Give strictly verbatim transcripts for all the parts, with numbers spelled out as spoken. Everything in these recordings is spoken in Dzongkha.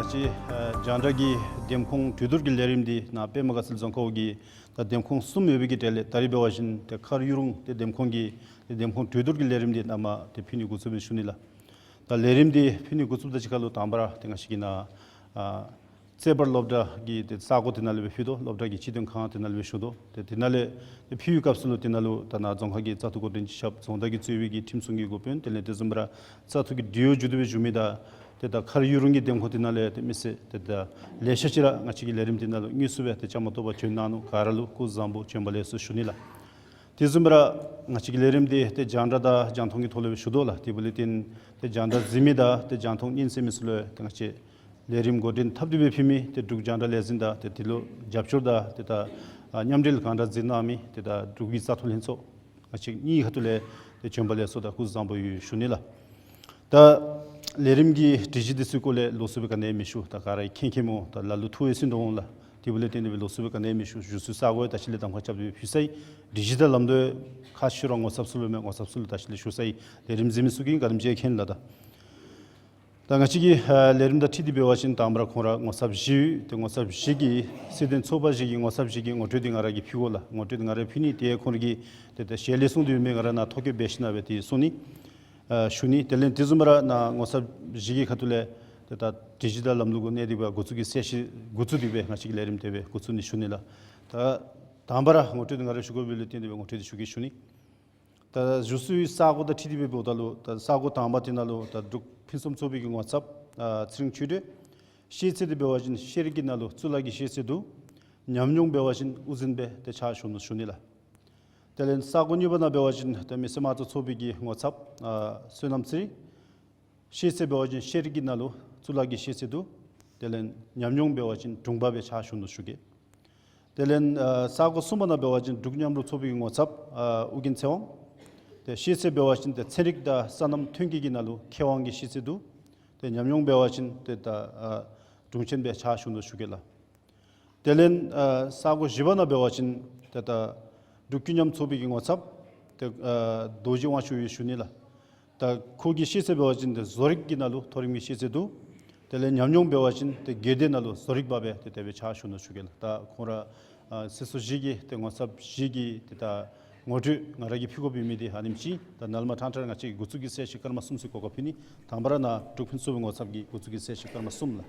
ང་བཅས་ཨ་རྒྱང་བསྒྲགས་ཀྱི་འདེམས་ཁོངས་གྲོས་བསྡུར་གྱི་ལས་རིམ་འདི་ནཱ་པདྨ་དགའ་ཚལ་རྫོང་ཁག་འོག་གི་ད་འདེམས་ཁོངས་གསུམ་ཡོད་པའི་གི་གྲས་ལས་ད་རེས་འབད་བ་ཅིན་ཏེ་མཁར་གཡུ་རུང་ཏེ་འདེམས་ཁོངས་ཀྱི་ཏེ་འདེམས་ཁོངས་གྲོས་བསྡུར་གྱི་ལས་རིམ་འདི་ནཱ་མར་ཏེ་ཕུལ་ནི་འགོ་བཙུགས་ཡི་ཟེར་ཞུ་ནི་ལགས། ད་ལས་རིམ་འདི་ཕུལ་ནི་འགོ་བཙུགས་དང་གཅིག་ཁར་ལུ་དང་པ་ར་ཏེ་ང་བཅས་ཀྱིས་ནཱ་ཨ་རྩེ་བར་སློབ་གྲྭ་གི་ཏེ་ས་གོ་དེ་ནང་ལས་སྦེ་ཕུལ་དོ། སློབ་གྲྭ་གི་སྤྱི་དོན་ཁང་དེ་ནང་ལས་སྦེ་ཞུ་དོ། ཏེ་དེ་ནང་ལས་ཏེ་ཕུལ་བའི་སྐབས་སུ་ལུ་དེ་ནང་ལུ་ད་ནཱ་རྫོང་ཁག་གི་བཙག་འཐུ་འགོ་འདྲེན་སྤྱི་ཁྱབ་རྫོང་བདག་གི་གཙོས་པའི་གི་ཁྲིམས་སྲུང་གི་འགོ་དཔོན་དེ་ལས་དེ་བཟུམ་སྦེ་ར་བཙག་འཐུ་གི་འབྲེལ་ཡོད་མཇུག་བསྡུ་སྦེ་བཞུགས་མི་དང་ཏེ་ད་མཁར་གཡུ་རུང་གི་འདེམས་ཁོངས་དེ་ནང་ལས་ཏེ་མི་སེར་ཏེ་ད་ལེ་ཤ་ཅིག་ར་ང་བཅས་ཀྱི་ལས་རིམ་དེ་ནང་ལུ་དངོས་སུ་སྦེ་ཏེ་བཅའ་མར་གཏོགས་པར་བྱོན་གནང་ནུག། ག་ར་ལུ་སྐུ་གཟུགས་བཟང་པོ་བྱོན་པ་ལེགས་སོ་ཞུ་ནི་ལགས། དེ་བཟུམ་སྦེ་ར་ང་བཅས་ཀྱི་ལས་རིམ་འདི་ཏེ་རྒྱང་བསྒྲགས་དང་རྒྱང་མཐོང་གི་ཐོག་ལས་སྦེ་ཞུ་དོ་ལགས། དེ་འབདཝ་ལས་བརྟེན་ཏེ་རྒྱང་བསྒྲགས་གཟིགས་མི་དང་ཏེ་རྒྱང་མཐོང་ཉན་གསན་མི་ཚུ་ལུ་ཏེ་ང་བཅས་ལས་རིམ་འགོ་འདྲེན་འཐབ་སྟེ་སྦེ་ཕུལ་མི་ཏེ་འབྲུག་རྒྱང་བསྒྲགས་ལས་འཛིན་དང་ཏེ་དེ་ལུ་རྒྱབ་སྐྱོར་དང་ཏེ་ད་ཨ་མཉམ་འབྲེལ་གང་དྲག་མཛད་གནང་མི་ཏེ་ད་འབྲུག་གི་བཙག་འཐུ་ལྷན་ཚོགས་ང་བཅས་གཉིས་ཁ་ཐུག་ལས་ཏེ་བྱོན་པ་ལེགས་སོ་དང་སྐུ་གཟུགས་བཟང་པོ་ཡོད་ཞུ་ནི་ལགས། ད་ལས་རིམ་གྱི་སྒྲིག་གཞི་འདི་ཚུ་སྐོར་ལས་ལོགས་སུ་སྦེ་ག་ནི་ཡང་མི་ཞུ། ད་ག་ར་མཁྱེན་མཁྱེནམ་འོང་། ད་ལ་ལུ་ཐུགས་ཡང་སུན་དོ་འོང་ལགས། དེ་འབདཝ་ལས་བརྟེན་ཏེ་སྦེ་ལོགས་སུ་སྦེ་ག་ནི་ཡང་མི་ཞུ། བཞུགས་སའི་ས་གོ་ཡང་ད་ཅི་ལས་གདམ་ཁ་རྐྱབ་སྟེ་སྦེ་ཕུལ་ཚར་ཡི། སྒྲིག་གཞི་དང་ལམ་སྟོན་ཁག་ཆེ་རུང་ངོ་ཚབ་ཚུ་ལུ་མས། ངོ་ཚབ་ཚུ་ལུ་ད་ཅི་ལས་ཞུ་ཚར་ཡི། ལས་རིམ་གཟིགས་མི་ཚུ་གིས་ག་དེམ་ཅིག་མཁྱེན་ལགས། ད་ད་ང་བཅས་ཀྱི་ཨ་ལས་རིམ་དང་འཁྲིལ་ཏེ་འབད་བ་ཅིན་དང་པ་ར་ཁོང་ར་ངོ་ཚབ་བཞི་ཡོད། ཏེ་ངོ་ཚབ་བཞི་གིས་སྲིད་དོན་ཚོགས་པ་བཞི་གི་ངོ་ཚབ་བཞི་གིས་ངོ་སྤྲོད་འདི་ང་ར་གིས་ཕུལ་དགོ་ལགས། ངོ་སྤྲོད་འདི་ང་ར་ཕུལ་ནི། ཏེ་ཁོང་ར་གིས་ཏེ་ད་ཞལ་ལས་གསུང་སྟེ་ཡོད་མི་ང་ར་ནཱ་ཐོ་བཀོད་འབད་ཞིན་ན་སྦེ་ཏེ་གསུང་ནི་ཨ་ཞུ་ནི། དེ་ལས་དེ་བཟུམ་སྦེ་ར་ནཱ་ངོ་ཚབ་བཞི་གི་ཁ་ཐུག་ལས་ཏེ་ད་སྒྲིག་གཞི་དང་ལམ་ལུགས་གུ་གནས་ཏེ་སྦེ་འགོ་བཙུགས་ཀྱི་གསལ་བཤད་འགོ་བཙུགས་ཏེ་སྦེ་ང་བཅས་ཀྱི་ལས་རིམ་དེ་སྦེ་འགོ་བཙུགས་ནི་ཞུ་ནི་ལགས། ད་དང་པ་ར་ངོ་སྤྲོད་འདི་ང་ར་ཞུ་དགོ་པའི་ལུ་བརྟེན་ཏེ་སྦེ་ངོ་སྤྲོད་འདི་ཞུ་གེ་ཞུ་ནི། ད་བཞུགས་སའི་ས་གོ་དང་འཁྲིལ་ཏེ་སྦེ་འབདཝ་ད་ལུ་ད་ས་གོ་དང་པ་དེ་ནང་ལུ་ད་འབྲུག་ཕུན་སུམ་ཚོགས་པའི་གི་ངོ་ཚབ་ཨ་ཚེ་རིང་ཆོས་སྒྲོན། ཤེས་ཚད་འདི་འབད་བ་ཅིན་ཤེས་རིག་གི་ནང་ལུ་གཙུག་ལག་གི་ཤེས་ཚད་འདུག། ཉམས་མྱོང་འབད་བ་ཅིན་དབུ་འཛིན་སྦེ་ཏེ་ཕྱག་ཞུ་ནུག་ཞུ་ནི་ལགས། དེ་ལས་ས་གོ་གཉིས་པ་ནང་འབད་བ་ཅིན་ད་མི་སེར་དམངས་གཙོ་ཚོགས་པའི་གི་ངོ་ཚབ་ཨ་བསོད་ནམས་ཚེ་རིང་། ཤེས་ཚད་འབད་བ་ཅིན་ཤེས་རིག་གི་ནང་ལུ་གཙུག་ལག་གི་ཤེས་ཚད་འདུག། དེ་ལས་ཉམས་མྱོང་འབད་བ་ཅིན་དྲུང་པ་སྦེ་ཕྱག་ཞུ་ནུག་ཞུ་གེ། དེ་ལས་ཨ་ས་གོ་གསུམ་པ་ནང་འབད་བ་ཅིན་འབྲུག་མཉམ་རུབ་ཚོགས་པའི་གི་ངོ་ཚབ་ཨ་ཨོ་རྒྱན་ཚེ་དབང་། ཏེ་ཤེས་ཚད་འབད་བ་ཅིན་ཏེ་ཚན་རིག་དང་སོ་ནམ་ཐོན་སྐྱེད་ཀྱི་ནང་ལུ་མཁས་དབང་གི་ཤེས་ཚད་འདུག། ཏེ་ཉམས་མྱོང་འབད་བ་ཅིན་ཏེ་ད་ཨ་དྲུང་ཆེན་སྦེ་ཕྱག་ཞུ་ནུག་ཞུ་གེ་ལགས། དེ་ལས་ཨ་ས་གོ་བཞི་པ་ནང་འབད་བ་ཅིན་ཏེ་ད་འབྲུག་ཀུན་མཉམ་ཚོགས་པའི་གི་ངོ་ཚབ་ཏེ་ཨ་རྡོ་རྗེ་དབང་ཕྱུག་ཡོད་ཞུ་ནི་ལགས། ད་ཁོ་གི་ཤེས་ཚད་འབད་བ་ཅིན་ཏེ་བཟོ་རིག་གི་ནང་ལུ་མཐོ་རིམ་གྱི་ཤེས་ཚད་འདུག། དེ་ལས་ཉམས་མྱོང་འབད་བ་ཅིན་ཏེ་སྒེར་སྡེ་ནང་ལུ་བཟོ་རིག་པ་སྦེ་ཏེ་དེ་སྦེ་ཕྱག་ཞུ་ནུག་ཞུ་གེ་ལགས། ད་ཁོང་ར་ཨ་སྲིད་ཚོགས་བཞི་གི་ཏེ་ངོ་ཚབ་བཞི་གི་ཏེ་ད་ངོ་སྤྲོད་ང་ར་གིས་ཕུལ་དགོ་པའི་མི་འདི་ཨ་ནེམ་ཅིག། ད་ནཱ་ལས་མར་ཕྲང་ཕྲང་ར་ང་བཅས་ཀྱིས་འགོ་བཙུགས་ཀྱི་གསལ་བཤད་སྐར་མ་གསུམ་ཚུ་གོ་སྐབས་ཕུལ་ནི། དང་པ་ར་ནཱ་འབྲུག་ཕུན་སུམ་ཚོགས་པའི་ངོ་ཚབ་ཀྱིས་འགོ་བཙུགས་ཀྱི་གསལ་བཤད་སྐར་མ་གསུམ་ལགས།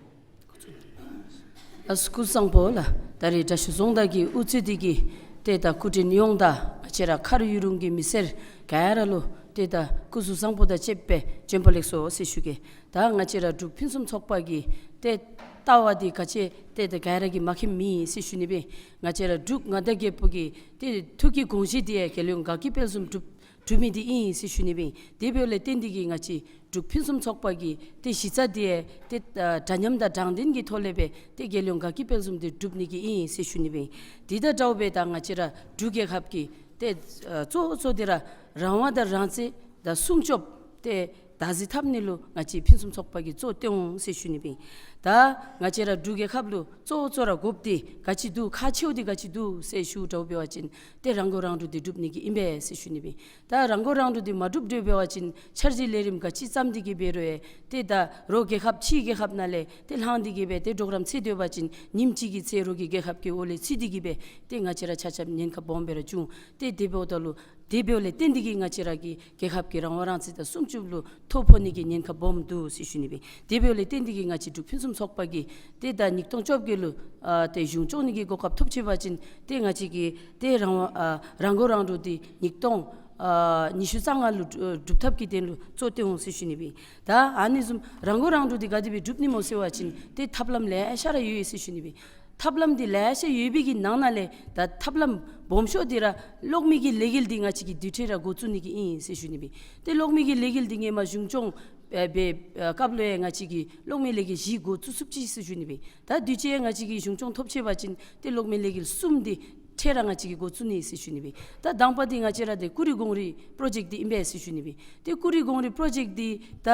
ཨ་སྐུ་གཟུགས་བཟང་པོ་ལགས། ད་རེས་དྲག་ཤོས་རྫོང་བདག་གི་དབུ་རྩེ་འདི་གིས་ཏེ་ད་སྐུ་མགྲོན་ཡོངས་དང་ང་བཅས་ར་མཁར་གཡུ་རུང་གི་མི་སེར་ག་ར་ལུ་ཏེ་ད་སྐུ་གཟུགས་བཟང་པོ་དང་བཅསཔ་སྦེ་བྱོན་པ་ལེགས་སོ་ཟེར་ཞུ་གེ། ད་ང་བཅས་ར་འབྲུག་ཕུན་སུམ་ཚོགས་པ་གི་ཏེ་ལྟ་བ་འདི་ག་ཅི་ཏེ་ད་ག་ར་གིས་མ་མཁྱེནམ་མེད་ཟེར་ཞུ་ནི་སྦེ། ང་བཅས་ར་འབྲུག་མངའ་བདག་རྒྱལ་པོ་གི་ཏེ་ཐུགས་ཀྱི་དགོངས་བཞེད་འདི་ཡང་རྒྱལ་ཡོངས་དགའ་སྐྱིད་དཔལ་འཛོམས་འགྲུབ་འགྲུབ་མི་འདི་ཨིན་ཟེར་ཞུ་ནི་སྦེ། དེ་འབདཝ་ལས་བརྟེན་ཏེ་གིས་ང་བཅས་འབྲུག་ཕུན་སུམ་ཚོགས་པ་གི་ཏེ་གཞི་རྩ་འདི་ཡང་ཏེ་ཨ་འདྲ་མཉམ་དང་དྲང་བདེན་གྱི་ཐོག་ལས་སྦེ་ཏེ་རྒྱལ་ཡོངས་དགའ་སྐྱིད་དཔལ་འཛོམས་འདི་འགྲུབ་ནི་གི་ཨིན་ཟེར་ཞུ་ནི་སྦེ། དེ་དང་འདྲཝ་སྦེ་ད་ང་བཅས་ར་འབྲུག་རྒྱལ་ཁབ་ཀྱི་ཏེ་ཨ་གཙོ་བོ་གཙོ་འདི་ར་རང་དབང་དང་རང་བཙན་དང་སྲུང་སྐྱོབ་ཏེ་བདག་འཛིན་འཐབ་ནི་ལུ་ང་བཅས་ཕུན་སུམ་ཚོགས་པ་གིས་གཙོ་བཏོན་འོང་ཟེར་ཞུ་ནི་སྦེ། ད་ང་བཅས་ར་འབྲུག་རྒྱལ་ཁབ་ལུ་གཙོ་བོ་གཙོ་ར་དགོཔ་འདི་ག་ཅི་འདུག། ཁག་ཆེཝ་འདི་ག་ཅི་འདུག་ཟེར་ཞུ་འདྲཝ་འབད་བ་ཅིན་ཏེ་རང་མགོ་རང་འདྲོངས་འདི་སྒྲུབ་ནི་གི་ཨིན་པས་ཟེར་ཞུ་ནི་སྦེ། ད་རང་མགོ་རང་འདྲོངས་འདི་མ་སྒྲུབ་འདྲཝ་འབད་བ་ཅིན་འཆར་གཞི་ལས་རིམ་ག་ཅི་བརྩམས་ཏེ་གིས་འབད་རུང་ཡང་ཏེ་ད་རོགས་རྒྱལ་ཁབ་ཕྱིའི་རྒྱལ་ཁབ་ནང་ལས་ཏེ་ལྷང་སྟེ་གིས་སྦེ་ཏེ་གྲོགས་རམ་འཚོལ་སྡོད་པ་ཅིན་ཉིནམ་གཅིག་གི་ཚེ་རོགས་ཀྱི་རྒྱལ་ཁབ་ཀྱི་འོག་ལས་ཚུད་དེ་གིས་སྦེ་ཏེ་ང་བཅས་ར་ཆ་ཁྱབ་ཉེན་ཁ་སྦོམ་སྦེ་ར་འབྱུང་། ཏེ་དེ་འབདཝ་ད་ལུ་དེ་འབདཝ་ལས་བརྟེན་ཏེ་གིས་ང་བཅས་ར་གི་རྒྱལ་ཁབ་ཀྱི་རང་དབང་རང་བཙན་དང་སྲུང་སྐྱོབ་ལུ་ཐོ་ཕོག་ནི་གི་ཉེན་ཁ་སྦོམ་འདུག་ཟེར་ཞུ་ནི་སྦེ། དེ་འབདཝ་ལས་བརྟེན་ཏེ་གིས་ང་བཅས་འབྲུག་ཕུན་སུམ་ཚོགས་པ་གིས་ཏེ་ད་ཉིས་སྟོང་བཅོ་བརྒྱད་ལུ་ཨ་ཏེ་གཞུང་སྐྱོང་ནི་གི་གོ་སྐབས་ཐོབ་ཆི་བ་ཅིན་ཏེ་ང་བཅས་ཀྱི་ཏེ་རང་དབང་ཨ་རང་མགོ་རང་འདྲོངས་འདི་ཉིས་སྟོང་ཨ་ཉི་ཤུ་རྩ་ལྔ་ལུ་སྒྲུབ་ཐབས་ཀྱི་དོན་ལུ་གཙོ་བཏོན་འོང་ཟེར་ཞུ་ནི་སྦེ། ད་ཨ་ནི་བཟུམ་རང་མགོ་རང་འདྲོངས་འདི་ག་དེ་སྦེ་སྒྲུབ་ནི་སྨོ་ཟེར་བ་ཅིན་ཏེ་ཐབས་ལམ་ལེ་ཤ་ར་ཡོད་ཟེར་ཞུ་ནི་སྦེ། ཐབས་ལམ་འདི་ལེ་ཤ་ཡོད་པའི་གི་ནང་ན་ལས་ད་ཐབས་ལམ་སྦོམ་ཤོས་འདི་ར་གློག་མེ་གི་ལས་འགུལ་འདི་ང་བཅས་ཀྱིས་དུས་ཐོག་ར་འགོ་བཙུགས་ནི་གི་ཨིན་ཟེར་ཞུ་ནི་སྦེ། ཏེ་གློག་མེ་གི་ལས་འགུལ་འདི་ཧེ་མ་གཞུང་སྐྱོང་ཨེ་འབད་ཨེ་སྐབས་ལུ་ཡང་ང་བཅས་ཀྱིས་གློག་མེ་ལས་འགུལ་བཞི་འགོ་བཙུགས་ཚུགས་ཅི་ཟེར་ཞུ་ནི་སྦེ། ད་དུས་ཅི་ཡང་ང་བཅས་ཀྱིས་གཞུང་སྐྱོང་ཐོབ་ཆི་བ་ཅིན་ཏེ་གློག་མེ་ལས་འགུལ་གསུམ་འདི་ ཁྲལ་ར་ང་བཅས་ཀྱིས་འགོ་བཙུགས་ནི་ཟེར་ཞུ་ནི་སྦེ། ད་དང་པ་འདི་ང་བཅས་ར་འདི་ཀུ་རི་གངས་རི་པྲོ་ཇེཀཊ་འདི་ཨིན་པས་ཟེར་ཞུ་ནི་སྦེ། ཏེ་ཀུ་རི་གངས་རི་པྲོ་ཇེཀཊ་འདི་ད་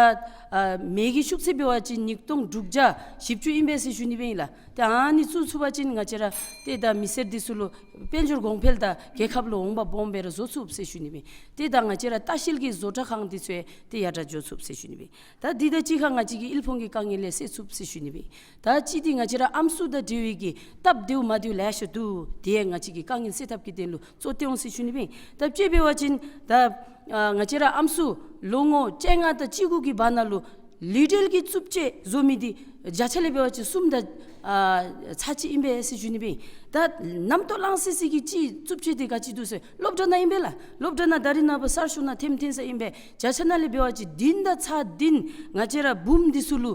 ཨ་མེ་གི་ཤུགས་ཚད་འབད་བ་ཅིན་ཉིས་སྟོང་དྲུག་བརྒྱ་བཞི་བཅུ་ཨིན་པས་ཟེར་ཞུ་ནི་སྦེ་ཨིན་ལགས། ཏེ་ཨ་ནི་བཙུགས་ཚུགས་པ་ཅིན་ང་བཅས་ར་ཏེ་ད་མི་སེར་འདི་ཚུ་ལུ་དཔལ་འབྱོར་གོང་འཕེལ་དང་རྒྱལ་ཁབ་ལུ་འོང་འབབ་སྦོམ་སྦེ་ར་བཟོ་ཚུགས་ཟེར་ཞུ་ནི་སྦེ། ཏེ་ད་ང་བཅས་ར་ལྟ་བཤལ་གྱི་བཟོ་གྲྭ་ཁང་འདི་ཚུ་ཡང་ཏེ་ཡར་དྲག་འགྱོ་ཚུགས་ཟེར་ཞུ་ནི་སྦེ། ད་འདི་དང་གཅིག་ཁར་ང་བཅས་ཀྱིས་དབུལ་ཕོངས་ཀྱི་དཀའ་ངལ་ཡང་སེལ་ཚུགས་ཟེར་ཞུ་ནི་སྦེ། ད་གཅིག་འདི་ང་བཅས་ར་ཨམ་སྲུ་དང་འབྲེལ་བའི་གི་སྟབས་བདེཝ་མ་བདེཝ་ལེ་ཤ་འདུག། དེ་ཡང་ང་བཅས་ཀྱིས་དཀའ་ངལ་སེལ་ཐབས་ཀྱི་དོན་ལུ་གཙོ་བཏོན་འོང་ཟེར་ཞུ་ནི་སྦེ། ད་དཔྱེ་འབད་བ་ཅིན་ད་ཨ་ང་བཅས་ར་ཨམ་སྲུ་ལོ་ངོ་བཅོ་ལྔ་དང་བཅུ་དགུ་གི་བར་ན་ལུ་ལུས་འབྲེལ་གྱི་རྩུབ་སྤྱོད་བཟོ་མི་འདི་བརྒྱ་ཆ་ལས་འབད་བ་ཅིན་གསུམ་དང་ཨ་ཚག་གཅིག་ཨིན་པས་ཟེར་ཞུ་ནི་སྦེ། ད་རྣམ་རྟོག་ལངས་སི་སི་གི་ཅིག་རྩུབ་སྤྱོད་འདི་ག་ཅི་འདུག་ཟེར་སློབ་གྲྭ་ནང་ཨིན་པས་ལགས། སློབ་གྲྭ་ནང་ད་རིས་ནངས་པ་གསར་ཤོག་ནང་ཐོནམ་ཐོན་ས་ཨིན་པས། བརྒྱ་ཆ་ནང་ལས་འབད་བ་ཅིན་བདུན་དང་ཚག་བདུན་ང་བཅས་ར་བུམོ་འདི་ཚུ་ལུ་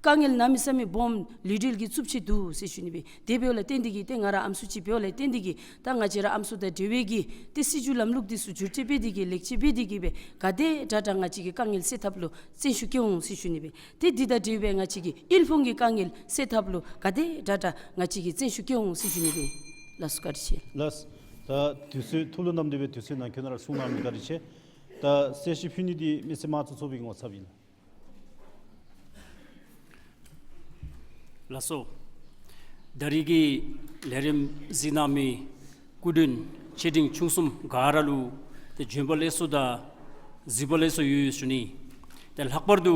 དཀའ་ངལ་གནམ་མེད་ས་མེད་སྦོམ་ལུས་འབྲེལ་གྱི་རྩུབ་སྤྱོད་འདུག་ཟེར་ཞུ་ནི་སྦེ། དེ་འབདཝ་ལས་བརྟེན་ཏེ་གིས་ཏེ་ང་ར་ཨམ་སྲུ་ཅིག་འབདཝ་ལས་བརྟེན་ཏེ་གིས་ད་ང་བཅས་ར་ཨམ་སྲུ་དང་འབྲེལ་བའི་གི་ཏེ་སྲིད་བྱུས་ལམ་ལུགས་འདི་ཚུ་བསྒྱུར་བཅོས་འབད་དེ་གིས་ལེགས་བཅོས་འབད་དེ་གིས་སྦེ་ག་དེ་དྲག་དྲག་ང་བཅས་ཀྱིས་དཀའ་ངལ་སེལ་ཐབས་ལུ་བརྩོན་ཤུགས་བསྐྱེད་འོང་ཟེར་ཞུ་ནི་སྦེ། ཏེ་འདི་དང་འབྲེལ་བའི་ང་བཅས་ཀྱིས་དབུལ་ཕོངས་ཀྱི་དཀའ་ངལ་སེལ་ཐབས་ལུ་ག་དེ་དྲག་དྲག་ང་བཅས་ཀྱིས་བརྩོན་ཤུགས་བསྐྱེད་འོང་ཟེར་ཞུ་ནི་སྦེ། ལགས་སོ། བཀའ་དྲིན་ཆེ། ལགས། ད་དུས་ཚོད་ཐུགས་ལུ་བསྣམས་ཏེ་སྦེ་དུས་ཚོད་ནང་འཁོད་ནང་ར་གསུང་གནང་མི་བཀའ་དྲིན་ཆེ། ད་གསལ་བཤད་ཕུལ་ནི་འདི་མི་སེར་དམངས་གཙོ་ཚོགས་པའི་ངོ་ཚབ་ཨིན། ལགས་སོ། ད་རིས་ཀྱི་ལས་རིམ་གཟིགས་གནང་མི་སྐུ་མགྲོན་ཆེ་འབྲིང་ཆུང་གསུམ་ག་ར་ལུ་ཏེ་བྱོན་པ་ལེགས་སོ་དང་གཟིགས་པ་ལེགས་སོ་ཡོད་ཟེར་ཞུ་ནི། ཏེ་ལྷག་པར་དུ་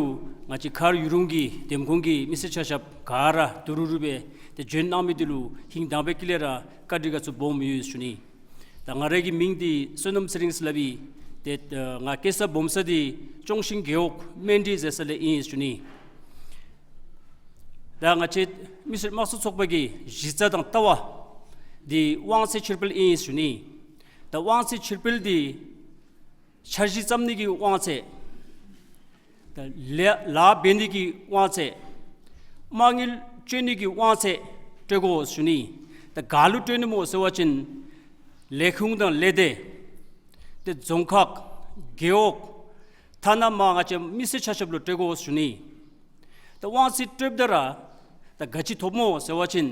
ང་བཅས་མཁར་ཡུ་རུང་གི་འདེམས་ཁོངས་ཀྱི་མི་སེར་ཆ་ཁྱབ་ག་ར་དུ་རུ་རུ་སྦེ་ཏེ་བྱོན་གནང་མི་འདི་ལུ་ཧིང་དྭངས་པའི་དཀྱིལ་ལས་ར་བཀའ་དྲིན་དགའ་ཚོར་སྦོམ་ཡོད་ཟེར་ཞུ་ནི། ད་ང་རའི་གི་མིང་འདི་བསོད་ནམས་ཚེ་རིང་ཟེར་སླབ་ཨིན། ཏེ་ང་སྐྱེས་ས་སྦོམ་ས་འདི་ཅོང་ཞིང་རྒེད་འོག་སྨན་འབྲི་ཟེར་ས་ལས་ཨིན་ཟེར་ཞུ་ནི། ད་ང་བཅས་མི་སེར་དམངས་གཙོ་ཚོགས་པ་གི་གཞི་རྩ་དང་ལྟ་བ་འདི་དབང་ཚད་ཕྱིར་སྤེལ་ཨིན་ཟེར་ཞུ་ནི། ད་དབང་ཚད་ཕྱིར་སྤེལ་འདི་འཆར་གཞི་བརྩམ་ནི་གི་དབང་ཚད། ད་ལཱ་ལཱ་འབད་ནི་གི་དབང་ཚད། མ་དངུལ་སྤྱོད་ནི་གི་དབང་ཚད་སྤྲོད་དགོ་ཟེར་ཞུ་ནི། ད་ག་ལུ་སྤྲོད་ནི་སྨོ་ཟེར་བ་ཅིན་ལས་ཁུངས་དང་ལས་སྡེ། ཏེ་རྫོང་ཁག་རྒེད་འོག་ཐ་ན་མ་ང་བཅས་མི་སེར་ཆ་ཁྱབ་ལུ་སྤྲོད་དགོ་ཟེར་ཞུ་ནི། ད་དབང་ཚད་སྤྲོདཔ་ད་ར་ད་ག་ཅི་ཐོབ་སྨོ་ཟེར་བ་ཅིན་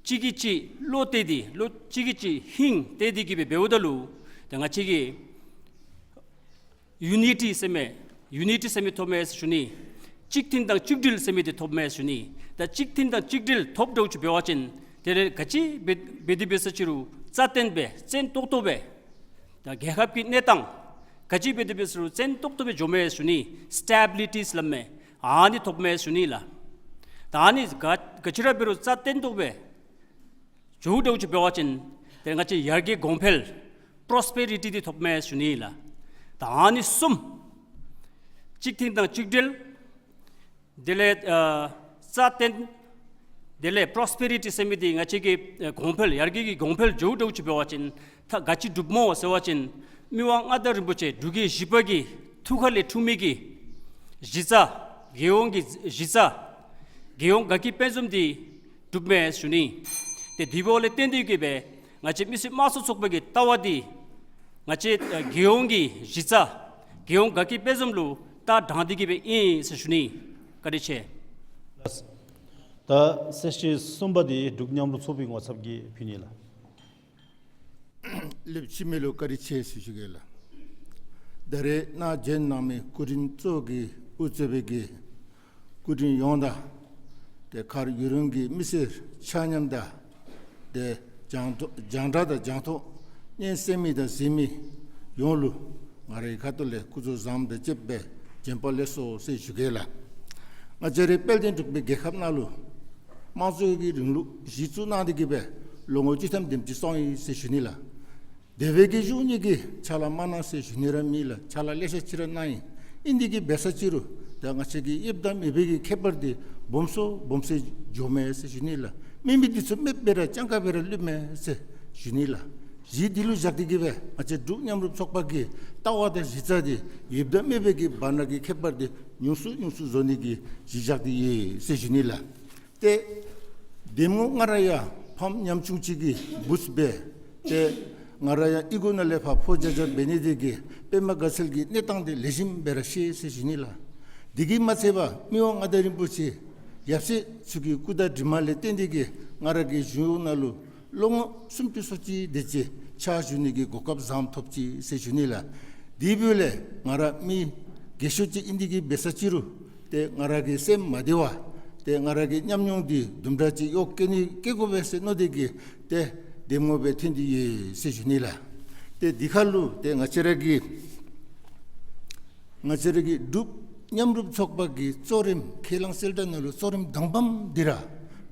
གཅིག་གིས་གཅིག་བློ་གཏད་དེ་བློ་གཅིག་གིས་གཅིག་ཧིང་གཏད་དེ་གིས་སྦེ་འབདཝ་ད་ལུ་ད་ང་བཅས་ཀྱིས་ཡུ་ནི་ཊི་ཟེར་མི་ཡུ་ནི་ཊི་ཟེར་མི་ཐོབ་མས་ཟེར་ཞུ་ནི། གཅིག་མཐུན་དང་གཅིག་སྒྲིལ་ཟེར་མི་འདི་ཐོབ་མས་ཟེར་ཞུ་ནི། ད་གཅིག་མཐུན་དང་གཅིག་སྒྲིལ་ཐོབ་འགྱོ་ཚུགས་པ་ཅིན་དེ་ལས་ག་ཅི་འབད་འབད་དེ་འབད་ས་ཅི་རུང་རྩ་བརྟན་སྦེ་བཙན་ཏོག་ཏོ་སྦེ་ད་རྒྱལ་ཁབ་ཀྱི་གནས་སྟངས་ག་ཅི་འབད་དེ་འབད་ས་རུང་བཙན་ཏོག་ཏོ་སྦེ་འགྱོ་མས་ཟེར་ཞུ་ནི། སི་ཊེ་བི་ལི་ཊི་ཟེར་སླབ་མི་ཨ་ནི་ཐོབ་མས་ཟེར་ཞུ་ནི་ལགས། ད་ཨ་ནི་ག་ག་ཅི་ར་འབད་རུང་རྩ་བརྟན་ཏོག་ཏོ་སྦེ་འགྱོ་འགྱོ་ཚུགས་པ་ཅིན་དེ་ང་བཅས་ཡར་རྒྱས་གོང་འཕེལ་པྲོ་སི་པེ་རི་ཊི་འདི་ཐོབ་མས་ཟེར་ཞུ་ནི་ལགས། ད་ཨ་ནི་གསུམ་གཅིག་མཐུན་དང་གཅིག་སྒྲིལ། དེ་ལས་ཨ་རྩ་བརྟན། དེ་ལས་པྲོ་སི་པེ་རི་ཊི་ཟེར་མི་འདི་ང་བཅས་ཀྱི་ཨ་གོང་འཕེལ་ཡར་རྒྱས་ཀྱི་གོང་འཕེལ་འགྱོ་འགྱོ་ཚུགས་པ་ཅིན་ད་ག་ཅི་སྒྲུབ་སྨོ་ཟེར་བ་ཅིན་མི་དབང་མངའ་བདག་རིན་པོ་ཆེ་འབྲུག་རྒྱལ་བཞི་པ་གི་ཐུགས་ཁ་ལས་འཁྲུངས་མི་གི་གཞི་རྩ་རྒྱལ་ཡོངས་ཀྱི་གཞི་རྩ་རྒྱལ་ཡོངས་དགའ་སྐྱིད་དཔལ་འཛོམས་འདི་གྲུབ་མས་ཞུ་ནི། ཏེ་དེ་འབདཝ་ལས་བརྟེན་ཏེ་གིས་སྦེ་ང་བཅས་མི་སེར་དམངས་གཙོ་ཚོགས་པ་གི་ལྟ་བ་འདི་ང་བཅས་ཨ་རྒྱལ་ཡོངས་ཀྱི་གཞི་རྩ་རྒྱལ་ཡོངས་དགའ་སྐྱིད་དཔལ་འཛོམས་ལུ་ལྟ་དྲངས་ཏེ་གིས་སྦེ་ཨིན་ཟེར་ཞུ་ནི། བཀའ་དྲིན་ཆེ། ལགས། ད་གསལ་བཤད་གསུམ་པ་འདི་འབྲུག་མཉམ་རུབ་ཚོགས་པའི་ངོ་ཚབ་ཀྱིས་ཕུལ་ནི་ལགས། ལེགས་ཤོམ་ལུ་བཀའ་དྲིན་ཆེ་ཟེར་ཞུ་གེ་ལགས། ད་རེས་ནཱ་བྱོན་གནང་མི་སྐུ་མགྲོན་གཙོ་བོ་གིས་དབུ་གཙོས་པའི་གི་སྐུ་མགྲོན་ཡོངས་དང་ཏེ་མཁར་ཡུ་རུང་གི་མི་སེར་ཆ་མཉམ་དང་ཏེ་རྒྱང་ཐོག་རྒྱང་བསྒྲགས་དང་རྒྱང་ཐོག་སྙན་གསན་མི་དང་གཟིགས་མི་ཡོངས་ལུ་ང་རའི་ཁ་ཐུག་ལས་སྐུ་གཟུགས་བཟང་པོ་དང་བཅསཔ་སྦེ་བྱོན་པ་ལེགས་སོ་ཟེར་ཞུ་གེ་ལགས། ང་བཅས་རའི་དཔལ་ལྡན་འབྲུག་པའི་རྒྱལ་ཁབ་ནང་ལུ་དམངས་གཙོའི་གི་རིང་ལུགས་གཞི་བཙུགས་གནང་སྟེ་གིས་སྦེ་ལོ་ངོ་བཅུ་ཐམ་དེམ་ཅིག་སོང་ཡི་ཟེར་ཞུ་ནི་ལགས། དེ་བས་ཀྱི་གཞུང་གཉིས་ཀྱིས་ཕྱག་ལཱ་མ་གནང་ཟེར་ཞུ་ནི་ར་མེད་ལགས། ཕྱག་ལཱ་ལེ་ཤ་ཅིག་ར་གནང་ཡི། ཨིན་ཏེ་གིས་འབད་ས་ཅི་རུང་ད་ང་བཅས་ཀྱི་ཡོདཔ་དང་མེདཔ་གི་ཁྱད་པར་འདི་སྦོམ་སུ་སྦོམ་སུ་འགྱོཝ་མས་ཟེར་ཞུ་ནི་ལགས། མེད་མི་འདི་ཚུ་མེདཔ་སྦེ་ར་སྤྱང་ཀ་སྦེ་ར་ལུསཔ་མས་ཟེར་ཞུ་ནི་ལགས། གཞི་འདི་ལུ་བཞག་སྟེ་གིས་སྦེ་ང་བཅས་འབྲུག་མཉམ་རུབ་ཚོགས་པ་གི་ལྟ་བ་དང་གཞི་རྩ་འདི་ཡོདཔ་དང་མེདཔ་གི་བར་ན་གི་ཁྱད་པར་འདི་ཉུང་སུ་ཉུང་སུ་བཟོ་ནི་གི་གཞི་བཞག་སྟེ་ཡོད་ཟེར་ཞུ་ནི་ལགས། ཏེ་འདེམས་ངོ་ང་ར་ཡང་ཕམ་ཉམ་ཆུང་ཅིག་གི་བུཚ་སྦེ་ཏེ་ང་ར་ཡང་གཡུས་སྒོ་ནང་ལས་ཕར་འཕོ་འགྱོ་འགྱོ་འབད་ནི་དེ་གིས་པདྨ་དགའ་ཚལ་གྱི་གནས་སྟངས་དེ་ལེགས་ཤོམ་སྦེ་ར་ཤེས་ཟེར་ཞུ་ནི་ལགས། དེ་གིས་མ་ཚད་པར་མི་དབང་མངའ་བདག་རིན་པོ་ཆེ་ཡབ་སྲས་ཚུ་གི་སྐུ་དྲིན་དྲན་པ་ལས་བརྟེན་ཏེ་གིས་ང་ར་གི་གཞུང་གཡོག་ནང་ལུ་ ལོ་ངོ་སུམ་ཅུ་སོ་གཅིག་དེ་ཅིག་ཕྱག་ཞུ་ནི་གི་གོ་སྐབས་བཟངམ་ཐོབ་ཅི་ཟེར་ཞུ་ནི་ལགས། དེ་འབདཝ་ལས་ང་ར་མི་རྒས་ཤོས་ཅིག་ཨིན་དེ་གིས་འབད་ས་ཅིག་རུང་ཏེ་ང་ར་གི་སེམས་མ་བདེ་བར་ཏེ་ང་ར་གི་ཉམས་མྱོང་འདི་དུམ་གྲ་ཅིག་གཡོག་བཀོལ་ནི་བཀོལ་དགོ་པས་ཟེར་མནོ་སྟེ་གིས་ཏེ་འདེམས་ངོ་སྦེ་ཐོན་ཏེ་ཡོད་ཟེར་ཞུ་ནི་ལགས། ཏེ་དེ་ཁར་ལུ་ཏེ་ང་བཅས་ར་གི་ང་བཅས་ར་གི་འབྲུག་མཉམ་རུབ་ཚོགས་པ་གི་གཙོ་རིམ་ཁས་བླངས་གསལ་བསྒྲགས་ནང་ལུ་གཙོ་རིམ་དང་པམ་འདི་ར་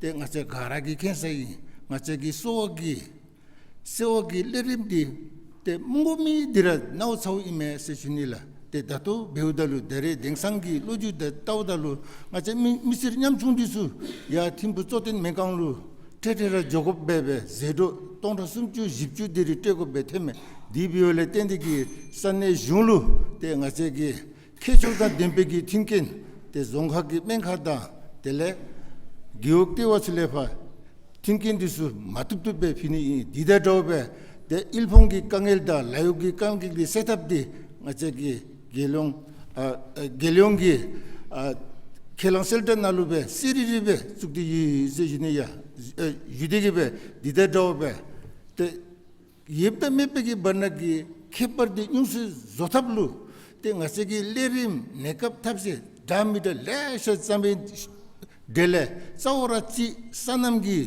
ཏེ་ང་བཅས་ག་ར་གིས་མཁྱེན་ས་ཨིན། ང་བཅས་ཀྱི་གསོ་བ་གི་གསོ་བ་གི་ལས་རིམ་འདི་ཏེ་མ་དགོ་མི་འདི་ར་ནཝ་ཚཝ་ཨིན་མས་ཟེར་ཞུ་ནི་ལགས། ཏེ་ད་ལྟོ་འབདཝ་ད་ལུ་ད་རེས་དེང་སང་གི་ལོ་རྒྱུས་འདི་བལྟཝ་ད་ལུ་ང་བཅས་མི་མི་སེར་ཉམ་ཆུང་འདི་ཚུ་ཡར་ཐིམ་ཕུག་གཙོ་བསྟེན་སྨན་ཁང་ལུ་འཕྲལ་འཕྲལ་ར་འགྱོ་དགོཔ་སྦེ་སྦེ་ཟད་འགྲོ་སྟོང་ཕྲག་སུམ་ཅུ་བཞི་བཅུ་དེ་རེ་སྤྲོད་དགོཔ་སྦེ་ཐོནམ་མས། དེ་འབདཝ་ལས་བརྟེན་ཏེ་གིས་ས་གནས་གཞུང་ལུ་ཏེ་ང་བཅས་ཀྱི་ཁྱད་ཆོས་དང་ལྡན་པའི་གི་མཐུན་རྐྱེན་ཏེ་རྫོང་ཁག་གི་སྨན་ཁང་དང་དེ་ལས་རྒེད་འོག་ལྟེ་བ་ཚུ་ལས་ཕར་མཐུན་རྐྱེན་འདི་ཚུ་མ་བཏུབ་བཏུབ་སྦེ་ཕུལ་ནི་ཨིན། དེ་དང་འདྲཝ་སྦེ་ཏེ་དབུལ་ཕོངས་ཀྱི་དཀའ་ངལ་དང་ལཱ་གཡོག་གི་དཀའ་ངལ་གྱི་སེལ་ཐབས་འདི་ང་བཅས་ཀྱི་རྒྱལ་ཡོངས་ཨ་ཨ་རྒྱལ་ཡོངས་ཀྱི་ཨ་ཁས་བླངས་གསལ་བསྒྲགས་ནང་ལུ་སྦེ་གསལ་རི་རི་སྦེ་བཙུགས་ཏེ་ཡོད་ཟེར་ཞུ་ནི་ཡ། ཨ་ཞུ་སྟེ་གིས་སྦེ་དེ་དང་འདྲཝ་སྦེ་ཏེ་ཡོདཔ་དང་མེདཔ་གི་བར་ན་གི་ཁྱད་པར་འདི་ཉུང་སུ་བཟོ་ཐབས་ལུ་ཏེ་ང་བཅས་ཀྱི་ལས་རིམ་གནས་སྐབས་ཐབས་ཤེས་འདྲ་མི་འདྲ་ལེ་ཤ་བརྩམས་པའི་དེ་ལས་རྩ་བ་ར་གཅིག་སོ་ནམ་གྱི་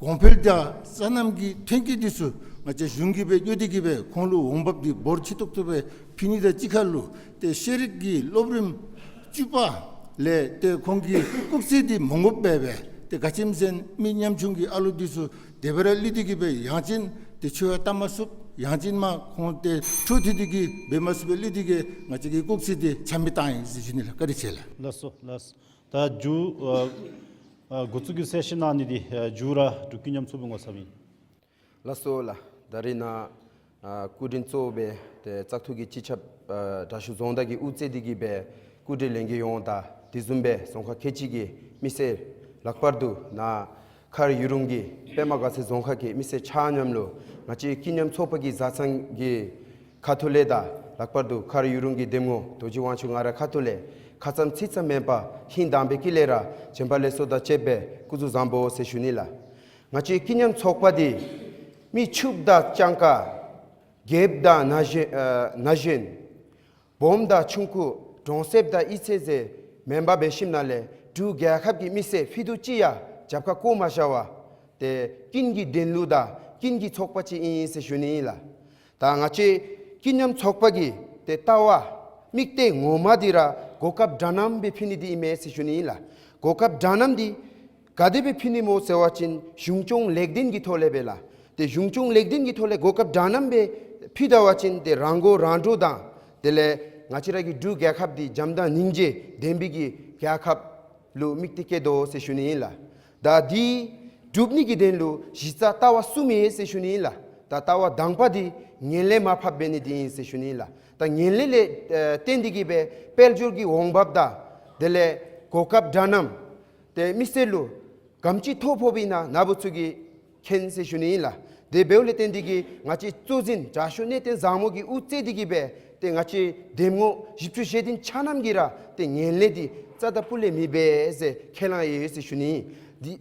གོང་འཕེལ་དང་སོ་ནམ་གྱི་ཐོན་སྐྱེད་འདི་ཚུ་ང་བཅས་གཞུང་གིས་སྦེ་གཡོག་སྟེ་གིས་སྦེ་ཁོང་ལུ་འོང་འབབ་འདི་འབོར་ཆེ་ཏོག་ཏོ་སྦེ་ཕུལ་ནི་དང་གཅིག་ཁར་ལུ་ཏེ་ཤེས་རིག་གི་སློབ་རིམ་བཅུ་པ་ལས་ཏེ་ཁོང་གི་སྐུགས་ཚད་འདི་མ་དགོཔ་སྦེ་སྦེ་ཏེ་ག་ཅི་སྨོ་ཟེར་ན་མི་ཉམ་ཆུང་གི་ཨ་ལུ་འདི་ཚུ་དེ་སྦེ་ར་ལུས་ཏེ་གིས་སྦེ་ཡང་ཅིན་ཏེ་འཚོ་བ་བཏང་མ་ཚུགསཔ་ཡང་ཅིན་མ་ཁོང་ཏེ་འཕྲོ་མཐུད་དེ་གིས་འབད་མ་ཚུགསཔ་སྦེ་ལུས་ཏེ་གིས་ང་བཅས་ཀྱི་སྐུགས་ཚད་འདི་ཆ་མེད་བཏང་ཡི་ཟེར་ཞུ་ནི་ལགས། བཀའ་དྲིན་ཆེ་ལགས། ལགས་སོ་ལགས་སོ། ད་མཇུག་ཨ་ཨ་འགོ་བཙུགས་ཀྱི་གསལ་བཤད་གནང་ནི་འདི་ཨ་མཇུག་ར་འབྲུག་ཀུན་མཉམ་ཚོགས་པའི་ངོ་ཚབ་ཨིན། ལགས་སོ་ལགས། ད་རིས་ནཱ་ཨ་སྐུ་མགྲོན་གཙོ་བོ་སྦེ་ཏེ་བཙག་འཐུ་གི་སྤྱི་ཁྱབ་ཨ་དྲག་ཤོས་རྫོང་བདག་གིས་དབུ་བཙུགས་ཏེ་གིས་སྦེ་སྐུ་མགྲོན་ལྷན་རྒྱས་ཡོངས་དང་དེ་བཟུམ་སྦེ་རྫོང་ཁག་ཁལ་གཅིག་གི་མི་སེར་ལྷག་པར་དུ་ནཱ་མཁར་ཡུ་རུང་གི་པདྨ་དགའ་ཚལ་རྫོང་ཁག་གི་མི་སེར་ཆ་མཉམ་ལུ་ང་བཅས་ཀུན་མཉམ་ཚོགས་པ་གི་བཟའ་ཚང་གི་ཁ་ཐུག་ལས་དང་ལྷག་པར་དུ་མཁར་ཡུ་རུང་གི་འདེམས་ངོ་རྡོ་རྗེ་དབང་ཕྱུག་ང་རའི་ཁ་ཐུག་ལས་ཁ་ཙམ་ཚིག་ཙམ་མེན་པར་ཧིང་དྭངས་པའི་དཀྱིལ་ལས་ར་བྱོན་པ་ལེགས་སོ་དང་བཅསཔ་སྦེ་སྐུ་གཟུགས་བཟང་པོ་ཟེར་ཞུ་ནི་ལགས། ང་བཅས་ཀུན་མཉམ་ཚོགས་པ་འདི་མི་ཕྱུགཔོ་དང་སྤྱང་ཀ་རྒསཔ་དང་ན་གཞོན་ཨ་ན་གཞོན་སྦོམ་དང་ཆུང་ཀུ་གྲོང་གསེབ་དང་གཡུས་ཚན་ཟེར་མེན་པར་འབད་ཞིནམ་ན་ལས་འབྲུག་རྒྱལ་ཁབ་ཀྱི་མི་སེར་ཕུད་རྡོག་གཅིག་ཡང་རྒྱབ་ཁར་བཀོ་མ་བཞག་པར་ཏེ་ཀུན་གྱི་དོན་ལུ་དང་ཀུན་གྱི་ཚོགས་པ་ཅིག་ཨིན་ཟེར་ཞུ་ནི་ཨིན་ལགས། ད་ང་བཅས་ཀུན་མཉམ་ཚོགས་པ་གི་ཏེ་ལྟ་བ་དམིགས་གཏད་ངོ་མ་འདི་ར་གོ་སྐབས་འདྲ་མཉམ་སྦེ་ཕུལ་ནི་འདི་ཨིན་མས་ཟེར་ཞུ་ནི་ཨིན་ལགས། གོ་སྐབས་འདྲ་མཉམ་འདི་ག་དེ་སྦེ་ཕུལ་ནི་སྨོ་ཟེར་བ་ཅིན་གཞུང་སྐྱོང་ལེགས་ལྡན་གྱི་ཐོག་ལས་སྦེ་ལགས། ཏེ་གཞུང་སྐྱོང་ལེགས་ལྡན་གྱི་ཐོག་ལས་གོ་སྐབས་འདྲ་མཉམ་སྦེ་ཕུལ་ད་བ་ཅིན་ཏེ་རང་མགོ་རང་འདྲོངས་དང་དེ་ལས་ང་བཅས་ར་གི་འབྲུག་རྒྱལ་ཁབ་འདི་འཇམ་དང་སྙིང་རྗེ་ལྡན་པའི་གི་རྒྱལ་ཁབ་ལུ་དམིགས་གཏད་བསྐྱེད་དོ་ཟེར་ཞུ་ནི་ཨིན་ལགས། ད་འདི་སྒྲུབ་ནི་གི་དོན་ལུ་གཞི་རྩ་ལྟ་བ་གསུམ་ཡོད་ཟེར་ཞུ་ནི་ཨིན་ལགས། ད་ལྟ་བ་དང་པ་འདི་ངན་ལྷད་མར་ཕབ་འབད་ནི་འདི་ཨིན་ཟེར་ཞུ་ནི་ཨིན་ལགས། ད་ངན་ལྷད་ལས་ཨ་བརྟེན་ཏེ་གིས་སྦེ་དཔལ་འབྱོར་གྱི་འོང་འབབ་དང་དེ་ལས་གོ་སྐབས་འདྲ་མཉམ་ཏེ་མི་སེར་ལུ་ག་དེམ་ཅིག་ཐོ་ཕོགཔ་ཨིན་ན་ནཱ་བུ་ཚུ་གིས་མཁྱེན་ཟེར་ཞུ་ནི་ཨིན་ལགས། དེ་འབདཝ་ལས་བརྟེན་ཏེ་གིས་ང་བཅས་གཙོ་འཛིན་དྲག་ཤོས་གནས་བརྟན་བཟང་མོ་གིས་དབུ་བཙུགས་ཏེ་གིས་སྦེ་ཏེ་ང་བཅས་འདེམས་ངོ་བཞི་བཅུ་ཞེ་བདུན་ཆ་མཉམ་གྱིས་ར་ཏེ་ངན་ལྷད་འདི་རྩ་དང་སྤུ་ལས་མི་འབད་ཟེར་ཁས་བླངས་ཡོད་ཟེར་ཞུ་ནི་ཨིན། འདི་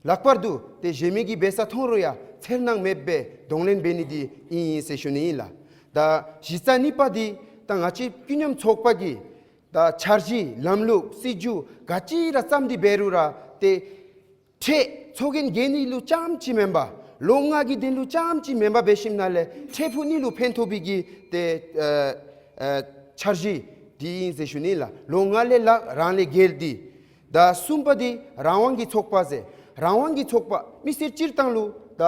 ལྷག་པར་དུ་ཏེ་གཞན་མི་གིས་འབད་ས་མཐོང་རུང་ཡང་འཚེར་སྣང་མེདཔ་སྦེ་གདོང་ལེན་འབད་ནི་འདི་ཨིན་ཟེར་ཞུ་ནི་ཨིན་ལགས། ད་གཞི་རྩ་གཉིས་པ་འདི་ད་ང་བཅས་ཀུན་མཉམ་ཚོགས་པ་གིས་ད་འཆར་གཞི་ལམ་ལུགས་སྲིད་བྱུས་ག་ཅི་ར་བརྩམས་ཏེ་འབད་རུང་ར་ཏེ་ཁྲལ་ཚོགས་རྒྱན་འགེལ་ནི་ལུ་རྐྱངམ་ཅིག་མེན་པར་ལོ་ལྔ་གི་དོན་ལུ་རྐྱངམ་ཅིག་མེན་པར་འབད་ཞིནམ་ན་ལས་ཁྲལ་ཕོག་ནི་ལུ་ཕན་ཐོགས་པའི་གི་ཏེ་ཨ་ཨ་འཆར་གཞི་འདི་ཨིན་ཟེར་ཞུ་ནི་ལགས། ལོ་ལྔ་ལས་ལཱ་རང་ལས་འགེལ་ཏེ་ད་གསུམ་པ་འདི་རང་དབང་གི་ཚོགས་པ་ཟེར། རང་དབང་གི་ཚོགས་པ་མི་སེར་སྤྱིར་བཏང་ལུ་ད་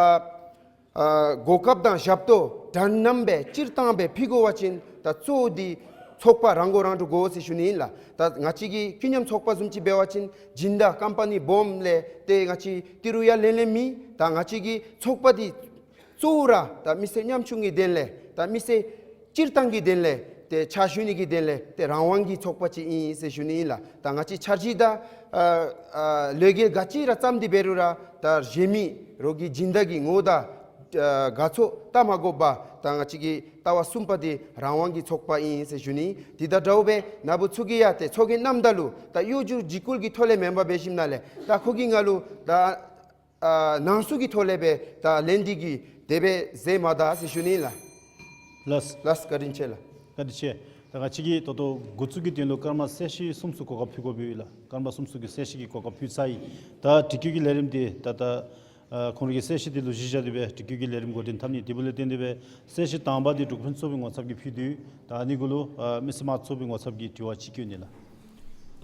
ཨ་གོ་སྐབས་དང་ཞབས་ཏོག་འདྲ་མཉམ་སྦེ་སྤྱིར་བཏང་སྦེ་ཕུལ་དགོ་པ་ཅིན་ད་གཙོ་བོ་འདི་ཚོགས་པ་རང་མགོ་རང་འདྲོངས་དགོ་ཟེར་ཞུ་ནི་ཨིན་ལགས། ད་ང་བཅས་ཀྱི་ཀུན་མཉམ་ཚོགས་པ་བཟུམ་ཅིག་འབད་བ་ཅིན་སྦྱིན་བདག་ཀམ་པ་ནི་སྦོམ་ལས་ཏེ་ང་བཅས་ཏི་རུ་ཡང་ལེན་ལེན་མེད། ད་ང་བཅས་ཀྱི་ཚོགས་པ་འདི་གཙོ་བོ་ར་ད་མི་སེར་ཉམ་ཆུང་གི་དོན་ལས་ད་མི་སེར་སྤྱིར་བཏང་གི་དོན་ལས་ཏེ་ཕྱག་ཞུ་ནི་གི་དོན་ལས་ཏེ་རང་དབང་གི་ཚོགས་པ་ཅིག་ཨིན་ཟེར་ཞུ་ནི་ཨིན་ལགས། ད་ང་བཅས་འཆར་གཞི་དང་ཨ་ཨ་ལས་འགུལ་ག་ཅི་ར་བརྩམས་ཏེ་འབད་རུང་ར་ད་གཞན་མི་རོགས་ཀྱི་སྦྱིན་བདག་གི་ངོ་དང་ཨ་དགའ་ཚོར་བལྟ་མ་དགོ་པར་ད་ང་བཅས་ཀྱི་ལྟ་བ་གསུམ་པ་འདི་རང་དབང་གི་ཚོགས་པ་ཨིན་ཟེར་ཞུ་ནི། དེ་དང་འདྲཝ་སྦེ་ནཱ་བུ་ཚུ་གིས་ཡང་ཏེ་ཚོགས་རྒྱན་བསྣམས་ད་ལུ་ད་གཡོ་སྒྱུ་འཇིགས་སྐུལ་གྱི་ཐོག་ལས་མེན་པར་འབད་ཞིནམ་ན་ལས་ད་ཁོ་གིས་ང་ལུ་ད་ ཨ་ནང་གསུག་གི་ཐོག་ལས་སྦེ་ད་ལན་འདི་གི་དེ་སྦེ་མཛད་མ་ད་ཟེར་ཞུ་ནི་ལགས། ལགས། ལགས་བཀའ་དྲིན་ཆེ་ལགས། བཀའ་དྲིན་ཆེ། ད་ང་བཅས་ཀྱིས་ད་ལྟོ་འགོ་བཙུགས་ཀྱི་དོན་ལུ་སྐར་མ་གསལ་བཤད་གསུམ་ཚུ་གོ་སྐབས་ཕུལ་དགོ་པས་ལགས། སྐར་མ་གསུམ་ཚུ་གི་གསལ་བཤད་ཀྱི་གོ་སྐབས་ཕུལ་ཚར་ཡི། ད་དྲི་བཀོད་ཀྱི་ལས་རིམ་འདི་ད་ད་ཨ་ཁོང་རའི་གསལ་བཤད་འདི་ལུ་གཞི་བཞག་སྟེ་སྦེ་དྲི་བཀོད་ཀྱི་ལས་རིམ་འགོ་འདྲེན་འཐབ་ནི། དེ་འབདཝ་ལས་བརྟེན་ཏེ་སྦེ་གསལ་བཤད་དང་པ་འདི་འབྲུག་ཕུན་སུམ་ཚོགས་པའི་ངོ་ཚབ་ཀྱིས་ཕུལ་དོ་ཡོད། ད་ཨ་ནི་གུ་ལུ་ཨ་མི་སེར་དམངས་གཙོའི་ངོ་ཚབ་ཀྱིས་དྲི་བ་ཅིག་བཀོད་ནི་ལགས།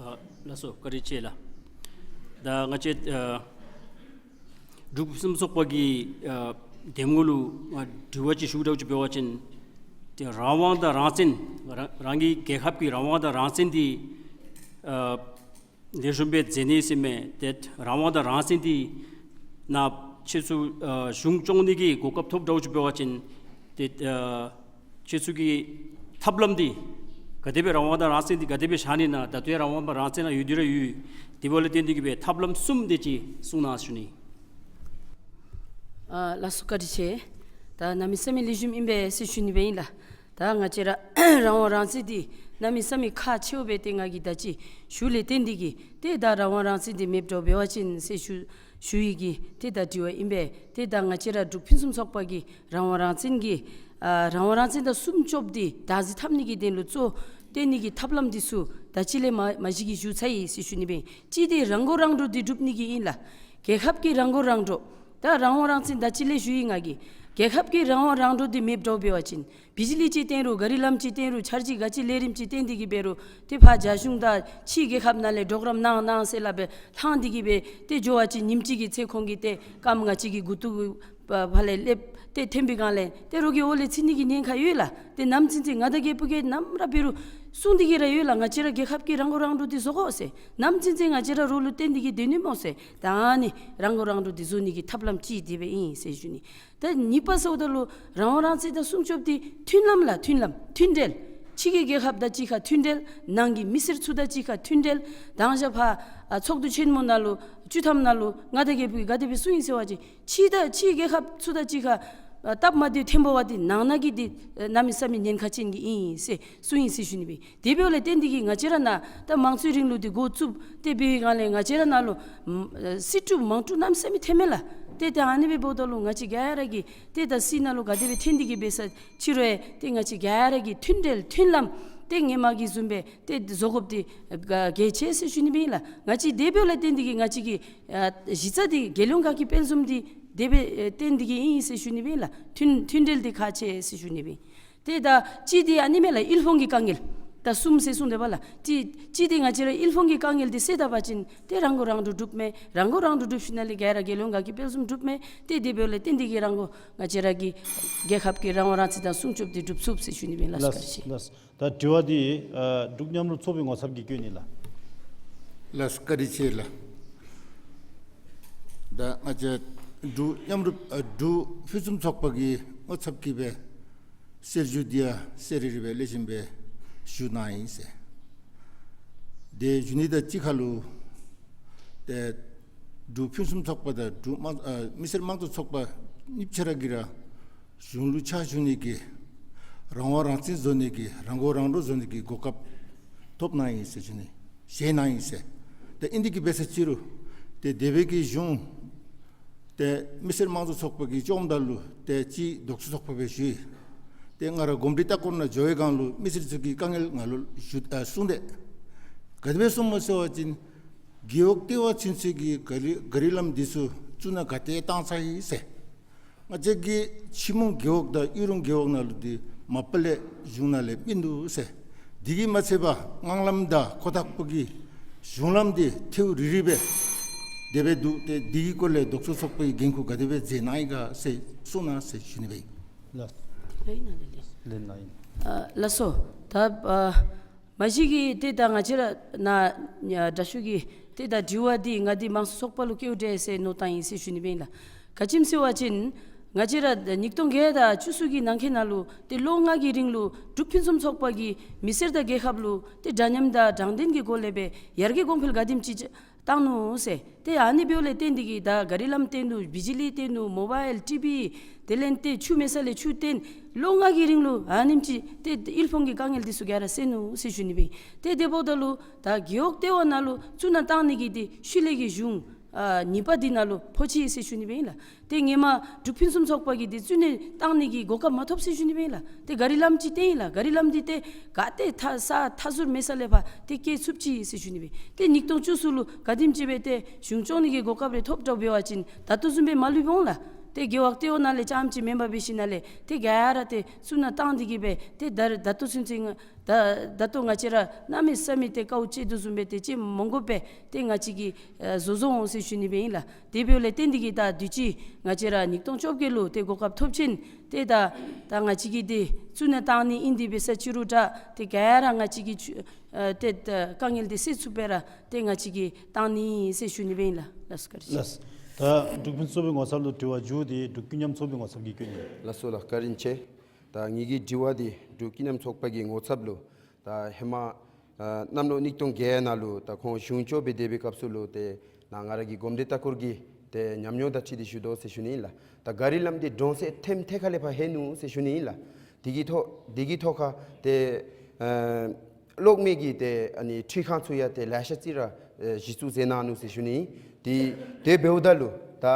ཨ་ལགས་སོ། བཀའ་དྲིན་ཆེ་ལགས། ད་ང་བཅས་ཨ་འབྲུག་ཕུན་སུམ་ཚོགས་པ་གི་ཨ་གདམ་ངོ་ལུ་ང་དྲི་བ་ཅིག་ཞུ་འདྲཝ་ཅིག་འབད་བ་ཅིན། ཏེ་རང་དབང་དང་རང་བཙན་རང་རང་གི་རྒྱལ་ཁབ་ཀྱི་རང་དབང་དང་རང་བཙན་འདི་ཨ་ལེགས་ཤོམ་སྦེ་མཛད་ནི་ཟེར་མས། ཏེ་རང་དབང་དང་རང་བཙན་འདི་ནང་ཁྱེད་ཚུ་ཨ་གཞུང་སྐྱོང་ནི་གི་གོ་སྐབས་ཐོབ་འདྲཝ་ཅིག་འབད་བ་ཅིན་ཏེ་ཨ་ཁྱེད་ཚུ་གི་ཐབས་ལམ་འདི་ག་དེ་སྦེ་རང་དབང་དང་རང་བཙན་འདི་ག་དེ་སྦེ་བཞག་ནི་ཨིན་ན། ད་ལྟོ་ཡང་རང་དབང་དང་རང་བཙན་ནང་ཡོད་དེ་ར་ཡོད། དེ་འབདཝ་ལས་བརྟེན་ཏེ་གི་སྦེ་ཐབས་ལམ་གསུམ་དེ་ཅིག་གསུང་གནང་ཞུ་ནི། ཨ་ལགས་སོ། བཀའ་དྲིན་ཆེ། ད་གནམ་མེད་ས་མེད་ལེགས་ཤོམ་ཨིན་པས་ཟེར་ཞུ་ནི་སྦེ་ཨིན་ལགས། ད་ང་བཅས་ར་རང་དབང་རང་བཙན་འདི་གནམ་མེད་ས་མེད་ཁག་ཆེཝ་སྦེ་ཏེ་ང་གིས་ད་ཅི་ཞུ་ལས་བརྟེན་ཏེ་གི་ཏེ་ད་རང་དབང་རང་བཙན་འདི་མེདཔ་འདྲཝ་འབད་བ་ཅིན་ཟེར་ཞུ་ཞུ་ཡི་གི་ཏེ་ད་དྲི་བ་ཨིན་པས། ཏེ་ད་ང་བཅས་ར་འབྲུག་ཕུན་སུམ་ཚོགས་པ་གིས་རང་དབང་རང་བཙན་གྱི་ཨ་རང་དབང་རང་བཙན་དང་སྲུང་སྐྱོབ་འདི་བདག་འཛིན་འཐབ་ནི་གི་དོན་ལུ་གཙོ་བོ་བཏོན་ནི་གི་ཐབས་ལམ་འདི་ཚུ་ད་ཅི་ལས་མ་མ་གཞི་གིས་ཞུ་ཚར་ཡི་ཟེར་ཞུ་ནི་སྦེ་ཨིན། གཅིག་འདི་རང་མགོ་རང་འདྲོངས་འདི་སྒྲུབ་ནི་གི་ཨིན་ལགས། རྒྱལ་ཁབ་ཀྱི་རང་མགོ་རང་འདྲོངས། ད་རང་དབང་རང་བཙན་ད་ཅི་ལས་ཞུ་ཡི་ང་གིས། རྒྱལ་ཁབ་ཀྱི་རང་དབང་རང་འདྲོངས་འདི་མེདཔ་འདྲཝ་འབད་བ་ཅིན་བི་ཇི་ལི་ཅིག་བཏོན་རུང་གཱ་རི་ལམ་ཅིག་བཏོན་རུང་འཆར་གཞི་ག་ཅི་ལས་རིམ་ཅིག་བཏོན་ཏེ་གི་འབད་རུང་ཏེ་ཕར་རྒྱ་གཞུང་དང་ཕྱི་རྒྱལ་ཁབ་ནང་ལས་གྲོགས་རམ་གནང་གནང་ཟེར་སླབ་སྦེ་ལྷང་སྟེ་གི་སྦེ་ཏེ་འགྱོ་བ་ཅིན་ཉིནམ་གཅིག་གི་ཚེ་ཁོང་གིས་ཏེ་རྐངམ་ང་བཅས་ཀྱི་མགུ་ཏོ་གི་ཕར་ལས་སླབ་སྟེ་འཐེན་པའི་སྒང་ལས་ཏེ་རོགས་ཀྱི་འོག་ལས་འཚོལ་ནི་གི་ཉེན་ཁ་ཡོད་ལགས། ཏེ་ནམ་ཅིག་ཅིག་མངའ་བདག་རྒྱལ་པོ་གིས་ནམ་ར་འབད་རུང་གསུང་སྟེ་གི་ར་ཡོད་ལགས། ང་བཅས་ར་རྒྱལ་ཁབ་ཀྱི་རང་མགོ་རང་འདྲོངས་འདི་བཟོ་དགོ་ཟེར། ནམ་ཅིག་ཅིག་ང་བཅས་ར་རོགས་ལུ་བརྟེན་ཏེ་གི་སྡོད་ནི་སྨོ་ཟེར། ད་ཨ་ནི་རང་མགོ་རང་འདྲོངས་འདི་བཟོ་ནི་གི་ཐབས་ལམ་ཅིག་དེ་སྦེ་ཨིན་ཟེར་ཞུ་ནི། ད་གཉིས་པ་ཟེརཝ་ད་ལུ་རང་དབང་རང་བཙན་དང་སྲུང་སྐྱོབ་འདི་མཐུན་ལམ་ལགས། མཐུན་ལམ་མཐུན་འབྲེལ། ཕྱི་གི་རྒྱལ་ཁབ་དང་གཅིག་ཁར་མཐུན་འབྲེལ། ནང་གི་མི་སེར་ཚུ་དང་གཅིག་ཁར་མཐུན་འབྲེལ། དང་ཞག་ཕར་ཨ་ཚོགས་འདུ་ཆེན་མོ་ནང་ལུ་བཅུ་ཐམ་ནང་ལུ་མངའ་བདག་རྒྱལ་པོ་གིས་ག་དེ་སྦེ་གསུངས་ཡི་ཟེར་བ་ཅིན་ཕྱི་དང་ཕྱི་རྒྱལ་ཁབ་ཚུ་དང་གཅིག་ཁར་ཨ་སྟབས་མ་བདེཝ་འཐོན་འབད་བ་འདི་ནང་ན་གི་འདི་ཨ་གནམ་མེད་ས་མེད་ཉེན་ཁ་ཅན་གྱི་ཨིན་ཟེར་གསུངས་ཡི་ཟེར་ཞུ་ནི་སྦེ། དེ་འབདཝ་ལས་བརྟེན་ཏེ་གི་ང་བཅས་ར་ནཱ་ད་དམངས་གཙོའི་རིང་ལུགས་འདི་འགོ་བཙུགས་ཏེ་འབད་བའི་སྒང་ལས་ང་བཅས་ར་ནཱ་ལུ་ཨམ་ཨ་སྲིད་སྒྲུབ་དམངས་སྒྲུབ་གནམ་མེད་ས་མེད་འཐོན་མས་ལགས། ཏེ་ད་ཨ་ནི་སྦེ་འབདཝ་ད་ལུ་ང་བཅས་ག་ར་གིས་ཏེ་ད་སྲིད་ནང་ལུ་ག་དེ་སྦེ་འཐོན་ཏེ་གི་འབད་ས་ཕྱི་རུ་ཡང་ཏེ་ང་བཅས་ག་ར་གིས་མཐུན་འབྲེལ་མཐུན་ལམ་ཏེ་ཧེ་མ་གི་བཟུམ་སྦེ་ཏེ་བཟོ་དགོཔ་འདི་གལ་ཆེ་ཟེར་ཞུ་ནི་སྦེ་ཨིན་ལགས། ང་བཅས་དེ་འབདཝ་ལས་བརྟེན་ཏེ་གི་ང་བཅས་ཀྱི་ཨ་གཞི་རྩ་འདི་རྒྱལ་ཡོངས་དགའ་སྐྱིད་དཔལ་འཛོམས་འདི་དེ་སྦེ་ཨེ་བརྟེན་ཏེ་གི་ཨིན་ཟེར་ཞུ་ནི་སྦེ་ཨིན་ལགས། མཐུན་མཐུན་འབྲེལ་འདི་ཁག་ཆེ་ཟེར་ཞུ་ནི་སྦེ་ཨིན། ཏེ་ད་གཅིག་འདི་ཨ་ནི་མས་ལགས། དབུལ་ཕོངས་ཀྱི་དཀའ་ངལ་ད་གསུམ་ཟེར་གསུངས་དེས་པ་ལགས། གཅིག་གཅིག་འདི་ང་བཅས་ར་དབུལ་ཕོངས་ཀྱི་དཀའ་ངལ་འདི་སེལ་ད་པ་ཅིན་ཏེ་རང་མགོ་རང་འདྲོངས་འགྲུབ་མས། རང་མགོ་རང་འདྲོངས་འགྲུབ་ཞིནམ་ལས་ག་ར་རྒྱལ་ཡོངས་དགའ་སྐྱིད་དཔལ་འཛོམས་འགྲུབ་མས། ཏེ་དེ་འབདཝ་ལས་བརྟེན་ཏེ་གི་རང་མགོ་ང་བཅས་ར་གི་རྒྱལ་ཁབ་ཀྱི་རང་དབང་རང་བཙན་དང་སྲུང་སྐྱོབ་འདི་འགྲུབ་ཚུགས་ཟེར་ཞུ་ནི་སྦེ་ཨིན་ལགས། ལགས་བཀའ་དྲིན་ཆེ། ལགས། ད་དྲི་བ་འདི་ཨ་འབྲུག་མཉམ་རུབ་ཚོགས་པའི་ངོ་ཚབ་ཀྱིས་བཀོད་ནི་ལགས། ལགས་བཀའ་དྲིན་ཆེ་ལགས། ད་ང་བཅས་འབྲུག་མཉམ་རུབ་ཨ་འབྲུག་ཕུན་སུམ་ཚོགས་པ་གི་ངོ་ཚབ་ཀྱིས་སྦེ་གསལ་ཞུ་འདི་ཡང་གསལ་རི་རི་སྦེ་ལེགས་ཤོམ་སྦེ་ཞུ་གནང་ཡི་ཟེར། དེ་ཞུ་ནི་དང་གཅིག་ཁར་ལུ་ཏེ་འབྲུག་ཕུན་སུམ་ཚོགས་པ་དང་འབྲུག་དམངས་ཨ་མི་སེར་དམངས་གཙོ་ཚོགས་པ་གཉིས་ཆ་ར་གིས་ར་གཞུང་ལུ་ཕྱག་ཞུ་ནི་གི་རང་དབང་རང་བཙན་བཟོ་ནི་གི་རང་མགོ་རང་འདྲོངས་བཟོ་ནི་གི་གོ་སྐབས་ཐོབ་གནང་ཡི་ཟེར་ཞུ་ནི་བཞེས་གནང་ཡི་ཟེར། ཏེ་ཨིན་ཏེ་གི་འབད་ས་ཅི་རུང་ཏེ་དེ་སྦེ་གི་གཞུང་ཏེ་མི་སེར་དམངས་གཙོ་ཚོགས་པ་གི་བཅོམ་ད་ལུ་ཏེ་གཅིག་ལྡོག་ཕྱོགས་ཚོགས་པ་སྦེ་ཞུ་ཡི། ཏེ་ང་ར་གོམས་འདྲིས་ལྟ་སྐོར་ནང་འགྱོ་བའི་སྒང་ལུ་མི་སེར་ཚུ་གིས་དཀའ་ངལ་ང་ལུ་ཞུ་ཨ་གསུངས་ཏེ། ག་དེ་སྦེ་གསུངམ་སྨོ་ཟེར་བ་ཅིན་རྒེད་འོག་ལྟེ་བ་ཚུན་ཚོད་ཀྱི་གཱ་རི་གཱ་རི་ལམ་འདི་ཚུ་བཙུགས་ནང་ག་ཏེ་བཏང་ཚར་ཡི་ཟེར། ང་བཅས་ཀྱི་ཆུ་མོ་རྒེད་འོག་དང་གཡུ་རུང་རྒེད་འོག་ནང་ལུ་འདི་མ་པ་ལས་གཞུང་ནང་ལས་མིན་འདུག་ཟེར། འདི་གིས་མ་ཚད་པར་ངང་ལམ་དང་ཁོ་ཐག་པོ་གི་གཞུང་ལམ་འདི་ཐལཝ་རི་རི་སྦེ་དེ་སྦེ་འདུག། ཏེ་འདི་གི་སྐོར་ལས་ལྡོག་ཕྱོགས་ཚོགས་པའི་འགན་ཁུར་ག་དེ་སྦེ་མཛད་གནང་ཡི་ག་ཟེར་གསུངས་གནང་ཟེར་ཞུ་ནི་སྦེ་ཨིན། ལགས། ལན་གནང་ཡི། ཨ་ལགས་སོ། ད་ཨ་མ་གཞི་གིས་ཏེ་ད་ང་བཅས་ར་ནཱ་ཨ་དྲག་ཤོས་ཀྱིས་ཏེ་ད་དྲི་བ་འདི་ང་འདི་དམངས་གཙོ་ཚོགས་པ་ལུ་བཀོད་དེས་ཟེར་མནོ་བཏང་ཡི་ཟེར་ཞུ་ནི་སྦེ་ཨིན་ལགས། ག་ཅི་སྨོ་ཟེར་བ་ཅིན་ང་བཅས་ར་ཉིས་སྟོང་བརྒྱད་དང་བཅུ་གསུམ་གྱི་ནང་འཁོད་ནང་ལུ་ཏེ་ལོ་ལྔ་གི་རིང་ལུ་འབྲུག་ཕུན་སུམ་ཚོགས་པ་གིས་མི་སེར་དང་རྒྱལ་ཁབ་ལུ་ཏེ་འདྲ་མཉམ་དང་དྲང་བདེན་གྱི་སྒོ་ལས་སྦེ་ཡར་རྒྱས་གོང་འཕེལ་ག་དེམ་ཅིག་བཏང་ནུག་ཟེར། ཏེ་ཨ་ནི་འབདཝ་ལས་བརྟེན་ཏེ་གི་ད་གཱ་རི་ལམ་བཏོན་ནུག། བི་ཇི་ལི་བཏོན་ནུག། མོ་བཱའིལ་ཊི་བི་དེ་ལས་ཏེ་ཆུ་མེད་ས་ལས་ཆུ་བཏོན། ལོ་ལྔ་གི་རིང་ལུ་ཨ་ནེམ་ཅིག་ཏེ་དབུལ་ཕོངས་ཀྱི་དཀའ་ངལ་འདི་ཚུ་ག་ར་སེལ་ནུག་ཟེར་ཞུ་ནི་སྦེ་ཨིན། ཏེ་དེ་འབདཝ་ད་ལུ་ད་རྒེད་འོག་ལྟེ་བ་ནང་ལུ་བཙུགས་ནང་བཏང་ནི་གི་འདི་ཤུལ་ལས་ཀྱི་གཞུང་ ཨ་ཉིས་པ་འདི་ནང་ལུ་ཕོག་ཅི་ཟེར་ཞུ་ནི་སྦེ་ཨིན་ལགས། ཏེ་ཧེ་མ་འབྲུག་ཕུན་སུམ་ཚོགས་པ་གིས་འདི་བཙུགས་ནི་བཏང་ནི་གི་གོ་སྐབས་མ་ཐོབ་ཟེར་ཞུ་ནི་སྦེ་ཨིན་ལགས། ཏེ་ག་རི་ལམ་ཅིག་བཏོན་ཡི་ལགས། ག་རི་ལམ་འདི་ཏེ་ག་ཏེ་ཐ་ས་མཐའ་ཟུར་མེད་ས་ལས་ཕར་ཏེ་བསྐྱལ་ཚུགས་ཅི་ཟེར་ཞུ་ནི་སྦེ། ཏེ་ཉིས་སྟོང་བཅུ་གསུམ་ལུ་ག་དེམ་ཅིག་སྦེ་ཏེ་གཞུང་སྐྱོང་ནི་གི་གོ་སྐབས་རེ་ཐོབ་དྲགས་འབད་བ་ཅིན་ད་ལྟོ་བཟུམ་སྦེ་མ་ལུས་འོང་ལགས། ཏེ་རྒེད་འོག་ལྟེ་བ་ནང་ལས་རྐྱངམ་ཅིག་མེན་པར་འབད་ཞིནམ་ལས་ཏེ་ག་ར་ཏེ་བཙུགས་ནི་བཏང་སྟེ་གིས་སྦེ་ཏེ་ད་ད་ལྟོ་ཚུན་ཚོད་ད་ད་ལྟོ་ང་བཅས་ར་གནམ་མེད་ས་མེད་ཏེ་དཀའཝ་སྤྱད་དོ་བཟུམ་སྦེ་ཏེ་སྤྱད་མ་དགོ་པར་ཏེ་ང་བཅས་ཀྱིས་ཨ་བཟོ་བཟོཝ་འོང་ཟེར་ཞུ་ནི་སྦེ་ཨིན་ལགས། དེ་འབདཝ་ལས་བརྟེན་ཏེ་གིས་ད་དུས་ཅི་ང་བཅས་ར་ཉིས་སྟོང་བཅོ་བརྒྱད་ལུ་ཏེ་གོ་སྐབས་ཐོབ་ཅིན་ཏེ་ད་ད་ང་བཅས་ཀྱིས་ཏེ་བཙུགས་ནི་བཏང་ནི་ཨིན། དེ་འབད་ས་ཅི་རུང་ད་ཏེ་ག་ར་ང་བཅས་ཀྱིས་ཨ་ཏེ་ད་དཀའ་ངལ་འདི་སེལ་ཚུགས་པར་ར་ཏེ་ང་བཅས་ཀྱིས་བཏང་ནི་ཨིན་ཟེར་ཞུ་ནི་སྦེ་ཨིན་ལགས། ལགས་སོ། བཀའ་དྲིན་ཆེ། ལགས། ད་འབྲུག་ཕུན་སུམ་ཚོགས་པའི་ངོ་ཚབ་ལུ་དྲི་བ་མཇུག་འདི་འབྲུག་ཀུན་མཉམ་ཚོགས་པའི་ངོ་ཚབ་ཀྱིས་བསྐྱོན་ནི། ལགས་སོ་ལགས། བཀའ་དྲིན་ཆེ། ད་ངེ་གི་དྲི་བ་འདི་འབྲུག་ཀུན་མཉམ་ཚོགས་པ་གི་ངོ་ཚབ་ལུ་ད་ཧེ་མ་ཨ་གནམ་ལོ་ཉིས་སྟོང་བརྒྱད་ནང་ལུ་ད་ཁོང་གཞུང་སྐྱོང་འབད་དེ་འབད་བའི་སྐབས་སུ་ལུ་ཏེ་ནཱ་ང་ར་གི་གོམས་འདྲིས་ལྟ་སྐོར་གྱི་ཏེ་ཉམས་མྱོང་དང་འཁྲིལ་ཏེ་ཞུ་དོ་ཟེར་ཞུ་ནི་ཨིན་ལགས། ད་ག་རི་ལམ་འདི་གྲོང་གསེབ་ཐེམ་ཐེ་ཁ་ལས་ཕར་ལྷོད་ནུག་ཟེར་ཞུ་ནི་ཨིན་ལགས། དེ་གི་ཐོག་དེ་གི་ཐོག་ཁར་ཏེ་ཨ་གློག་མེ་གི་ཏེ་ཨ་ནི་འཕྲུལ་ཁང་ཚུ་ཡང་ཏེ་ལེ་ཤ་ཅིག་ར་ཨེ་གཞི་བཙུགས་མཛད་གནང་ནུག་ཟེར་ཞུ་ནི། ཏེ་དེ་འབདཝ་ད་ལུ་ད་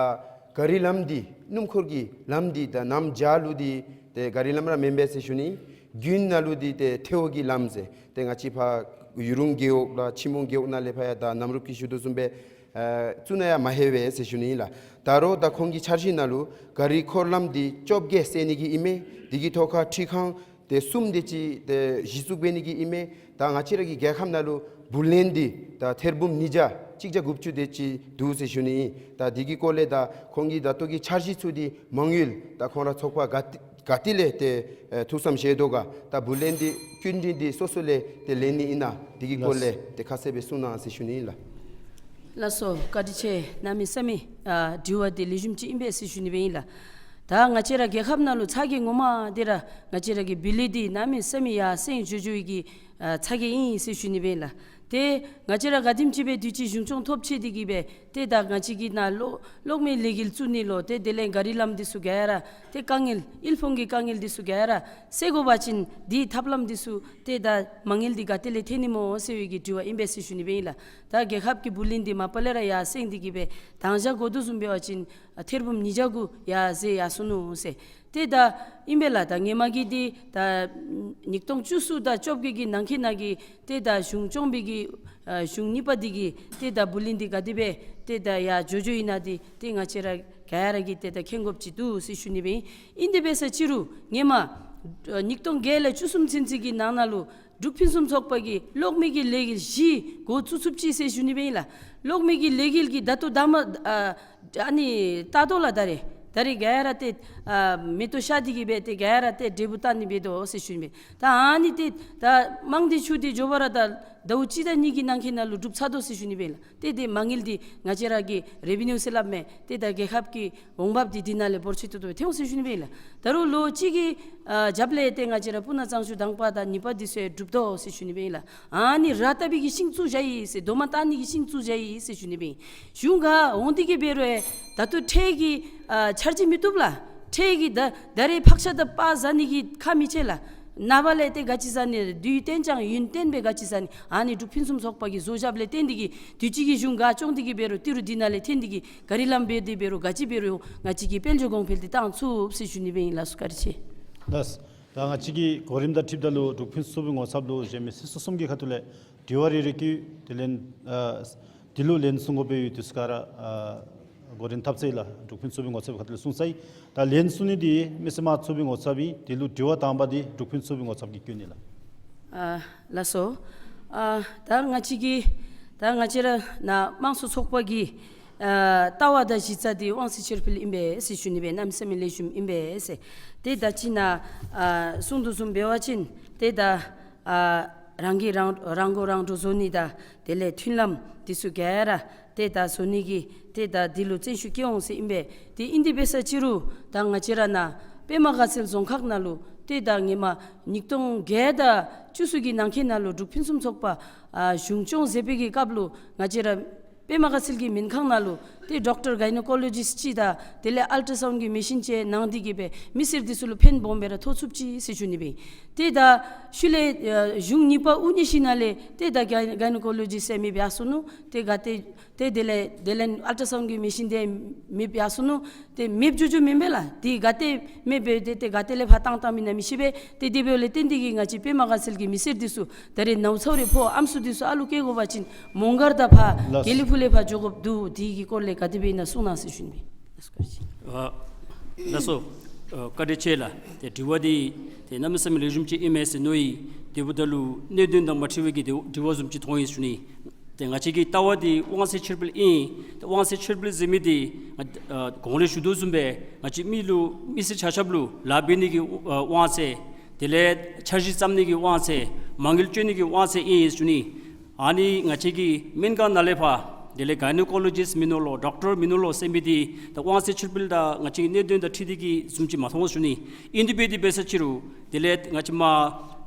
ག་རི་ལམ་འདི་སྣུམ་འཁོར་གྱི་ལམ་འདི་ད་གནམ་བྱཱར་ལུ་འདི་ཏེ་ག་རི་ལམ་ར་མེན་པས་ཟེར་ཞུ་ནི། དགུན་ནང་ལུ་འདི་ཏེ་ཐལཝ་གི་ལམ་ཟེར་ཏེ་ང་བཅས་ཕར་ཡུ་རུང་རྒེད་འོག་དང་ཆི་མོང་རྒེད་འོག་ནང་ལས་ཕར་ཡང་ད་གནམ་རུབ་ཀྱི་ཞུ་དོ་བཟུམ་སྦེ་ཨ་བཙུགས་ནི་ཡང་མ་ལྷོད་པས་ཟེར་ཞུ་ནི་ཨིན་ལགས། ད་རུང་ད་ཁོང་གི་འཆར་གཞི་ནང་ལུ་ག་རི་འཁོར་ལམ་འདི་བཅོ་བརྒྱད་བསལ་ནི་གི་ཨིན་མས། དེ་གི་ཐོག་ཁར་འཕྲུལ་ཁང་ཏེ་གསུམ་དེ་ཅིག་ཏེ་གཞི་བཙུགས་འབད་ནི་གི་ཨིན་མས། ད་ང་བཅས་ར་གི་རྒྱལ་ཁབ་ནང་ལུ་བུ་ལོན་འདི་ད་ཐེར་འབུམ་ཉིས་བརྒྱ་གཅིག་བརྒྱ་དགུ་བཅུ་དེ་ཅིག་འདུག་ཟེར་ཞུ་ནི་ཨིན། ད་དེ་གི་སྐོར་ལས་ད་ཁོང་གི་ད་ལྟོ་གི་འཆར་གཞི་ཚུ་འདི་མ་དངུལ་ད་ཁོང་ར་ཚོགས་པ་ག་ཏེ་ག་ཏེ་ལས་ཏེ་ཨེ་ཐུགས་བསམ་བཞེས་དོ་ག། ད་བུ་ལོན་འདི་བསྐྱིན་འགྲུལ་འདི་སོ་སོ་ལས་ཏེ་ལེན་ནི་ཨིན་ན་དེ་གི་སྐོར་ལས་ཏེ་ཁ་གསལ་སྦེ་གསུང་གནང་ཟེར་ཞུ་ནི་ཨིན་ལགས། ལགས་སོ། བཀའ་དྲིན་ཆེ། གནམ་མེད་ས་མེད་ཨ་དྲི་བ་འདི་ལེགས་ཤོམ་ཅིག་ཨིན་པས་ཟེར་ཞུ་ནི་སྦེ་ཨིན་ལགས། ད་ང་བཅས་ར་རྒྱལ་ཁབ་ནང་ལུ་ཚ་གྱང་ངོ་མ་འདི་ར་ང་བཅས་ར་གི་བུ་ལོན་འདི་གནམ་མེད་ས་མེད་ཡར་སེང་འགྱོ་འགྱོ་བའི་གི་ཨ་ཚ་གྱང་ཨིན་ཟེར་ཞུ་ནི་སྦེ་ཨིན་ལགས། ཏེ་ང་བཅས་ར་ག་དེམ་ཅིག་སྦེ་དུས་ཅི་གཞུང་སྐྱོང་ཐོབ་ཅི་དེ་གིས་སྦེ་ཏེ་ད་ང་བཅས་ཀྱི་ནཱ་གློག་གློག་མེ་ལས་འགུལ་བཙུགས་ནི་ལོ་ཏེ་དེ་ལས་ག་རི་ལམ་འདི་ཚུ་ག་ར་ཏེ་དཀའ་ངལ་དབུལ་ཕོངས་ཀྱི་དཀའ་ངལ་འདི་ཚུ་ག་ར་སེལ་དགོ་པ་ཅིན་འདི་ཐབས་ལམ་འདི་ཚུ་ཏེ་ད་མ་དངུལ་འདི་ག་ཏེ་ལས་འཐོན་ནི་སྨོ་ཟེར་བའི་གི་དྲི་བ་ཨིན་པས་ཟེར་ཞུ་ནི་སྦེ་ཨིན་ལགས། ད་རྒྱལ་ཁབ་ཀྱི་བུ་ལོན་འདི་མ་པ་ལས་ར་ཡར་སེང་སྟེ་གིས་སྦེ་དང་ཞག་འགོ་དོ་བཟུམ་འབད་བ་ཅིན་ཨ་ཐེར་འབུམ་ཉིས་བརྒྱ་གུ་ཡར་འཛེགས་ཡར་སོ་ནུག་ཟེར། ཏེ་ད་ཨིན་པས་ལགས། ད་ཧེ་མ་གི་འདི་ད་ཉིས་སྟོང་བཅུ་གསུམ་དང་བཅོ་བརྒྱད་ཀྱི་ནང་འཁོད་ནང་གི་ཏེ་ད་གཞུང་སྐྱོང་པའི་གི་ཨ་གཞུང་གཉིས་པ་འདི་གིས་ཏེ་ད་བུ་ལོན་འདི་ག་དེ་སྦེ་ཏེ་ད་ཡར་འགྱོ་འགྱོཝ་ཨིན་ན་འདི་ཏེ་ང་བཅས་ར་ག་ར་གིས་ཏེ་ད་མཁྱེན་དགོཔ་ཅིག་འདུག་ཟེར་ཞུ་ནི་སྦེ་ཨིན། ཨིན་དེ་འབད་ས་ཅི་རུང་ཧེ་མ་ཨ་ཉིས་སྟོང་བརྒྱད་ལས་བཅུ་གསུམ་ཚུན་ཚོད་ཀྱི་ནང་ན་ལུ་འབྲུག་ཕུན་སུམ་ཚོགས་པ་གིས་གློག་མེ་གི་ལས་འགུལ་བཞི་འགོ་བཙུགས་ཚུགས་ཅི་ཟེར་ཞུ་ནི་སྦེ་ཨིན་ལགས། གློག་མེ་གི་ལས་འགུལ་གྱི་ད་ལྟོ་ད་མ་ཨ་ཨ་ནི་ད་ལྟོ་ལགས་ད་རེས་ད་རེས་ག་ར་ཏེ་ཨ་མེ་ཏོག་ཤར་ཏེ་གིས་སྦེ་ཏེ་ག་ར་ཏེ་འབྲས་བུ་བཏགས་ནི་འབད་དོ་ཟེར་ཞུ་ནི་སྦེ། ད་ཨ་ནི་ཏེ་ད་རྨང་འདི་ཆུ་འདི་འགྱོ་བར་ད་ཟླཝ་གཅིག་དང་གཉིས་ཀྱི་ནང་འཁོད་ནང་ལུ་གྲུབ་ཚར་དོ་ཟེར་ཞུ་ནི་སྦེ་ཨིན་ལགས། ཏེ་ཏེ་མ་དངུལ་འདི་ང་བཅས་ར་གི་རེ་བི་ནིའུ་ཟེར་སླབ་མས། ཏེ་ད་རྒྱལ་ཁབ་ཀྱི་འོང་འབབ་འདི་འདི་ནང་ལས་འབོར་ཆེ་ཏོག་ཏོ་སྦེ་ཐོན་འོང་ཟེར་ཞུ་ནི་སྦེ་ཨིན་ལགས། ད་རུང་ལོ་གཅིག་གི་ཨ་རྒྱབ་ལས་ཏེ་ང་བཅས་ར་སྤུ་ན་གཙང་ཆུ་དང་པ་དང་གཉིས་པ་འདི་ཚུ་གྲུབ་དོ་ཟེར་ཞུ་ནི་སྦེ་ཨིན་ལགས། ཨ་ནི་ར་བཏབ་པའི་གི་ཤིང་བཙུགས་བཞག་ཡི་ཟེར་རྡོག་མ་བཏགས་ནི་གི་ཤིང་བཙུགས་བཞག་ཡི་ཟེར་ཞུ་ནི་སྦེ་ཨིན། གཞུང་ག་འོང་སྟེ་གིས་འབད་རུང་ད་ལྟོ་ཁྲལ་གྱི་ཨ་འཆར་གཞི་མི་བཏུབ་ལགས། ཁྲལ་གྱི་ད་ད་རེས་ཕག་ཤ་དང་སྤར་ཟ་ནི་གི་ཁ་མི་ཕྱེ་ལགས། ནངས་པ་ལས་ཏེ་ག་ཅི་ཟ་ནི་དུས་བཏོན་ཀྱང་ཡུན་བཏོན་སྦེ་ག་ཅི་ཟ་ནི། ཨ་ནི་འབྲུག་ཕུན་སུམ་ཚོགས་པ་གིས་བཟོ་བཞགཔ་ལས་བརྟེན་ཏེ་གིས་དུས་ཅི་གི་གཞུང་ག་སྐྱོང་སྟེ་གིས་འབད་རུང་ཏི་རུ་འདི་ནང་ལས་འཐོན་ཏེ་གིས་ག་རི་ལམ་འབད་དེ་འབད་རུང་ག་ཅི་འབད་རུང་ང་བཅས་ཀྱིས་དཔལ་འབྱོར་གོང་འཕེལ་འདི་བཏང་ཚུགས་ཟེར་ཞུ་ནི་སྦེ་ཨིན་ལགས་སོ། བཀའ་དྲིན་ཆེ། ལགས། ད་ང་བཅས་ཀྱི་གོ་རིམ་དང་འཁྲིལཝ་ད་ལུ་འབྲུག་ཕུན་སུམ་ཚོགས་པའི་ངོ་ཚབ་ལུ་གཞན་མི་སེར་སོ་གསུམ་གྱི་ཁ་ཐུག་ལས་དྲི་བ་རེ་རེ་བཀོད་དེ་ལན་ཨ་དེ་ལུ་ལན་གསུང་དགོ་པའི་དུས་ཚོད་ག་ར་ཨ་གོ་རིམ་འཐབ་ཚར་ཡི་ལགས། འབྲུག་ཕུན་སུམ་ཚོགས་པའི་ངོ་ཚབ་ཁ་ཐུག་ལས་གསུང་ཚར་ཡི། ད་ལན་གསུང་ནི་འདི་མི་སེར་དམངས་ཚོགས་པའི་ངོ་ཚབ་ཨིན། དེ་ལུ་དྲི་བ་དང་པ་འདི་འབྲུག་ཕུན་སུམ་ཚོགས་པའི་ངོ་ཚབ་ཀྱིས་བཀོད་ནི་ལགས། ཨ་ལགས་སོ། ཨ་ད་ང་བཅས་ཀྱི་ད་ང་བཅས་ར་ནཱ་དམངས་གཙོ་ཚོགས་པ་གི་ཨ་ལྟ་བ་དང་གཞི་རྩ་འདི་དབང་ཚད་ཆེར་འཕེལ་ཨིན་པས་ཟེར་ཞུ་ནི་སྦེ་གནམ་མེད་ས་མེད་ལེགས་ཤོམ་ཨིན་པས་ཟེར། ཏེ་ད་ཅི་ནཱ་ཨ་གསུང་དོ་བཟུམ་འབད་བ་ཅིན་ཏེ་ད་ཨ་རང་གིས་རང་རང་མགོ་རང་འདྲོངས་བཟོ་ནི་དང་དེ་ལས་མཐུན་ལམ་འདི་ཚུ་ག་ར་ཏེ་ད་བཟོ་ནི་གི་ཏེ་ད་འདི་ལུ་བརྩོན་ཤུགས་བསྐྱེད་འོང་ཟེར་ཨིན་པས། ཏེ་ཨིན་དེ་འབད་ས་ཅི་རུང་ད་ང་བཅས་ར་ནཱ་པདྨ་དགའ་ཚལ་རྫོང་ཁག་ནང་ལུ་ཏེ་ད་ཧེ་མ་ཉིས་སྟོང་བརྒྱད་དང་བཅུ་གསུམ་གྱི་ནང་འཁོད་ནང་ལུ་འབྲུག་ཕུན་སུམ་ཚོགས་པ་ཨ་གཞུང་སྐྱོང་མཛད་པའི་གི་སྐབས་ལུ་ང་བཅས་ར་པདྨ་དགའ་ཚལ་གྱི་སྨན་ཁང་ནང་ལུ་ ཏེ་ཌོག་ཊར་གའི་ནོ་ཀོ་ལོ་ཇིསཊ་ཅིག་དང་དེ་ལས་ཨལ་ཊ་སའུནཌ་གི་མེ་ཤིན་ཅིག་གནང་སྟེ་གི་སྦེ་མི་སེར་འདི་ཚུ་ལུ་ཕན་སྦོམ་སྦེ་ར་ཐོགས་ཚུགས་ཅི་ཟེར་ཞུ་ནི་སྦེ། ཏེ་ད་ཤུལ་ལས་ཨ་གཞུང་གཉིས་པ་དབུ་བརྙེས་ཞིནམ་ལས་ཏེ་ད་གའི་གའི་ནོ་ཀོ་ལོ་ཇིསཊ་ཟེར་མེདཔ་ཡར་སོ་ནུག། ཏེ་ག་ཏེ་ཏེ་དེ་ལས་དེ་ལས་ཨལ་ཊ་སའུནཌ་གི་མེ་ཤིན་འདི་མེདཔ་ཡར་སོ་ནུག། ཏེ་མེདཔ་འགྱོ་འགྱོཝ་མེན་པས་ལགས། ཏེ་ག་ཏེ་མེདཔ་འབད་དེ་ཏེ་ག་ཏེ་ལས་ཕར་བཏང་བཏངམ་ཨིན་ན་མི་ཤེས་པས། ཏེ་དེ་འབདཝ་ལས་བརྟེན་ཏེ་གི་ང་བཅས་པདྨ་དགའ་ཚལ་གྱི་མི་སེར་འདི་ཚུ་ད་རེས་ནཝ་ཚཝ་རེ་ཕོ་ཨམ་སྲུ་འདི་ཚུ་ཨ་ལུ་བསྐྱལ་དགོ་པ་ཅིན་མོང་སྒར་དང་ཕར་ལགས། དགེ་ལེགས་ཕུག་ལས་ཕར་འགྱོ་དགོཔ་འདུག། དེ་གི་སྐོར་ལས་ག་དེ་སྦེ་ཨིན་ན་གསུང་གནང་ཟེར་ཞུ་ནི་སྦེ། ཨ་ལགས་སོ། ཨ་བཀའ་དྲིན་ཆེ་ལགས། ཏེ་དྲི་བ་འདི་ཏེ་གནམ་མེད་ས་མེད་ལེགས་ཤོམ་ཅིག་ཨིན་མས་ཟེར་མནོ་ཡི། དེ་འབདཝ་ད་ལུ་གནད་དོན་དང་མ་འཁྲིལ་བའི་གི་དྲི་དྲི་བ་བཟུམ་ཅིག་མཐོང་ཡི་ཟེར་ཞུ་ནི། ཏེ་ང་བཅས་ཀྱི་ལྟ་བ་འདི་དབང་ཚད་ཕྱིར་སྤེལ་ཨིན། ཏེ་དབང་ཚད་ཕྱིར་སྤེལ་ཟེར་མི་འདི་ང་ཨ་གོང་ལས་ཞུ་དོ་བཟུམ་སྦེ་ང་བཅས་མི་ལུ་མི་སེར་ཆ་ཁྱབ་ལུ་ལཱ་འབད་ནི་གི་ཨ་དབང་ཚད། དེ་ལས་འཆར་གཞི་བརྩམ་ནི་གི་དབང་ཚད། མ་དངུལ་སྤྱོད་ནི་གི་དབང་ཚད་ཨིན་ཟེར་ཞུ་ནི། ཨ་ནི་ང་བཅས་ཀྱི་སྨན་ཁང་ནང་ལས་ཕར་དེ་ལས་གའི་ནོ་ཀོ་ལོ་ཇིསཊ་མིན་ནུག་ལོ་ཌོག་ཊར་མིན་ནུག་ལོ་ཟེར་མི་འདི་ད་དབང་ཚད་ཕྱིར་སྤེལ་དང་ང་བཅས་ཀྱི་གནད་དོན་དང་འཁྲིལ་ཏེ་གི་བཟུམ་ཅིག་མ་མཐོང་ཟེར་ཞུ་ནི། ཨིན་དེ་འབད་དེ་འབད་ས་ཅིག་རུང་དེ་ལས་ང་བཅས་མར་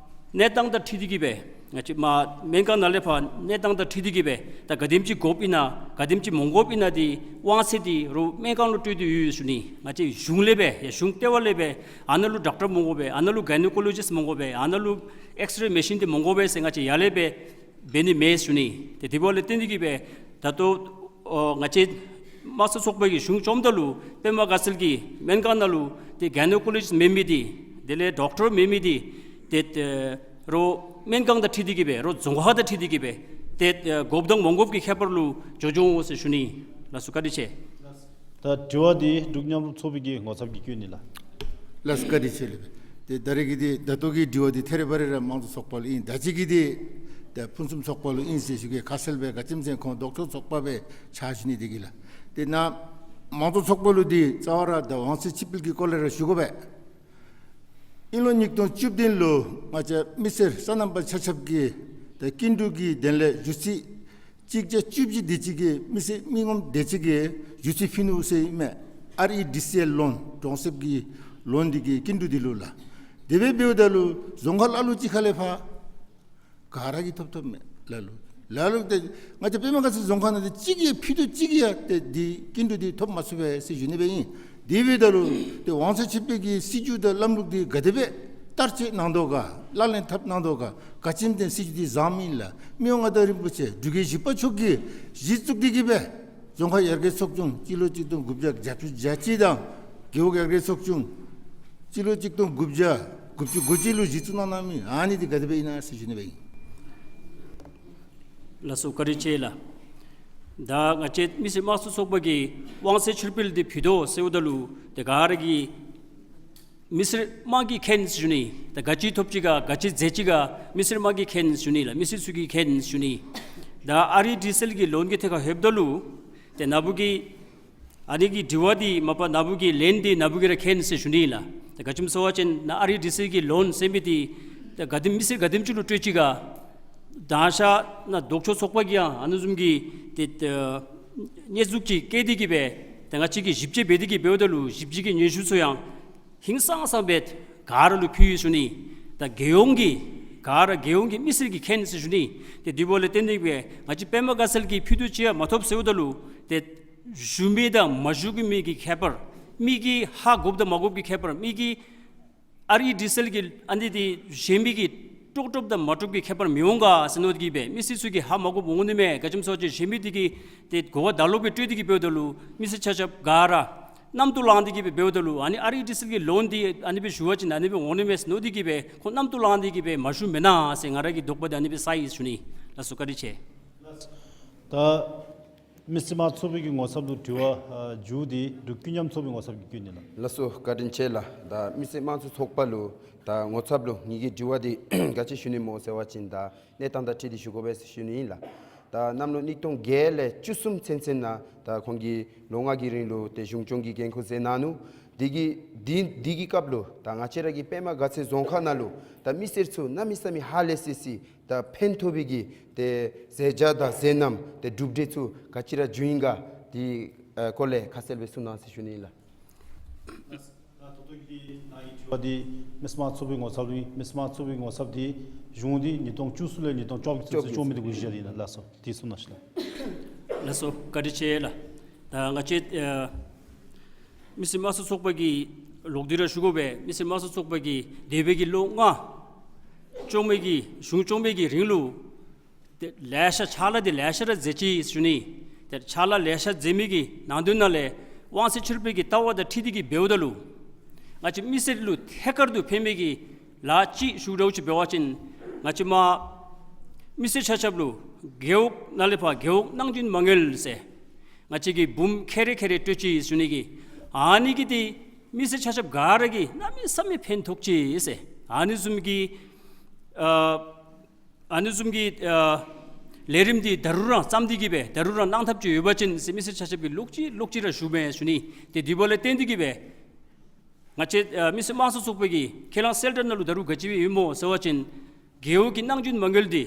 གནས་སྟངས་དང་འཁྲིལ་ཏེ་གི་སྦེ་ང་བཅས་མར་སྨན་ཁང་ནང་ལས་ཕར་གནས་སྟངས་དང་འཁྲིལ་ཏེ་གི་སྦེ་ད་ག་དེམ་ཅིག་དགོཔ་ཨིན་ན་ག་དེམ་ཅིག་མ་དགོཔ་ཨིན་ན་འདི་དབང་ཚད་འདི་རོགས་སྨན་ཁང་ལུ་སྤྲོད་དེ་ཡོད་ཟེར་ཞུ་ནི། ང་བཅས་གཞུང་ལས་སྦེ་ཡ་གཞུང་ལྟེ་བ་ལས་སྦེ་ཨ་ནཱ་ལུ་ཌོག་ཊར་མ་དགོ་པས། ཨ་ནཱ་ལུ་གའི་ནོ་ཀོ་ལོ་ཇིསཊ་མ་དགོ་པས། ཨ་ནཱ་ལུ་ཨེགསི་རེ་མེ་ཤིན་འདི་མ་དགོ་པས་ཟེར་ང་བཅས་ཡར་ལས་སྦེ་འབད་ནི་མེད་ཟེར་ཞུ་ནི། ཏེ་དེ་འབདཝ་ལས་བརྟེན་ཏེ་གི་སྦེ་ད་ལྟོ་ཨོ་ང་བཅས་དམངས་གཙོ་ཚོགས་པ་གིས་གཞུང་བཅོམ་ད་ལུ་པདྨ་དགའ་ཚལ་གྱི་སྨན་ཁང་ནང་ལུ་ཏེ་གའི་ནོ་ཀོ་ལོ་ཇིསཊ་མེད་མི་འདི་དེ་ལས་ཌོག་ཊར་མེད་མི་འདི་ཏེ་ཨེ་རོགས་སྨན་ཁང་དང་འཁྲིལ་ཏེ་གི་སྦེ་རོགས་རྫོང་ཁག་དང་འཁྲིལ་ཏེ་གི་སྦེ་ཏེ་ཨེ་དགོཔ་དང་མ་དགོཔ་གི་ཁྱད་པར་ལུ་འགྱོ་འགྱོ་འོང་ཟེར་ཞུ་ནི། ལགས་སོ། བཀའ་དྲིན་ཆེ། ད་དྲི་བ་འདི་འབྲུག་མཉམ་རུབ་ཚོགས་པའི་གི་ངོ་ཚབ་ཀྱིས་བསྐྱོན་ནི་ལགས། ལགས་སོ། བཀའ་དྲིན་ཆེ་ལགས། ཏེ་ད་རེས་ཀྱི་འདི་ད་ལྟོ་གི་དྲི་བ་འདི་ཐད་རི་བ་རི་ར་དམངས་གཙོ་ཚོགས་པ་ལུ་ཨིན། ད་ཅི་གི་འདི་ད་ཕུན་སུམ་ཚོགས་པ་ལུ་ཨིན་ཟེར་ཞུ་གེ། ཁ་གསལ་སྦེ་ག་ཅི་སྨོ་ཟེར་ཁོང་ལྡོག་ཕྱོགས་ཚོགས་པ་སྦེ་ཆ་བཞག་ནི་འདི་གིས་ལགས། ཏེ་ནཱ་དམངས་གཙོ་ཚོགས་པ་ལུ་འདི་རྩ་བ་ར་ད་དབང་ཚད་ཕྱིར་སྤེལ་གྱི་སྐོར་ལས་ར་ཞུ་དགོ་པས། དབྱིན་ལོ་ཉིས་སྟོང་བཅུ་བདུན་ལུ་ང་བཅས་མི་སེར་སོ་ནམ་པ་ཆ་ཁྱབ་ཀྱིས་ད་སྐྱིན་འགྲུལ་གྱི་དོན་ལས་ཞུ་ཚིག་གཅིག་བརྒྱ་བཅུ་བཞི་དེ་ཅིག་གི་མི་སེར་མི་ངོམ་དེ་ཅིག་གི་ཞུ་ཚིག་ཕུལ་ནུག་ཟེར་ཨིན་མས། ཨར་ཨི་ཌི་སི་ཨེལ་ལོན་གྲོང་གསེབ་ཀྱི་ལོན་འདི་གི་སྐྱིན་འགྲུལ་འདི་ལུ་ལགས། དེ་སྦེ་འབདཝ་ད་ལུ་རྫོང་ཁག་ལ་ལུ་ཅིག་ཁ་ལས་ཕར་ག་ར་གིས་ཐོབ་ཐོབ་མས་ལ་ལུ། ལ་ལུ་ཏེ་ང་བཅས་པདྨ་དགའ་ཚལ་རྫོང་ཁག་ནང་འདི་གཅིག་གི་ཕུད་རྡོག་གཅིག་གི་ཡང་ཏེ་འདི་སྐྱིན་འགྲུལ་འདི་ཐོབ་མ་ཚུགས་པས་ཟེར་ཞུ་ནི་སྦེ་ཨིན། དེ་འབདཝ་ད་ལུ་ཏེ་དབང་ཚད་ཕྱིར་སྤེལ་གྱི་སྲིད་བྱུས་དང་ལམ་ལུགས་འདི་ག་དེ་སྦེ་བསྟར་སྤྱོད་གནང་དོ་ག་ལག་ལེན་འཐབ་གནང་དོ་ག་ག་ཅི་སྨོ་ཟེར་སྲིད་བྱུས་འདི་བཟང་མི་ལགས། མི་དབང་མངའ་བདག་རིན་པོ་ཆེ་འབྲུག་རྒྱལ་བཞི་པ་མཆོག་གིས་གཞི་བཙུགས་ཏེ་གི་སྦེ་རྫོང་ཁག་ཡར་རྒྱས་ཚོགས་ཆུང་སྤྱི་ལོ་གཅིག་སྟོང་དགུ་བརྒྱ་བརྒྱད་ཅུ་གྱ་གཅིག་དང་རྒེད་འོག་ཡར་རྒྱས་ཚོགས་ཆུང་སྤྱི་ལོ་གཅིག་སྟོང་དགུ་བརྒྱ་དགུ་བཅུ་གོ་གཅིག་ལུ་གཞི་བཙུགས་གནང་གནང་མི་ཨ་ནི་འདི་ག་དེ་སྦེ་ཨིན་ན་ཟེར་ཞུ་ནི་སྦེ་ཨིན། ལགས་སོ། བཀའ་དྲིན་ཆེ་ལགས། ད་ང་བཅས་མི་སེར་དམངས་གཙོ་ཚོགས་པ་གིས་དབང་ཚད་ཕྱིར་སྤེལ་འདི་ཕུལ་དོ་ཟེརཝ་ད་ལུ་ཏེ་ག་ར་གིས་མི་སེར་དམངས་ཀྱིས་མཁྱེན་ཟེར་ཞུ་ནི། ད་ག་ཅི་ཐོབ་ཅི་ག་ག་ཅི་མཛད་ཅི་ག་མི་སེར་དམངས་ཀྱིས་མཁྱེན་ཟེར་ཞུ་ནི་ལགས། མི་སེར་ཚུ་གིས་མཁྱེན་ཟེར་ཞུ་ནི། ད་ཨར་ཨི་ཌི་སི་ཨེལ་གྱི་ལོན་གྱི་ཐད་ཁར་ལྷོདཔ་ད་ལུ་ཏེ་ནཱ་བུ་གི་ཨ་ནི་གི་དྲི་བ་འདི་མ་པ་ནཱ་བུ་གི་ལན་འདི་ནཱ་བུ་གིས་ར་མཁྱེན་ཟེར་ཞུ་ནི་ལགས། ད་ག་ཅི་སྨོ་ཟེར་བ་ཅིན་ནཱ་ཨར་ཨི་ཌི་སི་ཨེལ་གྱི་ལོན་ཟེར་མི་འདི་ད་ག་དེམ་མི་སེར་ག་དེམ་ཅིག་ལུ་སྤྲོད་ཅི་ག། ད་ཤ་ནཱ་ལྡོག་ཕྱོགས་ཚོགས་པ་གིས་ཡང་ཨ་ནི་བཟུམ་གྱི་ཏེ་ཏེ་ཉེས་འཛུགས་ཅིག་བཀལ་ཏེ་གི་སྦེ་ད་ང་བཅས་ཀྱིས་ཞིབ་དཔྱད་འབད་དེ་གི་འབདཝ་ད་ལུ་ཞིབ་དཔྱད་ཀྱི་སྙན་ཞུ་ཚུ་ཡང་ཧིང་སངས་ས་སྦེ་ག་ར་ལུ་ཕུལ་ཡི་ཟེར་ཞུ་ནི། ད་རྒྱལ་ཡོངས་ཀྱི་ག་ར་རྒྱལ་ཡོངས་ཀྱི་མི་སེར་གྱིས་མཁྱེན་ཟེར་ཞུ་ནི། ཏེ་དེ་འབདཝ་ལས་བརྟེན་ཏེ་སྦེ་ང་བཅས་པདྨ་དགའ་ཚལ་གྱིས་ཕུད་རྡོག་གཅིག་ཡང་མ་ཐོབ་ཟེརཝ་ད་ལུ་ཏེ་ཞུ་མི་དང་མ་ཞུ་མི་གི་ཁྱད་པར། མི་གིས་ཧ་གོཔ་དང་མ་གོཔ་གི་ཁྱད་པར། མི་གིས་ཨར་ཨི་ཌི་སི་ཨེལ་གྱི་ཨ་ནི་འདི་གཞན་མི་གིས་དཀྲོག་དཀྲོགཔ་དང་མ་དཀྲོགཔ་གི་ཁྱད་པར་མི་འོང་ག་ཟེར་མནོ་སྟེ་གི་སྦེ་མི་སེར་ཚུ་གིས་ཧ་མ་གོ་འོང་ནི་མས། ག་ཅི་སྨོ་ཟེར་བ་ཅིན་གཞན་མི་འདི་གིས་ཏེ་གོ་བ་ད་ལོག་སྦེ་སྤྲོད་དེ་གི་འབདཝ་ད་ལུ་མི་སེར་ཆ་ཁྱབ་ག་ར་རྣམ་རྟོག་ལངས་ཏེ་གི་སྦེ་འབདཝ་ད་ལུ་ཨ་ནི་ཨར་ཨི་ཌི་སི་ཨེལ་གྱི་ལོན་འདི་ཨ་ནི་སྦེ་ཞུ་བ་ཅིན་ཨ་ནི་སྦེ་འོང་ནི་མས་ཟེར་མནོ་སྟེ་གི་སྦེ་ཁོང་རྣམ་རྟོག་ལངས་ཏེ་གི་སྦེ་མ་ཞུཝ་མེན་ན་ཟེར་ང་ར་གི་དོགས་པ་འདི་ཨ་ནི་སྦེ་ཟ་ཡི་ཟེར་ཞུ་ནི། ལགས་སོ། བཀའ་དྲིན་ཆེ། ད་མི་སེར་དམངས་གཙོ་ཚོགས་པའི་གི་ངོ་ཚབ་ལུ་དྲི་བ་ཨ་མཇུག་འདི་འབྲུག་ཀུན་མཉམ་ཚོགས་པའི་ངོ་ཚབ་ཀྱིས་བསྐྱོན་ནི་ལགས། ལགས་སོ། བཀའ་དྲིན་ཆེ་ལགས། ད་མི་སེར་དམངས་གཙོ་ཚོགས་པ་ལུ་ད་ངོ་ཚབ་ལུ་ངེ་གི་དྲི་བ་འདི་ག་ཅི་ཞུ་ནི་སྨོ་ཟེར་བ་ཅིན་ད་གནས་སྟངས་དང་འཁྲིལ་ཏེ་ཞུ་དགོ་པས་ཟེར་ཞུ་ནི་ཨིན་ལགས། ད་གནམ་ལོ་ཉིས་སྟོང་བརྒྱད་ལས་བཅུ་གསུམ་ཚུན་ཚོད་ནང་ད་ཁོང་གིས་ལོ་ལྔ་གི་རིང་ལུ་ཏེ་གཞུང་སྐྱོང་གི་འགན་ཁུར་མཛད་གནང་ནུག། དེ་གི་དེ་དེ་གི་སྐབས་ལུ་ད་ང་བཅས་ར་གི་པདྨ་དགའ་ཚལ་རྫོང་ཁག་ནང་ལུ་ད་མི་སེར་ཚུ་གནམ་མེད་ས་མེད་ཧ་ལས་སི་སི་ད་ཕན་ཐོགས་པའི་གི་ཏེ་མཛད་བྱ་དང་མཛད་རྣམ་ཏེ་གྲུབ་འབྲས་ཚུ་ག་ཅི་ར་བྱུང་ཡི་ག། དེ་ཨ་སྐོར་ལས་ཁ་གསལ་སྦེ་གསུང་གནང་ཟེར་ཞུ་ནི་ཨིན་ལགས། ད་ད་ལྟོ་གི་ནཱ་གི་དྲི་བ་འདི་མི་སེར་དམངས་གཙོ་ཚོགས་པའི་ངོ་ཚབ་ལུ་ཨིན། མི་སེར་དམངས་གཙོ་ཚོགས་པའི་ངོ་ཚབ་འདི་གཞུང་འདི་ཉིས་སྟོང་བཅུ་གསུམ་ལས་ཉིས་སྟོང་བཅོ་བརྒྱད་ཚུན་ཚོད་བཅོ་མི་འདི་གུ་བཞག་ཡི་ལགས་སོ། དེ་གསུང་གནང་ཤིག་ལགས། ལགས་སོ། བཀའ་དྲིན་ཆེ་ལགས། ད་ང་བཅས་ཨ་མི་སེར་དམངས་གཙོ་ཚོགས་པ་གིས་ལོག་སྟེ་ར་ཞུ་དགོ་པས། མི་སེར་དམངས་གཙོ་ཚོགས་པ་གིས་འདས་པའི་གི་ལོ་ལྔ་བཅོ་ལྔ་གི་གཞུང་བཅོ་ལྔ་གི་རིང་ལུ་ཏེ་ལེ་ཤ་ཕྱག་ལཱ་འདི་ལེ་ཤ་ར་མཛད་ཅི་ཟེར་ཞུ་ནི། ཏེ་ཕྱག་ལཱ་ལེ་ཤ་མཛད་མི་གི་ནང་དོན་ནང་ལས་དབང་ཚད་ཕྱིར་སྤེལ་གྱི་ལྟ་བ་དང་འཁྲིལ་ཏེ་གི་འབདཝ་ད་ལུ་ང་བཅས་མི་སེར་ལུ་ཐད་ཀར་དུ་ཕན་མི་གི་ལཱ་ཅིག་ཞུ་འདྲཝ་ཅིག་འབད་བ་ཅིན་ང་བཅས་མ་མི་སེར་ཆ་ཁྱབ་ལུ་རྒེད་འོག་ནང་ལས་ཕར་རྒེད་འོག་གནང་སྦྱིན་མ་དངུལ་ཟེར་ང་བཅས་ཀྱིས་འབུམ་ཁལ་རེ་ཁལ་རེ་སྤྲོད་ཅི་ཟེར་ཞུ་ནི་གི། ཨ་ནི་གིས་ཏེ་མི་སེར་ཆ་ཁྱབ་ག་ར་གིས་གནམ་མེད་ས་མེད་ཕན་ཐོགས་ཅི་ཟེར། ཨ་ནི་བཟུམ་གྱི་ཨ་ཨ་ནི་བཟུམ་གྱི་ཨ་ལས་རིམ་འདི་ད་རུང་ར་བརྩམས་ཏེ་གི་སྦེ་ད་རུང་ར་གནང་ཐབས་ཅིག་ཡོད་པ་ཅིན་ཟེར་མི་སེར་ཆ་ཁྱབ་ཀྱིས་ལོག་ཅི་ལོག་ཅི་ར་ཞུཝ་མས་ཟེར་ཞུ་ནི། ཏེ་དེ་འབདཝ་ལས་བརྟེན་ཏེ་གི་སྦེ་ང་བཅས་ཨ་མི་སེར་དམངས་གཙོ་ཚོགས་པ་གིས་ཁས་བླངས་གསལ་བསྒྲགས་ནང་ལུ་ད་རུང་ག་ཅི་སྦེ་ཡོད་སྨོ་ཟེར་བ་ཅིན་རྒེད་འོག་གི་གནང་སྦྱིན་མ་དངུལ་འདི་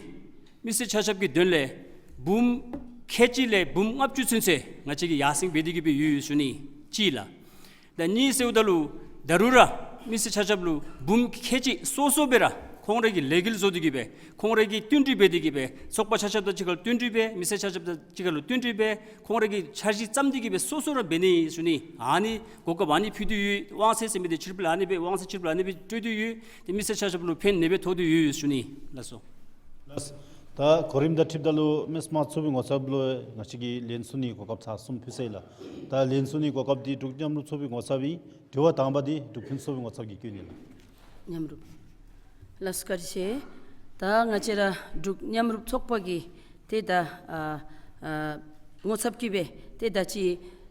མི་སེར་ཆ་ཁྱབ་ཀྱི་དོན་ལས་འབུམ་ཁལ་གཅིག་ལས་འབུམ་ལྔ་བཅུ་ཚུན་ཚོད་ང་བཅས་ཀྱིས་ཡར་སེང་འབད་དེ་གི་སྦེ་ཡོད་ཟེར་ཞུ་ནི་གཅིག་ལགས། ད་གཉིས་ཟེརཝ་ད་ལུ་ད་རུང་ར་མི་སེར་ཆ་ཁྱབ་ལུ་འབུམ་ཁལ་གཅིག་སོ་སོ་སྦེ་ར་ཁོང་རའི་གི་ལས་འགུལ་བཟོ་སྟེ་གི་སྦེ་ཁོང་རའི་གི་བསྟུན་གྲོས་འབད་དེ་གི་སྦེ་ཚོགས་པ་ཆ་ཁྱབ་དང་གཅིག་ཁར་བསྟུན་གྲོས་འབད། མི་སེར་ཆ་ཁྱབ་དང་གཅིག་ཁར་ལུ་བསྟུན་གྲོས་འབད། ཁོང་རའི་གི་འཆར་གཞི་བརྩམས་ཏེ་གི་སྦེ་སོ་སོ་ར་འབད་ནི་ཟེར་ཞུ་ནི། ཨ་ནི་གོ་སྐབས་ཨ་ནི་ཕུལ་ཏེ་ཡོད། དབང་ཚད་ཟེར་མི་འདི་ཕྱིར་སྤེལ་ཨ་ནི་སྦེ་དབང་ཚད་ཕྱིར་སྤེལ་ཨ་ནི་སྦེ་སྤྲོད་དེ་ཡོད། ཏེ་མི་སེར་ཆ་ཁྱབ་ལུ་ཕན་ཨ་ནི་སྦེ་ཐོགས་ཏེ་ཡོད་ཟེར་ཞུ་ནི་ལགས་སོ། ལགས། ད་གོ་རིམ་དང་འཁྲིལཝ་ད་ལུ་མི་སེར་དམངས་གཙོ་ཚོགས་པའི་ངོ་ཚབ་ལུ་ང་བཅས་ཀྱིས་ལན་གསུང་ནིའི་གོ་སྐབས་ཚར་གསུམ་ཕུལ་ཚར་ཡི་ལགས། ད་ལན་གསུང་ནིའི་གོ་སྐབས་འདི་འབྲུག་མཉམ་རུབ་ཚོགས་པའི་ངོ་ཚབ་ཨིན། དྲི་བ་དང་པ་འདི་འབྲུག་ཕུན་ཚོགས་ཚོགས་པའི་ངོ་ཚབ་ཀྱིས་བསྐྱོན་ནི་ལགས། མཉམ་རུབ། ལགས་སོ་བཀའ་དྲིན་ཆེ། ད་ང་བཅས་ར་འབྲུག་མཉམ་རུབ་ཚོགས་པ་གིས་ཏེ་ད་ཨ་ཨ་ངོ་ཚབ་ཀྱིས་སྦེ་ཏེ་ད་ཅི་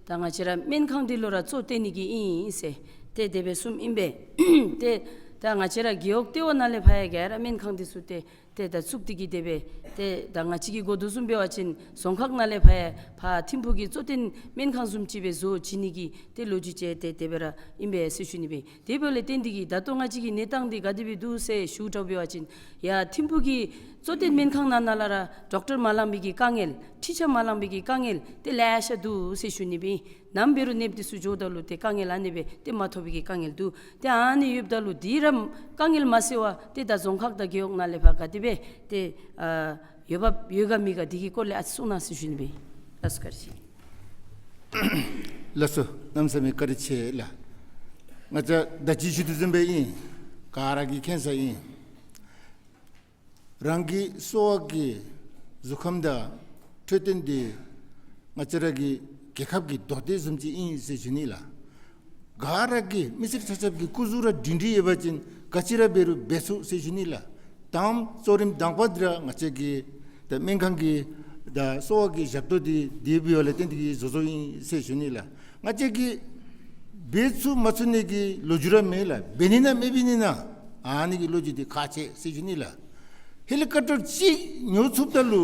ད་ང་བཅས་ར་སྨན་ཁང་འདི་ལུ་ར་གཙོ་བཏོན་ནི་གི་ཨིན་ཟེར་ཏེ་དེ་སྦེ་གསུངམ་ཨིན་པས། ཏེ་ད་ང་བཅས་ར་རྒེད་འོག་ལྟེ་བ་ནང་ལས་ཕར་ཡང་ག་ར་སྨན་ཁང་འདི་ཚུ་ཏེ་ཏེ་ད་བཙུགས་ཏེ་གི་དེ་སྦེ་ཏེ་ད་ང་བཅས་ཀྱིས་གོ་དོ་བཟུམ་འབད་བ་ཅིན་རྫོང་ཁག་ནང་ལས་ཕར་ཡང་ཕར་ཐིམ་ཕུག་གི་གཙོ་བསྟེན་སྨན་ཁང་བཟུམ་ཅིག་སྦེ་བཟོ་བྱིན་ནི་གི་ཏེ་ལོ་རྒྱུས་ཅིག་ཏེ་དེ་སྦེ་ར་ཨིན་པས་ཟེར་ཞུ་ནི་སྦེ། དེ་འབདཝ་ལས་བརྟེན་ཏེ་གི་ད་ལྟོ་ང་བཅས་ཀྱི་གནས་སྟངས་འདི་ག་དེ་སྦེ་འདུག་ཟེར་ཞུ་དྲག་འབད་བ་ཅིན་ཡར་ཐིམ་ཕུག་གི་གཙོ་བསྟེན་སྨན་ཁང་ནང་ན་ལས་ར་ཌོག་ཊར་མ་ལང་པའི་གི་དཀའ་ངལ་འཕྲུལ་ཆས་མ་ལང་པའི་གི་དཀའ་ངལ་ཏེ་ལེ་ཤ་འདུག་ཟེར་ཞུ་ནི་སྦེ། ནམ་འབད་རུང་ནདཔ་འདི་ཚུ་འགྱོཝ་ད་ལུ་ཏེ་དཀའ་ངལ་ཨ་ནི་སྦེ་ཏེ་མ་ཐོབ་པའི་གི་དཀའ་ངལ་འདུག། ཏེ་ཨ་ནི་ཡོདཔ་ད་ལུ་འདི་ར་དཀའ་ངལ་མ་སེལ་བར་ཏེ་ད་རྫོང་ཁག་དང་རྒེད་འོག་ནང་ལས་ཕར་ག་དེ་སྦེ་ཏེ་ཨ་འོས་འབབ་ཡོད་ག་མེད་ག་འདི་གི་སྐོར་ལས་ཨ་ཙི་གསུང་གནང་ཟེར་ཞུ་ནི་སྦེ། ལགས་སོ་བཀའ་དྲིན་ཆེ། ལགས་སོ་གནམ་མེད་ས་མེད་བཀའ་དྲིན་ཆེ་ལགས། ང་བཅས་ད་ཅི་ཞུ་དོ་བཟུམ་སྦེ་ཨིན། ག་ར་གིས་མཁྱེན་ས་ཨིན། རང་གི་གསོ་བ་གི་གཟུགས་ཁམས་དང་འཕྲོད་བསྟེན་འདི་ང་བཅས་ར་གི་རྒྱལ་ཁབ་ཀྱི་རྡོག་ཐེ་བཟུམ་ཅིག་ཨིན་ཟེར་ཞུ་ནི་ལགས། ག་ར་གིས་མི་སེར་ཆ་ཁྱབ་ཀྱི་སྐུ་གཟུགས་ར་སྒྲིང་སྒྲིང་ཡོད་པ་ཅིན་ག་ཅི་ར་འབད་རུང་འབད་ཚུགས་ཟེར་ཞུ་ནི་ལགས། དང་པ་གཙོ་རིམ་དང་པ་འདི་ར་ང་བཅས་ཀྱི་ད་སྨན་ཁང་གི་ད་གསོ་བ་གི་ཞབས་ཏོག་འདི་དེ་འབདཝ་ལས་བརྟེན་ཏེ་གི་བཟོ་བཟོཝ་ཨིན་ཟེར་ཞུ་ནི་ལགས། ང་བཅས་ཀྱིས་འབད་ཚུགས་མ་ཚུགས་ནི་གི་ལོ་རྒྱུས་ར་མེད་ལགས། འབད་ནི་ན་མེདཔ་ཨིན་ནི་ན་ཨ་ནི་གི་ལོ་རྒྱུས་འདི་ཁག་ཆེ་ཟེར་ཞུ་ནི་ལགས། ཧེ་ལི་ཀོབ་ཊར་གཅིག་ཉོ་ཚུགསཔ་ད་ལུ་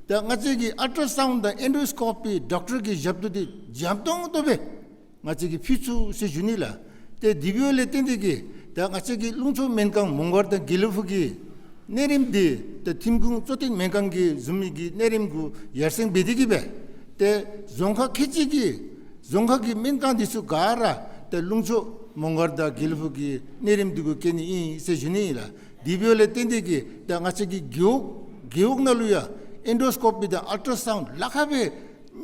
ད་ང་བཅས་ཀྱི་ཨལ་ཊ་ར་སའུནཌ་དང་ཨེན་ཌོ་སི་ཀོ་པི་ཌོག་ཊར་གྱི་ཞབས་ཏོག་འདི་འཇམ་ཏོང་ཏོ་སྦེ་ང་བཅས་ཀྱིས་ཕུལ་ཚུགས་ཟེར་ཞུ་ནི་ལགས། ཏེ་དེ་འབདཝ་ལས་བརྟེན་ཏེ་གི་ད་ང་བཅས་ཀྱི་ལུང་ཕྱོགས་སྨན་ཁང་མོང་སྒར་དང་དགེ་ལེགས་ཕུག་གི་གནས་རིམ་འདི་ད་ཐིམ་ཁུང་གཙོ་བསྟེན་སྨན་ཁང་གི་བཟུམ་མའི་གི་གནས་རིམ་གུ་ཡར་སེང་འབད་དེ་གི་སྦེ་ཏེ་རྫོང་ཁག་ཁལ་གཅིག་གི་རྫོང་ཁག་གི་སྨན་ཁང་འདི་ཚུ་ག་ར་ད་ལུང་ཕྱོགས་མོང་སྒར་དང་དགེ་ལེགས་ཕུག་གི་གནས་རིམ་འདི་གུ་བསྐྱལ་ནི་ཨིན་ཟེར་ཞུ་ནི་ཨིན་ལགས། དེ་འབདཝ་ལས་བརྟེན་ཏེ་གི་ད་ང་བཅས་ཀྱི་རྒེད་འོག་རྒེད་འོག་ནང་ལུ་ཡང་ཨེན་ཌོ་སི་ཀོ་པི་དང་ཨལ་ཊ་ར་སའུནཌ་ལཱ་ཁག་སྦེ་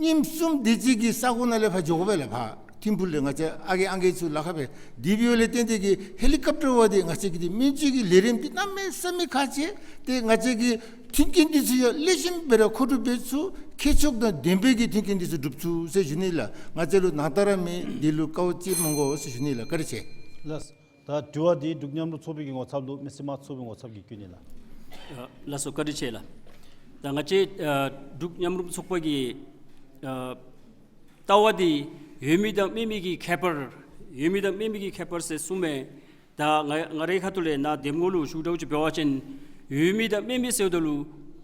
ཉིནམ་གསུམ་དེ་ཅིག་གི་ས་གོ་ནང་ལས་ཕར་འགྱོ་དགོ་པས་ལགས། ཕར་ཐིམ་ཕུག་ལས་ང་བཅས་ཨ་རྒས་ཨང་རྒས་ཚུ་ལཱ་ཁག་སྦེ། དེ་འབདཝ་ལས་བརྟེན་ཏེ་གི་ཧེ་ལི་ཀོབ་ཊར་འབད་དེ་ང་བཅས་ཀྱི་འདི་སྨན་བཅོས་ཀྱི་ལས་རིམ་འདི་གནམ་མེད་ས་མེད་ཁག་ཆེ། ཏེ་ང་བཅས་ཀྱི་མཐུན་རྐྱེན་འདི་ཚུ་ཡང་ལེགས་ཤོམ་སྦེ་ར་མཁོ་སྒྲུབ་འབད་ཚུགས། ཁྱད་ཆོས་དང་ལྡན་པའི་གི་མཐུན་རྐྱེན་འདི་ཚུ་སྒྲུབ་ཚུགས་ཟེར་ཞུ་ནི་ལགས། ང་བཅས་ལུ་ནང་རྟགས་ར་མེད། འདི་ལུ་དཀའཝ་སྤྱད་མི་དགོ་ཟེར་ཞུ་ནི་ལགས། བཀའ་དྲིན་ཆེ། ལགས། ད་དྲི་བ་འདི་འབྲུག་མཉམ་རུབ་ཚོགས་པའི་གི་ངོ་ཚབ་ལུ་མི་སེར་དམངས་གཙོ་ཚོགས་པའི་ངོ་ཚབ་ཀྱིས་བསྐྱོན་ནི་ལགས། ཨ་ལགས་སོ་བཀའ་དྲིན་ཆེ་ལགས། ད་ང་བཅས་ཨ་འབྲུག་མཉམ་རུབ་ཚོགས་པ་གི་ཨ་ལྟ་བ་འདི་ཡོད་མི་དང་མེད་མི་གི་ཁྱད་པར་ཡོད་མི་དང་མེད་མི་གི་ཁྱད་པར་ཟེར་གསུངམ་མས། ད་ང་ང་རའི་ཁ་ཐུག་ལས་ནཱ་འདེམས་ངོ་ལུ་ཞུ་འདྲཝ་ཅིག་འབད་བ་ཅིན་ཡོད་མི་དང་མེད་མི་ཟེརཝ་ད་ལུ་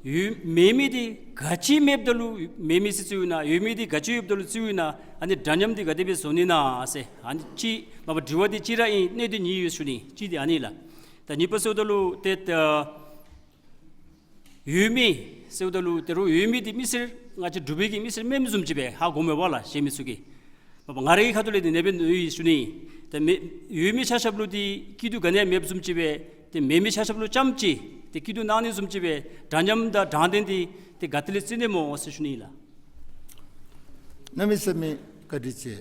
ཡོད་མེད་མི་འདི་ག་ཅི་མེདཔ་ད་ལུ་མེད་མི་ཟེར་རྩིཝ་ཨིན་ན། ཡོད་མི་འདི་ག་ཅི་ཡོདཔ་ད་ལུ་རྩིཝ་ཨིན་ན། ཨ་ནི་འདྲ་མཉམ་འདི་ག་དེ་སྦེ་བཟོ་ནི་ན་ཟེར། ཨ་ནི་གཅིག་མ་པ་དྲི་བ་འདི་གཅིག་ར་ཨིན། གནད་འདི་གཉིས་ཡོད་ཟེར་ཞུ་ནི། གཅིག་འདི་ཨ་ནི་ལགས། ད་གཉིས་པ་ཟེརཝ་ད་ལུ་ཏེ་ད་ཡོད་མི་ཟེརཝ་ད་ལུ་ད་རུང་ཡོད་མི་འདི་མི་སེར་ང་བཅས་འབྲུག་པའི་གི་མི་སེར་མེནམ་བཟུམ་ཅིག་སྦེ་ཧ་གོཝ་མས་པ་ལགས། གཞན་མི་ཚུ་གིས་མ་པ་ང་རའི་ཁ་ཐུག་ལས་འདི་ཨ་ནེ་སྦེ་མནོཝ་ཨིན་ཟེར་ཞུ་ནི། ཏེ་མེ་ཡོད་མི་ཆ་ཁྱབ་ལུ་འདི་སྐྱིད་སྡུག་ག་ནི་ཡང་མེདཔ་བཟུམ་ཅིག་སྦེ་ཏེ་མེད་མི་ཆ་ཁྱབ་ལུ་རྐྱངམ་ཅིག་ཏེ་སྐྱིད་སྡུག་གནང་ནི་བཟུམ་ཅིག་སྦེ་འདྲ་མཉམ་དང་དྲང་བདེན་འདི་ཏེ་ག་ཏེ་ལས་རྩི་ནི་སྨོ་ཟེར་ཞུ་ནི་ཨིན་ལགས། གནམ་མེད་ས་མེད་བཀའ་དྲིན་ཆེ།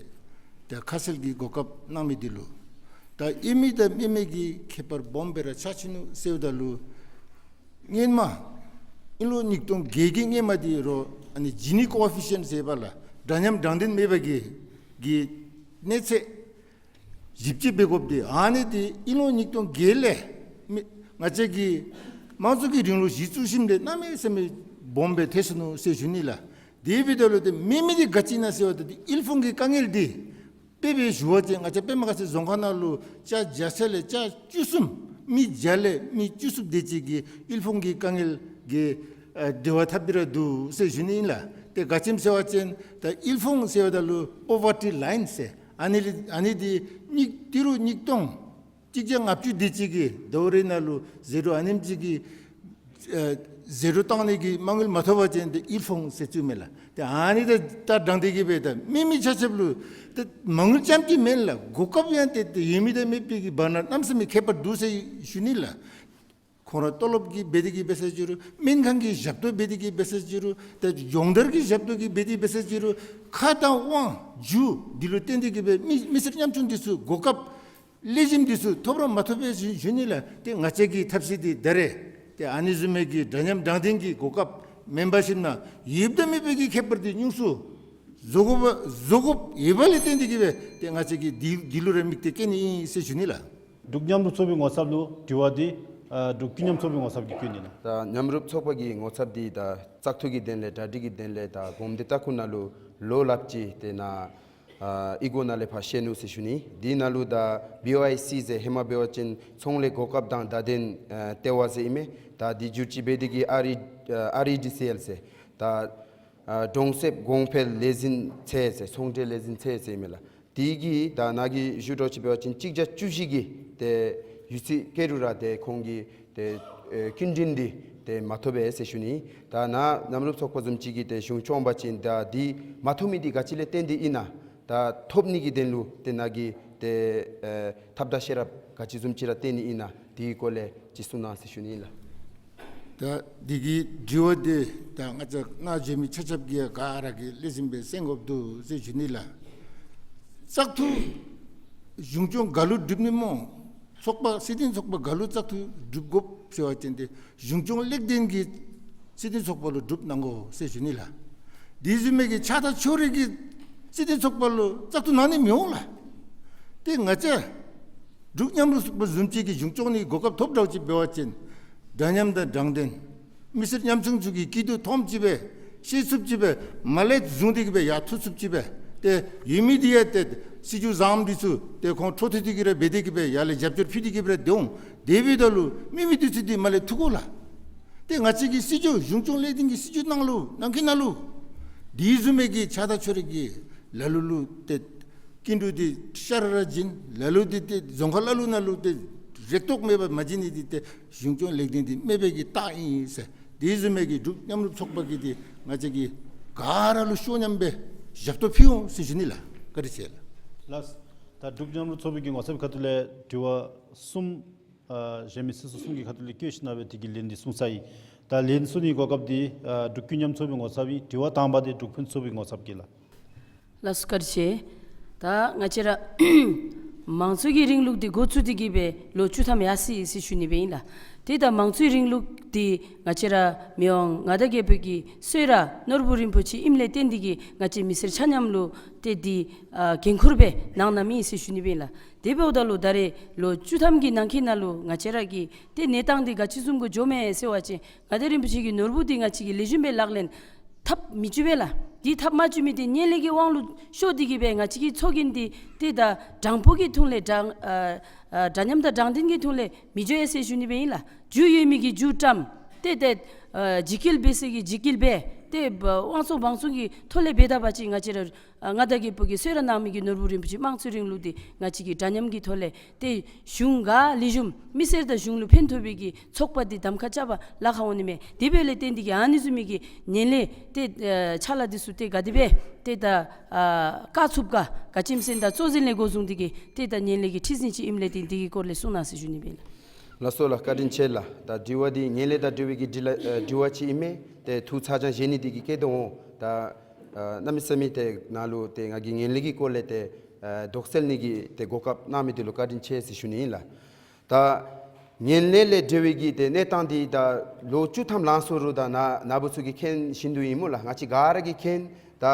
ད་ཁ་གསལ་གྱི་གོ་སྐབས་གནང་མི་འདི་ལུ། ད་ཨིན་མི་དང་མེན་མི་གི་ཁྱད་པར་སྦོམ་སྦེ་ར་ཆགས་ཅི་ནུག་ཟེརཝ་ད་ལུ། སྔོན་མ་དབྱིན་ལོ་ཉིས་སྟོང་བརྒྱད་ཀྱི་སྔོན་མ་འདི་རུ་ཨ་ནི་ཇི་ནི་ཀོ་ཨེ་ཕི་ཤེནཊ་ཟེར་བ་ལགས། འདྲ་མཉམ་དྲང་བདེན་མེད་པ་གི་གི་གནས་ཚད་ཞིབ་དཔྱད་འབད་དགོཔ་འདི་ཨ་ནི་འདི་དབྱིན་ལོ་ཉིས་སྟོང་བརྒྱད་ལས་མི་ང་བཅས་ཀྱི་དམངས་གཙོ་གི་རིང་ལུགས་གཞི་བཙུགས་ཞིནམ་ལས་གནམ་མེད་ས་མེད་སྦོམ་སྦེ་ཐལ་སོ་ནུག་ཟེར་ཞུ་ནི་ལགས། དེ་འབདཝ་ད་ལུ་ཏེ་མེན་མི་འདི་ག་ཅི་ཨིན་ན་ཟེརཝ་ད་འདི་དབུལ་ཕོངས་ཀྱི་དཀའ་ངལ་འདི་དཔེ་སྦེ་ཞུ་བ་ཅིན་ང་བཅས་པདྨ་དགའ་ཚལ་རྫོང་ཁག་ནང་ལུ་ཅ་བརྒྱ་ཆ་ལས་ཅ་བཅུ་གསུམ་མི་བརྒྱ་ལས་མི་བཅུ་གསུམ་དེ་ཅིག་གིས་དབུལ་ཕོངས་ཀྱི་དཀའ་ངལ་གྱི་ཨ་འབྲེལ་བ་འཐབ་སྟེ་ར་འདུག་ཟེར་ཞུ་ནི་ཨིན་ལགས། ཏེ་ག་ཅི་སྨོ་ཟེར་བ་ཅིན་ད་དབུལ་ཕོངས་ཟེརཝ་ད་ལུ་པོ་ཝར་ཊི་ལའིན་ཟེར་ཨ་ནི་ལས་ཨ་ནི་འདི་ཉིས་ཏི་རུ་ཉིས་སྟོང་གཅིག་བརྒྱ་ལྔ་བཅུ་དེ་ཅིག་གིས་ཟླཝ་རེ་ནང་ལུ་ཟེ་རོ་ཨ་ནེམ་ཅིག་གི་ཨ་ཟེ་རོ་བཏང་ནི་གི་མ་དངུལ་མ་ཐོབ་པ་ཅིན་ཏེ་དབུལ་ཕོངས་ཟེར་བཙུགས་མས་ལགས། ཏེ་ཨ་ནི་དང་ད་དྲང་སྟེ་གི་སྦེ་ད་མེན་མི་ཆ་ཁྱབ་ལུ་ཏེ་མ་དངུལ་རྐྱངམ་གཅིག་མེན་ལགས། གོ་སྐབས་ཡང་ཏེ་ཏེ་ཡོད་མི་དང་མེད་པའི་གི་བར་ན་གནམ་མེད་ས་མེད་ཁྱད་པར་འདུག་ཟེར་ཞུ་ནི་ལགས། ཁོང་ར་ཏོ་ལོབ་ཀྱི་འབད་དེ་གི་འབད་ས་ཅི་རུང་སྨན་ཁང་གི་ཞབས་ཏོག་འབད་དེ་གི་འབད་ས་ཅི་རུང་ཏེ་སྦྱོང་བརྡར་གྱི་ཞབས་ཏོག་གི་འབད་དེ་འབད་ས་ཅི་རུང་ཁ་དང་དབང་རྒྱུ་འདི་ལུ་བརྟེན་ཏེ་གི་སྦེ་མི་མི་སེར་ཉམ་ཆུང་འདི་ཚུ་གོ་སྐབས་ལེགས་ཤོམ་འདི་ཚུ་ཐོབ་ར་མ་ཐོབ་པས་ཞུ་ཞུ་ནི་ལགས། ཏེ་ང་བཅས་ཀྱི་ཐབས་ཤེས་འདི་ད་རེས་ཏེ་ཨ་ནི་བཟུམ་མའི་གི་འདྲ་མཉམ་དྲང་བདེན་གྱི་གོ་སྐབས་མེན་པར་ཞིནམ་ན་ཡོདཔ་དང་མེད་པའི་གི་ཁྱད་པར་འདི་ཉུང་སུ་བཟོ་དགོ་པ་བཟོ་དགོཔ་ཡོད་པ་ལས་བརྟེན་ཏེ་གི་སྦེ་ཏེ་ང་བཅས་ཀྱིས་འདི་འདི་ལུ་ར་དམིགས་ཏེ་བསྐྱལ་ནི་ཨིན་ཟེར་ཞུ་ནི་ལགས། འབྲུག་མཉམ་རུབ་ཚོགས་པའི་ངོ་ཚབ་ལུ་དྲི་བ་འདི་ཨ་འབྲུག་ཀུན་མཉམ་ཚོགས་པའི་ངོ་ཚབ་ཀྱིས་བཀོད་ནི་ལགས། ད་མཉམ་རུབ་ཚོགས་པ་གི་ངོ་ཚབ་འདི་ད་བཙག་འཐུ་གི་དོན་ལས་གྲ་སྒྲིག་གི་དོན་ལས་ད་གོམ་བདེ་ལྟ་ཁུངས་ནང་ལུ་ལོ་ལྷགཔ་ཅིག་ཏེ་ནཱ་ཨ་ཨི་གོ་ནང་ལས་ཕར་བཤལ་ནུག་ཟེར་ཞུ་ནི། དེ་ནང་ལུ་ད་བི་ཨོ་ཨའི་སི་ཟེར་ཧེ་མ་འབད་བ་ཅིན་ཚོང་ལས་གོ་སྐབས་དང་བརྡ་དོན་ཨ་ལྟེ་བ་ཟེར་ཨིན་མས། ད་འདི་བསྒྱུར་བཅོས་འབད་དེ་གི་ཨར་ཨི་ཨ་ཨར་ཨི་ཌི་སི་ཨེལ་ཟེར་ད་ཨ་གྲོང་གསེབ་གོང་འཕེལ་ལས་འཛིན་ཚད་ཟེར་ཚོང་འབྲེལ་ལས་འཛིན་ཚད་ཟེར་ཨིན་མས་ལགས། དེ་གིས་ད་ནཱ་གི་ཞུ་དོ་ཅིག་འབད་བ་ཅིན་གཅིག་བརྒྱ་བཅུ་བཞི་གི་ཏེ་ཡོད་ཚད་བཀལ་རུང་ར་ཏེ་ཁོང་གིས་ཏེ་ཨེ་སྐྱིན་འགྲུལ་འདི་ཏེ་མ་ཐོབ་པས་ཟེར་ཞུ་ནི། ད་ནཱ་མཉམ་རུབ་ཚོགས་པ་བཟུམ་ཅིག་གིས་ཏེ་གཞུང་སྐྱོང་འབད་བ་ཅིན་ད་འདི་མ་ཐོབ་མི་འདི་ག་ཅི་ལས་བརྟེན་ཏེ་ཨིན་ན། ད་ཐོབ་ནི་གི་དོན་ལུ་ཏེ་ནཱ་གིས་ཏེ་ཨེ་ཐབས་དང་ཤེས་རབ་ག་ཅི་བཟུམ་ཅིག་ར་བཏོན་ནི་ཨིན་ན་དེའི་སྐོར་ལས་ཅིག་གསུང་གནང་ཟེར་ཞུ་ནི་ཨིན་ལགས། ད་འདི་གི་དྲི་བ་འདི་ད་ང་བཅས་ནཱ་འབྱོན་མི་ཆ་ཁྱབ་ཀྱིས་ག་ར་གིས་ལེགས་ཤོམ་སྦེ་གསན་དགོཔ་འདུག་ཟེར་ཞུ་ནི་ལགས། བཙག་འཐུ་གཞུང་སྐྱོང་ག་ལུ་གྲུབ་ནི་སྨོ། ཚོགས་པ་སྲིད་དོན་ཚོགས་པ་ག་ལུ་བཙག་འཐུ་གྲུབ་དགོཔ་ཟེར་བ་ཅིན་ཏེ་གཞུང་སྐྱོང་ལེགས་ལྡན་གྱི་སྲིད་དོན་ཚོགས་པ་ལུ་གྲུབ་གནང་དགོ་ཟེར་ཞུ་ནི་ལགས། དེ་བཟུམ་མའི་གི་ཆགས་སྡང་ཕྱོགས་རིས་ཀྱི་སྲིད་དོན་ཚོགས་པ་ལུ་བཙག་འཐུ་གནང་ནི་མི་འོང་ལགས། ཏེ་ང་བཅས་འབྲུག་མཉམ་རུབ་ཚོགས་པ་བཟུམ་ཅིག་གིས་གཞུང་སྐྱོང་ནི་གོ་སྐབས་ཐོབ་དྲགས་ཅིག་འབད་བ་ཅིན་འདྲ་མཉམ་དང་དྲང་བདེན་མི་སེར་ཉམ་ཆུང་ཚུ་གི་སྐྱིད་སྡུག་མཐོངམ་ཅིག་སྦེ་ཤེས་ཚུགསཔ་ཅིག་སྦེ་མར་ལས་བཟུང་སྟེ་གི་སྦེ་ཡར་འཐུ་ཚུགསཔ་ཅིག་སྦེ་ཏེ་ཡོད་མི་འདི་ཡང་ཏེ་སྲིད་བྱུས་བཟངམ་འདི་ཚུ་ཏེ་ཁོང་འཕྲོ་མཐུད་དེ་གི་ར་འབད་དེ་གི་སྦེ་ཡར་ལས་རྒྱབ་སྐྱོར་ཕུལ་ཏེ་གི་སྦེ་ར་སྡོད་འོང་། དེ་འབདཝ་ད་ལུ་མེད་མི་འདི་ཚུ་འདི་མར་ལས་འཐུ་དགོ་ལགས། ཏེ་ང་བཅས་ཀྱི་སྲིད་བྱུས་གཞུང་སྐྱོང་ལེགས་ལྡན་གྱི་སྲིད་བྱུས་ནང་ལུ་ནང་འཁོད་ནང་ལུ་དེ་བཟུམ་མའི་གི་ཆགས་སྡང་ཕྱོགས་རིས་ཀྱི་ལ་ལུ་ལུ་ཏེ་སྐྱིན་འགྲུལ་འདི་ཤ་ར་ར་བྱིན། ལ་ལུ་འདི་ཏེ་རྫོང་ཁག་ལ་ལུ་ནང་ལུ་ཏེ་རེ་དོགས་མེད་པར་མ་བྱིན་ནི་འདི་ཏེ་གཞུང་སྐྱོང་ལེགས་ལྡན་འདི་མེད་པའི་གི་རྟགས་ཨིན་ཟེར། དེ་བཟུམ་མའི་གི་འབྲུག་མཉམ་རུབ་ཚོགས་པ་གིས་འདི་ང་བཅས་ཀྱིས་ག་ར་ལུ་ཤོ་ཉམས་སྦེ་ཞབས་ཏོག་ཕུལ་འོང་ཟེར་ཞུ་ནི་ལགས། བཀའ་དྲིན་ཆེ་ལགས། ལགས། ད་འབྲུག་མཉམ་རུབ་ཚོགས་པའི་གི་ངོ་ཚབ་ཁ་ཐུག་ལས་དྲི་བ་གསུམ་ཨ་གཞན་མི་སེར་སོ་གསུམ་གྱི་ཁ་ཐུག་ལས་བཀོད་ཞིནམ་ལས་དེ་གི་ལན་འདི་གསུངས་ཚར་ཡི། ད་ལན་གསུང་ནི་གོ་སྐབས་འདི་ཨ་འབྲུག་ཀུན་མཉམ་ཚོགས་པའི་ངོ་ཚབ་ཨིན། དྲི་བ་དང་པ་འདི་འབྲུག་ཕུན་ཚོགས་པའི་ངོ་ཚབ་ཀྱིས་ལགས། ལགས་སོ་བཀའ་དྲིན་ཆེ། ད་ང་བཅས་ར་མང་གཙོ་གི་རིང་ལུགས་འདི་འགོ་བཙུགས་ཏེ་གི་སྦེ་ལོ་བཅུ་ཐམ་ཡར་སོ་ཡི་ཟེར་ཞུ་ནི་སྦེ་ཨིན་ལགས། ཏེ་ད་མང་གཙོའི་རིང་ལུགས་འདི་ང་བཅས་ར་མི་དབང་མངའ་བདག་རྒྱལ་པོ་གི་གསོལ་རས་ནོར་བུ་རིན་པོ་ཆེ་ཨིནམ་ལས་བརྟེན་ཏེ་གི་ང་བཅས་མི་སེར་ཆ་མཉམ་ལུ་ཏེ་འདི་ཨ་འགན་ཁུར་སྦེ་གནང་གནངམ་ཨིན་ཟེར་ཞུ་ནི་སྦེ་ཨིན་ལགས། དེ་འབདཝ་ད་ལུ་ད་རེས་ལོ་བཅུ་ཐམ་གྱི་ནང་འཁོད་ནང་ལུ་ང་བཅས་ར་གི་ཏེ་གནས་སྟངས་འདི་ག་ཅི་བཟུམ་གྱི་འགྱོཝ་མས་ཟེར་བ་ཅིན་མངའ་བདག་རིན་པོ་ཆེ་གི་ནོར་བུ་འདི་ང་བཅས་ཀྱིས་ལེགས་ཤོམ་སྦེ་ལག་ལེན་འཐབ་མི་བཅུག་པས་ལགས། འདི་འཐབ་མ་བཅུག་མི་འདི་ངན་ལྷད་ཀྱི་དབང་ལུ་ཤོར་ཏེ་གི་སྦེ་ང་བཅས་ཀྱི་ཚོགས་རྒྱན་འདི་ཏེ་ད་དྲང་པོ་གི་ཐོག་ལས་དྲང་ཨ་ཨ་འདྲ་མཉམ་དང་དྲང་བདེན་གྱི་ཐོག་ལས་མི་འགྱོ་ཡི་ཟེར་ཞུ་ནི་སྦེ་ཨིན་ལགས། རྒྱུ་ཡོད་མི་གིས་རྒྱུ་བཀྲམ། ཏེ་ཏེ་ཨ་འཇིགས་སྐུལ་འབད་ས་གིས་འཇིགས་སྐུལ་འབད། ཏེ་དབང་བཙོང་བང་བཙོང་གི་ཐོག་ལས་འབད་ད་པ་ཅིན་ང་བཅས་ར་ཨ་མངའ་བདག་རྒྱལ་པོ་གིས་གསོལ་རས་གནང་མི་གི་ནོར་བུ་རིན་པོ་ཆེ་དམངས་གཙོའི་རིང་ལུགས་འདི་ང་བཅས་ཀྱིས་འདྲ་མཉམ་གྱི་ཐོག་ལས་ཏེ་གཞུང་ག་ལེགས་ཤོམ་མི་སེར་དང་གཞུང་ལུ་ཕན་ཐོགས་པའི་གི་ཚོགས་པ་འདི་གདམ་ཁ་རྐྱབ་པར་ལཱ་ཁག་འོང་ནི་མས། དེ་འབདཝ་ལས་བརྟེན་ཏེ་གི་ཨ་ནི་བཟུམ་མའི་གི་ངན་ལྷད་ཏེ་ཨ་ཕྱག་ལཱ་འདི་ཚུ་ཏེ་ག་དེ་སྦེ་ཏེ་ད་ཨ་བཀག་ཚུགས་ག་ག་ཅི་སྨོ་ཟེར་ན་ད་གཙོ་འཛིན་ལས་འགོ་བཟུང་སྟེ་གི་ཏེ་ད་ངན་ལྷད་ཀྱི་ཁྲི་འཛིན་ཅིག་ཨིནམ་ལས་བརྟེན་འདི་གི་སྐོར་ལས་གསུང་གནང་ཟེར་ཞུ་ནི་སྦེ་ཨིན་ལགས། ལགས་སོ་ལགས། བཀའ་དྲིན་ཆེ་ལགས། ད་དྲི་བ་འདི་ངན་ལྷད་དང་འབྲེལ་བའི་གི་དྲི་ལ་ཨ་དྲི་བ་ཅིག་ཨིན་མས། ཏེ་ཐུགས་ཚ་གྱང་བཞེས་ནི་འདི་གིས་བཀལ་དོ་འོང་། ད་ ཨ་གནམ་མེད་ས་མེད་ཏེ་ནཱ་ལུ་ཏེ་ང་གིས་ངན་ལྷད་ཀྱི་སྐོར་ལས་ཏེ་ཨ་དོགས་སེལ་ནི་གི་ཏེ་གོ་སྐབས་གནང་མི་འདི་ལུ་བཀའ་དྲིན་ཆེ་ཟེར་ཞུ་ནི་ཨིན་ལགས། ད་ངན་ལྷད་ལས་འབྲེལ་བའི་གི་ཏེ་གནས་སྟངས་འདི་ད་ལོ་བཅུ་ཐམ་ལང་སོང་རུང་ད་ནཱ་ནཱ་བུ་ཚུ་གིས་མཁྱེན་བཞིན་དུ་ཨིན་སྨོ་ལགས། ང་བཅས་ག་ར་གིས་མཁྱེན། ད་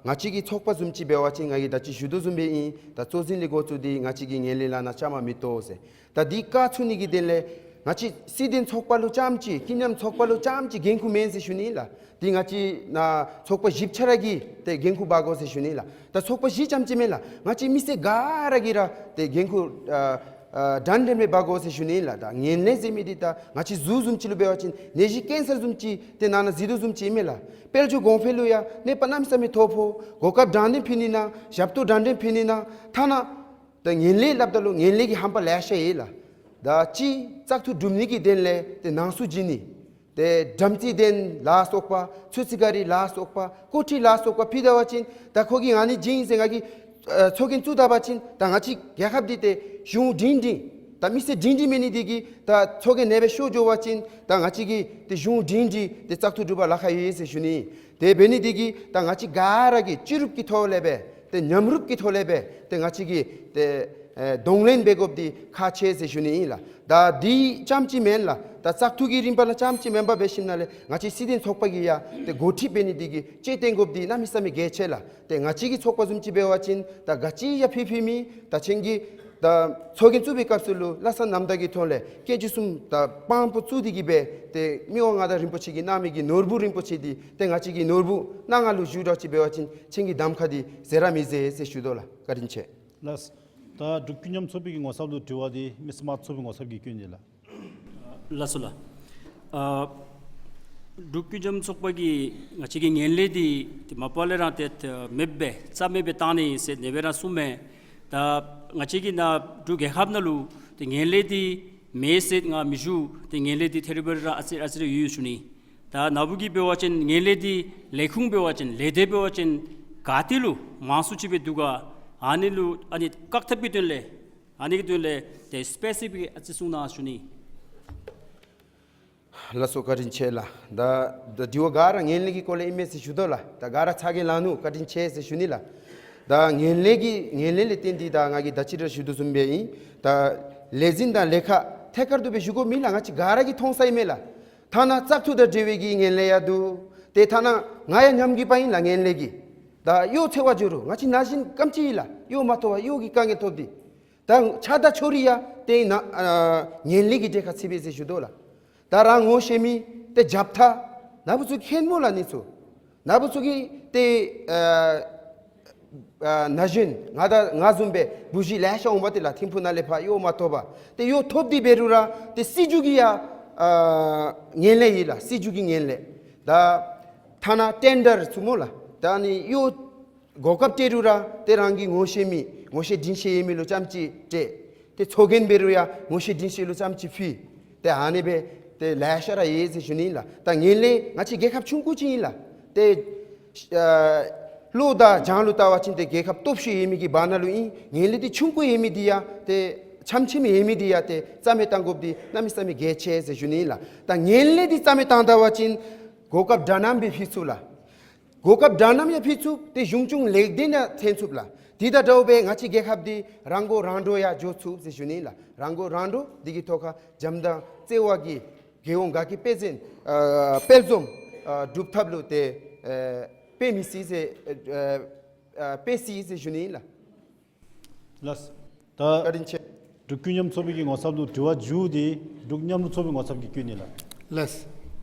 ང་བཅས་ཀྱི་ཚོགས་པ་བཟུམ་ཅིག་འབད་བ་ཅིན་ང་གིས་ད་ཅི་ཞུ་དོ་བཟུམ་སྦེ་ཨིན། ད་གཙོ་འཛིན་ལས་འགོ་བཙུགས་ཏེ་ང་བཅས་ཀྱིས་ངན་ལྷད་ལཱ་ནང་བཅའ་མར་མི་གཏོགས་ཟེར། ད་འདི་བཀག་ཚུགས་ནི་གི་དོན་ལས་ང་བཅས་སྲིད་དོན་ཚོགས་པ་ལུ་རྐྱངམ་ཅིག་ཀུན་མཉམ་ཚོགས་པ་ལུ་རྐྱངམ་ཅིག་འགན་ཁུར་མེན་ཟེར་ཞུ་ནི་ཨིན་ལགས། འདི་ང་བཅས་ནཱ་ཚོགས་པ་བཞི་ཆ་ར་གིས་ཏེ་འགན་ཁུར་འབག་དགོ་ཟེར་ཞུ་ནི་ཨིན་ལགས། ད་ཚོགས་པ་བཞི་རྐྱངམ་ཅིག་མེན་ལགས། ང་བཅས་མི་སེར་ག་ར་གིས་ར་ཏེ་འགན་ཁུར་ཨ་ཨ་དྲང་དྲང་སྦེ་འབག་དགོ་ཟེར་ཞུ་ནི་ཨིན་ལགས། ད་ངན་ལྷད་ཟེར་མི་འདི་ད་ང་བཅས་གཟུགས་བཟུམ་ཅིག་ལུ་འབད་བ་ཅིན་ནད་གཞི་ཀེན་སར་བཟུམ་ཅིག་ཏེ་ནང་ན་གཟིགས་དོ་བཟུམ་ཅིག་མེན་ལགས། དཔལ་འབྱོར་གོང་འཕེལ་ལུ་ཡང་གནོད་པ་གནམ་མེད་ས་མེད་ཐོབ་འོང་། གོ་སྐབས་དྲང་དྲང་ཕུལ་ནི་ནང་ཞབས་ཏོག་དྲང་དྲང་ཕུལ་ནི་ནང་ཐ་ན་ད་ངན་ལྷད་སླབ་ད་ལུ་ངན་ལྷད་ཀྱི་ཧམ་པ་ལེ་ཤ་ཡོད་ལགས། ད་ཅི་བཙག་འཐུ་གྲུབ་ནི་གི་དོན་ལས་ཏེ་ནང་གསུག་བྱིན་ནི། ཏེ་དམ་ཚིག་དོན་ལ་སོགས་པ་ཚུ་ཚིག་ག་རི་ལ་སོགས་པ་ཀོ་ཁྲི་ལ་སོགས་པ་ཕུལ་ད་བ་ཅིན་ད་ཁོ་གིས་ཨ་ནི་བྱིན་ཟེར་ང་གིས་ཨ་ཚོགས་རྒྱན་བཙུགས་ད་བ་ཅིན་ད་ང་བཅས་རྒྱལ་ཁབ་འདི་ཏེ་གཞུང་སྒྲིང་སྒྲིང་ད་མི་སེར་སྒྲིང་སྒྲིང་མེད་ནི་འདི་གིས་ད་ཚོགས་རྒྱན་ཨ་ནེ་སྦེ་ཤོར་འགྱོ་བ་ཅིན་ད་ང་བཅས་ཀྱི་ཏེ་གཞུང་སྒྲིང་སྒྲིང་ཏེ་བཙག་འཐུ་གྲུབ་པར་ལཱ་ཁག་ཡོད་ཟེར་ཞུ་ནི། ཏེ་འབད་ནི་འདི་གིས་ད་ང་བཅས་ག་ར་གིས་སྤྱི་རུབ་ཀྱི་ཐོག་ལས་སྦེ་ཏེ་མཉམ་རུབ་ཀྱི་ཐོག་ལས་སྦེ་ཏེ་ང་བཅས་ཀྱི་ཏེ་ཨེ་གདོང་ལེན་འབད་དགོཔ་འདི་ཁག་ཆེ་ཟེར་ཞུ་ནི་ཨིན་ལགས། ད་འདི་རྐྱངམ་ཅིག་མེན་ལགས། ད་བཙག་འཐུ་གི་རིམ་པ་ནང་རྐྱངམ་ཅིག་མེན་པར་འབད་ཞིནམ་ལས་ང་བཅས་སྲིད་དོན་ཚོགས་པ་གིས་ཡང་ཏེ་འགོ་ཁྲིད་འབད་ནི་འདི་གིས་ཅིག་བརྟེན་དགོཔ་འདི་གནམ་མེད་ས་མེད་གལ་ཆེ་ལགས། ཏེ་ང་བཅས་ཀྱི་ཚོགས་པ་བཟུམ་ཅིག་འབད་བ་ཅིན་ད་ག་ཅི་ཡང་ཕུལ་ཕུལ་མི་ད་ཁྱེད་ཀྱིས་ད་ཚོགས་རྒྱན་བཙུགས་པའི་སྐབས་སུ་ལུ་བླ་གསར་རྣམ་དག་གི་ཐོག་ལས་དཀོན་མཆོག་གསུམ་ད་དཔང་པོ་བཙུགས་ཏེ་གིས་སྦེ་ཏེ་མི་དབང་མངའ་བདག་རིན་པོ་ཆེ་གིས་གནང་མི་གི་ནོར་བུ་རིན་པོ་ཆེ་འདི་ཏེ་ང་བཅས་ཀྱི་ནོར་བུ་སྣ་ལྔ་ལུ་བཞུགས་དོ་ཅིག་འབད་བ་ཅིན་ཁྱེད་ཀྱི་གདམ་ཁ་འདི་ཟད་ར་མི་ཟད་ཟེར་ཞུ་དོ་ལགས། བཀའ་དྲིན་ཆེ། ལགས། ད་འབྲུག་ཀུན་མཉམ་ཚོགས་པའི་གི་ངོ་ཚབ་ལུ་དྲི་བ་འདི་མི་སེར་དམངས་གཙོའི་ངོ་ཚབ་ཀྱིས་བཀོད་ནི་ལགས། ལགས་སོ་ལགས། ཨ་འབྲུག་ཀུན་མཉམ་ཚོགས་པ་གིས་ང་བཅས་ཀྱི་ངན་ལྷད་འདི་ཏེ་མ་པ་ལས་ར་ཏེ་ཏེ་མེདཔ་སྦེ་རྩ་མེདཔ་སྦེ་བཏང་ནི་ཨིན་ཟེར་ཨ་ནེ་སྦེ་ར་གསུངམ་མས། ད་ང་བཅས་ཀྱི་ནཱ་འབྲུག་རྒྱལ་ཁབ་ནང་ལུ་ཏེ་ངན་ལྷད་འདི་མེད་ཟེར་ང་མི་ཞུ། ཏེ་ངན་ལྷད་འདི་ཐེ་རི་བ་རི་ར་ཨ་ཙི་ཨ་ཙི་རེ་ཡོད་ཡོད་ཞུ་ནི། ད་ནཱ་བུ་གིས་འབད་བ་ཅིན་ངན་ལྷད་འདི་ལས་ཁུངས་འབད་བ་ཅིན་ལས་སྡེ་འབད་བ་ཅིན་ག་ཏེ་ལུ་མང་སུ་ཅིག་སྦེ་འདུག་ག། ཨ་ནི་ལུ་ཨ་ནི་བཀག་ཐབས་ཀྱི་དོན་ལས་ཨ་ནི་གི་དོན་ལས་ཏེ་སི་པེ་སི་ཕིག་ཨ་ཙི་གསུང་གནང་ཞུ་ནི། ལགས་སོ། བཀའ་དྲིན་ཆེ་ལགས། ད་ད་དྲི་བ་ག་ར་ངན་ལྷད་ཀྱི་སྐོར་ལས་ཨིན་མས་ཟེར་ཞུ་དོ་ལགས། ད་ག་ར་ཚ་གྱང་ལང་ནུག། བཀའ་དྲིན་ཆེ་ཟེར་ཞུ་ནི་ལགས། ད་ངན་ལྷད་ཀྱི་ངན་ལྷད་ལས་བརྟེན་ཏེ་ད་ང་གིས་ད་ཅི་ར་ཞུ་དོ་བཟུམ་སྦེ་ཨིན། ད་ལས་འཛིན་དང་ལས་ཁག་ཐད་ཀར་དུ་སྦེ་ཞུ་དགོཔ་མེད་ལགས། ང་བཅས་ག་ར་གིས་མཐོང་ས་ཨིན་མས་ལགས། ཐ་ན་བཙག་འཐུ་དང་འབྲེལ་བའི་གི་ངན་ལྷད་ཡང་འདུག། ཏེ་ཐ་ན་ང་ཡང་ཉམས་རྒུད་པ་ཨིན་ལགས་ངན་ལྷད་ཀྱི། ད་གཡོག་འཚོལ་བར་འགྱོ་རུང་ང་བཅས་ན་གཞོན་རྐྱངམ་ཅིག་ཨིན་ལགས། གཡོག་མ་ཐོབ་པར་གཡོག་གི་དཀའ་ངལ་ཐོབ་སྟེ། ད་ཆགས་སྡང་ཕྱོགས་རིས་ཡང་ཏེ་ནཱ་ཨ་ངན་ལྷད་ཀྱི་གྲལ་ཁར་ཚུད་པས་ཟེར་ཞུ་དོ་ལགས། ད་རང་ངོ་ཤེས་མི་ཏེ་རྒྱབ་ཐག་ནཱ་བུ་ཚུ་མཁྱེན་སྨོ་ལགས་ཨ་ནི་ཚུ། ནཱ་བུ་ཚུ་གིས་ཏེ་ཨ་ཨ་ན་གཞོན་ང་དང་ང་བཟུམ་སྦེ་བུ་གཞི་ལེ་ཤ་འོང་པ་ཏེ་ལགས་ཐིམ་ཕུག་ནང་ལས་ཕར་གཡོག་མ་ཐོབ་པར། ཏེ་གཡོག་ཐོབ་སྟེ་འབད་རུང་ར་ཏེ་སྲིད་བྱུས་ཀྱིས་ཡང་ཨ་ངན་ལྷད་ཡོད་ལགས། སྲིད་བྱུས་ཀྱི་ངན་ལྷད། ད་ཐ་ན་ཊེན་ཌར་ཚུ་སྨོ་ལགས། ད་ཨ་ནི་གཡོག་གོ་སྐབས་སྤྲོད་རུང་ར་ཏེ་རང་གི་ངོ་ཤེས་མི་ངོ་ཤེས་འདྲིས་ཤེས་ཡོད་མི་ལུ་རྐྱངམ་ཅིག་སྤྲོད། ཏེ་ཚོགས་རྒྱན་འབད་རུང་ཡང་ངོ་ཤེས་འདྲིས་ཤེས་ལུ་རྐྱངམ་ཅིག་ཕུལ། ཏེ་ཨ་ནེ་སྦེ་ཏེ་ལེ་ཤ་ར་ཡོད་ཟེར་ཞུ་ནི་ཨིན་ལགས། ད་ངན་ལྷད་ང་བཅས་རྒྱལ་ཁབ་ཆུང་ཀུ་ཅིག་ཨིན་ལགས། ཏེ་ཨ་བློ་དང་བྱང་ལུ་བལྟ་བ་ཅིན་ཏེ་རྒྱལ་ཁབ་སྟོབས་ཤུགས་ཡོད་མི་གི་བར་ན་ལུ་ཨིན། ངན་ལྷད་འདི་ཆུང་ཀུ་ཡོད་མི་འདི་ཡང་ཏེ་ཆམ་ཆིམ་ཡོད་མི་འདི་ཡང་ཏེ་རྩ་མེད་བཏང་དགོཔ་འདི་གནམ་མེད་ས་མེད་གལ་ཆེ་ཟེར་ཞུ་ནི་ཨིན་ལགས། ད་ངན་ལྷད་འདི་རྩ་མེད་བཏང་ད་བ་ཅིན་གོ་སྐབས་འདྲ་མཉམ་སྦེ་ཕུལ་ཚུགས་ལགས། གོ་སྐབས་འདྲ་མཉམ་ཡང་ཕུལ་ཚུགས། ཏེ་གཞུང་སྐྱོང་ལེགས་ལྡན་ཡང་ཐོན་ཚུགས་ལགས། དེ་དང་འདྲཝ་སྦེ་ང་བཅས་རྒྱལ་ཁབ་འདི་རང་མགོ་རང་འདྲོངས་ཡང་འགྱོ་ཚུགས་ཟེར་ཞུ་ནི་ཨིན་ལགས། རང་མགོ་རང་འདྲོངས་འདི་གི་ཐོག་ཁར་བྱམས་དང་བརྩེ་བ་གིས་རྒྱལ་ཡོངས་དགའ་སྐྱིད་དཔལ་འཛོམས་ཨ་དཔལ་འཛོམས་ཨ་སྒྲུབ་ཐབས་ལུ་ཏེ་ཨ་དཔེ་མི་སྲིད་ཟེར་ཨ་ཨ་དཔེ་སྲིད་ཟེར་ཞུ་ནི་ཨིན་ལགས། ལགས། ད་བཀའ་དྲིན་ཆེ། འབྲུག་ཀུན་མཉམ་ཚོགས་པའི་གི་ངོ་ཚབ་ལུ་དྲི་བ་མཇུག་འདི་འབྲུག་མཉམ་རུབ་ཚོགས་པའི་ངོ་ཚབ་ཀྱིས་བཀོད་ནི་ལགས། ལགས།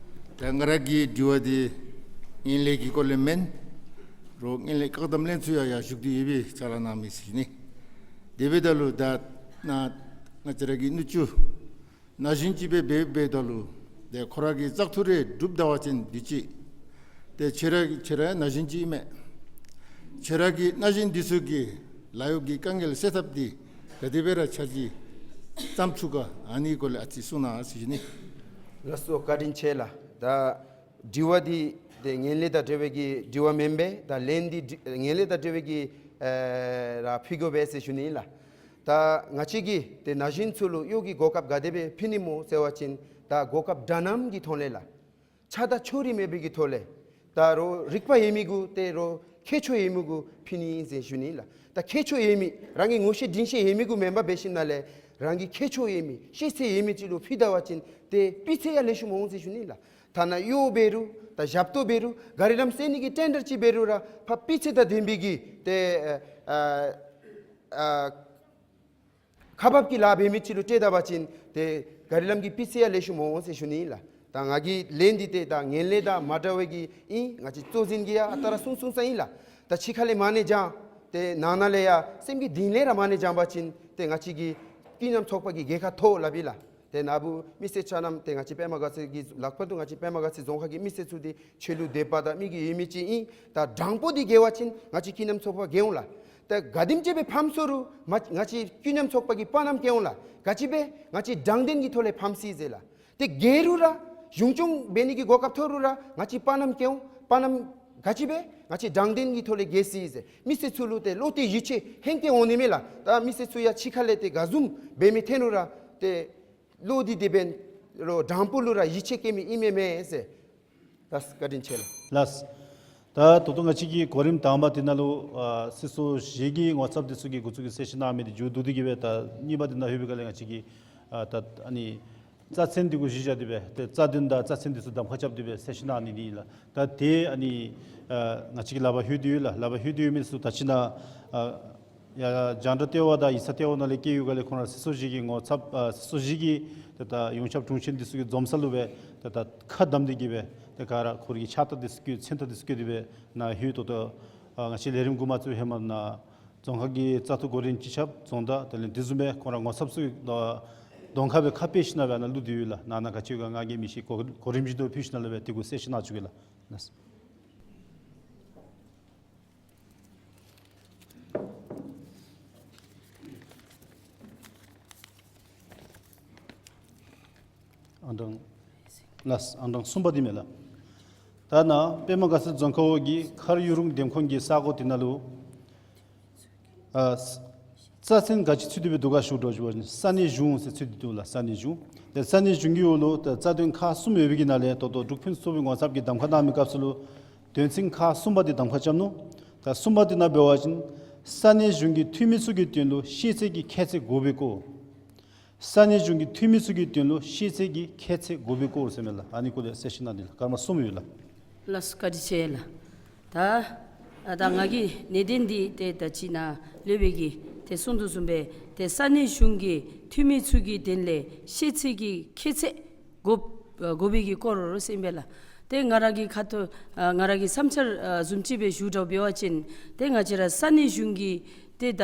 ད་ང་ར་གི་དྲི་བ་འདི་ངན་ལྷད་ཀྱི་སྐོར་ལས་མེན། རོགས་ངན་ལྷད་བཀག་སྡོམ་ལྷན་ཚོགས་ཡང་ཡར་བཞུགས་ཏེ་ཡོད་པའི་ཅ་ལ་གནང་མི་ཟེར་ནི། དེ་འབདཝ་ད་ལུ་ད་ནཱ་ང་བཅས་ར་གི་ནུ་གཅུང་ན་གཞོན་ཅིག་སྦེ་འབད་འབདཝ་ད་ལུ་ཏེ་ཁོ་ར་གིས་བཙག་འཐུ་རེ་གྲུབ་ད་བ་ཅིན་འདི་ཅིག་ཏེ་ཁྱོད་ར་ཁྱོད་ར་ན་གཞོན་ཅིག་ཨིན་མས། ཁྱོད་ར་གིས་ན་གཞོན་འདི་ཚུ་གི་ལཱ་གཡོག་གི་དཀའ་ངལ་སེལ་ཐབས་འདི་ག་དེ་སྦེ་ར་ཆ་རྐྱེན་བརྩམ་ཚུགས་ག། ཨ་ནི་སྐོར་ལས་ཨ་ཙི་གསུང་གནང་ཟེར་ཞུ་ནི། ལགས་སོ། བཀའ་དྲིན་ཆེ་ལགས། ད་དྲི་བ་འདི་ཏེ་ངན་ལྷད་དང་འབྲེལ་བའི་གི་དྲི་བ་མེན་པས། ད་ལན་འདི་ངན་ལྷད་དང་འབྲེལ་བའི་གི་ཨེ་ར་ཕུལ་དགོ་པས་ཟེར་ཞུ་ནི་ལགས། ད་ང་བཅས་ཀྱིས་ཏེ་ན་གཞོན་ཚུ་ལུ་གཡོག་གི་གོ་སྐབས་ག་དེ་སྦེ་ཕུལ་ནི་སྨོ་ཟེར་བ་ཅིན་ད་གོ་སྐབས་འདྲ་མཉམ་གྱི་ཐོག་ལས་ལགས། ཆགས་སྡང་ཕྱོགས་རིས་མེད་པའི་གི་ཐོག་ལས། ད་ ད་རོགས་རིག་པ་ཡོད་མི་གུ་ཏེ་རོགས་ཁྱད་ཆོས་ཡོད་མི་གུ་ཕུལ་ནི་ཨིན་ཟེར་ཞུ་ནི་ལགས། ད་ཁྱད་ཆོས་ཡོད་མི་རང་གི་ངོ་ཤེས་འདྲིས་ཤེས་ཡོད་མི་གུ་མེན་པར་འབད་ཞིནམ་ལས་རང་གི་ཁྱད་ཆོས་ཡོད་མི་ཤེས་ཚད་ཡོད་མི་ཅིག་ལུ་ཕུལ་ད་བ་ཅིན་ཏེ་སྤུས་ཚད་ཡང་ལེགས་ཤོམ་འོང་ཟེར་ཞུ་ནི་ལགས། ཐ་ན་གཡོག་འབད་རུང་ད་ཞབས་ཏོག་འབད་རུང་གཱ་རི་ལམ་སེལ་ནི་གི་ཊེན་ཌར་ཅིག་འབད་རུང་ར་ཕར་སྤུས་ཚད་དང་ལྡན་པའི་གི་ཏེ་ཨ་ཨ་ཨ་ཁག་འབག་གི་ལཱ་འབད་མི་ཅིག་ལུ་སྤྲོད་ད་བ་ཅིན་ཏེ་གཱ་རི་ལམ་གྱི་སྤུས་ཚད་ཡང་ལེགས་ཤོམ་འོང་ཟེར་ཞུ་ནི་ལགས། ད་ང་གི་ལན་འདི་ཏེ་ད་ངན་ལན་དང་མ་འདྲ་བའི་གི་ཨིན། ང་བཅས་གཙོ་འཛིན་གྱིས་ཡང་ཨ་རྟག་ར་གསུང་གསུངས་ས་ཨིན་ལགས། ད་ཕྱི་ཁ་ལས་མ་ཎི་བགྱང་ཏེ་ནང་ན་ལས་ཡང་སེམས་ཀྱི་གཏིང་ལས་ར་མ་ཎི་བགྱང་པ་ཅིན་ཏེ་ང་བཅས་ཀྱི་ཀུན་མཉམ་ཚོགས་པ་གི་རྒྱལ་ཁ་ཐོབ་སླབ་ཨིན་ལགས། ཏེ་ན་བུ་མི་སེར་ཆ་རྣམས་ཏེ་ང་བཅས་པདྨ་དགའ་ཚལ་གྱི་ལྷག་པར་དུ་ང་བཅས་པདྨ་དགའ་ཚལ་རྫོང་ཁག་གི་མི་སེར་ཚུ་འདི་ཆོས་ལུགས་དད་པ་དང་མི་གི་ཡོད་མི་ཅིག་ཨིན། ད་དྲང་པོ་འདི་གི་བ་ཅིན་ང་བཅས་ཀུན་མཉམ་ཚོགས་པ་གི་འོང་ལགས། ད་ག་དེམ་ཅིག་སྦེ་ཕམ་སོང་རུང་མ་ང་བཅས་ཀུན་མཉམ་ཚོགས་པ་གི་དཔའ་རྣམ་གི་འོང་ལགས། ག་ཅི་སྦེ་ང་བཅས་དྲང་བདེན་གྱི་ཐོག་ལས་ཕམ་སྲིད་ཟེར་ལགས། ཏེ་རྒྱལ་རུང་ར་གཞུང་སྐྱོང་འབད་ནི་གི་གོ་སྐབས་ཐོབ་རུང་ར་ང་བཅས་དཔའ་རྣམ་གི་འོང་། དཔའ་རྣམ་ག་ཅི་སྦེ་ང་བཅས་དྲང་བདེན་གྱི་ཐོག་ལས་རྒྱལ་སྲིད་ཟེར་མི་སེར་ཚུ་ལུ་ཏེ་བློ་གཏད་ཡིད་ཆེས་ཧེང་སྐལ་འོང་ནི་མས་ལགས། ད་མི་སེར་ཚུ་ཡང་ཕྱི་ཁ་ལས་ཏེ་ག་བཟུམ་འབད་མི་ཐོན་རུང་ར་ཏེ་བློ་འདི་དེ་འབདན་རོགས་དྲང་པོ་ལུ་ར་ཡིད་ཆེས་བསྐྱེད་མི་ཨིན་མས་མས་ཟེར། ལགས་བཀའ་དྲིན་ཆེ་ལགས། ལགས། ད་ད་ལྟོ་ང་བཅས་ཀྱི་གོ་རིམ་དང་པ་འདི་ནང་ལུ་ཨ་སྲིད་ཚོགས་བཞི་གི་ངོ་ཚབ་འདི་ཚུ་གིས་འགོ་བཙུགས་ཀྱི་གསལ་བཤད་གནང་མི་འདི་མཇུག་བསྡུ་སྟེ་གི་སྦེ་ད་གཉིས་པ་འདི་ནང་ལྷོད་པའི་སྒང་ལས་ང་བཅས་ཀྱིས་ཨ་ད་ཨ་ནི་རྩ་ཚན་འདི་གུ་གཞི་བཞག་སྟེ་སྦེ་ཏེ་རྩ་དོན་དང་རྩ་ཚན་འདི་ཚུ་གདམ་ཁ་རྐྱབ་སྟེ་སྦེ་གསལ་བཤད་གནང་ནི་འདི་ཨིན་ལགས། ད་ཏེ་ཨ་ནི་ཨ་ང་བཅས་ཀྱི་ལག་པར་ལྷོད་དེ་ཡོད་ལགས། ལག་པར་ལྷོད་དེ་ཡོད་མི་ཚུ་ད་ཅི་ནཱ་ཨ་ཡ་རྒྱང་བསྒྲགས་ལྟེ་བ་དང་ཡིག་ཚང་ལྟེ་བ་ནང་ལས་བསྐྱལ་ཡོད་སྒང་ལས་ཁོང་ར་སྲིད་ཚོགས་བཞི་གི་ངོ་ཚབ་ཨ་སྲིད་ཚོགས་བཞི་གིས་ཏེ་ད་ཡོངས་ཁྱབ་དྲུང་ཆེན་འདི་ཚུ་གི་འཛོམས་ས་ལུ་སྦེ་ཏེ་ད་ཁ་བསྡམས་ཏེ་གི་སྦེ་ཏེ་ག་ར་ཁོ་རའི་གི་ཕྱག་རྟགས་འདི་ཚུ་བཀོད་མཚན་རྟགས་འདི་ཚུ་བཀོད་དེ་སྦེ་ནཱ་ལྷོད། ད་ལྟོ་ཨ་ང་བཅས་ལས་རིམ་འགོ་མ་བཙུགས་ཧེ་མ་ནཱ་རྫོང་ཁག་གི་བཙག་འཐུ་འགོ་འདྲེན་སྤྱི་ཁྱབ་རྫོང་བདག་དེ་ལས་དེ་བཟུམ་སྦེ་ཁོང་ར་ངོ་ཚབ་ཚུ་གདོང་ཁར་སྦེ་ཁ་ཕྱེ་ཞིནམ་ལས་ནཱ་ལུ་སྡོད་ཡོད་ལགས། ནཱ་ནཱ་ག་ཅི་ཡོད་ག་ང་གིས་མི་ཤེས། གོ་གོ་རིམ་བཞིན་དུ་ཕུལ་ཞིནམ་ལས་སྦེ་དེ་གུ་གསལ་བཤད་གནང་བཅུག་གེ་ལགས། ཨང་གྲངས་ལགས། ཨང་གྲངས་གསུམ་པ་འདི་མས་ལགས། ད་ནཱ་པདྨ་དགའ་ཚལ་རྫོང་ཁག་འོག་གི་མཁར་གཡུ་རུང་འདེམས་ཁོངས་ཀྱི་ས་གོ་འདི་ནང་ལུ་ཨ་རྩ་ཚན་ག་ཅི་ཚུད་དེ་སྦེ་འདུག་ག་ཞུ་དོ་ཞུ་བ་ཅིན་ས་གནས་གཞུང་ཟེར་ཚུད་དེ་འདུག་ལགས། ས་གནས་གཞུང་། ཏེ་ས་གནས་གཞུང་གི་འོག་ལུ་ཏེ་རྩ་དོན་ཁག་གསུམ་ཡོད་པའི་གི་ནང་ལས་ད་ལྟོ་འབྲུག་ཕུན་སུམ་ཚོགས་པའི་ངོ་ཚབ་ཀྱིས་གདམ་ཁ་གནང་མི་སྐབས་སུ་ལུ་དོན་ཚན་ཁག་གསུམ་པ་འདི་གདམ་ཁ་རྐྱབ་ནུག། ད་གསུམ་པ་འདི་ནང་འབད་བ་ཅིན་ས་གནས་གཞུང་གི་འཐུས་མི་ཚུ་གི་དོན་ལུ་ཤེས་ཚད་ཀྱི་ཁྱད་ཚད་དགོ་པའི་སྐོར། ས་གནས་གཞུང་གི་འཐུས་མི་ཚུ་གི་དོན་ལུ་ཤེས་ཚད་ཀྱི་ཁྱད་ཚད་དགོ་པའི་སྐོར་ཟེར་མས་ལགས། ཨ་ནི་སྐོར་ལས་གསལ་བཤད་གནང་ནི་ལགས། སྐར་མ་གསུམ་ཡོད་ལགས། ལགས་སོ་བཀའ་དྲིན་ཆེ་ལགས། ད་ཨ་ད་ང་གི་གནད་དོན་འདི་ཏེ་ད་ཅི་ནཱ་ལྷོད་པའི་གི་ཏེ་གསུང་དོ་བཟུམ་སྦེ་ཏེ་ས་གནས་གཞུང་གི་འཐུས་མི་ཚུ་གི་དོན་ལས་ཤེས་ཚད་ཀྱི་ཁྱད་ཚད་དགོ་དགོ་པའི་གི་སྐོར་ཟེར་ཨིན་པས་ལགས། ཏེ་ང་ར་གི་ཁ་ཐུག་ཨ་ང་ར་གི་བསམ་འཆར་ཨ་བཟུམ་ཅིག་སྦེ་ཞུ་དགོ་པ་འབད་བ་ཅིན་ཏེ་ང་བཅས་ར་ས་གནས་གཞུང་གི་ཏེ་ད་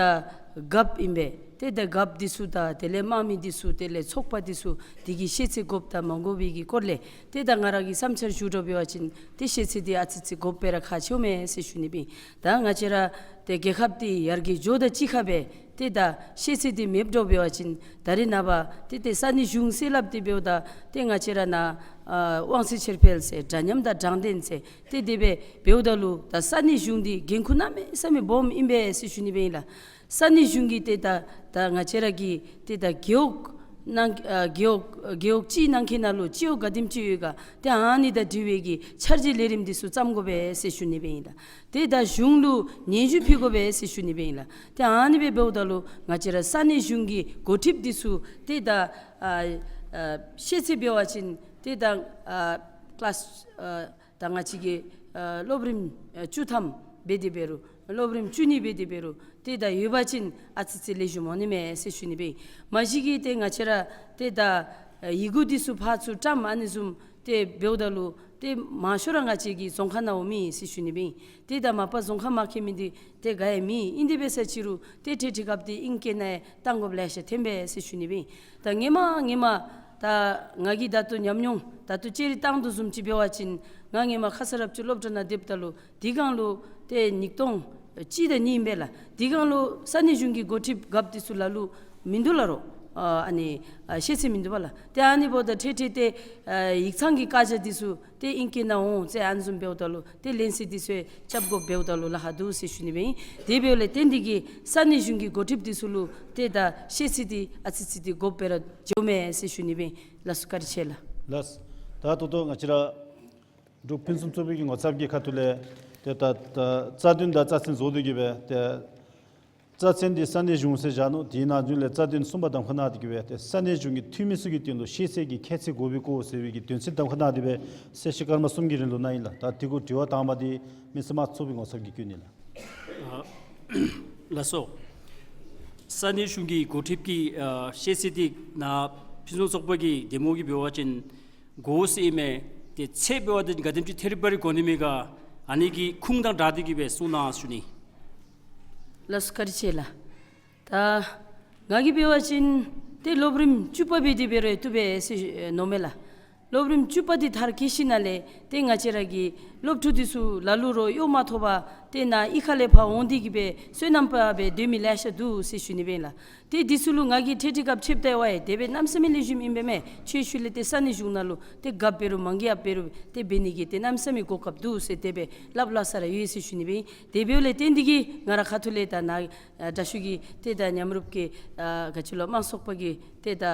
རྒཔོ་ཨིན་པས། ཏེ་ད་རྒཔོ་འདི་ཚུ་དང་དེ་ལས་དམངས་མི་འདི་ཚུ་དེ་ལས་ཚོགས་པ་འདི་ཚུ་འདི་གི་ཤེས་ཚད་དགོཔ་དང་མ་དགོ་པའི་གི་སྐོར་ལས་ཏེ་ད་ང་ར་གི་བསམ་འཆར་ཞུ་དགོ་པ་འབད་བ་ཅིན་ཏེ་ཤེས་ཚད་འདི་ཨ་ཙི་ཅིག་དགོཔ་སྦེ་ར་ཁག་ཆེཝ་མས་ཟེར་ཞུ་ནི་སྦེ་ཨིན། ད་ང་བཅས་ར་ཏེ་རྒྱལ་ཁབ་འདི་ཡར་རྒྱས་འགྱོཝ་དང་གཅིག་ཁར་སྦེ་ཏེ་ད་ཤེས་ཚད་འདི་མེདཔ་འགྱོ་བ་འབད་བ་ཅིན་ད་རེས་ནངས་པ་ཏེ་ཏེ་ས་གནས་གཞུང་ཟེར་སླབ་སྟེ་འབདཝ་ད་ཏེ་ང་བཅས་ར་ནཱ་ཨ་དབང་ཚད་ཕྱིར་འཕེན་ཟེར་འདྲ་མཉམ་དང་དྲང་བདེན་ཟེར་ཏེ་དེ་སྦེ་འབདཝ་ད་ལུ་ད་ས་གནས་གཞུང་འདི་འགན་ཁུར་གནམ་མེད་ས་མེད་སྦོམ་ཨིན་པས་ཟེར་ཞུ་ནི་སྦེ་ཨིན་ལགས། ས་གནས་གཞུང་གི་ཏེ་ད་ད་ང་བཅས་ར་གི་ཏེ་ད་རྒེད་འོག་ནང་ཨ་རྒེད་འོག་རྒེད་འོག་སྤྱིའི་ནང་འཁོད་ནང་ལུ་སྤྱི་འོག་ག་དེམ་ཅིག་ཡོད་ག་ཏེ་ཨ་ནི་དང་འབྲེལ་བའི་གི་འཆར་གཞི་ལས་རིམ་འདི་ཚུ་བརྩམ་དགོ་པས་ཟེར་ཞུ་ནི་སྦེ་ཨིན་ལགས། ཏེ་ད་གཞུང་ལུ་སྙན་ཞུ་ཕུལ་དགོ་པས་ཟེར་ཞུ་ནི་སྦེ་ཨིན་ལགས། ཏེ་ཨ་ནི་སྦེ་འབདཝ་ད་ལུ་ང་བཅས་ར་ས་གནས་གཞུང་གི་འགོ་ཁྲིདཔ་འདི་ཚུ་ཏེ་ད་ཨ་ཨ་ཤེས་ཚད་འབད་བ་ཅིན་ཏེ་ད་ཨ་ཀི་ལཱསི་ཨ་ད་ང་བཅས་ཀྱི་ཨ་སློབ་རིམ་ཨ་བཅུ་ཐམ་འབད་དེ་འབད་རུང་སློབ་རིམ་བཅུ་གཉིས་འབད་དེ་འབད་རུང་ཏེ་ད་ཡོད་པ་ཅིན་ཨ་ཙི་ཅིག་ལེགས་ཤོམ་འོང་ནི་མས་ཟེར་ཞུ་ནི་སྦེ་ཨིན། མ་གཞི་གིས་ཏེ་ང་བཅས་ར་ཏེ་ད་ཨ་ཡི་གུ་འདི་ཚུ་ཕར་ཚུར་བཀྲམ་ཨ་ནི་བཟུམ་ཏེ་འབདཝ་ད་ལུ་ཏེ་མང་ཤོས་ར་ང་བཅས་ཀྱི་རྫོང་ཁག་ནང་འོང་མི་ཨིན་ཟེར་ཞུ་ནི་སྦེ་ཨིན། ཏེ་ད་མ་པ་རྫོང་ཁག་མ་མཁྱེན་མི་འདི་ཏེ་ག་ཡང་མེད། ཨིན་དེ་འབད་ས་ཅིག་རུང་ཏེ་ཏེ་ཏེ་སྐབས་འདི་ཨིང་སྐད་ནང་བཏང་དགོཔ་ལེ་ཤ་ཐོན་པས་ཟེར་ཞུ་ནི་སྦེ་ཨིན། ད་སྔོན་མ་སྔོན་མ་ད་ང་གིས་ད་ལྟོ་ཉམས་མྱོང་ད་ལྟོ་ཅིག་ར་བཏང་དོ་བཟུམ་ཅིག་འབད་བ་ཅིན་ང་སྔོན་མ་ཁ་ས་རབ་བྱུང་སློབ་གྲྭ་ནང་སྡོདཔ་ད་ལུ་དེ་སྒང་ལུ་ཏེ་ཉིས་སྟོང་གཅིག་དང་གཉིས་ཨིན་པས་ལགས། དེ་སྒང་ལུ་ས་གནས་གཞུང་གི་འགོ་ཁྲིདཔ་རྒཔོ་འདི་ཚུ་ལ་ལུ་མིན་འདུག་ལགས་རོགས། ཨ་ཨ་ནི་ཨ་ཤེས་ཚད་མིན་འདུག་པ་ལགས། ཏེ་ཨ་ནི་འབདཝ་ད་ཏེ་ཏེ་ཏེ་ཨ་ཡིག་ཚང་གི་བཀའ་རྒྱ་འདི་ཚུ་ཏེ་ཨིང་སྐད་ནང་འོང་ཟེར་ཨ་ནི་བཟུམ་འབདཝ་ད་ལུ་ཏེ་ལན་གསལ་འདི་ཚུ་རྐྱབ་དགོཔ་འབདཝ་ད་ལུ་ལཱ་ཁག་འདུག་ཟེར་ཞུ་ནི་སྦེ་ཨིན། དེ་འབདཝ་ལས་བརྟེན་ཏེ་གིས་ས་གནས་གཞུང་གི་འགོ་ཁྲིདཔ་འདི་ཚུ་ལུ་ཏེ་ད་ཤེས་ཚད་འདི་ཨ་ཙི་ཙི་འདི་དགོཔ་སྦེ་ར་འགྱོཝ་མས་ཟེར་ཞུ་ནི་སྦེ་ཨིན། ལགས་སོ་བཀའ་དྲིན་ཆེ་ལགས། ལགས། ད་ད་ལྟོ་ང་བཅས་ར་ འབྲུག་ཕུན་སུམ་ཚོགས་པའི་གི་ངོ་ཚབ་ཀྱི་ཁ་ཐུག་ལས་ཏེ་ད་ད་རྩ་དོན་དང་རྩ་ཚན་བཟོ་སྟེ་གི་སྦེ་ཏེ་རྩ་ཚན་འདི་ས་གནས་གཞུང་ཟེར་བཞག་ནུག། དེའི་ནང་ལས་རྩ་དོན་གསུམ་པ་གདམ་ཁ་གནང་སྟེ་གི་སྦེ་ཏེ་ས་གནས་གཞུང་གི་འཐུས་མི་ཚུ་གི་དོན་ལུ་ཤེས་ཚད་ཀྱི་ཁྱད་ཚད་དགོ་པའི་སྐོར་ཟེར་བའི་གི་དོན་ཚན་གདམ་ཁ་གནང་སྟེ་སྦེ་གསལ་བཤད་སྐར་མ་གསུམ་གྱི་རིང་ལུ་གནང་ཡི་ལགས། ད་དེ་གུ་དྲི་བ་དང་པ་འདི་མི་སེར་དམངས་གཙོ་ཚོགས་པའི་ངོ་ཚབ་ཀྱིས་བཀོད་ནི་ལགས། ཨ་ལགས་སོ། ས་གནས་གཞུང་གི་འགོ་ཁྲིདཔ་གི་ཨ་ཤེས་ཚད་འདི་ནཱ་ཕུན་སུམ་ཚོགས་པ་གི་འདེམས་ངོ་གིས་འབད་བ་ཅིན་དགོ་ཟེར་ཨིན་མས། ཏེ་ཚད་འབད་བ་ཅིན་ག་དེམ་ཅིག་ཐད་རི་བ་རི་དགོ་ནི་མས་ག། ཨ་ནི་གི་ཁུངས་དང་སྦྲགས་ཏེ་གི་སྦེ་གསུང་གནང་ཟེར་ཞུ་ནི། ལགས་སོ་བཀའ་དྲིན་ཆེ་ལགས། ད་ང་གིས་འབད་བ་ཅིན་ཏེ་སློབ་རིམ་བཅུ་པ་འབད་དེ་འབད་རུང་བཏུབ་པས་ཟེར་མནོཝ་མས་ལགས། སློབ་རིམ་བཅུ་པ་འདི་མཐར་འཁྱོལ་ཞིནམ་ལས་ཏེ་ང་བཅས་ར་གི་སློབ་ཕྲུག་འདི་ཚུ་ལ་ལུ་རོགས་གཡོག་མ་ཐོབ་པར་ཏེ་ནཱ་གཡུས་ཁ་ལས་ཕར་འོང་སྟེ་གི་སྦེ་སོ་ནམ་པ་སྦེ་སྡོད་མི་ལེ་ཤ་འདུག་ཟེར་ཞུ་ནི་སྦེ་ཨིན་ལགས། ཏེ་འདི་ཚུ་ལུ་ང་གིས་ཁྲལ་ཁྲིག་རྒཔོ་ཕྱདཔ་ད་ཡང་དེ་སྦེ་གནམ་མེད་ས་མེད་ལེགས་ཤོམ་ཨིན་པས་མས། ཁྱོད་ཤུལ་ལས་ཏེ་ས་གནས་གཞུང་ནང་ལུ་ཏེ་རྒཔོ་འབད་རུང་མང་གི་ཡང་འབད་རུང་ཏེ་འབད་ནི་གི་ཏེ་གནམ་མེད་ས་མེད་གོ་སྐབས་འདུག་ཟེར་དེ་སྦེ་སླབ་སླབ་ས་ར་ཡོད་ཟེར་ཞུ་ནི་སྦེ་ཨིན། དེ་འབདཝ་ལས་བརྟེན་ཏེ་གི་ང་ར་ཁ་ཐུག་ལས་ད་ནཱ་ཨ་དྲག་ཤོས་ཀྱི་ཏེ་ད་མཉམ་རུབ་ཀྱི་ཨ་ག་ཅི་ལོ་དམངས་གཙོ་ཚོགས་པ་གི་ཏེ་ད་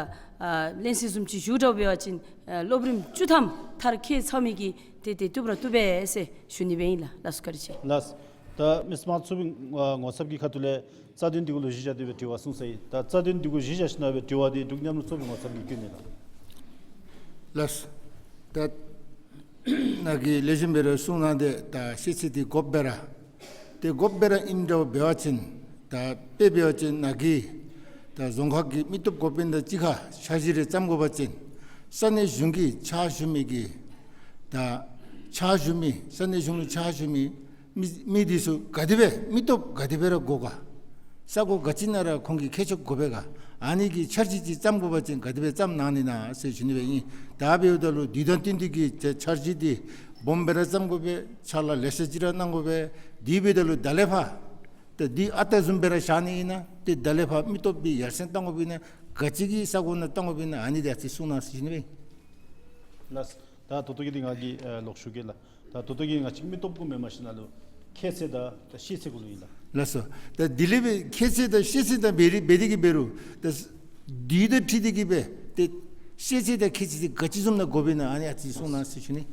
ཨ་ལན་གསལ་བཟུམ་ཅིག་ཞུཝ་ད་འབད་བ་ཅིན་ཨ་སློབ་རིམ་བཅུ་ཐམ་མཐར་འཁྱོལ་ཚར་མི་གི་ཏེ་ཏེ་བཏུབ་ར་བཏུབ་པས་ཟེར་ཞུ་ནི་སྦེ་ཨིན་ལགས། ལགས་སོ་བཀའ་དྲིན་ཆེ། ལགས། ད་མི་སེར་དམངས་གཙོ་ཚོགས་པའི་ངོ་ཚབ་ཀྱི་ཁ་ཐུག་ལས་རྩ་དོན་འདི་གུ་ལུ་གཞི་བཞག་སྟེ་སྦེ་དྲི་བ་གསུངས་ས་ཨིན། ད་རྩ་དོན་འདི་གུ་གཞི་བཞག་ཞིནམ་ལས་སྦེ་དྲི་བ་འདི་འབྲུག་མཉམ་རུབ་ཚོགས་པའི་ངོ་ཚབ་ཀྱིས་བཀོད་ནི་ལགས། ལགས། ད་ནཱ་གིས་ལེགས་ཤོམ་སྦེ་ར་གསུངས་གནང་སྟེ་ད་ཤེས་ཚད་འདི་དགོཔ་སྦེ་ར། ཏེ་དགོཔ་སྦེ་ར་ཨིནམ་འདྲཝ་འབད་བ་ཅིན་ད་དཔེ་འབད་བ་ཅིན་ནཱ་གིས་ད་རྫོང་ཁག་གི་མི་སྟོབས་འགོ་དཔོན་དང་གཅིག་ཁར་འཆར་གཞི་རེ་བརྩམ་དགོ་པ་ཅིན་ས་གནས་གཞུང་གི་ཕྱག་ཞུ་མི་གི་ད་ཕྱག་ཞུ་མི་ས་གནས་གཞུང་ལུ་ཕྱག་ཞུ་མི་མི་མི་འདི་ཚུ་ག་དེ་སྦེ་མི་སྟོབས་ག་དེ་སྦེ་ར་དགོ་ག། ས་གོ་ག་ཅི་ནང་ར་ཁོང་གི་མཁས་མཆོག་དགོ་པས་ག། ཨ་ནི་གི་འཆར་གཞི་ཅིག་བརྩམ་དགོ་པ་ཅིན་ག་དེ་སྦེ་བརྩམ་གནང་ནི་ན་ཟེར་ཞུ་ནི་སྦེ་ཨིན། ད་འབདཝ་ད་ལུ་དུས་དང་བསྟུན་ཏེ་གི་འཆར་གཞི་འདི་སྦོམ་སྦེ་ར་བརྩམ་དགོ་པས། ཕྱག་ལཱ་ལེ་ཤ་ཅིག་ར་གནང་དགོ་པས། དེ་འབདཝ་ད་ལུ་ད་ལས་ཕར་ཏེ་འདི་ཨ་རྟག་བཟུམ་སྦེ་ར་བཞག་ནི་ཨིན་ན་ཏེ་ད་ལས་ཕར་མི་སྟོབས་འདི་ཡར་སེང་གཏང་དགོཔ་ཨིན་ན་ག་ཅི་གི་ས་གོ་ནང་གཏང་དགོཔ་ཨིན་ན་ཨ་ནི་འདི་ཨ་ཙི་གསུང་གནང་ཟེར་ཞུ་ནི་སྦེ་ཨིན། ལགས། ད་ད་ལྟོ་གི་འདི་ང་གིས་ཨ་ལོག་ཞུ་གེ་ལགས། ད་ད་ལྟོ་གི་ང་བཅས་མི་སྟོབས་གུ་མེནམ་ཞིནམ་ལས་ཁྱད་ཚད་དང་ད་ཤེས་ཚད་གུ་ལུ་ཨིན་ལགས། ལགས་སོ། ད་དེ་ལས་སྦེ་ཁྱད་ཚད་དང་ཤེས་ཚད་དང་འབད་རི་འབད་དེ་གི་འབད་རུང་ད་དུས་དང་འཁྲིལ་ཏེ་གི་སྦེ་ཏེ་ཤེས་ཚད་དང་ཁྱད་ཚད་འདི་ག་ཅི་བཟུམ་ནང་དགོཔ་ཨིན་ན་ཨ་ནི་ཨ་ཙི་གསུང་གནང་ཟེར་ཞུ་ནི།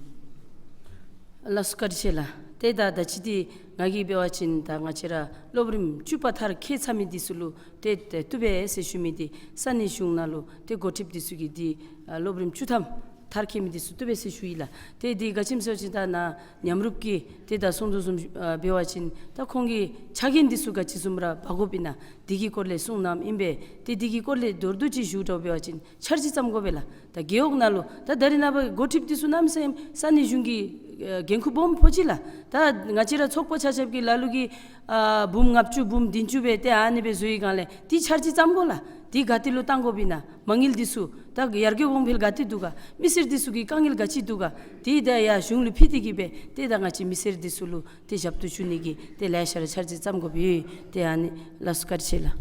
ལགས་སོ་བཀའ་དྲིན་ཆེ་ལགས། ཏེ་ད་ད་ཅི་འདི་ང་གིས་འབད་བ་ཅིན་ད་ང་བཅས་ར་སློབ་རིམ་བཅུ་པ་མཐར་འཁྱོལ་ཚར་མི་འདི་ཚུ་ལུ་ཏེ་ཏེ་བཏུབ་པས་ཟེར་ཞུ་མི་འདི་ས་གནས་གཞུང་ནང་ལུ་ཏེ་འགོ་ཁྲིདཔ་འདི་ཚུ་གིས་འདི་ཨ་སློབ་རིམ་བཅུ་ཐམ་མཐར་འཁྱོལ་མི་འདི་ཚུ་བཏུབ་པས་ཟེར་ཞུ་ཡི་ལགས། ཏེ་འདི་ག་ཅི་སྨོ་ཟེར་བ་ཅིན་ད་ནཱ་མཉམ་རུབ་ཀྱིས་ཏེ་ད་གསུང་དོ་བཟུམ་ཨ་འབད་བ་ཅིན་ད་ཁོང་གི་ཕྱག་འགན་འདི་ཚུ་ག་ཅི་བཟུམ་ར་འབག་དགོཔ་ཨིན་ན་འདི་གི་སྐོར་ལས་གསུང་གནངམ་ཨིན་པས། ཏེ་འདི་གི་སྐོར་ལས་མདོར་བསྡུས་ཅིག་ཞུཝ་ད་འབད་བ་ཅིན་འཆར་གཞི་བརྩམ་དགོ་པས་ལགས། ད་རྒེད་འོག་ནང་ལུ་ད་ད་རེས་ནངས་པ་འགོ་ཁྲིདཔ་འདི་ཚུ་གནམ་མེད་ས་མེད་ས་གནས་གཞུང་གི་ཨ་འགན་ཁུར་སྦོམ་ཕོག་ཅི་ལགས། ད་ང་བཅས་ར་ཚོགས་པ་ཆ་ཁྱབ་ཀྱིས་ལ་ལུ་གིས་ཨ་འབུམ་ལྔ་བཅུ་འབུམ་བདུན་ཅུ་སྦེ་ཏེ་ཨ་ནི་སྦེ་བཟོ་བའི་སྒང་ལས་འདི་འཆར་གཞི་བརྩམ་དགོ་ལགས། འདི་ག་ཏེ་ལུ་གཏང་དགོཔ་ཨིན་ན། མ་དངུལ་འདི་ཚུ་ད་ཡར་རྒྱས་གོང་འཕེལ་ག་ཏེ་འདུག་ག། མི་སེར་འདི་ཚུ་གི་དཀའ་ངལ་ག་ཅི་འདུག་ག། འདི་ད་ཡར་གཞུང་ལུ་ཕུལ་ཏེ་གི་སྦེ་ཏེ་ད་ང་བཅས་མི་སེར་འདི་ཚུ་ལུ་ཏེ་ཞབས་ཏོག་ཞུ་ནི་གི་ཏེ་ལེ་ཤ་ར་འཆར་གཞི་བརྩམ་དགོཔ་ཡོད། ཏེ་ཨ་ནི་ལགས་སོ་བཀའ་དྲིན་ཆེ་ལགས།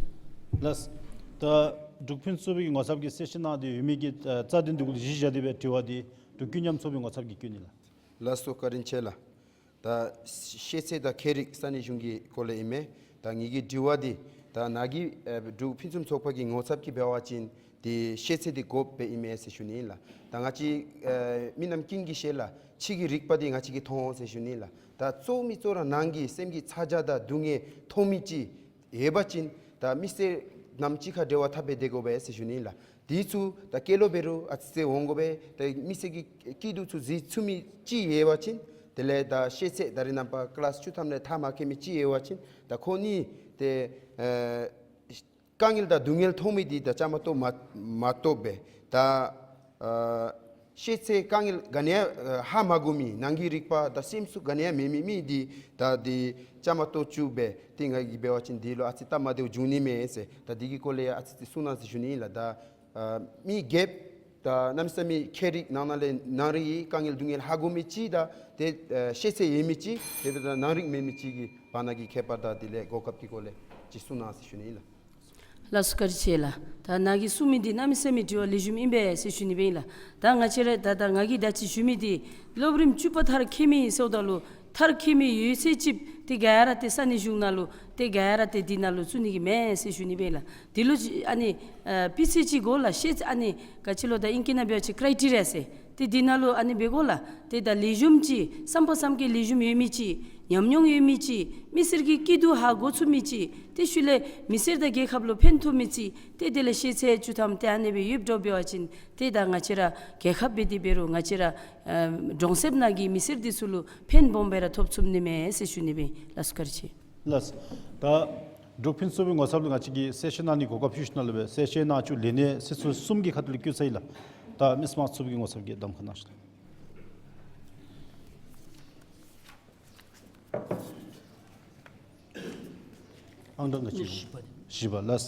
ལགས། ད་འབྲུག་ཕུན་སུམ་ཚོགས་པའི་ངོ་ཚབ་ཀྱིས་གསལ་བཤད་གནང་སྟེ་ཡོད་མི་གི་ཨ་རྩ་དོན་འདི་གུ་གཞི་བཞག་སྟེ་སྦེ་དྲི་བ་འདི་འབྲུག་ཀུན་མཉམ་ཚོགས་པའི་ངོ་ཚབ་ཀྱིས་བཀོད་ནི་ལགས། ལགས་སོ་བཀའ་དྲིན་ཆེ་ལགས། ད་ཤེས་ཚད་དང་ཁྱད་རིག་ས་གནས་གཞུང་གི་སྐོར་ལས་ཨིན་མས། ད་ངེ་གི་དྲི་བ་འདི་ད་ནཱ་གི་ཨ་འབྲུག་ཕུན་སུམ་ཚོགས་པ་གི་ངོ་ཚབ་ཀྱིས་འབད་བ་ཅིན་འདི་ཤེས་ཚད་འདི་དགོཔ་སྦེ་ཨིན་མས་ཟེར་ཞུ་ནི་ཨིན་ལགས། ད་ང་བཅས་ཨ་མི་རྣམས་ཀུན་གྱིས་ཤེས་ལགས། ཕྱི་གི་རིག་པ་འདི་ང་བཅས་ཀྱིས་མཐོང་འོང་ཟེར་ཞུ་ནི་ཨིན་ལགས། ད་གཙོ་མི་གཙོ་ར་ནང་གི་སེམས་ཀྱི་ཚ་གྱང་དང་སྡུག་བསྔལ་མཐོང་མི་ཅིག་ཡོད་པ་ཅིན་ད་མི་སེར་རྣམས་གཅིག་ཁར་འབྲེལ་བ་འཐབ་སྦེ་སྡོད་དགོ་པས་ཟེར་ཞུ་ནི་ཨིན་ལགས། འདི་ཚུ་ད་སྐད་ལོག་འབད་རུང་ཨ་ཙི་ཅིག་འོང་དགོ་པས། ད་མི་སེར་གྱི་སྐྱིད་སྡུག་ཚུ་གཟིགས་ཚུགས་མི་ཅིག་ཡོད་པ་ཅིན་དེ་ལས་ད་ཤེས་ཚད་ད་རེས་ནངས་པ་ཀི་ལཱསི་བཅུ་ཐམ་ལས་མཐར་མ་འཁྱོལ་མི་ཅིག་ཡོད་པ་ཅིན་ད་ཁོ་གཉིས་ཏེ་ཨ་དཀའ་ངལ་དང་སྡུག་བསྔལ་མཐོང་མི་འདི་ད་བཅའ་མར་གཏོགས་མ་མ་གཏོགས་པས། ད་ཨ་ཤེས་ཚད་དཀའ་ངལ་ག་ནི་ཡང་ཨ་ཧ་མ་གོ་མི་ནང་གི་རིག་པ་དང་སེམས་ཤུགས་ག་ནི་ཡང་མེད་མི་མི་འདི་ད་འདི་བཅའ་མར་གཏོགས་བཅུག་སྦེ་ཏེ་ང་གིས་འབད་བ་ཅིན་འདི་ལུ་ཨ་ཙི་སྟབས་མ་བདེཝ་འབྱུང་ནི་མས་ཟེར། ད་འདི་གི་སྐོར་ལས་ཡང་ཨ་ཙི་ཅིག་གསུང་གནང་ཟེར་ཞུ་ནི་ཨིན་ལགས། ད་ཨ་མི་སྒེར་ད་གནམ་མེད་ས་མེད་ཁྱད་རིག་ནང་ན་ལས་ནང་རིག་གི་དཀའ་ངལ་སྡུག་བསྔལ་ཧ་གོ་མི་ཅིག་དང་ཏེ་ཨ་ཤེས་ཚད་ཡོད་མི་ཅིག་དེ་སྦེ་ད་ནང་རིག་མེད་མི་ཅིག་གི་བར་ན་གི་ཁྱད་པར་དང་དེ་ལས་གོ་སྐབས་ཀྱི་སྐོར་ལས་ཅིག་གསུང་གནང་ཟེར་ཞུ་ནི་ཨིན་ལགས། ལགས་སོ་བཀའ་དྲིན་ཆེ་ལགས། ད་ནཱ་གིས་གསུངས་མི་འདི་གནམ་མེད་ས་མེད་དྲི་བ་ལེགས་ཤོམ་ཨིན་པས་ཟེར་ཞུ་ནི་སྦེ་ཨིན་ལགས། ད་ང་བཅས་ར་ད་ད་ང་གིས་ད་ཅི་ཞུ་མི་འདི་སློབ་རིམ་བཅུ་པ་མཐར་འཁྱོལ་མི་ཟེརཝ་ད་ལུ་མཐར་འཁྱོལ་མི་ཡོད་ཚད་ཅིག་ཏེ་ག་ར་ཏེ་ས་གནས་གཞུང་ནང་ལུ་ཏེ་ག་ར་ཏེ་འདི་ནང་ལུ་བཙུགས་ནི་གི་མས་ཟེར་ཞུ་ནི་སྦེ་ཨིན་ལགས། འདི་ལུ་ཅིག་ཨ་ནི་ཨ་སྤུས་ཚད་ཅིག་དགོ་ལགས། ཤེས་ཨ་ནི་ག་ཅི་ལོ་ད་ཨིང་སྐད་ནང་འབད་བ་ཅིན་ཀྲའི་ཊི་རི་ཡ་ཟེར། ཏེ་འདི་ནང་ལུ་ཨ་ནི་འབད་དགོ་ལགས། ཏེ་ད་ལེགས་ཤོམ་ཅིག་བསམ་པ་བསམ་གྱིས་ལེགས་ཤོམ་ཡོད་མི་ཅིག་ཉམས་མྱོང་ཡོད་མི་ཅིག་མི་སེར་གྱི་སྐྱིད་སྡུག་ཧ་གོ་ཚུགས་མི་ཅིག་ཏེ་ཤུལ་ལས་མི་སེར་དང་རྒྱལ་ཁབ་ལུ་ཕན་ཐོགས་མི་ཅིག་ཏེ་དེ་ལས་ཤེས་ཚད་བཅུ་ཐམ་ཏེ་ཨ་ནི་སྦེ་ཡོདཔ་འདྲཝ་འབད་བ་ཅིན་ཏེ་ད་ང་བཅས་ར་རྒྱལ་ཁབ་འབད་དེ་འབད་རུང་ང་བཅས་ར་ཨ་གྲོང་གསེབ་ནང་གི་མི་སེར་འདི་ཚུ་ལུ་ཕན་སྦོམ་སྦེ་ར་ཐོབ་ཚུགས་ནི་མས་ཟེར་ཞུ་ནི་སྦེ་ཨིན། ལགས་སོ། བཀའ་དྲིན་ཆེ། ལགས། ད་འབྲུག་ཕུན་ཚོགས་པའི་ངོ་ཚབ་ལུ་ང་བཅས་ཀྱིས་གསལ་བཤད་གནང་ནི་གོ་སྐབས་ཕུལ་ཞུ་ནི་ལུ་སྦེ་གསལ་བཤད་གནང་བཅུག་ལས་སྣེ་སྲིད་ཚོགས་གསུམ་གྱི་ཁ་ཐུག་ལས་བསྐྱོན་ཚར་ཡི་ལགས། ད་མི་སེར་དམངས་གཙོ་འཐུས་པའི་ངོ་ཚབ་ཀྱིས་གདམ་ཁ་གནང་ཞུ་ལགས། ཨང་གྲངས་ག་ཅི་ཨིན། བཞི་པ། བཞི་པ་ལགས།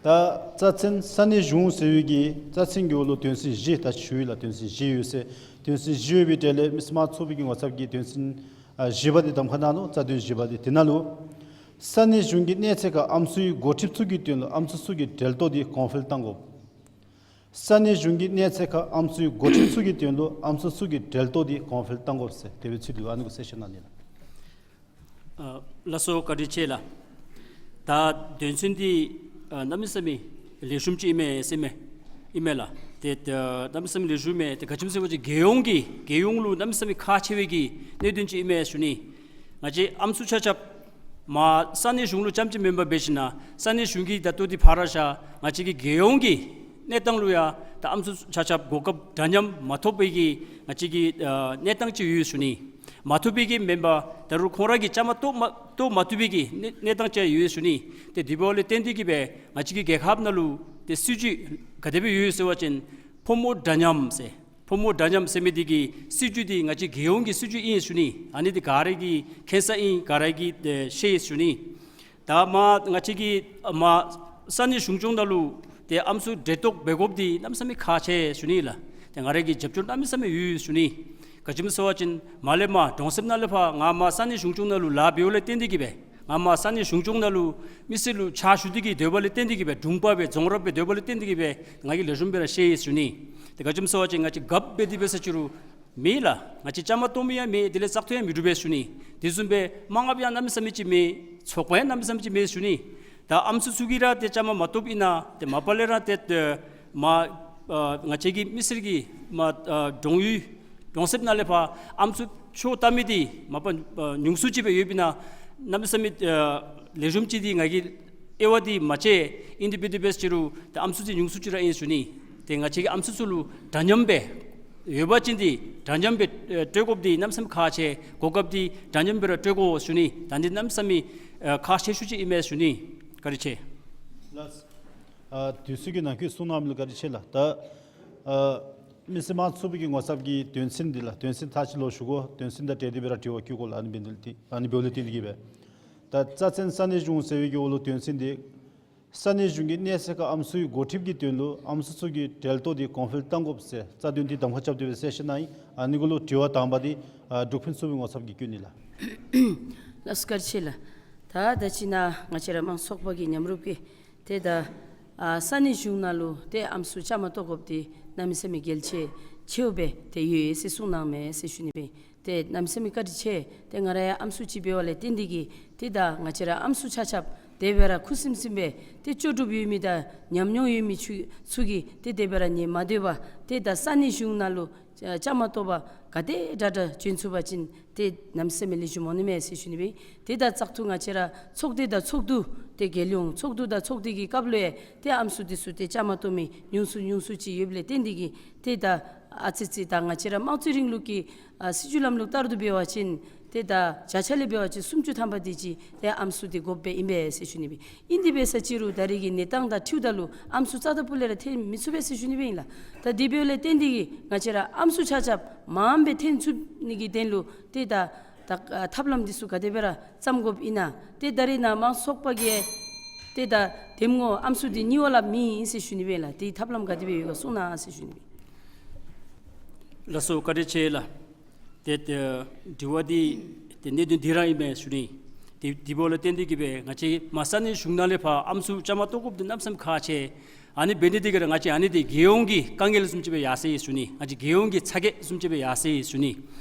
ད་རྩ་ཚན་ས་གནས་གཞུང་ཟེར་བའི་གི་རྩ་ཚན་གྱི་འོག་ལུ་དོན་ཚན་བཞི་ད་ཞུ་ཡི་ལགས། དོན་ཚན་བཞི་ཡོད་ཟེར། དོན་ཚན་བཞི་ཡོད་པའི་གྲས་ལས་མི་སེར་དམངས་གཙོ་འཐུས་པའི་ངོ་ཚབ་ཀྱིས་དོན་ཚན་ཨ་བཞི་པ་འདི་གདམ་ཁ་གནང་ནུག། རྩ་དོན་བཞི་པ་འདི་དེ་ནང་ལུ་ས་གནས་གཞུང་གི་གནས་ཚད་ཁར་ཨམ་སྲུའི་འགོ་ཁྲིདཔ་ཚུ་གི་དོན་ལུ་ཨམ་སྲུ་ཚུ་གི་གྲལ་གཏོགས་འདི་གོང་འཕེལ་གཏང་དགོཔ། ས་གནས་གཞུང་གི་གནས་ཚད་ཁར་ཨམ་སྲུའི་འགོ་ཁྲིདཔ་ཚུ་གི་དོན་ལུ་ཨམ་སྲུ་ཚུ་གི་གྲལ་གཏོགས་འདི་གོང་འཕེལ་གཏང་དགོཔ་ཟེར་དེ་སྦེ་ཚུད་འདུག། ཨ་ནི་གུ་གསལ་བཤད་གནང་ནི་ལགས། ཨ་ལགས་སོ། བཀའ་དྲིན་ཆེ་ལགས། ད་དོན་ཚན་འདི་ཨ་གནམ་མེད་ས་མེད་ལེགས་ཤོམ་ཅིག་ཨིན་མས་ཟེར་མས། ཨིན་མས་ལགས། ཏེ་ད་གནམ་མེད་ས་མེད་ལེགས་ཤོམ་མས། ཏེ་ག་ཅི་སྨོ་ཟེར་བ་ཅིན་རྒྱལ་ཡོངས་ཀྱི་རྒྱལ་ཡོངས་ལུ་གནམ་མེད་ས་མེད་ཁག་ཆེ་བའི་གི་གནད་དོན་ཅིག་ཨིན་མས་ཞུ་ནི། ང་བཅས་ཨམ་སྲུ་ཆ་ཁྱབ་མ་ས་གནས་གཞུང་ལུ་རྐྱངམ་ཅིག་མེན་པར་འབད་ཞིན་ན་ས་གནས་གཞུང་གི་ད་ལྟོ་འདི་ཕར་བཞག་ང་བཅས་ཀྱི་རྒྱལ་ཡོངས་ཀྱི་གནས་སྟངས་ལུ་ཡང་ད་ཨམ་སྲུ་ཆ་ཁྱབ་གོ་སྐབས་འདྲ་མཉམ་མ་ཐོབ་པའི་གི་ང་བཅས་ཀྱི་ཨ་གནས་སྟངས་ཅིག་ཡོད་ཞུ་ནི། མ་ཐོབ་པའི་གི་མེན་པར་ད་རུང་ཁོང་ར་གིས་བཅའ་མར་གཏོགས་མ་གཏོགས་མ་བཏུབ་པའི་གི་གནས་གནས་སྟངས་ཅིག་ཡོད་ཞུ་ནི། ཏེ་དེ་འབདཝ་ལས་བརྟེན་ཏེ་གིས་སྦེ་ང་བཅས་ཀྱི་རྒྱལ་ཁབ་ནང་ལུ་ཏེ་སྲིད་བྱུས་ག་དེ་སྦེ་ཡོད་ཟེར་བ་ཅིན་ཕོ་མོ་འདྲ་མཉམ་ཟེར། ཕོ་མོ་འདྲ་མཉམ་ཟེར་མི་འདི་གི་སྲིད་བྱུས་འདི་ང་བཅས་རྒྱལ་ཡོངས་ཀྱི་སྲིད་བྱུས་ཨིན་ཞུ་ནི། ཨ་ནི་འདི་ག་ར་གིས་མཁྱེན་ས་ཨིན། ག་ར་གིས་ཨེ་ཤེས་ཞུ་ནི། ད་མ་ང་བཅས་ཀྱི་མ་ས་གནས་གཞུང་སྐྱོང་ནང་ལུ་ཏེ་ཨམ་སྲུ་གྲལ་གཏོགས་འབད་དགོཔ་འདི་གནམ་མེད་ས་མེད་ཁག་ཆེ་ཞུ་ནི་ལགས། ཏེ་ང་ར་གིས་རྒྱབ་སྐྱོར་གནམ་མེད་ས་མེད་ཡོད་ཞུ་ནི། ག་ཅི་སྨོ་ཟེར་བ་ཅིན་མར་ལས་མར་གྲོང་གསེབ་ནང་ལས་ཕར་ང་མར་ས་གནས་གཞུང་སྐྱོང་ནང་ལུ་ལཱ་འབདཝ་ལས་བརྟེན་ཏེ་གིས་སྦེ་ང་མར་ས་གནས་གཞུང་སྐྱོང་ནང་ལུ་མི་སེར་ལུ་ཕྱག་ཞུ་སྟེ་གིས་སྡོདཔ་ལས་བརྟེན་ཏེ་གིས་སྦེ་དྲུང་པ་སྦེ་རྫོང་རབ་སྦེ་སྡོདཔ་ལས་བརྟེན་ཏེ་གིས་སྦེ་ང་གིས་ལེགས་ཤོམ་སྦེ་ར་ཤེས་ཞུ་ནི། ཏེ་ག་ཅི་སྨོ་ཟེར་བ་ཅིན་ང་བཅས་རྒཔོ་འབད་དེ་འབད་ས་ཅིག་རུང་མེད་ལགས། ང་བཅས་བཅའ་མར་གཏོགས་མི་ཡང་མེད། དེ་ལས་བཙག་འཐུ་ཡང་མི་འགྲུབ་པས་ཞུ་ནི། དེ་བཟུམ་སྦེ་མ་དངུལ་ཡང་གནམ་མེད་ས་མེད་ཅིག་མེད། ཚོགས་པ་ཡང་གནམ་མེད་ས་མེད་ཅིག་མེད་ཞུ་ནི། ད་ཨམ་སྲུ་ཚུ་གིས་ར་ཏེ་བཅའ་མར་མ་གཏོགསཔ་ཨིན་ན་ཏེ་མ་པ་ལས་ར་ཏེ་ཏེ་མ་ཨ་ང་བཅས་ཀྱི་མི་སེར་གྱི་མ་ཨ་གྲོང་ཡུལ་གྲོང་གསེབ་ནང་ལས་ཕར་ཨམ་སྲུ་ཆོག་བཏང་མི་འདི་མ་པ་ཨ་ཉུང་སུ་ཅིག་སྦེ་ཡོདཔ་ཨིན་ན་གནམ་མེད་ས་མེད་ཨ་ལེགས་ཤོམ་ཅིག་འདི་ང་གིས་དབྱེ་བ་འདི་མ་ཕྱེ། ཨིན་དེ་འབད་དེ་འབད་ས་ཅིག་རུང་ཏེ་ཨམ་སྲུ་འདི་ཉུང་སུ་ཅིག་ར་ཨིན་ཞུ་ནི། ཏེ་ང་བཅས་ཀྱིས་ཨམ་སྲུ་ཚུ་ལུ་འདྲ་མཉམ་སྦེ་ཡོད་པ་ཅིན་འདི་འདྲ་མཉམ་སྦེ་ཨེ་སྤྲོད་དགོཔ་འདི་གནམ་མེད་ས་མེད་ཁག་ཆེ། གོ་སྐབས་འདི་འདྲ་མཉམ་སྦེ་ར་སྤྲོད་དགོ་ཞུ་ནི། ད་འདི་གནམ་མེད་ས་མེད་ཨེ་ཁག་ཆེ་ཤོས་ཅིག་ཨིན་མས་ཞུ་ནི། བཀའ་དྲིན་ཆེ། ལགས། ཨ་དུས་ཚོད་ཀྱི་ནང་འཁོད་གསུང་གནང་མི་ལུ་བཀའ་དྲིན་ཆེ་ལགས། ད་ཨ་མི་སེར་དམངས་གཙོ་འཐུས་པའི་ངོ་ཚབ་ཀྱིས་དོན་ཚན་འདི་ལགས་དོན་ཚན་ཐག་གཅོད་ལོག་ཞུ་དགོ། དོན་ཚན་དང་འབྲེལ་ཏེ་སྦེ་ར་དྲི་བ་བཀོད་དགོ་ལགས། ཨ་ནི་འབདཝ་ལས་བརྟེན་ཨ་ནི་འབདཝ་ལས་བརྟེན་ཏེ་གིས་སྦེ་ད་རྩ་ཚན་ས་གནས་གཞུང་ཟེར་བའི་གི་འོག་ལུ་དོན་ཚན་འདི་ས་གནས་གཞུང་གི་གནས་ཚད་ཁར་ཨམ་སྲུའི་འགོ་ཁྲིདཔ་ཀྱི་དོན་ལུ་ཨམ་སྲུ་ཚུ་གི་གྲལ་གཏོགས་འདི་གོང་འཕེལ་གཏང་དགོཔ་ཟེར་རྩ་དོན་འདི་གདམ་ཁ་རྐྱབ་སྟེ་སྦེ་གསལ་བཤད་གནང་ཡི། ཨ་ནི་གུ་ལུ་དྲི་བ་དང་པ་འདི་ཨ་འབྲུག་ཕུན་ཚོགས་པའི་ངོ་ཚབ་ཀྱིས་བཀོད་ནི་ལགས། ལགས་སོ། བཀའ་དྲིན་ཆེ་ལགས། ད་ད་ཅི་ནཱ་ང་བཅས་ར་དམངས་གཙོ་ཚོགས་པ་གི་མཉམ་རུབ་ཀྱིས་ཏེ་ད་ཨ་ས་གནས་གཞུང་ནང་ལུ་ཏེ་ཨམ་སྲུ་བཅའ་མར་གཏོགས་དགོཔ་འདི་གནམ་མེད་ས་མེད་གལ་ཆེ་ཆེཝ་སྦེ་ཏེ་ཡོད་ཟེར་གསུང་གནངམ་མས་ཟེར་ཞུ་ནི་སྦེ། ཏེ་གནམ་མེད་ས་མེད་བཀའ་དྲིན་ཆེ། ཏེ་ང་ར་ཡང་ཨམ་སྲུ་ཅིག་འབདཝ་ལས་བརྟེན་ཏེ་གིས་ཏེ་ད་ང་བཅས་ར་ཨམ་སྲུ་ཆ་ཁྱབ་དེ་སྦེ་ར་ཁུ་སིམ་སིམ་སྦེ་ཏེ་ལྕོགས་གྲུབ་ཡོད་མི་དང་ཉམས་མྱོང་ཡོད་མི་ཚུ་ཚུ་གིས་ཏེ་དེ་སྦེ་ར་ཉན་མ་སྡོད་པར་ཏེ་ད་ས་གནས་གཞུང་ནང་ལུ་བཅའ་མར་གཏོགས་པར་ག་དེ་དྲག་དྲག་བྱོན་ཚུགས་པ་ཅིན་ཏེ་གནམ་མེད་ས་མེད་ལེགས་ཤོམ་འོང་ནི་མས་ཟེར་ཞུ་ནི་སྦེ། ཏེ་ད་བཙག་འཐུ་ང་བཅས་ར་ཚོགས་སྡེ་དང་ཚོགས་འདུ་ཏེ་རྒྱལ་ཡོངས་ཚོགས་འདུ་དང་ཚོགས་སྡེ་གི་སྐབས་ལུ་ཡང་ཏེ་ཨམ་སྲུ་འདི་ཚུ་ཏེ་བཅའ་མར་གཏོགས་མི་ཉུང་སུ་ཉུང་སུ་ཅིག་ཡོདཔ་ལས་བརྟེན་ཏེ་གིས་ཏེ་ད་ཨ་ཙི་ཙི་ད་ང་བཅས་ར་དམངས་གཙོའི་རིང་ལུགས་ཀྱི་ཨ་སྲིད་བྱུས་ལམ་ལུགས་ལྟར་དུ་འབད་བ་ཅིན་ཏེ་ད་བརྒྱ་ཆ་ལས་འབད་བ་ཅིན་སུམ་ཅུ་ཐམ་པ་དེ་ཅིག་ཏེ་ཨམ་སྲུ་འདི་དགོཔ་སྦེ་ཨིན་པས་ཟེར་ཞུ་ནི་སྦེ། ཨིན་དེ་འབད་ས་ཅིག་རུང་ད་རེས་ཀྱི་གནས་སྟངས་དང་འཁྲིལཝ་ད་ལུ་ཨམ་སྲུ་རྩ་དང་སྤུ་ལས་ར་འཐོན་མི་ཚུགས་པས་ཟེར་ཞུ་ནི་སྦེ་ཨིན་ལགས། ད་དེ་འབདཝ་ལས་བརྟེན་ཏེ་གིས་ང་བཅས་ར་ཨམ་སྲུ་ཆ་ཁྱབ་མངམ་སྦེ་འཐོན་ཚུགས་ནི་གི་དོན་ལུ་ཏེ་ད་ད་ཨ་ཐབས་ལམ་འདི་ཚུ་ག་དེ་སྦེ་ར་བརྩམ་དགོཔ་ཨིན་ན། ཏེ་ད་རེས་ནཱ་དམངས་གཙོ་ཚོགས་པ་གིས་ཏེ་ད་འདེམས་ངོ་ཨམ་སྲུ་འདི་གཉིས་པ་ལས་མེད་ཟེར་ཞུ་ནི་སྦེ་ལགས། དེའི་ཐབས་ལམ་ག་དེ་སྦེ་ཡོད་ག་གསུང་གནང་ཟེར་ཞུ་ནི་སྦེ། ལགས་སོ། བཀའ་དྲིན་ཆེ་ལགས། ཏེ་ཏེ་དྲི་བ་འདི་ཏེ་གནད་དོན་འདི་ར་ཨིན་མས་ཞུ་ནི། ཏེ་དེ་འབདཝ་ལས་བརྟེན་ཏེ་གིས་སྦེ་ང་བཅས་མར་ས་གནས་གཞུང་ནང་ལས་ཕར་ཨམ་སྲུ་བཅའ་མར་གཏོགས་དགོཔ་འདི་གནམ་མེད་ས་མེད་ཁག་ཆེ། ཨ་ནི་འབད་ནི་འདི་གིས་ར་ང་བཅས་ཨ་ནི་འདི་རྒྱལ་ཡོངས་ཀྱི་དཀའ་ངལ་བཟུམ་ཅིག་སྦེ་ཡར་སོ་ཡི་ཞུ་ནི། ང་བཅས་རྒྱལ་ཡོངས་ཀྱི་ཚ་གྱང་བཟུམ་ཅིག་སྦེ་ཡར་སོ་ཡི་ཞུ་ནི།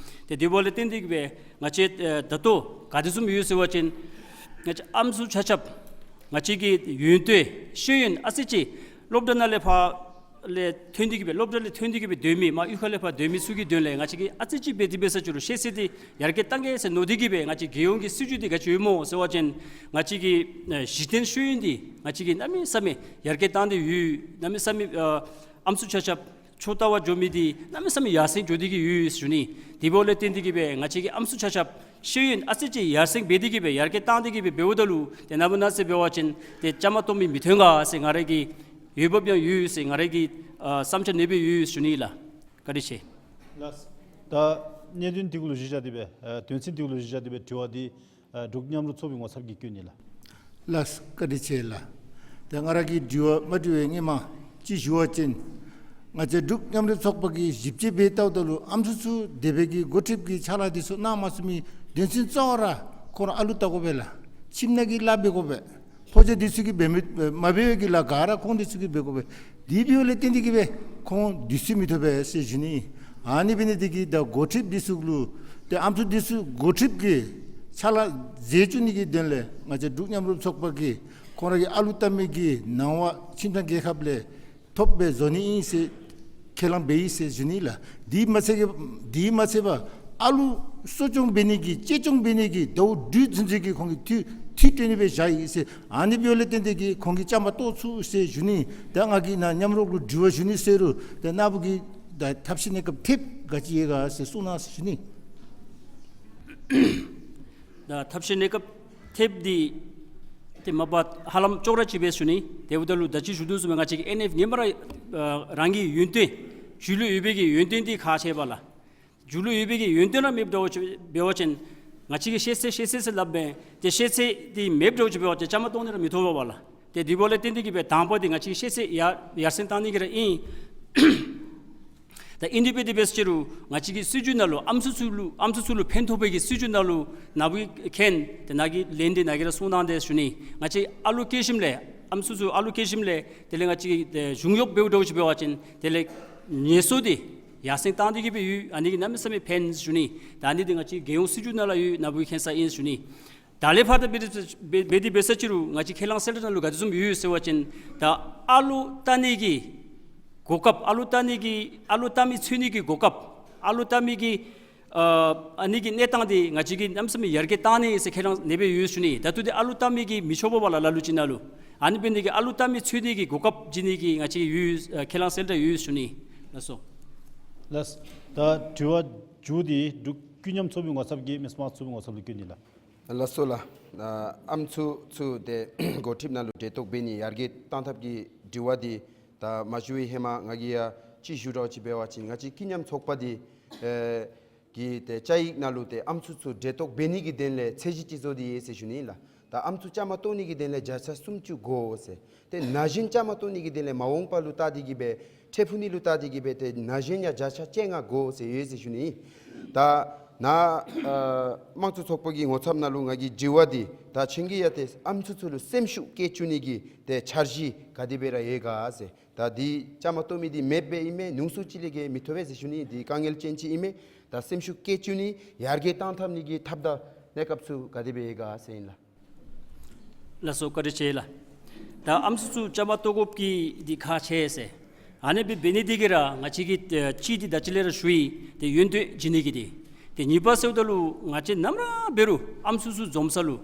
ཏེ་དེ་འབདཝ་ལས་བརྟེན་ཏེ་གིས་སྦེ་ང་བཅས་ཨེ་ད་ལྟོ་ག་དེ་བཟུམ་ཡོད་ཟེར་བ་ཅིན་ང་བཅས་ཨམ་སྲུ་ཆ་ཁྱབ་ང་བཅས་ཀྱི་ཡོན་ཏན་ཤེས་ཡོན་ཨ་ཙི་ཅིག་སློབ་གྲྭ་ནང་ལས་ཕར་ ལས་ཐོན་ཏེ་གི་སྦེ་སློབ་གྲྭ་ལས་ཐོན་ཏེ་གི་སྦེ་སྡོད་མི་མར་གཡུས་ཁ་ལས་ཕར་སྡོད་མི་ཚུ་གི་དོན་ལས་ང་བཅས་ཀྱིས་ཨ་ཙི་ཅིག་འབད་དེ་འབད་ས་ཅིག་རུང་ཤེས་ཚད་འདི་ཡར་རྒྱས་གཏང་གེ་ཟེར་མནོ་སྟེ་གི་སྦེ་ང་བཅས་རྒྱལ་ཡོངས་ཀྱི་སྲིད་བྱུས་འདི་ག་ཅི་ཡོད་སྨོ་ཟེར་བ་ཅིན་ང་བཅས་ཀྱི་ཨེ་གཞི་རྟེན་ཤེས་ཡོན་འདི་ང་བཅས་ཀྱིས་གནམ་མེད་ས་མེད་ཡར་རྒྱས་གཏང་སྟེ་ཡོད། གནམ་མེད་ས་མེད་ཨ་ཨམ་སྲུ་ཆ་ཁྱབ་ཕྱོགས་ལྟ་བར་འགྱོ་མི་འདི་གནམ་མེད་ས་མེད་ཡར་སེང་འགྱོ་སྟེ་གི་ཡོད་ཟེར་ཞུ་ནི། དེ་འབདཝ་ལས་བརྟེན་ཏེ་གི་སྦེ་ང་བཅས་ཀྱི་ཨམ་སྲུ་ཆ་ཁྱབ་ཤེས་ཡོན་ཨ་ཙི་ཅིག་ཡར་སེང་འབད་དེ་གི་སྦེ་ཡར་རྒྱས་གཏང་སྟེ་གི་སྦེ་འབདཝ་ད་ལུ་ཏེ་ནངས་པ་གནངས་ཚེ་འབད་བ་ཅིན་ཏེ་བཅའ་མར་གཏོགས་མི་མི་ཐོན་ག་ཟེར་ང་རའི་གི་འོས་འབབ་ཡང་ཡོད་ཟེར་ང་རའི་གི་ཨ་བསམ་འཆར་ཨ་ནེ་སྦེ་ཡོད་ཟེར་ཞུ་ནི་ལགས། བཀའ་དྲིན་ཆེ། ལགས། ད་གནད་དོན་འདི་གུ་ལུ་གཞི་བཞག་སྟེ་སྦེ་ཨ་དོན་ཚན་འདི་གུ་ལུ་གཞི་བཞག་སྟེ་སྦེ་དྲི་བ་འདི་ཨ་འབྲུག་མཉམ་རུབ་ཚོགས་པའི་ངོ་ཚབ་ཀྱིས་བཀོད་ནི་ལགས། ལགས། བཀའ་དྲིན་ཆེ་ལགས། ཏེ་ང་ར་གི་དྲི་བ་མ་དྲི་བའི་སྔོན་མ་ཅིག་ཞུ་བ་ཅིན་ང་བཅས་འབྲུག་མཉམ་རུབ་ཚོགས་པ་གིས་ཞིབ་དཔྱད་འབད་བལྟཝ་ད་ལུ་ཨམ་སྲུ་ཚུ་དེ་སྦེ་གི་འགོ་ཁྲིདཔ་གི་ཕྱག་ལཱ་འདི་ཚུ་གནང་མ་ཚུགས་མི་དོན་ཚན་གཙོ་བོ་ར་ཁོང་ར་ཨ་ལུ་བལྟ་དགོ་པས་ལགས། ཁྱིམ་ནང་གི་ལཱ་འབད་དགོ་པས། ཕོ་རྒྱས་འདི་ཚུ་གིས་འབད་མི་མ་འབད་བའི་གི་ལཱ་ག་ར་ཁོང་འདི་ཚུ་གིས་འབད་དགོ་པས། དེ་འབདཝ་ལས་བརྟེན་ཏེ་གི་སྦེ་ཁོང་དུས་ཚོད་མི་ཐོབ་པས་ཟེར་ཞུ་ནི། ཨ་ནི་འབད་ནི་འདི་གིས་ད་འགོ་ཁྲིདཔ་འདི་ཚུ་ལུ་ཏེ་ཨམ་སྲུ་འདི་ཚུ་འགོ་ཁྲིདཔ་གི་ཕྱག་ལཱ་མཛད་བཅུག་ནི་གི་དོན་ལས་ང་བཅས་འབྲུག་མཉམ་རུབ་ཚོགས་པ་གིས་ཁོང་ར་གི་ཨ་ལུ་བལྟ་མི་གི་གནང་བ་ཁྱིམ་ཚང་རྒྱལ་ཁབ་ལས་ཐོབ་སྦེ་བཟོ་ནི་ཨིན་ཟེར་ཁས་བླངས་འབད་ཡི་ཟེར་ཞུ་ནི་ལགས། དེ་མ་ཚད་དེ་མ་ཚད་པར་ཨ་ལུ་གསོ་སྐྱོང་འབད་ནི་གི་གཅེས་སྐྱོང་འབད་ནི་གི་ཟླཝ་དྲུག་ཚུན་ཚོད་ཀྱི་ཁོང་གི་འཐུས་འཐུས་སྤྲོད་ནི་སྦེ་བཞག་ཡི་ཟེར། ཨ་ནི་འབདཝ་ལས་བརྟེན་ཏེ་གི་ཁོང་གིས་བཅའ་མར་གཏོགས་ཚུགས་ཟེར་ཞུ་ནི། ད་ང་གིས་ནཱ་མཉམ་རུབ་ལུ་དྲི་བ་ཞུ་ནི་ཟེར་རུང་ཏེ་ནཱ་བུ་གིས་ད་ཐབས་ཤེས་གནས་སྐབས་ཐེབས་ག་ཅི་ཡོད་ག་ཟེར་གསུང་གནང་ཟེར་ཞུ་ནི། ད་ཐབས་ཤེས་གནས་སྐབས་ཐེབས་འདི་ཏེ་མ་པ་ཧ་ལམ་ཅོག་ར་གཅིག་པས་ཞུ་ནི། དེ་འབདཝ་ད་ལུ་ད་ཅི་ཞུ་དོ་བཟུམ་སྦེ་ང་བཅས་ཀྱི་ཨེན་ཨེཕ་ངོ་མ་ར་ཨ་རང་གི་ཡོན་ཏན་མཇུག་ལུ་ཡོད་པའི་གི་ཡོན་ཏན་འདི་ཁག་ཆེ་བས་ལགས། མཇུག་ལུ་ཡོད་པའི་གི་ཡོན་ཏན་ར་མེདཔ་འདྲཝ་ཅིག་འབད་བ་ཅིན་ང་བཅས་ཀྱིས་ཤེས་ཚད་ཤེས་ཚད་ཟེར་སླབ་མས། ཏེ་ཤེས་ཚད་འདི་མེདཔ་འདྲཝ་ཅིག་འབད་བ་ཅིན་བཅའ་མར་གཏོགས་ནི་ར་མི་ཐོབ་པས་ལགས། ཏེ་དེ་འབདཝ་ལས་བརྟེན་ཏེ་གི་སྦེ་དང་པ་འདི་ང་བཅས་ཀྱིས་ཤེས་ཚད་ཡར་ཡར་སེང་གཏང་ནི་གི་ར་ཨིན། ད་ཨིན་དེ་སྦེ་དེ་འབད་ཟེར་རུང་ང་བཅས་ཀྱི་སྲིད་བྱུས་ནང་ལུ་ཨམ་སྲུ་ཚུ་ལུ་ཨམ་སྲུ་ཚུ་ལུ་ཕན་ཐོགས་པའི་གི་སྲིད་བྱུས་ནང་ལུ་ནཱ་བུ་མཁྱེན། ཏེ་ནཱ་གི་ལན་འདི་ནཱ་གིས་ར་གསུང་གནང་སྟེ་ཞུ་ནི། ང་བཅས་ཨ་ལུ་སྐྱེས་ཞིནམ་ལས་ཨམ་སྲུ་ཚུ་ཨ་ལུ་སྐྱེས་ཞིནམ་ལས་དེ་ལས་ང་བཅས་ཀྱི་ཏེ་གཞུང་གཡོག་འབདཝ་འདྲཝ་ཅིག་འབད་བ་ཅིན་དེ་ལས་ངལ་གསོ་འདི་ཡར་སེང་གཏང་སྟེ་གི་སྦེ་ཡོད། ཨ་ནི་གིས་གནམ་མེད་ས་མེད་ཕན་ཞུ་ནི། ད་ཨ་ནི་འདི་ང་བཅས་རྒྱལ་ཡོངས་སྲིད་བྱུས་ནང་ལུ་ཡོད། ནཱ་བུ་མཁྱེན་ས་ཨིན་ཞུ་ནི། ད་ལས་ཕར་ད་འབད་དེ་འབད་དེ་འབད་ས་ཅིག་རུང་ང་བཅས་ཁས་བླངས་གསལ་བསྒྲགས་ནང་ལུ་ག་དེ་བཟུམ་ཡོད་ཟེར་བ་ཅིན་ད་ཨ་ལུ་བལྟ་ནི་གི་གོ་སྐབས་ཨ་ལུ་བལྟ་ནི་གི་ཨ་ལུ་བལྟ་མི་འཚོལ་ནི་གི་གོ་སྐབས་ཨ་ལུ་བལྟ་མི་གི་ཨ་ཨ་ནི་གི་གནས་སྟངས་འདི་ང་བཅས་ཀྱིས་གནམ་མེད་ས་མེད་ཡར་རྒྱས་གཏང་ནི་ཟེར་ཁས་བླངས་ཨ་ནེ་སྦེ་ཡོད་ཞུ་ནི། ད་ལྟོ་འདི་ཨ་ལུ་བལྟ་མི་གིས་མི་ཆོགཔ་པས་ལགས་ལ་ལུ་ཅིག་ནང་ལུ། ཨ་ནི་འབད་ནི་འདི་གིས་ཨ་ལུ་བལྟ་མི་འཚོལ་ནི་གི་གོ་སྐབས་བྱིན་ནི་གི་ང་བཅས་ཡོད་ཨ་ཁས་བླངས་གསལ་བསྒྲགས་ཡོད་ཞུ་ནི། ལགས་སོ། ལགས། ད་དྲི་བ་མཇུག་འདི་འབྲུག་ཀུན་མཉམ་ཚོགས་པའི་ངོ་ཚབ་ཀྱིས་མི་སེར་དམངས་གཙོའི་ངོ་ཚབ་ལུ་བསྐྱོན་ནི་ལགས། ལགས་སོ་ལགས། ཨ་ཨམ་སྲུ་ཚུ་ཏེ་འགོ་ཁྲིདཔ་ནང་ལུ་གྲལ་གཏོགས་འབད་ནི་ཡར་རྒྱས་གཏང་ཐབས་ཀྱི་དྲི་བ་འདི་ད་མ་ཞུ་བའི་ཧེ་མ་ང་གིས་ཡང་ཅིག་ཞུ་དོ་ཅིག་འབད་བ་ཅིན་ང་བཅས་ཀུན་མཉམ་ཚོགས་པ་འདི་ཨེ་གི་ཏེ་བཅའ་ཡིག་ནང་ལུ་ཏེ་ཨམ་སྲུ་ཚུ་གྲལ་གཏོགས་འབད་ནི་གི་དོན་ལས་ཚད་གཞི་ཅིག་བཟོ་སྟེ་ཡོད་ཟེར་ཞུ་ནི་ལགས། ད་ཨམ་སྲུ་བཅའ་མར་གཏོགས་ནི་གི་དོན་ལས་བརྒྱ་ཆ་སུམ་ཅུ་དགོ་ཟེར། ཏེ་ན་གཞོན་བཅའ་མར་གཏོགས་ནི་གི་དོན་ལས་མ་འོངས་པ་ལུ་བལྟ་སྟེ་གི་སྦེ་འཕྲལ་ཕུགས་ནི་ལུ་བལྟ་སྟེ་གི་སྦེ་ཏེ་ན་གཞོན་ཡང་བརྒྱ་ཆ་བཅོ་ལྔ་དགོ་ཟེར་ཡོད་ཟེར་ཞུ་ནི། ད་ནཱ་ཨ་དམངས་གཙོ་ཚོགས་པ་གི་ངོ་ཚབ་ནང་ལུ་ང་གི་དྲི་བ་འདི་ད་ཁྱོད་ཀྱིས་ཡང་ཏེ་ཨམ་སྲུ་ཚུ་ལུ་སེམས་ཤུགས་བསྐྱེད་བཅུག་ནི་གི་ཏེ་འཆར་གཞི་ག་དེ་སྦེ་ར་ཡོད་ག་ཟེར། ད་འདི་བཅའ་མར་གཏོགས་མི་འདི་མེདཔ་སྦེ་ཨིན་མས། ཉུང་སུ་ཅིག་ལས་བརྒལ་མི་ཐོབ་པས་ཟེར་ཞུ་ནི། འདི་དཀའ་ངལ་ཅན་ཅིག་ཨིན་མས། ད་སེམས་ཤུགས་བསྐྱེད་བཅུག་ནི་ཡར་རྒྱས་གཏང་ཐབས་ནི་གི་ཐབས་དང་གནས་སྐབས་ཚུ་ག་དེ་སྦེ་ཡོད་ག་ཟེར་ཨིན་ལགས། ལགས་སོ། བཀའ་དྲིན་ཆེ་ལགས། ད་ཨམ་སྲུ་ཚུ་བཅའ་མར་གཏོགས་དགོཔ་གི་འདི་ཁག་ཆེ་ཟེར། ཨ་ནི་འབད་འབད་ནི་འདི་གིས་ར་ང་བཅས་ཀྱིས་ཨེ་གཅིག་འདི་ད་ཅི་ལས་ར་ཞུ་ཡི། ཏེ་ཡོན་ཏན་བྱིན་ནི་གི་འདི། ཏེ་གཉིས་པ་ཟེརཝ་ད་ལུ་ང་བཅས་ནམ་ར་འབད་རུང་ཨམ་སྲུ་ཚུ་འཛོམས་ས་ལུ་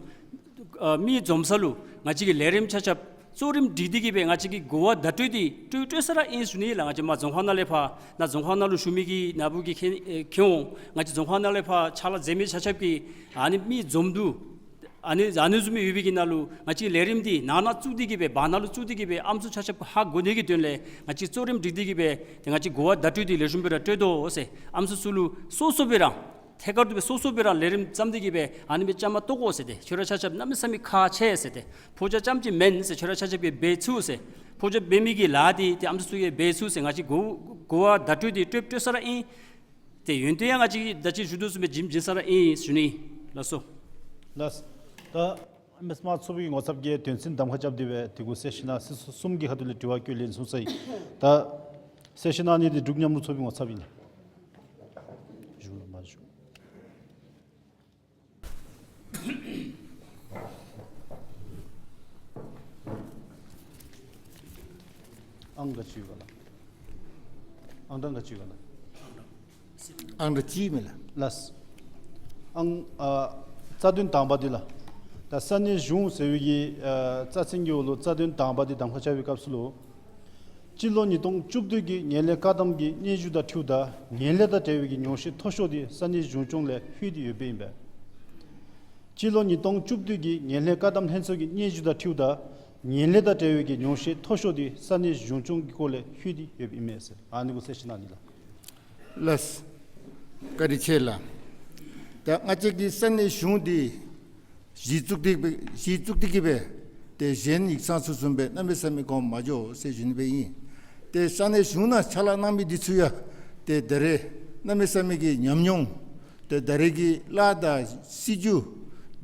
ཨ་མི་འཛོམས་ས་ལུ་ང་བཅས་ཀྱི་ལས་རིམ་ཆ་ཁྱབ་གཙོ་རིམ་སྒྲིག་སྟེ་གི་སྦེ་ང་བཅས་ཀྱིས་གོ་བ་བརྡ་སྤྲོད་འདི་སྤྲོད་སྤྲོད་ས་ར་ཨིན་ཟེར་ཞུ་ནི་ལགས། ང་བཅས་མར་རྫོང་ཁག་ནང་ལས་ཕར་ནཱ་རྫོང་ཁག་ནང་ལུ་བཞུགས་མི་གི་ནཱ་བུ་གིས་མཁྱེན་ཨེ་མཁྱེན་འོང་། ང་བཅས་རྫོང་ཁག་ནང་ལས་ཕར་ཕྱག་ལཱ་མཛད་མི་ཆ་ཁྱབ་ཀྱིས་ཨ་ནི་མི་འཛོམས་དོ་ཨ་ནི་ཨ་ནི་བཟུམ་སྦེ་ཡོད་པའི་གི་ནང་ལུ་ང་བཅས་ལས་རིམ་འདི་ནང་ན་བཙུགས་ཏེ་གི་སྦེ་བར་ན་ལུ་བཙུགས་ཏེ་གི་སྦེ་ཨམ་སྲུ་ཆ་ཁྱབ་ཧ་གོ་ནི་གི་དོན་ལས་ང་བཅས་གཙོ་རིམ་སྒྲིག་སྟེ་གི་སྦེ་ཏེ་ང་བཅས་གོ་བ་བརྡ་སྤྲོད་འདི་ལེགས་ཤོམ་སྦེ་ར་སྤྲོད་དོ་ཟེར། ཨམ་སྲུ་ཚུ་ལུ་སོ་སོ་སྦེ་ར་ཐད་ཀར་དུ་སྦེ་སོ་སོ་སྦེ་ར་ལས་རིམ་བརྩམས་ཏེ་གི་སྦེ་ཨ་ནི་སྦེ་བཅའ་མར་གཏོགས་དགོ་ཟེར། ཏེ་ཁྱོད་ར་ཆ་ཁྱབ་གནམ་མེད་ས་མེད་ཁག་ཆེ་ཟེར། ཏེ་ཕོ་རྒྱས་རྐྱངམ་ཅིག་མེན་ཟེར། ཁྱོད་ར་ཆ་ཁྱབ་ཀྱིས་འབད་ཚུགས་ཟེར། ཕོ་རྒྱས་འབད་མི་གི་ལཱ་འདི་ཏེ་ཨམ་སྲུ་ཚུ་གིས་འབད་ཚུགས་ཟེར། ང་བཅས་གོ་གོ་བ་བརྡ་སྤྲོད་འདི་སྤྲོད་སྤྲོད་ས་ར་ཨིན། ཏེ་ཡོན་ཏན་ཡང་ང་བཅས་ཀྱིས་ད་ཅི་ཞུ་དོ་བཟུམ་སྦེ་བྱིན་བྱིན་ས་ར་ཨིན་ཞུ་ནི། ལགས་སོ། ལགས། ད་མི་སེར་དམངས་གཙོ་པའི་ངོ་ཚབ་ཀྱིས་དོན་ཚན་གདམ་ཁ་རྐྱབ་སྟེ་སྦེ་དེ་གུ་གསལ་བཤད་གནང་། སྲིད་ཚོགས་གསུམ་གྱི་ཁ་ཐུག་ལས་དྲི་བ་བཀོད་ལེན་གསུངས་ཚར་ཡི། ད་གསལ་བཤད་གནང་ནི་འདི་འབྲུག་མཉམ་རུབ་ཚོགས་པའི་ངོ་ཚབ་ཨིན། བཞུགས་ལ་མ་བཞུགས། ཨང་ག་ཅི་ཡོད་ག་ལགས། ཨང་གྲངས་ག་ཅི་ཡོད་ག་ན། ཨང་གྲངས་གཅིག་མས་ལགས། ལགས། ཨང་ཨ་རྩ་དོན་དང་པ་འདི་ལགས། ད་ས་གནས་གཞུང་ཟེར་བའི་གི་ཨ་རྩ་ཚན་གྱི་འོག་ལུ་རྩ་དོན་དང་པ་འདི་གདམ་ཁ་རྐྱབ་པའི་སྐབས་སུ་ལུ། སྤྱི་ལོ་ཉིས་སྟོང་བཅུ་བདུན་གྱི་ངན་ལྷད་བཀག་སྡོམ་གྱི་སྙན་ཞུ་དང་འཁྲིལཝ་ད་ངན་ལྷད་དང་འབྲེལ་བའི་གི་ཉོགས་བཤད་མཐོ་ཤོས་འདི་ས་གནས་གཞུང་སྐྱོང་ལས་ཕུལ་ཏེ་ཡོདཔ་ཨིན་པས། སྤྱི་ལོ་ཉིས་སྟོང་བཅུ་བདུན་གྱི་ངན་ལྷད་བཀག་སྡོམ་ལྷན་ཚོགས་ཀྱི་སྙན་ཞུ་དང་འཁྲིལཝ་ད་ངན་ལྷད་དང་འབྲེལ་བའི་གི་ཉོགས་བཤད་མཐོ་ཤོས་འདི་ས་གནས་གཞུང་སྐྱོང་གི་སྐོར་ལས་ཕུལ་ཏེ་ཡོདཔ་ཨིན་མས་ཟེར་ཨ་ནི་གུ་གསལ་བཤད་གནང་ནི་ལགས། ལགས། བཀའ་དྲིན་ཆེ་ལགས། ད་ང་བཅས་ཀྱི་ས་གནས་གཞུང་འདི་གཞི་བཙུགས་ཏེ་གཞི་བཙུགས་ཏེ་གི་སྦེ་ཏེ་གཞན་ཡིག་ཚང་ཚུ་བཟུམ་སྦེ་གནམ་མེད་ས་མེད་གོང་མ་འགྱོ་ཟེར་ཞུ་ནི་སྦེ་ཨིན། ཏེ་ས་གནས་གཞུང་ནང་ཕྱག་ལཱ་གནང་མི་འདི་ཚུ་ཡང་ཏེ་ད་རེས་གནམ་མེད་ས་མེད་ཀྱི་ཉམས་མྱོང་ཏེ་ད་རེས་ཀྱི་ལཱ་དང་སྲིད་བྱུས་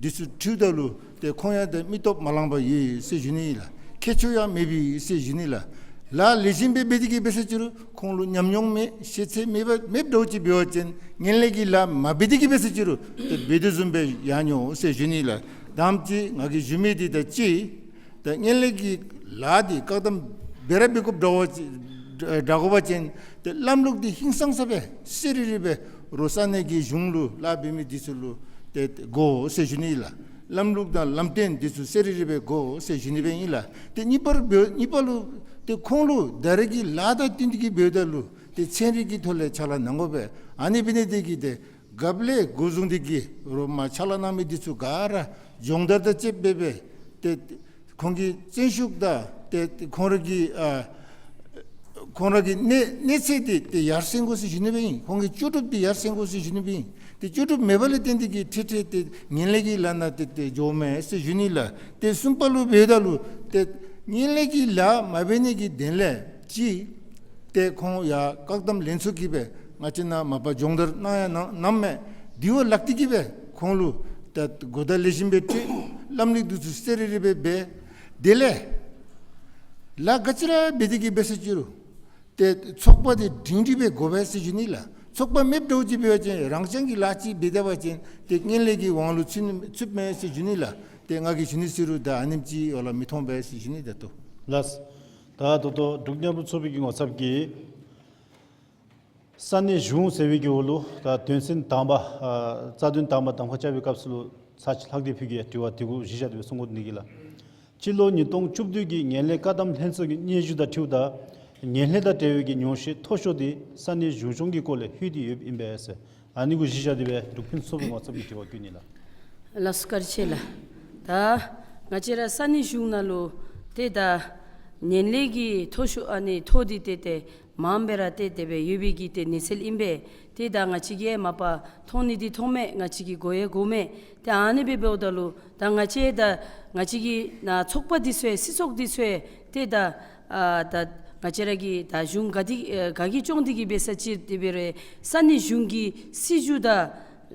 འདི་ཚུ་འཁྲིལཝ་ད་ལུ་ཏེ་ཁོང་ཡང་ཏེ་མི་སྟོབས་མ་ལངམ་ཡོད་ཟེར་ཞུ་ནི་ལགས། ཁྱད་ཆོས་ཡང་མེདཔ་ཨིན་ཟེར་ཞུ་ནི་ལགས། ལཱ་ལེགས་ཤོམ་སྦེ་འབད་དེ་གི་འབད་ས་ཅི་རུང་ཁོང་ལུ་ཉམས་མྱོང་མེད་ཤེས་ཚད་མེད་པ་མེདཔ་འདྲཝ་ཅིག་འབད་བ་ཅིན་ངན་ལྷད་ཀྱི་ལཱ་མ་འབད་དེ་གི་འབད་ས་ཅི་རུང་ཏེ་འབད་དོ་བཟུམ་སྦེ་ཡར་འགྱོ་ཟེར་ཞུ་ནི་ལགས། དང་པ་ཅིག་ང་གིས་ཞུ་མི་འདི་ད་ཅི་ད་ངན་ལྷད་ཀྱི་ལཱ་འདི་བཀག་སྡོམ་འབད་ར་འབད་དགོཔ་འདྲཝ་ཅིག་འདྲ་དགོ་པ་ཅིན་ཏེ་ལམ་ལུགས་འདི་ཧིང་སངས་ས་སྦེ་གསལ་རི་རི་སྦེ་རོགས་ས་གནས་ཀྱི་གཞུང་ལུ་ལཱ་འབད་མི་འདི་ཚུ་ལུ་ཏེ་དགོ་ཟེར་ཞུ་ནི་ལགས། ལམ་ལུགས་དང་ལམ་སྟོན་འདི་ཚུ་གསལ་རི་རི་སྦེ་དགོ་ཟེར་ཞུ་ནི་སྦེ་ཨིན་ལགས། ཏེ་གཉིས་པར་འབད་གཉིས་པ་ལུ་ཏེ་ཁོང་ལུ་ད་རེས་ཀྱི་ལཱ་དང་བསྟུན་ཏེ་གི་འབདཝ་ད་ལུ་ཏེ་ཚན་རིག་གི་ཐོག་ལས་ཕྱག་ལཱ་གནང་དགོ་པས། ཨ་ནི་འབད་ནི་དེ་གིས་ཏེ་རྒཔོ་ལས་འགོ་བཟུང་སྟེ་གི་རོགས་མར་ཕྱག་ལཱ་གནང་མི་འདི་ཚུ་ག་ར་སྦྱོང་བརྡར་དང་བཅསཔ་སྦེ་ཏེ་ཁོང་གི་བརྩོན་ཤུགས་དང་ཏེ་ཁོང་ར་གི་ཨ་ཁོང་ར་གི་གནས་གནས་ཚད་འདི་ཏེ་ཡར་སེང་དགོ་ཟེར་ཞུ་ནི་སྦེ་ཨིན། ཁོང་གི་ལྕོགས་གྲུབ་འདི་ཡར་སེང་དགོ་ཟེར་ཞུ་ནི་སྦེ་ཨིན། ཏེ་ལྕོགས་གྲུབ་མེད་པ་ལས་བརྟེན་ཏེ་གི་ཐད་ཐད་ཏེ་ངན་ལྷད་ཀྱི་ལཱ་ནང་ཏེ་ཏེ་འགྱོཝ་མས་ཟེར་ཞུ་ནི་ལགས། ཏེ་གསུམ་པ་ལུ་འབདཝ་ད་ལུ་ཏེ་ངན་ལྷད་ཀྱི་ལཱ་མ་འབད་ནི་གི་དོན་ལས་ཅིག་ཏེ་ཁོང་ཡར་བཀག་སྡོམ་ལྷན་ཚོགས་ཀྱིས་སྦེ་ང་བཅས་ནང་མ་པ་སྦྱོང་བརྡར་གནང་ཡང་གནང་གནངམ་མས། དེ་བ་ལག་བསྟར་གྱིས་སྦེ་ཁོང་ལུ་ད་གོ་བརྡ་ལེགས་ཤོམ་སྦེ་སྤྲོད། ལམ་ལུགས་འདི་ཚུ་གསལ་རི་རི་སྦེ་འབད། དེ་ལས་ལཱ་ག་ཅི་ར་འབད་དེ་གི་འབད་ས་ཅི་རུང་ཏེ་ཚོགས་པ་འདི་སྒྲིང་སྒྲི་སྦེ་དགོ་པས་ཟེར་ཞུ་ནི་ལགས། ཚོགས་པ་མེདཔ་འདྲཝ་ཅིག་འབད་བ་ཅིན་རང་རྐྱང་གི་ལཱ་ཅིག་འབད་ད་པ་ཅིན་ཏེ་ངན་ལྷད་ཀྱི་དབང་ལུ་ཚུད་ཚུདཔ་མས་ཟེར་ཞུ་ནི་ལགས། ཏེ་ང་གིས་ཞུ་ནི་ཟེར་རུང་ད་ཨ་ནེམ་ཅིག་འོག་ལུ་མི་མཐོང་པས་ཟེར་ཞུ་ནི། ད་ལྟོ་ལགས། ད་ད་ལྟོ་འབྲུག་མཉམ་རུབ་ཚོགས་པའི་གི་ངོ་ཚབ་ཀྱིས་ས་གནས་གཞུང་ཟེར་བའི་གི་འོག་ལུ་ད་དོན་ཚན་དང་པ་ཨ་རྩ་དོན་དང་པ་གདམ་ཁ་རྐྱབ་པའི་སྐབས་སུ་ལུ་ཚར་གཅིག་ལྷག་སྟེ་ཕུལ་གྱི་དྲི་བ་དེ་གུ་གཞི་བཞག་སྟེ་སྦེ་གསུང་དགོ་ནི་གི་ལགས། སྤྱི་ལོ་ཉིས་སྟོང་བཅུ་བདུན་གྱི་ངན་ལྷད་བཀག་སྡོམ་ལྷན་ཚོགས་ཀྱི་སྙན་ཞུ་དང་འཁྲིལཝ་ད་ངན་ལྷད་དང་འབྲེལ་བའི་གི་ཉོགས་བཤད་མཐོ་ཤོས་འདི་ས་གནས་གཞུང་སྐྱོང་གི་སྐོར་ལས་ཕུལ་ཏེ་ཡོདཔ་ཨིན་པས་ཟེར། ཨ་ནི་གུ་གཞི་བཞག་སྟེ་སྦེ་འབྲུག་ཕུན་ཚོགས་པའི་ངོ་ཚབ་ཀྱིས་དྲི་བ་བཀོད་ནི་ལགས། ལགས་སོ་བཀའ་དྲིན་ཆེ་ལགས། ད་ང་བཅས་ར་ས་གནས་གཞུང་ནང་ལུ་ཏེ་ད་ངན་ལྷད་ཀྱི་མཐོ་ཤོས་ཨ་ནི་མཐོ་འདི་ཏེ་ཏེ་མངམ་སྦེ་ར་ཏེ་དེ་སྦེ་ཡོད་པའི་གི་ཏེ་གནས་ཚུལ་ཨིན་པས། ཏེ་ད་ང་བཅས་ཀྱིས་མ་པ་མཐོང་ནི་འདི་མཐོང་མས། ང་བཅས་ཀྱིས་གོ་ཡང་གོ་མས། ཏེ་ཨ་ནི་སྦེ་འབདཝ་ད་ལུ་ད་ང་བཅས་ད་ང་བཅས་ཀྱི་ནཱ་ཚོགས་པ་འདི་ཚུ་ཡང་སྲིད་ཚོགས་འདི་ཚུ་ཡང་ཏེ་ད་ཨ་ད་ང་བཅས་ར་གི་ད་གཞུང་ག་འདི་ཨ་ག་གིས་སྐྱོང་སྟེ་གི་འབད་ས་ཅི་དེ་འབད་རུང་ས་གནས་གཞུང་གི་སྲིད་བྱུས་དང་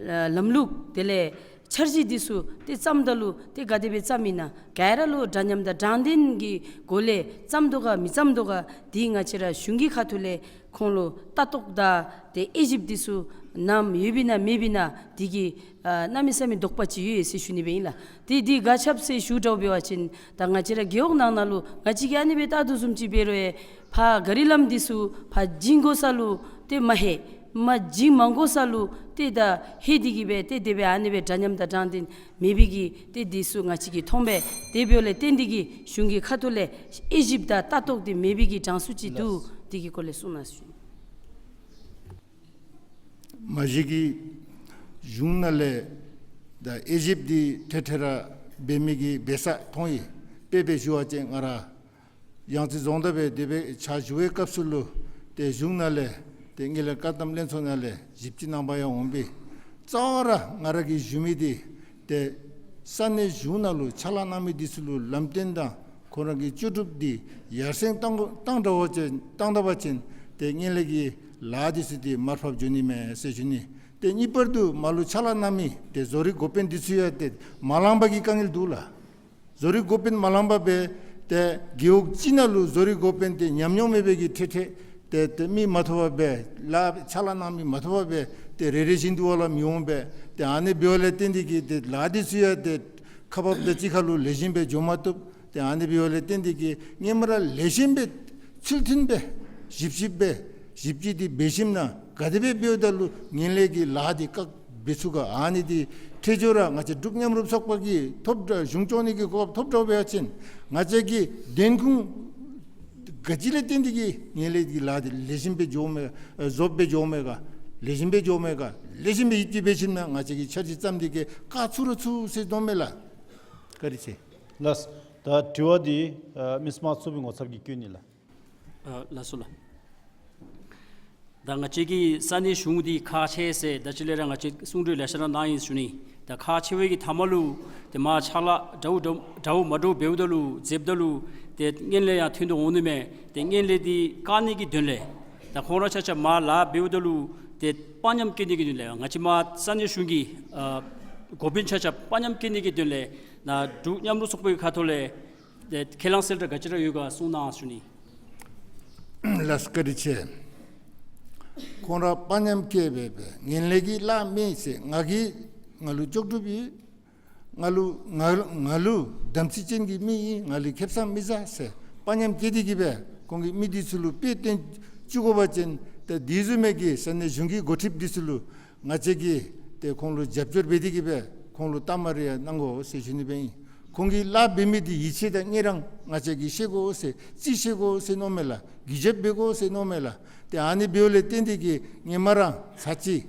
ཨ་ལམ་ལུགས་དེ་ལས་འཆར་གཞི་འདི་ཚུ་ཏེ་བརྩམ་ད་ལུ་ཏེ་ག་དེ་སྦེ་བརྩམ་ཨིན་ན་ག་ར་ལུ་འདྲ་མཉམ་དང་དྲང་བདེན་གྱི་སྒོ་ལས་བརྩམ་དོ་ག་མི་བརྩམ་དོ་ག་འདི་ང་བཅས་ར་གཞུང་གི་ཁ་ཐུག་ལས་ཁོང་ལུ་ལྟ་རྟོག་དང་ཏེ་དབྱེ་ཞིབ་འདི་ཚུ་གནངམ་ཡོདཔ་ཨིན་ན་མེདཔ་ཨིན་ན་འདི་གི་ཨ་གནམ་མེད་ས་མེད་དོགས་པ་ཅིག་ཡོད་ཡོད་ཟེར་ཞུ་ནི་སྦེ་ཨིན་ལགས། ཏེ་འདི་ག་ཅི་སྦེ་ཟེར་ཞུ་དྲག་འབད་བ་ཅིན་ད་ང་བཅས་ར་རྒེད་འོག་ནང་ན་ལུ་ང་བཅས་ཀྱིས་ཨ་ནི་སྦེ་བལྟ་དོ་བཟུམ་ཅིག་འབད་རུང་ཡང་ཕར་ག་རི་ལམ་འདི་ཚུ་ཕར་བྱིན་དགོ་ས་ལུ་ཏེ་མ་ལྷོད། མར་བྱིན་མ་དགོ་ས་ལུ་ཏེ་ད་ལྷོད་དེ་གི་སྦེ་ཏེ་དེ་སྦེ་ཨ་ནི་སྦེ་འདྲ་མཉམ་དང་དྲང་བདེན་མེད་པའི་གི་ཏེ་འདི་ཚུ་ང་བཅས་ཀྱིས་མཐོང་པས། དེ་འབདཝ་ལས་བརྟེན་ཏེ་གི་གཞུང་གི་ཁ་ཐུག་ལས་དབྱེ་ཞིབ་དང་ལྟ་རྟོག་འདི་མེད་པའི་གི་གྲངས་སུ་ཅིག་འདུག། ལགས། འདི་གི་སྐོར་ལས་གསུང་གནང་ཟེར་ཞུ། མ་གཞི་གི་གཞུང་ནང་ལས་ད་དབྱེ་ཞིབ་འདི་ཐད་ཐད་ར་འབད་མི་གི་འབད་ས་མཐོང་ཡི། དཔེ་སྦེ་ཞུ་བ་ཅིན་ང་ར་ཡང་རྩེ་རྫོང་བདག་སྦེ་དེ་སྦེ་ཕྱག་ཞུ་བའི་སྐབས་སུ་ལུ་ཏེ་གཞུང་ནང་ལས་ཏེ་ངན་ལྷད་བཀག་སྡོམ་ལྷན་ཚོགས་ནང་ལས་ཞིབ་དཔྱད་གནང་པར་ཡང་འོང་པས། རྩ་བ་ར་ང་ར་གིས་ཞུ་མི་འདི་ཏེ་ས་གནས་གཞུང་ནང་ལུ་ཕྱག་ལཱ་གནང་མི་འདི་ཚུ་ལུ་ལམ་སྟོན་དང་ཁོང་ར་གི་ལྕོགས་གྲུབ་འདི་ཡར་སེང་བཏང་བཏང་འདྲ་བ་ཅིན་བཏང་ད་པ་ཅིན་ཏེ་ངན་ལྷད་ཀྱི་ལཱ་འདི་ཚུ་འདི་མར་ཕབ་འགྱོ་ནི་མས་ཟེར་ཞུ་ནི། ཏེ་གཉིས་པར་དུ་མར་ལུ་ཕྱག་ལཱ་གནང་མི་ཏེ་བཟོ་རིག་འགོ་དཔོན་འདི་ཚུ་ཡང་ཏེ་མ་ལངམ་གི་དཀའ་ངལ་འདུག་ལགས། བཟོ་རིག་འགོ་དཔོན་མ་ལངམ་སྦེ་ཏེ་རྒེད་འོག་ཅིག་ནང་ལུ་བཟོ་རིག་འགོ་དཔོན་ཏེ་ཉམས་མྱོང་མེད་པའི་གི་ཐད་ཐད་ཏེ་ཏེ་མི་མ་ཐོབ་པར་སྦེ་ལཱ་ཕྱག་ལཱ་གནང་མི་མ་ཐོབ་པར་སྦེ་ཏེ་རེ་རེ་བཞིན་དུ་འོག་ལུ་མི་འོང་པས། ཏེ་ཨ་ནི་འབདཝ་ལས་བརྟེན་ཏེ་གི་ཏེ་ལཱ་འདི་ཚུ་ཡང་ཏེ་ཁག་འབགཔ་དང་གཅིག་ཁར་ལུ་ལེགས་ཤོམ་སྦེ་འགྱོ་མ་བཏུབ། ཏེ་ཨ་ནི་འབདཝ་ལས་བརྟེན་ཏེ་གི་སྔོན་མ་ར་ལེགས་ཤོམ་སྦེ་ཚུལ་མཐུན་སྦེ་ཞིབ་ཞིབ་སྦེ་ ཞིབ་དཔྱད་འདི་འབད་ཞིནམ་ན་ག་དེ་སྦེ་འབདཝ་ད་ལུ་ངན་ལྷད་ཀྱི་ལཱ་འདི་བཀག་འབད་ཚུགས་ག། ཨ་ནི་འདི་འཕྲལ་མགྱོགས་ར་ང་བཅས་འབྲུག་མཉམ་རུབ་ཚོགས་པ་གིས་ཐོབ་གྲ་གཞུང་སྐྱོང་ནི་གི་གོ་སྐབས་ཐོབ་གྲ་འབད་བ་ཅིན་ང་བཅས་ཀྱི་བདེན་ཁུངས་ག་ཅི་ལས་བརྟེན་ཏེ་གིས་ངན་ལྷད་ཀྱི་ལཱ་འདི་ལེགས་ཤོམ་སྦེ་འགྱོཝ་མས་ག། ཨ་རྫོབ་སྦེ་འགྱོཝ་མས་ག། ལེགས་ཤོམ་སྦེ་འགྱོཝ་མས་ག། ལེགས་ཤོམ་སྦེ་ཡིད་ཀྱིས་འབད་ཞིནམ་ན་ང་བཅས་ཀྱིས་འཆར་གཞི་བརྩམས་ཏེ་གིས་བཀག་ཚུགས་ར་ཚུགས་ཟེར་མནོཝ་མས་ལགས། བཀའ་དྲིན་ཆེ། ལགས། ད་དྲི་བ་འདི་ཨ་མི་སྨྲ་བ་ཚོགས་པའི་ངོ་ཚབ་ཀྱིས་བཀོད་ནི་ལགས། ཨ་ལགས་སོ་ལགས། ད་ང་བཅས་ཀྱི་ས་གནས་གཞུང་འདི་ཁག་ཆེ་ཟེར་ད་ཅི་ལས་ར་ང་བཅས་གསུང་གྲོས་ལེ་ཤ་ར་གནང་ཡི་ཟེར་ཞུ་ནི། ད་ཁག་ཆེ་བའི་གི་མཐའ་མ་ལུ་ཏེ་མར་ཕྱག་ལཱ་འདྲཝ་འདྲཝ་འདྲཝ་མ་འདྲཝ་འབདཝ་ད་ལུ་མཛདཔ་ད་ལུ་ཏེ་ངན་ལྷད་ཡང་ཐོན་དོ་འོང་ནི་མས། ཏེ་ངན་ལྷད་འདི་བཀག་ནི་གི་དོན་ལས་ད་ཁོང་ར་ཆ་ཁྱབ་མར་ལཱ་འབདཝ་ད་ལུ་ཏེ་དཔའ་ཉམས་བསྐྱེད་ནི་གི་དོན་ལས་ང་བཅས་མར་ས་གནས་གཞུང་གི་ཨ་འགོ་དཔོན་ཆ་ཁྱབ་དཔའ་ཉམས་བསྐྱེད་ནི་གི་དོན་ལས་ནཱ་འབྲུག་མཉམ་རུབ་ཚོགས་པའི་ཁ་ཐུག་ལས་ཏེ་ཁས་བླངས་གསལ་བསྒྲགས་ག་ཅི་ར་ཡོད་ག་གསུང་གནང་ཞུ་ནི། ལགས་སོ་བཀའ་དྲིན་ཆེ། ཁོང་ར་དཔའ་ཉམས་བསྐྱེད་སྦེ་སྦེ་ངན་ལྷད་ཀྱི་ལཱ་མེད་ཟེར། ང་གིས་ང་ལུ་ལྕོགས་གྲུབ་ཡོད། ང་ལུ་ང་ང་ལུ་དམ་ཚིག་ཅན་གྱི་མི་ཨིན། ང་ལུ་ཁེ་བཟང་མི་བཟའ་ཟེར་དཔའ་ཉམས་བསྐྱེད་དེ་གིས་སྦེ་ཁོང་གིས་མི་འདི་ཚུ་ལུ་དཔེ་སྟོན་བཅུག་དགོ་པ་ཅིན་ཏེ་དེ་བཟུམ་མའི་གི་ས་གནས་གཞུང་གི་འགོ་ཁྲིདཔ་འདི་ཚུ་ལུ་ང་བཅས་ཀྱིས་ཏེ་ཁོང་ལུ་རྒྱབ་སྐྱོར་འབད་དེ་གིས་སྦེ་ཁོང་ལུ་གཏའ་མ་རེ་ཡང་གནང་དགོ་ཟེར་ཞུ་ནི་སྦེ་ཨིན། ཁོང་གིས་ལཱ་འབད་མི་འདི་ཡིད་ཆེས་དང་ངེས་རང་ང་བཅས་ཀྱིས་ཤེས་དགོ་ཟེར་རྩིས་ཤེས་དགོ་ཟེར་མནོཝ་མས་ལགས། གུས་ཞབས་འབད་དགོ་ཟེར་མནོཝ་མས་ལགས། ཏེ་ཨ་ནི་འབདཝ་ལས་བརྟེན་ཏེ་གིས་ཧེ་མ་ར་ཚར་གཅིག་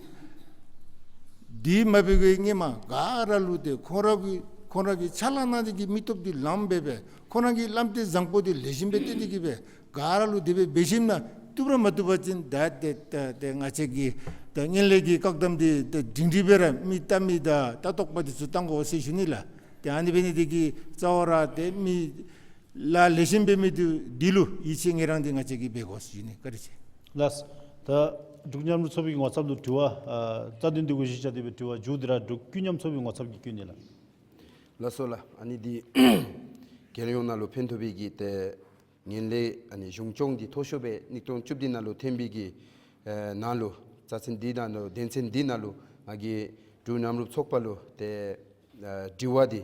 འདི་མ་འབད་བའི་ཧེ་མ་ག་ར་ལུ་ཏེ་ཁོང་ར་གི་ཁོང་ར་གི་ཕྱག་ལཱ་གནང་སྟེ་གིས་མི་སྟོབས་འདི་ལངམ་སྦེ་སྦེ་ཁོང་ར་གི་ལམ་སྟོན་བཟང་པོ་འདི་ལེགས་ཤོམ་སྦེ་སྟོན་ཏེ་གིས་སྦེ་ག་ར་ལུ་དེ་སྦེ་འབད་ཞིནམ་ན་བཏུབ་ར་མ་བཏུབ་པ་ཅིན་ད་ཏེ་ད་ཏེ་ང་བཅས་ཀྱི་ད་ངན་ལྷད་ཀྱི་བཀག་དམ་འདི་ད་སྒྲིང་སྒྲིང་སྦེ་ར་མི་ལྟ་མི་དང་ལྟ་རྟོག་པ་འདི་ཚུ་བཏང་དགོ་ཟེར་ཞུ་ནི་ལགས། ཏེ་ཨ་ནི་འབད་ནི་འདི་གིས་རྩ་བ་ར་ཏེ་མི་ལཱ་ལེགས་ཤོམ་འབད་མི་འདི་འདི་ལུ་ཡིད་ཆེས་ངེས་རང་འདི་ང་བཅས་ཀྱིས་འབད་དགོ་ཟེར་ཞུ་ནི། བཀའ་དྲིན་ཆེ། ལགས། ད་འབྲུག་མཉམ་རུབ་ཚོགས་པའི་ངོ་ཚབ་ལུ་དྲི་བ་ཨ་རྩ་དོན་འདི་གུ་གཞི་བཞག་སྟེ་སྦེ་དྲི་བ་མཇུག་འདི་ར་འབྲུག་ཀུན་མཉམ་ཚོགས་པའི་ངོ་ཚབ་ཀྱིས་བཀོད་ནི་ལགས། ལགས་སོ་ལགས། ཨ་ནི་འདི་རྒྱལ་ཡོངས་ནང་ལུ་ཕན་ཐོགས་པའི་གི་ཏེ་ངན་ལྷད་ཨ་ནི་གཞུང་སྐྱོང་འདི་མཐོ་ཤོས་སྦེ་གཉིས་སྟོང་བཅུ་བདུན་ནང་ལུ་ཐོན་པའི་གི་ཨེ་ནང་ལུ་རྩ་ཚན་འདི་ནང་ལུ་དོན་ཚན་འདི་ནང་ལུ་ང་གིས་འབྲུག་མཉམ་རུབ་ཚོགས་པ་ལུ་ཏེ་ཨ་དྲི་བ་འདི་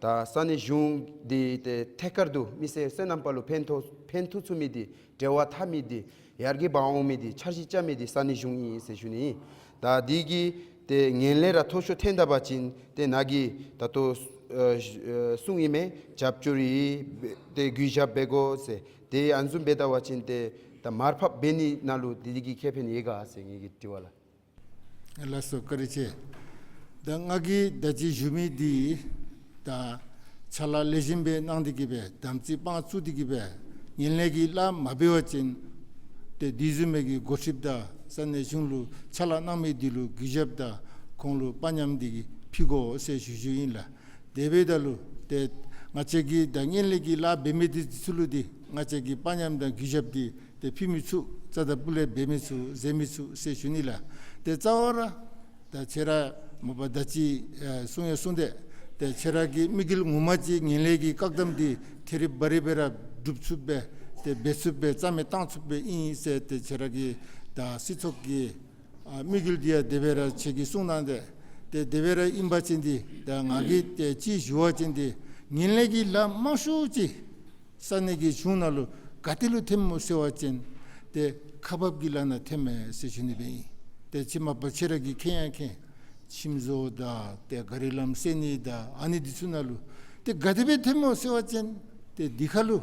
ད་ས་གནས་གཞུང་འདི་ཏེ་ཐད་ཀར་དུ་མི་སེར་སོ་ནམ་པ་ལུ་ཕན་ཐོགས་ཕན་ཐོགས་ཚུགས་མི་འདི་འབྲེལ་བ་འཐབ་མི་འདི་ཡར་རྒྱས་འབག་འོང་མི་འདི་འཆར་གཞི་རྐྱབ་མི་འདི་ས་གནས་གཞུང་ཨིན་ཟེར་ཞུ་ནི་ཨིན། ད་འདི་གིས་ཏེ་ངན་ལྷད་ར་མཐོ་ཤོས་ཐོན་ད་པ་ཅིན་ཏེ་ནཱ་གིས་ད་ལྟོ་ཨ་ཨ་གསུངས་ཡི་མས། རྒྱབ་སྐྱོར་ཡོད། ཏེ་གུས་ཞབས་འབད་དགོ་ཟེར། ཏེ་ཨ་ནི་བཟུམ་འབད་ད་པ་ཅིན་ཏེ་ད་མར་ཕབ་འབད་ནི་ནང་ལུ་འདི་འདི་གིས་ཁེ་ཕན་ཡོད་ག་ཟེར་ངེ་གི་དྲི་བ་ལགས། ལགས་སོ་བཀའ་དྲིན་ཆེ། ད་ང་གིས་ད་ཅི་ཞུ་མི་འདི་ད་ཕྱག་ལཱ་ལེགས་ཤོམ་སྦེ་གནང་སྟེ་གིས་སྦེ་དམ་ཚིག་དཔང་བཙུགས་ཏེ་གིས་སྦེ་ངན་ལྷད་ཀྱི་ལཱ་མ་འབད་བ་ཅིན་ཏེ་དེ་བཟུམ་མའི་གི་འགོ་ཁྲིདཔ་དང་ས་གནས་གཞུང་ལུ་ཕྱག་ལཱ་གནང་མི་འདི་ལུ་གུས་ཞབས་དང་ཁོང་ལུ་དཔའ་ཉམས་འདི་གིས་ཕུལ་དགོ་ཟེར་ཞུ་ཞུཝ་ཨིན་ལགས། དེ་འབདཝ་ད་ལུ་ཏེ་ང་བཅས་ཀྱིས་ད་ངན་ལྷད་ཀྱི་ལཱ་འབད་མི་འདི་ཚུ་ལུ་འདི་ང་བཅས་ཀྱིས་དཔའ་ཉམས་དང་གུས་ཞབས་འདི་ཏེ་ཕུལ་མི་ཚུགས། རྩ་དང་སྤུ་ལས་འབད་མི་ཚུགས་ཟེར་མི་ཚུགས་ཟེར་ཞུ་ནི་ལགས། ཏེ་རྩ་བ་ར་ད་ཁྱེད་ར་མ་པ་ད་ཅི་ཨ་གསུང་ཡང་གསུངས་ཏེ་ཏེ་ཁྱེད་ར་གི་དམིགས་ཡུལ་ངོ་མ་ཅིག་ངན་ལྷད་ཀྱི་བཀག་དམ་འདི་ཐད་རི་བ་རི་སྦེ་ར་སྒྲུབ་ཚུགསཔ་སྦེ་ཏེ་འབད་ཚུགསཔ་སྦེ་རྩ་མེད་བཏང་ཚུགསཔ་སྦེ་ཨིན་ཟེར་ཏེ་ཁྱེད་ར་གི་ད་སྲིད་ཚོགས་ཀྱི་ཨ་དམིགས་ཡུལ་འདི་ཡང་དེ་སྦེ་ར་ཁྱེད་ཀྱིས་གསུངས་གནང་སྟེ་ཏེ་དེ་སྦེ་ར་ཨིན་པ་ཅིན་འདི་ད་ང་གིས་ཏེ་ཅིག་ཞུ་བ་ཅིན་འདི་ངན་ལྷད་ཀྱི་ལཱ་མང་ཤོས་ཅིག་ས་གནས་ཀྱི་གཞུང་ནང་ལུ་ག་ཏེ་ལུ་ཐོནམ་སྨོ་ཟེར་བ་ཅིན་ཏེ་ཁག་འབག་གི་ལཱ་ནང་ཐོནམ་མས་ཟེར་ཞུ་ནི་སྦེ་ཨིན། ཏེ་ཅིག་མ་པ་ཁྱེད་ར་གིས་མཁྱེན་ཡང་མཁྱེན། ཁྱིམ་བཟོ་དང་ཏེ་ག་རི་ལམ་སེལ་ནི་དང་ཨ་ནི་འདི་ཚུ་ནང་ལུ་ཏེ་ག་དེ་སྦེ་ཐོནམ་སྨོ་ཟེར་བ་ཅིན་ཏེ་འདི་ཁར་ལུ་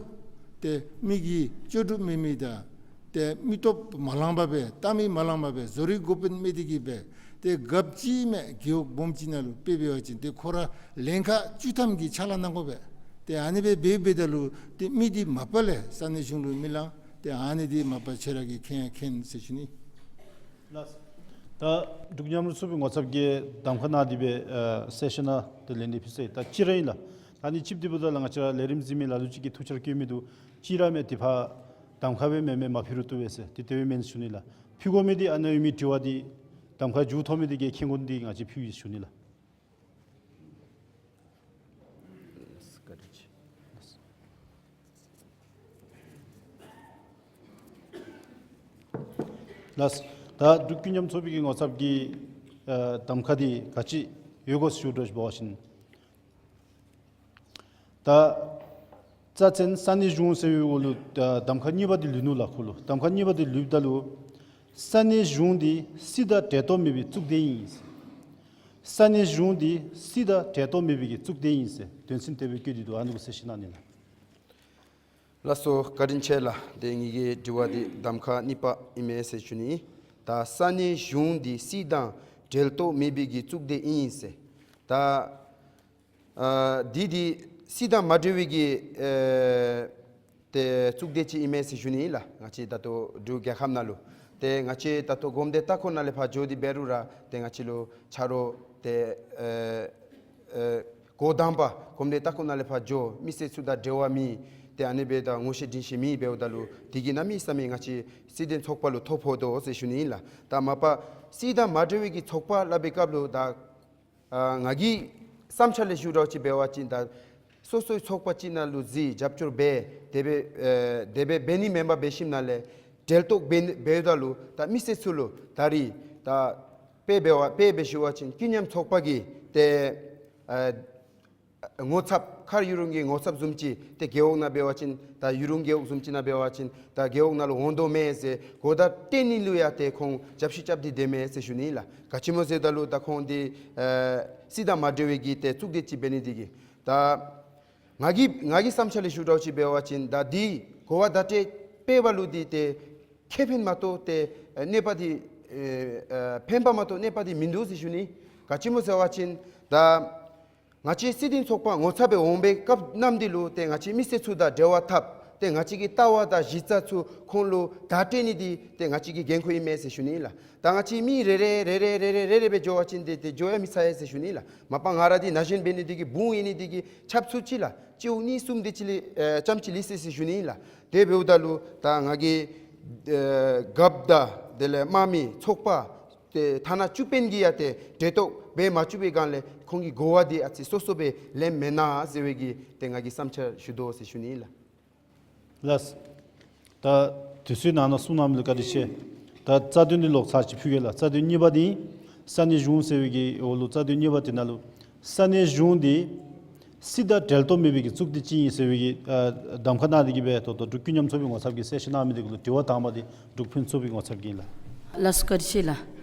ཏེ་མི་གི་ལྕོགས་གྲུབ་མེད་མི་དང་ཏེ་མི་སྟོབས་མ་ལང་པར་སྦེ་ལྟ་མི་མ་ལང་པར་སྦེ་བཟོ་རིག་འགོ་དཔོན་མེད་དེ་གིས་སྦེ་ཏེ་རྒཔོ་ཅིག་མས་རྒེད་འོག་སྦོམ་ཅིག་ནང་ལུ་དཔེ་འབད་བ་ཅིན་ཏེ་ཁོ་ར་ལན་ཁག་བཅུ་ཐམ་གྱི་ཕྱག་ལཱ་གནང་དགོ་པས། ཏེ་ཨ་ནི་སྦེ་འབད་འབདཝ་ད་ལུ་ཏེ་མི་འདི་མ་པ་ལས་ས་གནས་གཞུང་ལུ་མི་ལང་། ཏེ་ཨ་ནི་འདི་མ་པ་ཁྱེད་ར་གིས་མཁྱེན་ཡང་མཁྱེན་ཟེར་ཞུ་ནི། ལགས། ད་འབྲུག་མཉམ་རུབ་ཚོགས་པའི་ངོ་ཚབ་ཀྱིས་གདམ་ཁ་གནང་སྟེ་སྦེ་ཨ་སེ་ཤན་ནང་ཏེ་ལན་འདི་ཕུལ་ས་ད་ཅི་ར་ཨིན་ལགས། ད་ཨ་ནི་ཅིག་འདི་འབདཝ་ད་ལུ་ང་བཅས་ར་ལས་རིམ་གཟིགས་མི་ལ་ལུ་ཅིག་གིས་ཐུགས་འཆར་བཀོད་མི་འདུག། གཅིག་ར་མས་ཏེ་ཕར་གདམ་ཁ་སྦེ་མེན་མེན་མ་ཕུལ་རུང་བཏུབ་པས་ཟེར་ཏེ་དེ་སྦེ་མེན་ཟེར་ཞུ་ནི་ལགས། ཕུལ་དགོ་མི་འདི་ཨ་ནཱ་ཡོད་མི་དྲི་བ་འདི་གདམ་ཁ་མཇུག་ཐོགས་མི་འདི་གིས་མཁྱེན་དགོ་ནི་འདི་ང་བཅས་ཕུལ་ཡི་ཞུ་ནི་ལགས། ལགས། ད་འབྲུག་ཀུན་མཉམ་ཚོགས་པའི་གི་ངོ་ཚབ་ཀྱི་ཨ་གདམ་ཁ་འདི་ག་ཅི་ཡོད་ག་ཟེར་ཞུ་དོ་ཟེར་བ་ཅིན་ད་རྩ་ཚན་ས་གནས་གཞུང་ཟེར་བའི་འོག་ལུ་ཨ་གདམ་ཁ་གཉིས་པ་འདི་ལུས་ནུག་ལགས། ཁོ་ལུ་གདམ་ཁ་གཉིས་པ་འདི་ལུསཔ་ད་ལུ་ ས་གནས་གཞུང་འདི་སྲིད་དང་འབྲེལ་གཏོགས་མེད་པའི་གཙུག་སྡེ་ཨིན་ཟེར། ས་གནས་གཞུང་འདི་སྲིད་དང་འབྲེལ་གཏོགས་མེད་པའི་གི་གཙུག་སྡེ་ཨིན་ཟེར་དོན་ཚན་དེ་སྦེ་བཀོད་དེ་འདུག། ཨ་ནི་གུ་གསལ་བཤད་གནང་ནི་ལགས། ལགས་སོ། བཀའ་དྲིན་ཆེ་ལགས། ཏེ་ངེ་གི་དྲི་བ་འདི་གདམ་ཁ་གཉིས་པ་ཨིན་མས་ཟེར་ཞུ་ནི། ད་ས་གནས་གཞུང་འདི་སྲིད་དང་འབྲེལ་གཏོགས་མེད་པའི་གི་གཙུག་སྡེ་ཨིན་ཟེར། ད་ཨ་འདི་འདི་སྲིད་དང་མ་འབྲེལ་བའི་གི་ཨེ་ཏེ་གཙུག་སྡེ་ཅིག་ཨིན་མས་ཟེར་ཞུ་ནི་ལགས། ང་བཅས་ད་ལྟོ་འབྲུག་རྒྱལ་ཁབ་ནང་ལུ་ཏེ་ང་བཅས་ད་ལྟོ་གོམས་འདྲིས་ལྟ་སྐོར་ནང་ལས་ཕར་འགྱོ་སྟེ་འབད་རུང་ར་ཏེ་ང་བཅས་ལུ་ཆ་རོགས་ཏེ་ཨེ་ཨེ་འགོ་དང་པ་གོམས་འདྲིས་ལྟ་སྐོར་ནང་ལས་ཕར་འགྱོ་མི་སེར་ཚུ་དང་འབྲེལ་བ་མེད། ཏེ་ཨ་ནི་སྦེ་ད་ངོ་ཤེས་འདྲིས་ཤེས་མེད་འབདཝ་ད་ལུ་དེ་གིས་གནམ་མེད་ས་མེད་ང་བཅས་སྲིད་དོན་ཚོགས་པ་ལུ་ཐོ་ཕོག་དོ་ཟེར་ཞུ་ནི་ཨིན་ལགས། ད་མ་པ་སྲིད་དང་མ་འབྲེལ་བའི་གི་ཚོགས་པ་སླབ་པའི་སྐབས་ལུ་ད་ཨ་ང་གི་བསམ་འཆར་ལས་ཞུ་རོགས་ཅིག་འབད་བ་ཅིན་ད་སོ་སོའི་ཚོགས་པ་ཅིག་ནང་ལུ་གཟིགས་རྒྱབ་སྐྱོར་འབད་དེ་སྦེ་ཨེ་དེ་སྦེ་འབད་ནི་མེན་པར་འབད་ཞིནམ་ལས་འབྲེལ་གཏོགས་འབད་འབདཝ་ད་ལུ་ད་མི་སེར་ཚུ་ལུ་ད་རིས་ད་དཔེ་འབད་བ་དཔེ་སྦེ་ཞུ་བ་ཅིན་ཀུན་མཉམ་ཚོགས་པ་གི་ཏེ་ཨ་ངོ་ཚབ་མཁར་ཡུ་རུང་གི་ངོ་ཚབ་བཟུམ་ཅིག་ཏེ་རྒེད་འོག་ནང་འབད་བ་ཅིན་ད་ཡུ་རུང་རྒེད་འོག་བཟུམ་ཅིག་ནང་འབད་བ་ཅིན་ད་རྒེད་འོག་ནང་ལུ་འོང་དོ་མས་ཟེར་གོ་བརྡ་སྟོན་ནི་ལུ་ཡང་ཏེ་ཁོང་རྒྱབ་བཤུད་རྐྱབ་སྟེ་སྡོད་མས་ཟེར་ཞུ་ནི་ལགས། ག་ཅི་སྨོ་ཟེརཝ་ད་ལུ་ད་ཁོང་འདི་ཨེ་སྲིད་དང་མ་འབྲེལ་བའི་གི་ཏེ་གཙུག་སྡེ་ཅིག་འབད་ནི་འདི་གིས་ད་ང་གི་ང་གི་བསམ་འཆར་ལས་ཞུ་རོགས་ཅིག་འབད་བ་ཅིན་ད་འདི་གོ་བ་བརྡ་སྤྲོད་སྤེལ་བ་ལུ་འདི་ཏེ་ཁེ་ཕན་མ་གཏོགས་ཏེ་ཨེ་གནོད་པ་འདི་ཨེ་ཨེ་ཕན་པ་མ་གཏོགས་གནོད་པ་འདི་མིན་འདུག་ཟེར་ཞུ་ནི། ག་ཅི་སྨོ་ཟེར་བ་ཅིན་ད་ང་བཅས་སྲིད་དོན་ཚོགས་པ་ངོ་ཚབ་སྦེ་འོང་པའི་སྐབས་ནམ་འདི་ལུ་ཏེ་ང་བཅས་མི་སེར་ཚུ་དང་འབྲེལ་བ་འཐབ་སྟེ་ང་བཅས་ཀྱི་ལྟ་བ་དང་གཞི་རྩ་ཚུ་ཁོང་ལུ་བརྡ་སྤྲོད་ནི་འདི་ཏེ་ང་བཅས་ཀྱི་འགན་ཁུར་ཨིན་མས་ཟེར་ཞུ་ནི་ལགས། ད་ང་བཅས་མི་རེ་རེ་རེ་རེ་རེ་རེ་རེ་རེ་སྦེ་འགྱོ་བ་ཅིན་ཏེ་ཏེ་འགྱོ་ཡང་མི་ཚར་ཡ་ཟེར་ཞུ་ནི་ལགས། མ་པ་ང་ར་འདི་ན་གཞོན་འབད་ནི་འདི་གིས་བུང་ཡོད་ནི་འདི་གིས་ཆབ་ཚུ་ཅིག་ལགས་སྤྱི་འོག་གཉིས་གསུམ་དེ་ཅིག་ལས་ཨེ་ཙམ་ཅིག་ལུས་སོ་ཟེར་ཞུ་ནི་ལགས། དེ་འབདཝ་ད་ལུ་ད་ང་གིས་ཨེ་རྒཔོ་དང་དེ་ལས་དམངས་མི་ཚོགས་པ་ཏེ་ཐ་ན་ཅུ་པན་གྱིས་ཡང་ཏེ་འབྲེལ་གཏོགས་འབད་མ་བཅུག་པའི་སྒང་ལས་ཁོང་གི་གོ་བ་འདི་ཨ་ཙི་སོ་སོ་སྦེ་ལེན་མེན་ན་ཟེར་བའི་གི་ཏེ་ང་གིས་བསམ་འཆར་ཞུ་དོ་ཟེར་ཞུ་ནི་ལགས། ལགས། ད་དུས་ཚོད་ནང་ན་གསུང་གནང་མི་ལུ་བཀའ་དྲིན་ཆེ། ད་རྩ་དོན་འདི་ལོག་ཚར་ཅིག་ཕུལ་གེ་ལགས། རྩ་དོན་གཉིས་པ་འདི་ས་གནས་གཞུང་ཟེར་བའི་གི་འོག་ལུ་རྩ་དོན་གཉིས་པ་འདི་ནང་ལུ་ས་གནས་གཞུང་འདི་སྲིད་དང་འབྲེལ་གཏོགས་མེད་པའི་གི་གཙུག་སྡེ་ཅིག་ཨིན་ཟེར་བའི་གི་ཨ་གདམ་ཁ་གནང་སྟེ་གི་སྦེ་ད་ལྟོ་འབྲུག་ཀུན་མཉམ་ཚོགས་པའི་ངོ་ཚབ་ཀྱིས་གསལ་བཤད་གནང་མི་འདི་གུ་ལུ་དྲི་བ་དང་པ་འདི་འབྲུག་ཕུན་ཚོགས་པའི་ངོ་ཚབ་ཀྱིས་ཨིན་ལགས། ལགས་སོ་བཀའ་དྲིན་ཆེ་ལགས།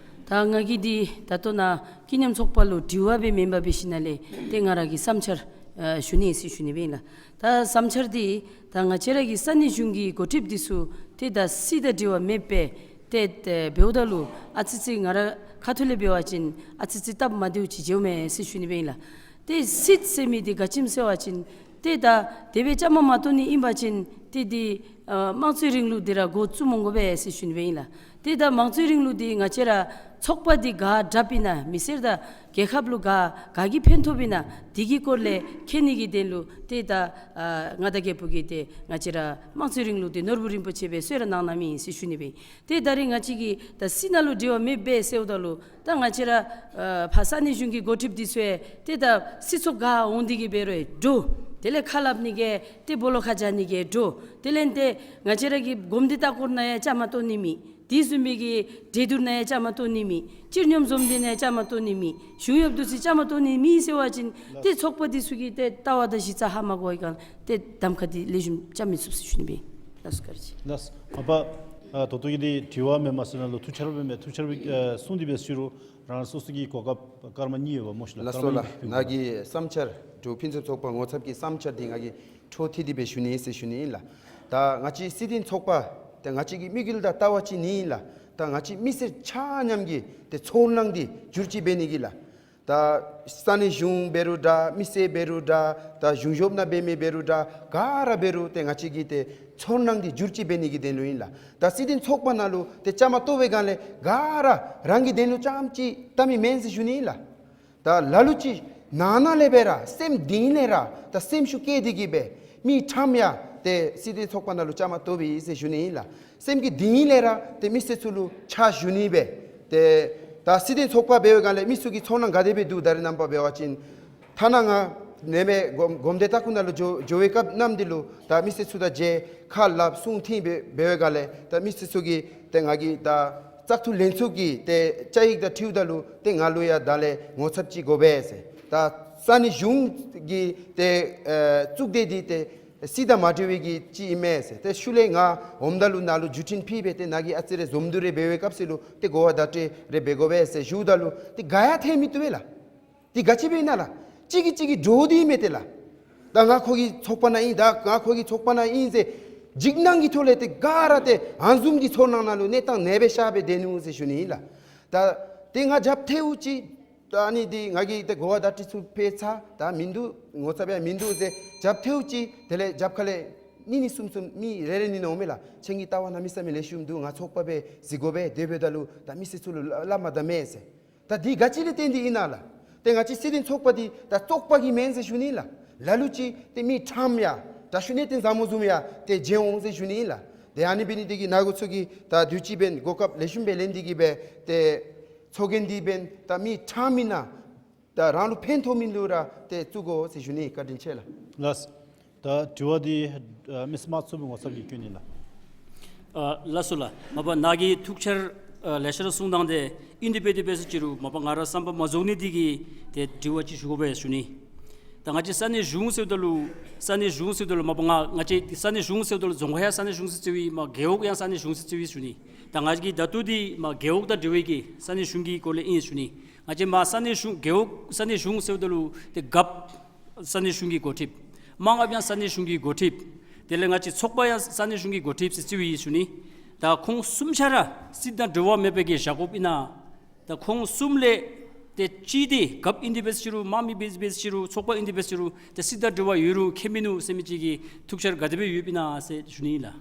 ད་ང་གིས་འདི་ད་ལྟོ་ནཱ་ཀུན་མཉམ་ཚོགས་པ་ལུ་དྲི་བ་སྦེ་མེན་པར་འབད་ཞིནམ་ལས་ཏེ་ང་ར་གི་བསམ་འཆར་ཨ་ཞུ་ནི་ཟེར་ཞུ་ནི་སྦེ་ཨིན་ལགས། ད་བསམ་འཆར་འདི་ད་ང་བཅས་ར་གི་ས་གནས་གཞུང་གི་འགོ་ཁྲིདཔ་འདི་ཚུ་ཏེ་ད་སྲིད་དང་འབྲེལ་བ་མེདཔ་སྦེ་ཏེ་ཏེ་འབདཝ་ད་ལུ་ཨ་ཙི་ཙི་ང་ར་ཁ་ཐུག་ལས་འབད་བ་ཅིན་ཨ་ཙི་ཙི་སྟབས་མ་བདེཝ་ཅིག་འགྱོཝ་མས་ཟེར་ཞུ་ནི་སྦེ་ཨིན་ལགས། ཏེ་སྲིད་ཟེར་མི་འདི་ག་ཅི་སྨོ་ཟེར་བ་ཅིན་ཏེ་ད་དེ་སྦེ་བཅའ་མར་མ་གཏོགས་ནི་ཨིན་པ་ཅིན་ཏེ་འདི་ཨ་དམངས་གཙོའི་རིང་ལུགས་འདི་ར་འགོ་བཙུགས་མི་དགོ་པས་ཟེར་ཞུ་ནི་སྦེ་ཨིན་ལགས། ཏེ་ད་དམངས་གཙོའི་རིང་ལུགས་འདི་ང་བཅས་ར་ཚོགས་པ་འདི་ག་དྲགཔ་ཨིན་ན་མི་སེར་དང་རྒྱལ་ཁབ་ལུ་ག་ག་གིས་ཕན་ཐོགསཔ་ཨིན་ན་འདི་གི་སྐོར་ལས་མཁྱེན་ནི་གི་དོན་ལུ་ཏེ་ད་ཨ་མངའ་བདག་རྒྱལ་པོ་གིས་ཏེ་ང་བཅས་ར་དམངས་གཙོའི་རིང་ལུགས་འདི་ནོར་བུ་རིན་པོ་ཆེ་སྦེ་གསོལ་རས་གནང་གནངམ་ཨིན་ཟེར་ཞུ་ནི་སྦེ་ཨིན། ཏེ་ད་རིས་ང་བཅས་ཀྱིས་ད་སྲིད་ནང་ལུ་འབྲེལ་བ་མེདཔ་སྦེ་ཟེརཝ་ད་ལུ་ད་ང་བཅས་ར་ཨ་ཕར་ས་གནས་གཞུང་གི་འགོ་ཁྲིདཔ་འདི་ཚུ་ཡང་ཏེ་ད་སྲིད་ཚོགས་ག་འོང་སྟེ་གི་འབད་རུང་འདྲོག། དེ་ལས་ཁ་སླབ་ནི་གི་ཏེ་སྦོ་ལོགས་ཁར་བཞག་ནི་གི་འདྲོག། དེ་ལས་ཏེ་ང་བཅས་ར་གི་གོམས་འདྲིས་ལྟ་སྐོར་ནང་ཡང་བཅའ་མར་གཏོགས་ནི་མེད། དེ་བཟུམ་མའི་གི་གྲོས་བསྡུར་ནང་ཡང་བཅའ་མར་གཏོགས་ནི་མེད། སྤྱིར་སྙོམས་འཛོམས་འདི་ནང་ཡང་བཅའ་མར་གཏོགས་ནི་མེད། གཞུང་གཡོགཔ་འདི་ཚུ་བཅའ་མར་གཏོགས་ནི་མེད་ཟེར་བ་ཅིན་ཏེ་ཚོགས་པ་འདི་ཚུ་གི་ཏེ་ལྟ་བ་དང་གཞི་རྩ་ཧ་མ་གོ་བའི་སྒང་ཏེ་གདམ་ཁ་འདི་ལེགས་ཤོམ་རྐྱབ་མི་ཚུགས་ཟེར་ཞུ་ནི་སྦེ་ཨིན། ལགས་སོ་བཀའ་དྲིན་ཆེ། ལགས། མ་པ་ཨ་ད་ལྟོ་གི་འདི་དྲི་བ་མེནམ་ཟེར་ན་ལུ་ཐུགས་འཆར་སྦེ་མེན་ཐུགས་འཆར་སྦེ་ཨ་གསུངས་ཏེ་སྦེ་ཞུ་རུང་རང་སོ་སོ་གི་གོ་སྐབས་སྐར་མ་གཉིས་ཡོད་པ་སྨོ་ཤིག་ལགས། ལགས་སོ་ལགས། ང་གི་བསམ་འཆར་འབྲུག་ཕུན་སུམ་ཚོགས་པ་ངོ་ཚབ་ཀྱི་བསམ་འཆར་འདི་ང་གིས་འཕྲོ་མཐུད་དེ་སྦེ་ཞུ་ནི་ཟེར་ཞུ་ནི་ཨིན་ལགས། ད་ང་བཅས་སྲིད་དོན་ཚོགས་པ་ཏེ་ང་བཅས་ཀྱི་དམིགས་ཡུལ་དང་ལྟ་བ་ཅིག་ནི་ཨིན་ལགས། ད་ང་བཅས་མི་སེར་ཆ་མཉམ་གྱི་ཏེ་ཚོར་སྣང་འདི་བསྒྱུར་བཅོས་འབད་ནི་གི་ལགས། ད་ས་གནས་གཞུང་འབད་རུང་འདྲ་མི་སེར་འབད་རུང་འདྲ་ད་གཞུང་གཡོགཔ་ནང་འབད་མི་འབད་རུང་འདྲ་ག་ར་འབད་རུང་ཏེ་ང་བཅས་ཀྱི་ཏེ་ཚོར་སྣང་འདི་བསྒྱུར་བཅོས་འབད་ནི་གི་དོན་ལུ་ཨིན་ལགས། ད་སྲིད་དོན་ཚོགས་པ་ནང་ལུ་ཏེ་བཅའ་མར་གཏོགས་པའི་སྒང་ལས་ག་ར་རང་གི་དོན་ལུ་རྐྱངམ་ཅིག་བལྟ་མི་མེན་ཟེར་ཞུ་ནི་ཨིན་ལགས། ད་ལ་ལུ་ཅིག་ནང་ན་ལས་འབད་ར་སེམས་གཏིང་ལས་ར་ད་སེམས་ཤུགས་བསྐྱེད་དེ་གི་སྦེ་མི་ཕྲངམ་ཡང་ཏེ་སྲིད་དོན་ཚོགས་པ་ནང་ལུ་བཅའ་མར་གཏོགས་པའི་ཨིན་ཟེར་ཞུ་ནི་ཨིན་ལགས། སེམས་ཀྱི་གཏིང་ལས་ར་ཏེ་མི་སེར་ཚུ་ལུ་ཕྱག་ཞུ་ནི་སྦེ་ཏེ་ད་སྲིད་དོན་ཚོགས་པ་འབད་བའི་སྒང་ལས་མི་ཚུ་གི་ཚོར་སྣང་ག་དེ་སྦེ་འདུག། ད་རེས་ནངས་པ་འབད་བ་ཅིན་ཐ་ན་ང་ནེམ་སྦེ་གོམས་གོམས་འདྲིས་ལྟ་སྐོར་ནང་ལུ་འགྱོ་འགྱོ་བའི་སྐབས་ནམ་འདི་ལུ་ད་མི་སེར་ཚུ་དང་མཇལ་ཁ་སླབ་གསུང་ཐོན་འབད་འབད་བའི་སྒང་ལས་ད་མི་སེར་ཚུ་གིས་ཏེ་ང་གིས་ད་བཙག་འཐུ་ལྷན་ཚོགས་ཀྱི་ཏེ་བཅའ་ཡིག་དང་འཁྲིལཝ་ད་ལུ་ཏེ་ང་ལུ་ཡང་ད་ལས་ངོ་ཚབ་ཅིག་དགོ་པས་ཟེར། ད་ས་གནས་གཞུང་གི་ཏེ་ཨེ་གཙུག་སྡེ་འདི་ཏེ་ སྲིད་དང་མ་འབྲེལ་བའི་གི་ཅིག་ཨིན་མས་ཟེར། ཏེ་ཤུལ་ལས་ང་འོངམ་ད་ལུ་ནཱ་ལུ་བརྒྱུད་འཕྲིན་ཕུལ་སྦེ་ཏེ་ནཱ་གིས་ཨ་ཙི་རེ་འཛོམས་འདུ་རེ་འབད་བའི་སྐབས་སུ་ལུ་ཏེ་གོ་བ་བརྡ་སྤྲོད་རེ་འབད་དགོ་པས་ཟེར་ཞུཝ་ད་ལུ་ཏེ་ག་ཡང་ཐལ་མི་བཏུབ་པས་ལགས། ཏེ་ག་ཅི་འབད་ཨིན་ན་ལགས། གཅིག་གིས་གཅིག་གི་འདྲོག་སྟེ་མས་ཏེ་ལགས། ད་ང་ཁོ་གི་ཚོགས་པ་ནང་ཨིན། ད་ང་ཁོ་གི་ཚོགས་པ་ནང་ཨིན་ཟེར་འཇིགས་སྣང་གི་ཐོག་ལས་ཏེ་ག་ར་ཏེ་ཨ་ནི་བཟུམ་གྱི་ཚོར་སྣང་ནང་ལུ་གནས་སྟངས་ཨ་ནེ་སྦེ་ཤར་སྦེ་སྡོད་ནུག་ཟེར་ཞུ་ནི་ཨིན་ལགས། ད་ཏེ་ང་རྒྱབ་ཐལཝ་ཅིག་ད་ཨ་ནི་འདི་ང་གིས་ཏེ་གོ་བ་བརྡ་སྤྲོད་ཚུ་ཕུལ་ཚར། ད་མིན་འདུག། ངོ་ཚབ་ཡང་མིན་འདུག་ཟེར་རྒྱབ་ཐལཝ་ཅིག་དེ་ལས་རྒྱབ་ཁ་ལས་གཉིས་གཉིས་གསུམ་གསུམ་མི་རེ་རེ་གཉིས་གཉིས་འོང་མས་ལགས། ཁྱེད་ཀྱི་ལྟ་བ་གནམ་མེད་ས་མེད་ལེགས་ཤོམ་འདུག། ང་ཚོགས་པ་སྦེ་གཟིགས་དགོ་པས། དེ་འབདཝ་ད་ལུ་ད་མི་སེར་ཚུ་ལུ་སླབ་མ་ད་མས་ཟེར། ད་འདི་ག་ཅི་ལས་བརྟེན་ཏེ་ཨིན་ན་ལགས། ཏེ་ང་བཅས་སྲིད་དོན་ཚོགས་པ་འདི་ད་བཙོག་པ་གིས་མེན་ཟེར་ཞུ་ནི་ལགས། ལ་ལུ་ཅིག་ཏེ་མི་ཕྲངམ་ཡང་དྲག་ཤོས་ནང་ཏེ་བཟང་མོ་བཟུམ་ཡང་ཏེ་མཇལ་འོང་ཟེར་ཞུ་ནི་ལགས། ཏེ་ཨ་ནི་འབད་ནི་འདི་གིས་ནཱ་གོ་ཚུ་གིས་ད་དུས་ཅི་འབདན་གོ་སྐབས་ལེགས་ཤོམ་སྦེ་ལེན་ཏེ་གིས་སྦེ་ཏེ་ཚོགས་རྒྱན་འདི་འབདན་ད་མི་ཕྲངམ་ཨིན་ན་ད་རང་ལུ་ཕན་ཐོགས་མི་ལུ་ར་ཏེ་བཙུགས་དགོ་ཟེར་ཞུ་ནི། བཀའ་དྲིན་ཆེ་ལགས། ལགས། ད་དྲི་བ་འདི་ཨ་མི་སེར་དམངས་གཙོའི་ངོ་ཚབ་ཀྱིས་བསྐྱོན་ནི་ལགས། ཨ་ལགས་སོ་ལགས། མ་པ་ནཱ་གིས་ཐུགས་འཆར་ཨ་ལེ་ཤ་ར་གསུངས་གནང་སྟེ་ཨིན་དེ་འབད་དེ་འབད་ཟེར་ཅི་རུང་མ་པ་ང་ར་བསམ་པ་མ་རྫོགས་ནི་འདི་གིས་ཏེ་དྲི་བ་ཅིག་ཞུ་དགོ་པས་ཞུ་ནི། ད་ང་བཅས་ས་གནས་གཞུང་ཟེརཝ་ད་ལུ་ས་གནས་གཞུང་ཟེརཝ་ད་ལུ་མ་པ་ང་ང་བཅས་ས་གནས་གཞུང་ཟེརཝ་ད་ལུ་རྫོང་ཁག་ཡང་ས་གནས་གཞུང་ཟེར་བའི་མ་རྒེད་འོག་ཡང་ས་གནས་གཞུང་ཟེར་བའི་ཞུ་ནི། ད་ང་གིས་ད་ལྟོ་འདི་མ་རྒེད་འོག་དང་འབྲེལ་བའི་གི་ས་གནས་གཞུང་གི་སྐོར་ལས་ཨིན་ཞུ་ནི། ང་བཅས་མ་ས་གནས་གཞུང་རྒེད་འོག་ས་གནས་གཞུང་ཟེརཝ་ད་ལུ་ཏེ་རྒཔོ་ས་གནས་གཞུང་གི་འགོ་ཁྲིདཔ། མངའ་འབངས་ཡང་ས་གནས་གཞུང་གི་འགོ་ཁྲིདཔ། དེ་ལས་ང་བཅས་ཚོགས་པ་ཡང་ས་གནས་གཞུང་གི་འགོ་ཁྲིདཔ་ཟེར་ཟེར་བའི་ཞུ་ནི། ད་ཁོང་གསུམ་ཆ་ར་སྲིད་དང་འབྲེལ་བ་མེད་པའི་གི་བཞག་དགོཔ་ཨིན་ན། ད་ཁོང་གསུམ་ལས་ཏེ་གཅིག་འདི་རྒཔོ་ཨིན་དེ་འབད་ཟེར་ཅི་རུང་དམངས་མི་འབད་འབད་ཟེར་ཅི་རུང་ཚོགས་པ་ཨིན་དེ་འབད་ཟེར་ཅི་རུང་ཏེ་སྲིད་དང་འབྲེལ་བ་ཡོད་རུང་ཁྱད་མིན་ནུག་ཟེར་མི་ཅིག་གི་ཐུགས་འཆར་ག་དེ་སྦེ་ཡོདཔ་ཨིན་ན་ཟེར་ཞུ་ནི་ལགས།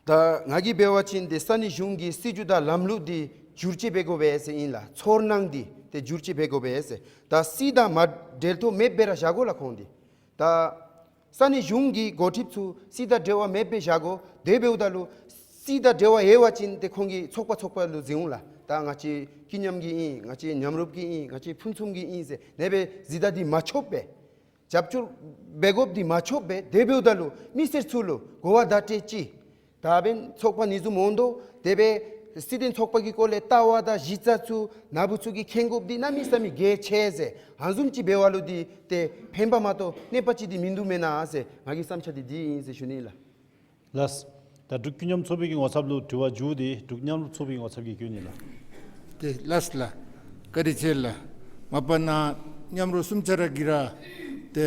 ད་ང་གིས་འབད་བ་ཅིན་ཏེ་ས་གནས་གཞུང་གི་སྲིད་བྱུས་དང་ལམ་ལུགས་འདི་བསྒྱུར་བཅོས་འབད་དགོ་པས་ཟེར་ཨིན་ལགས། ཚོར་སྣང་འདི་ཏེ་བསྒྱུར་བཅོས་འབད་དགོ་པས་ཟེར། ད་སྲིད་དང་མ་འབྲེལ་ཐོགས་མེདཔ་སྦེ་ར་བཞག་དགོ་ལགས་ཁོང་འདི། ད་ས་གནས་གཞུང་གི་འགོ་ཁྲིདཔ་ཚུ་སྲིད་དང་འབྲེལ་བ་མེདཔ་སྦེ་བཞག་དགོ། དེ་འབདཝ་ད་ལུ་སྲིད་དང་འབྲེལ་བ་ཡོད་པ་ཅིན་ཏེ་ཁོང་གིས་ཚོགས་པ་ཚོགས་པ་ལུ་འཛིན་འོང་ལགས། ད་ང་བཅས་ཀུན་མཉམ་གྱི་ཨིན། ང་བཅས་མཉམ་རུབ་ཀྱི་ཨིན། ང་བཅས་ཕུན་སུམ་གྱི་ཨིན་ཟེར་ཨ་ནེ་སྦེ་གཟིགས་ད་འདི་མ་ཆོགཔ་སྦེ། རྒྱབ་སྐྱོར་འབད་དགོཔ་འདི་མ་ཆོགཔ་སྦེ། དེ་འབདཝ་ད་ལུ་མི་སེར་ཚུ་ལུ་གོ་བ་བརྡ་སྤྲོད་ཅིག། ད་འབདན་ཚོགས་པ་ཨ་ནི་བཟུམ་འོང་དོ། དེ་སྦེ་སྲིད་དོན་ཚོགས་པ་གི་སྐོར་ལས་ལྟ་བ་དང་གཞི་རྩ་ཚུ་ནཱ་བུ་ཚུ་གིས་མཁྱེན་དགོཔ་འདི་གནམ་མེད་ས་མེད་གལ་ཆེ་ཟེར། ཨ་ནི་བཟུམ་ཅིག་འབད་བ་ལུ་འདི་ཏེ་ཕན་པ་མ་གཏོགས་གནོད་པ་ཅིག་འདི་མིན་འདུག་མེན་ན་ཟེར་ང་གི་བསམ་འཆར་འདི་འདི་ཨིན་ཟེར་ཞུ་ནི་ལགས། ལགས། ད་འབྲུག་ཀུན་མཉམ་ཚོགས་པའི་གི་ངོ་ཚབ་ལུ་དྲི་བ་མཇུག་འདི་འབྲུག་མཉམ་རུབ་ཚོགས་པའི་ངོ་ཚབ་ཀྱིས་བསྐྱོན་ནི་ལགས། ཏེ་ལགས་ལགས། བཀའ་དྲིན་ཆེ་ལགས། མ་པ་ནཱ་མཉམ་རུབ་གསུམ་ཆ་ར་གིས་ར་ཏེ་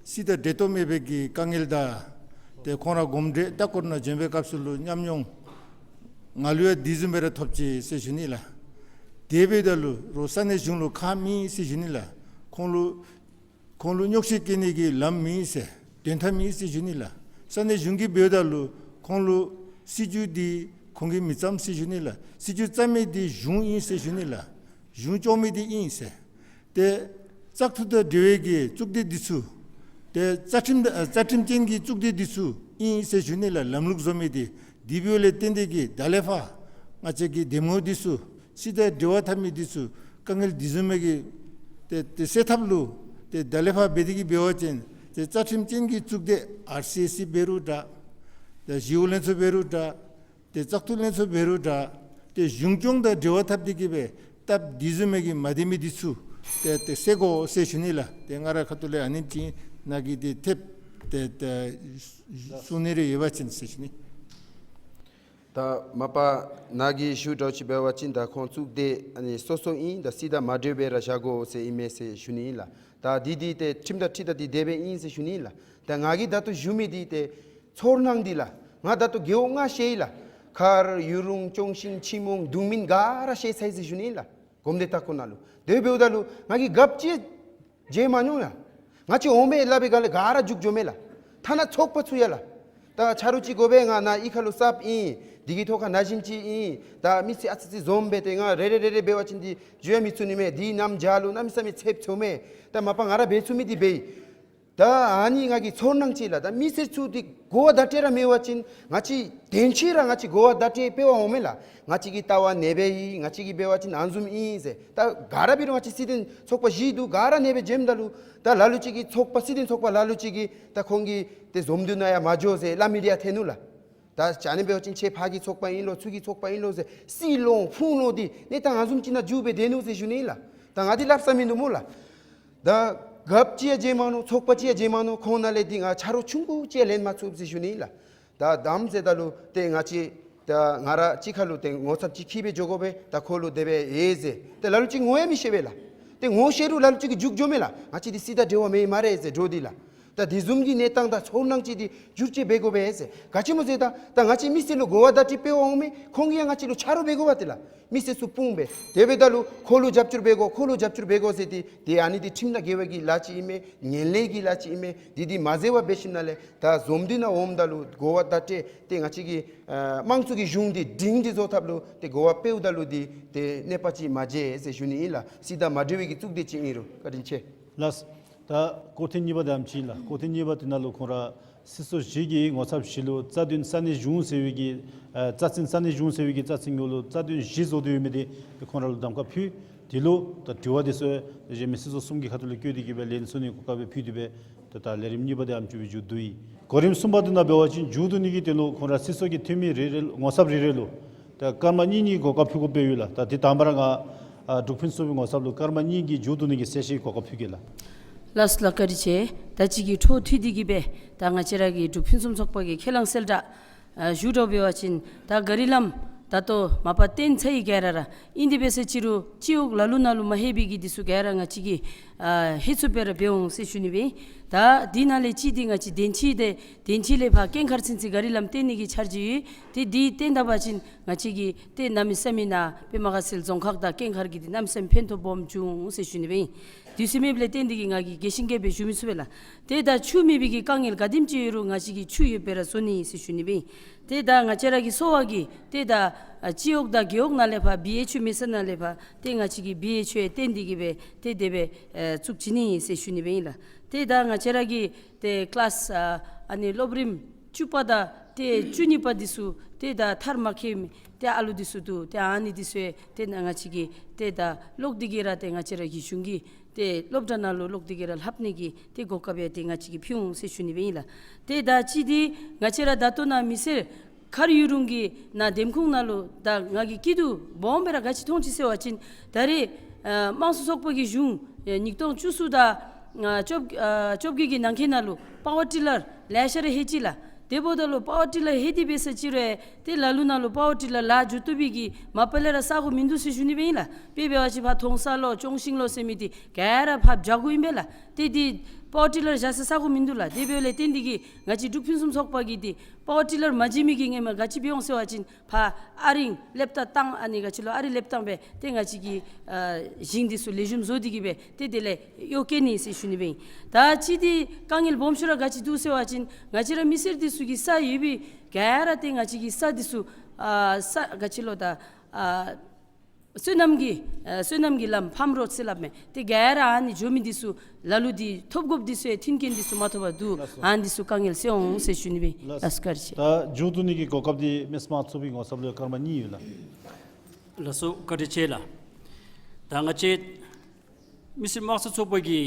སྲིད་དང་འབྲེལ་ཐོགས་མེད་པའི་གི་དཀའ་ངལ་དང་ཏེ་ཁོང་ར་གོམས་འདྲིས་ལྟ་སྐོར་ནང་བྱོན་པའི་སྐབས་སུ་ལུ་ཉམས་མྱོང་ང་ལུ་ཡང་འདི་བཟུམ་སྦེ་ར་ཐོབ་ཅི་ཟེར་ཞུ་ནི་ལགས། དེ་འབདཝ་ད་ལུ་རོགས་ས་གནས་གཞུང་ལུ་ཁག་མེད་ཟེར་ཞུ་ནི་ལགས། ཁོང་ལུ་ཁོང་ལུ་རྙོག་བཤད་བཀལ་ནི་གི་ལམ་མེད་ཟེར། དོན་དག་མེད་ཟེར་ཞུ་ནི་ལགས། ས་གནས་གཞུང་གིས་འབདཝ་ད་ལུ་ཁོང་ལུ་སྲིད་བྱུས་འདི་ཁོང་གིས་མི་བརྩམ་ཟེར་ཞུ་ནི་ལགས། སྲིད་བྱུས་བརྩམ་མི་འདི་གཞུང་ཨིན་ཟེར་ཞུ་ནི་ལགས། གཞུང་སྐྱོང་མི་འདི་ཨིན་ཟེར། ཏེ་བཙག་འཐུ་དང་འབྲེལ་བའི་གི་གཙུག་སྡེ་འདི་ཚུ་ཏེ་རྩ་ཁྲིམས་ཨ་རྩ་ཁྲིམས་ཅན་གྱི་གཙུག་སྡེ་འདི་ཚུ་ཨིན་ཟེར་ཞུ་ནི་ལགས། ལམ་ལུགས་བཟོ་མི་འདི་འདི་འབདཝ་ལས་བརྟེན་ཏེ་གིས་ད་ལས་ཕར་ང་བཅས་ཀྱི་འདེམས་ངོ་འདི་ཚུ་སྲིད་དང་འབྲེལ་བ་འཐབ་མི་འདི་ཚུ་དཀའ་ངལ་འདི་བཟུམ་མའི་གི་ཏེ་ཏེ་སེལ་ཐབས་ལུ་ཏེ་ད་ལས་ཕར་འབད་དེ་གིས་འབད་བ་ཅིན་ཏེ་རྩ་ཁྲིམས་ཅན་གྱི་གཙུག་སྡེ་ཨར་སི་ཨེས་སི་འབད་རུང་འདྲ། ཏེ་ཞི་གཡོག་ལྷན་ཚོགས་འབད་རུང་འདྲ། ཏེ་བཙག་འཐུ་ལྷན་ཚོགས་འབད་རུང་འདྲ། ཏེ་གཞུང་སྐྱོང་དང་འབྲེལ་བ་འཐབ་སྟེ་གིས་སྦེ་སྟབས་འདི་བཟུམ་མའི་གི་མ་བདེ་མི་འདི་ཚུ་ཏེ་ཏེ་སེལ་དགོ་ཟེར་ཞུ་ནི་ལགས། ཏེ་ང་རའི་ཁ་ཐུག་ལས་ཨ་ནེམ་ཅིག་ནཱ་གིས་ཏེ་ཐེབས་ཏེ་ཏེ་གསུང་ནི་རེ་ཡོད་པ་ཅིན་ཟེར་ཞུ་ནི། ད་མ་པ་ནཱ་གིས་ཞུ་དོ་ཅིག་འབད་བ་ཅིན་ད་ཁོང་གཙུག་སྡེ་ཨ་ནི་སོ་སོ་ཨིན། ད་སྲིད་དང་མ་འབྲེལ་བའི་ར་བཞག་དགོ་ཟེར་ཨིན་མས་ཟེར་ཞུ་ནི་ཨིན་ལགས། ད་འདི་འདི་ཏེ་ཁྲིམས་དང་འཁྲིལ་ད་འདི་དེ་སྦེ་ཨིན་ཟེར་ཞུ་ནི་ཨིན་ལགས། ད་ང་གིས་ད་ལྟོ་ཞུ་མི་འདི་ཏེ་ཚོར་སྣང་འདི་ལགས། ང་ད་ལྟོ་རྒེད་འོག་ལྔ་ཤེས་ཡི་ལགས། མཁར་ཡུ་རུང་ཅོང་ཞིང་ཆི་མོང་གདུང་སྨིན་ག་ར་ཤེས་ཚར་ཡི་ཟེར་ཞུ་ནི་ཨིན་ལགས། གོམས་འདྲིས་ལྟ་སྐོར་ནང་ལུ། དེ་འབདཝ་ད་ལུ་ང་གིས་རྒཔོ་ཅིག་མཇལ་མ་མྱོང་ཡ། ང་བཅས་འོང་མས་སླབ་པའི་སྒང་ལས་ག་ར་རྒྱུག་འགྱོ་མས་ལགས། ཐ་ན་ཚོགས་པ་ཚུ་ཡང་ལགས། ད་ཆ་རོགས་ཅིག་དགོ་པས། ང་ནཱ་གཡུས་ཁ་ལུ་གསརཔ་ཨིན། འདི་གི་ཐོག་ཁར་ན་གཞོན་ཅིག་ཨིན། ད་མི་སེར་ཨ་ཙི་ཙི་འཛོམས་སྦེ་ཏེ་ང་རེ་རེ་རེ་རེ་འབད་བ་ཅིན་འདི་འགྱོ་ཡང་མི་ཚུགས་ནི་མས། འདི་གནམ་བྱཱར་ལུ་གནམ་མེད་ས་མེད་ཚདཔ་ཚུགས་མས། ད་མ་པ་ང་ར་འབད་ཚུགས་མི་འདི་འབད་ཡི། ད་ཨ་ནི་ང་གི་ཚོར་སྣང་ཅིག་ལགས། ད་མི་སེར་ཚུ་འདི་གོ་བ་བརྡ་སྤྲོད་ར་མེད་པ་ཅིན་ང་བཅས་དོན་ཆེ་ར་ང་བཅས་གོ་བ་བརྡ་སྤྲོད་འབད་བར་འོང་མས་ལགས། ང་བཅས་ཀྱི་ལྟ་བ་ཨ་ནེ་སྦེ་ཨིན། ང་བཅས་ཀྱིས་འབད་བ་ཅིན་ཨ་ནི་བཟུམ་ཨིན་ཟེར། ད་ག་ར་འབད་རུང་ང་བཅས་སྲིད་དོན་ཚོགས་པ་བཞི་འདུག། ག་ར་ཨ་ནེ་སྦེ་འགྱོཝ་ད་ལུ་ད་ལ་ལུ་ཅིག་གིས་ཚོགས་པ་སྲིད་དོན་ཚོགས་པ་ལ་ལུ་ཅིག་གིས་ད་ཁོང་གིས་ཏེ་འཛོམས་འདུ་ནང་ཡང་མ་འགྱོ་ཟེར་སླབ་མི་འདི་ཡང་ཐོན་ནུག་ལགས། ད་ཨ་ནི་འབད་བ་ཅིན་ཁྱེད་ཕར་གྱི་ཚོགས་པ་ཨིན་ལོ་ཚུར་གྱི་ཚོགས་པ་ཨིན་ལོ་ཟེར་སྲིད་ལོང་ཕུང་ལོང་འདི་གནས་སྟངས་ཨ་ནི་བཟུམ་ཅིག་ནང་འགྱོ་སྦེ་སྡོད་ནུག་ཟེར་ཞུ་ནི་ཨིན་ལགས། ད་ང་འདི་སླབ་ས་མིན་འདུག་སྨོ་ལགས། ད་ རྒཔོ་ཅིག་ཡང་མཇལ་མ་ནུམ། ཚོགས་པ་ཅིག་ཡང་མཇལ་མ་ནུམ། ཁོང་ནང་ལས་འདི་ང་ཆ་རོགས་ཆུང་ཀུ་ཅིག་ཡང་ལེན་མ་ཚུགས་ཟེར་ཞུ་ནི་ཨིན་ལགས། ད་དམ་ཟེར་ད་ལུ་ཏེ་ང་བཅས་ད་ང་ར་གཅིག་ཁར་ལུ་ཏེ་ངོ་ཚབ་ཅིག་འཁྱིད་སྦེ་འགྱོ་དགོ་པས། ད་ཁོ་ལུ་དེ་སྦེ་ཡོད་ཟེར་ཏེ་ལ་ལུ་ཅིག་ངོ་ཡང་མི་ཤེས་པས་ལགས། ཏེ་ངོ་ཤེས་རུང་ལ་ལུ་ཅིག་གིས་རྒྱུག་འགྱོཝ་མས་ལགས། ང་བཅས་འདི་སྲིད་དང་འབྲེལ་བ་མེད་སྨ་རེ་ཟེར་འདྲཝ་འདི་ལགས། ད་དེ་བཟུམ་གྱི་གནས་སྟངས་དང་ཚོར་སྣང་ཅིག་འདི་བསྒྱུར་བཅོས་འབད་དགོ་པས་ཟེར། ག་ཅི་སྨོ་ཟེར་ད་ད་ང་བཅས་མི་སེར་ལུ་གོ་བ་བརྡ་སྤྲོད་འབད་བར་འོང་མི་ཁོང་གིས་ཡང་ང་བཅས་ལུ་ཆ་རོགས་འབད་དགོ་པས་ཏེ་ལགས། མི་སེར་ཚུ་སྤུངས་སྦེ་དེ་འབདཝ་ད་ལུ་ཁོ་ལུ་རྒྱབ་སྐྱོར་འབད་དགོ། ཁོ་ལུ་རྒྱབ་སྐྱོར་འབད་དགོ་ཟེར་ཏེ་ཏེ་ཨ་ནི་འདི་ཁྲིམས་དང་འགལ་བའི་གི་ལཱ་ཅིག་ཨིན་མས། ངན་ལྷད་ཀྱི་ལཱ་ཅིག་ཨིན་མས། འདི་འདི་མ་མཛད་པར་འབད་ཞིནམ་ལས་ད་འཛོམས་འདུ་ནང་འོངམ་ད་ལུ་གོ་བ་བརྡ་སྤྲོད་ཏེ་ང་བཅས་ཀྱི་ཨ་དམངས་གཙོ་གི་གཞུང་འདི་སྒྲིང་སྒྲི་བཟོ་ཐབས་ལུ་ཏེ་གོ་བ་སྤེལཝ་ད་ལུ་འདི་ཏེ་གནོད་པ་ཅིག་མ་བྱུང་ཟེར་ཞུ་ནི་ཨིན་ལགས། སྲིད་དང་མ་འབྲེལ་བའི་གི་གཙུག་སྡེ་ཅིག་ཨིན་རུང་། བཀའ་དྲིན་ཆེ། ལགས། ད་སྐོར་ཐེངས་གཉིས་པ་དེ་ཨམ་ཅིག་ལགས། སྐོར་ཐེངས་གཉིས་པ་དེ་ནང་ལུ་ཁོང་ར་སྲིད་ཚོགས་བཞི་གི་ངོ་ཚབ་བཞི་ལུ་རྩ་དོན་ས་གནས་གཞུང་ཟེར་བའི་གི་ཨ་རྩ་ཚན་ས་གནས་གཞུང་ཟེར་བའི་གི་རྩ་ཚན་ནང་ལུ་རྩ་དོན་བཞི་བཟོ་སྟེ་ཡོད་མི་དེ་ཁོང་ར་ལུ་གདམ་ཁ་ཕུལ། དེ་ལུ་ད་དྲི་བ་དེ་ཚུ་གཞན་མི་སྲིད་ཚོགས་གསུམ་གྱི་ཁ་ཐུག་ལུ་བཀོད་དེ་གི་སྦེ་ལན་གསུང་ནི་གོ་སྐབས་སྦེ་ཕུལ་ཏེ་སྦེ་ད་ད་ལས་རིམ་གཉིས་པ་དེ་ཨམ་ཅིག་སྦེ་མཇུག་བསྡུ་ཡི། གོ་རིམ་གསུམ་པ་དེ་ནང་འབད་བ་ཅིན་མཇུག་བསྡུ་ནི་གི་དོན་ལུ་ཁོང་ར་སྲིད་ཚོགས་ཀྱི་འཐུས་མི་རེ་རེ་ངོ་ཚབ་རེ་རེ་ལུ་ད་སྐར་མ་གཉིས་གཉིས་གོ་སྐབས་ཕུལ་དགོཔ་སྦེ་ཡོད་ལགས། ད་དེ་དང་པ་ར་ང་ཨ་འབྲུག་ཕུན་སུམ་ཚོགས་པའི་ངོ་ཚབ་ལུ་སྐར་མ་གཉིས་ཀྱི་མཇུག་བསྡུ་ནི་གི་གསལ་བཤད་གོ་སྐབས་ཕུལ་གེ་ལགས། ལགས་སོ་ལགས། བཀའ་དྲིན་ཆེ། ད་ཅི་གི་འཕྲོ་མཐུད་དེ་གི་སྦེ་ད་ང་བཅས་ར་གི་འབྲུག་ཕུན་སུམ་ཚོགས་པ་གི་ཁས་བླངས་གསལ་བསྒྲགས་ཨ་ཞུ་དོ་འབད་བ་ཅིན་ད་ག་རི་ལམ་ད་ལྟོ་མ་པ་བཏོན་ཚར་ཡི་ག་ར་ར། ཨིན་དེ་འབད་ས་ཅི་རུང་སྤྱི་འོག་ལ་ལུ་ནང་ལུ་མ་ལྷོད་པའི་གི་འདི་ཚུ་ག་ར་ང་བཅས་ཀྱིས་ཨ་ལྷོད་ཚུགསཔ་སྦེ་ར་འབད་འོང་ཟེར་ཞུ་ནི་སྦེ་ཨིན། ད་འདི་ནང་ལས་གཅིག་འདི་ང་བཅས་དན་ཅིག་དེ་དན་ཅིག་ལས་ཕར་ཀེང་མཁར་ཚུན་ཚོད་ག་རི་ལམ་བཏོན་ནི་གི་འཆར་གཞི་ཡོད། ཏེ་འདི་བཏོན་ད་པ་ཅིན་ང་བཅས་ཀྱིས་ཏེ་གནམ་མེད་ས་མེད་ནཱ་པདྨ་དགའ་ཚལ་རྫོང་ཁག་དང་ཀེང་མཁར་གྱི་འདི་གནམ་མེད་ས་མེད་ཕན་ཐོགས་སྦོམ་འབྱུང་འོང་ཟེར་ཞུ་ནི་སྦེ་ཨིན། དུས་ཚོད་མེདཔ་ལས་བརྟེན་ཏེ་གིས་ང་གིས་རྒྱས་ཤིང་རྒྱསཔ་སྦེ་ཞུ་མི་ཚུགས་པས་ལགས། ཏེ་ད་ཆུ་མེད་པའི་གི་དཀའ་ངལ་ག་དེམ་ཅིག་ཡོད་རུང་ང་བཅས་ཀྱིས་ཆུ་ཡོདཔ་སྦེ་ར་བཟོ་ནི་ཟེར་ཞུ་ནི་སྦེ་ཨིན། ཏེ་ད་ང་བཅས་ར་གི་གསོ་བ་གི་ཏེ་ད་ཨ་སྤྱི་འོག་དང་རྒེད་འོག་ནང་ལས་ཕར་བི་ཨེཆ་ཨོ་མེད་ས་ནང་ལས་ཕར་ཏེ་ང་བཅས་ཀྱིས་བི་ཨེཆ་ཨོ་ཡང་བཏོན་ཏེ་གིས་སྦེ་ཏེ་དེ་སྦེ་ཨེ་བཙུགས་བྱིན་ནི་ཟེར་ཞུ་ནི་སྦེ་ཨིན་ལགས། ཏེ་ད་ང་བཅས་ར་གི་ཏེ་ཀི་ལཱསི་ཨ་ཨ་ནི་སློབ་རིམ་བཅུ་པ་དང་ཏེ་བཅུ་གཉིས་པ་འདི་ཚུ་ཏེ་ད་མཐར་མ་འཁྱོལ་མི་ཏེ་ཨ་ལུ་འདི་ཚུ་འདུག། ཏེ་ཨ་ནི་འདི་ཚུ་ཡང་ཏེ་ནཱ་ང་བཅས་ཀྱིས་ཏེ་ད་ལོག་སྟེ་གིས་ར་ཏེ་ང་བཅས་ར་གི་གཞུང་གི་ཏེ་སློབ་གྲྭ་ནང་ལུ་ལོག་སྟེ་གིས་ར་ལྷབ་ནི་གི་ཏེ་གོ་སྐབས་ཡང་ཏེ་ང་བཅས་ཀྱིས་ཕུལ་འོང་ཟེར་ཞུ་ནི་སྦེ་ཨིན་ལགས། ཏེ་ད་ཅི་འདི་ང་བཅས་ར་ད་ལྟོ་ནཱ་མི་སེར་ག་ར་ཡོད་རུང་གི་ནཱ་འདེམས་ཁོངས་ནང་ལུ་ད་ང་གིས་སྐྱིད་སྡུག་སྦོམ་སྦེ་ར་ག་ཅི་མཐོང་ཅི་ཟེར་བ་ཅིན་ད་རེས་ཨ་དམངས་གཙོ་ཚོགས་པ་གི་གཞུང་ཨེ་ཉིས་སྟོང་བཅུ་གསུམ་དང་ཨ་བཅོ་ཨ་བཅོ་བརྒྱད་ཀྱི་ནང་འཁོད་ནང་ལུ་པ་ཝར་ཊི་ལར་ལེ་ཤ་ར་ལྷོད་ཅི་ལགས། དེ་འབདཝ་ད་ལུ་པ་ཝར་ཊི་ལར་ལྷོད་དེ་འབད་ས་ཅི་རུང་ཡང་ཏེ་ལ་ལུ་ནང་ལུ་པ་ཝར་ཊི་ལར་ལཱ་འགྱོ་བཏུབ་པའི་གི་མ་པ་ལས་ར་ས་གོ་མིན་འདུག་ཟེར་ཞུ་ནི་སྦེ་ཨིན་ལགས། དཔེ་འབད་བ་ཅིན་ཕར་མཐོང་ས་ལོ་ཅོང་ཞིང་ལོ་ཟེར་མི་འདི་ག་ར་ཕར་བྱག་གུ་ཨིན་པས་ལགས། ཏེ་འདི་པ་ཝར་ཊི་ལར་བཞག་ས་ས་གོ་མིན་འདུག་ལགས། དེ་འབདཝ་ལས་བརྟེན་ཏེ་གིས་ང་བཅས་འབྲུག་ཕུན་སུམ་ཚོགས་པ་གིས་འདི་པ་ཝར་ཊི་ལར་མ་བྱིན་མི་གི་ཧེ་མ་ག་ཅི་འབད་འོང་ཟེར་བ་ཅིན་ཕར་ཨ་རིང་ལེབ་ཏ་བཏང་ཨ་ནི་ག་ཅི་ལོ་ཨ་རིང་ལེབ་བཏང་སྦེ་ཏེ་ང་བཅས་ཀྱི་ཨ་ཞིང་འདི་ཚུ་ལེགས་ཤོམ་བཟོ་སྟེ་གིས་སྦེ་ཏེ་དེ་ལས་གཡོག་བཀོལ་ནི་ཟེར་ཞུ་ནི་སྦེ་ཨིན། ད་ཅི་འདི་དཀའ་ངལ་སྦོམ་ཤོས་ར་ག་ཅི་འདུག་ཟེར་བ་ཅིན་ང་བཅས་ར་མི་སེར་འདི་ཚུ་གི་ས་ཡོད་པའི་ག་ར་ཏེ་ང་བཅས་ཀྱི་ས་འདི་ཚུ་ཨ་ས་ག་ཅི་ལོ་ད་ཨ་སོ་ནམ་གྱི་ཨ་སོ་ནམ་གྱི་ལམ་ཕཱམ་རོཌ་ཟེར་སླབ་མས། ཏེ་ག་ར་ཨ་ནི་འགྱོ་མི་འདི་ཚུ་ལ་ལུ་འདི་ཐོབ་དགོཔ་འདི་ཚུ་ཡང་མཐུན་རྐྱེན་འདི་ཚུ་མ་ཐོབ་པར་འདུག། ལགས་སོ། ཨ་ནི་འདི་ཚུ་དཀའ་ངལ་སེལ་འོང་ཟེར་ཞུ་ནི་སྦེ་ཨིན། ལགས་སོ། ལགས་སོ། བཀའ་དྲིན་ཆེ། ད་མཇུག་བསྡུ་ནི་གི་གོ་སྐབས་འདི་མི་སེར་དམངས་གཙོ་ཚོགས་པའི་ངོ་ཚབ་ལུ་སྐར་མ་གཉིས་ཡོད་ལགས། ལགས་སོ། བཀའ་དྲིན་ཆེ་ལགས། ད་ང་བཅས་མི་སེར་དམངས་གཙོ་ཚོགས་པ་གི་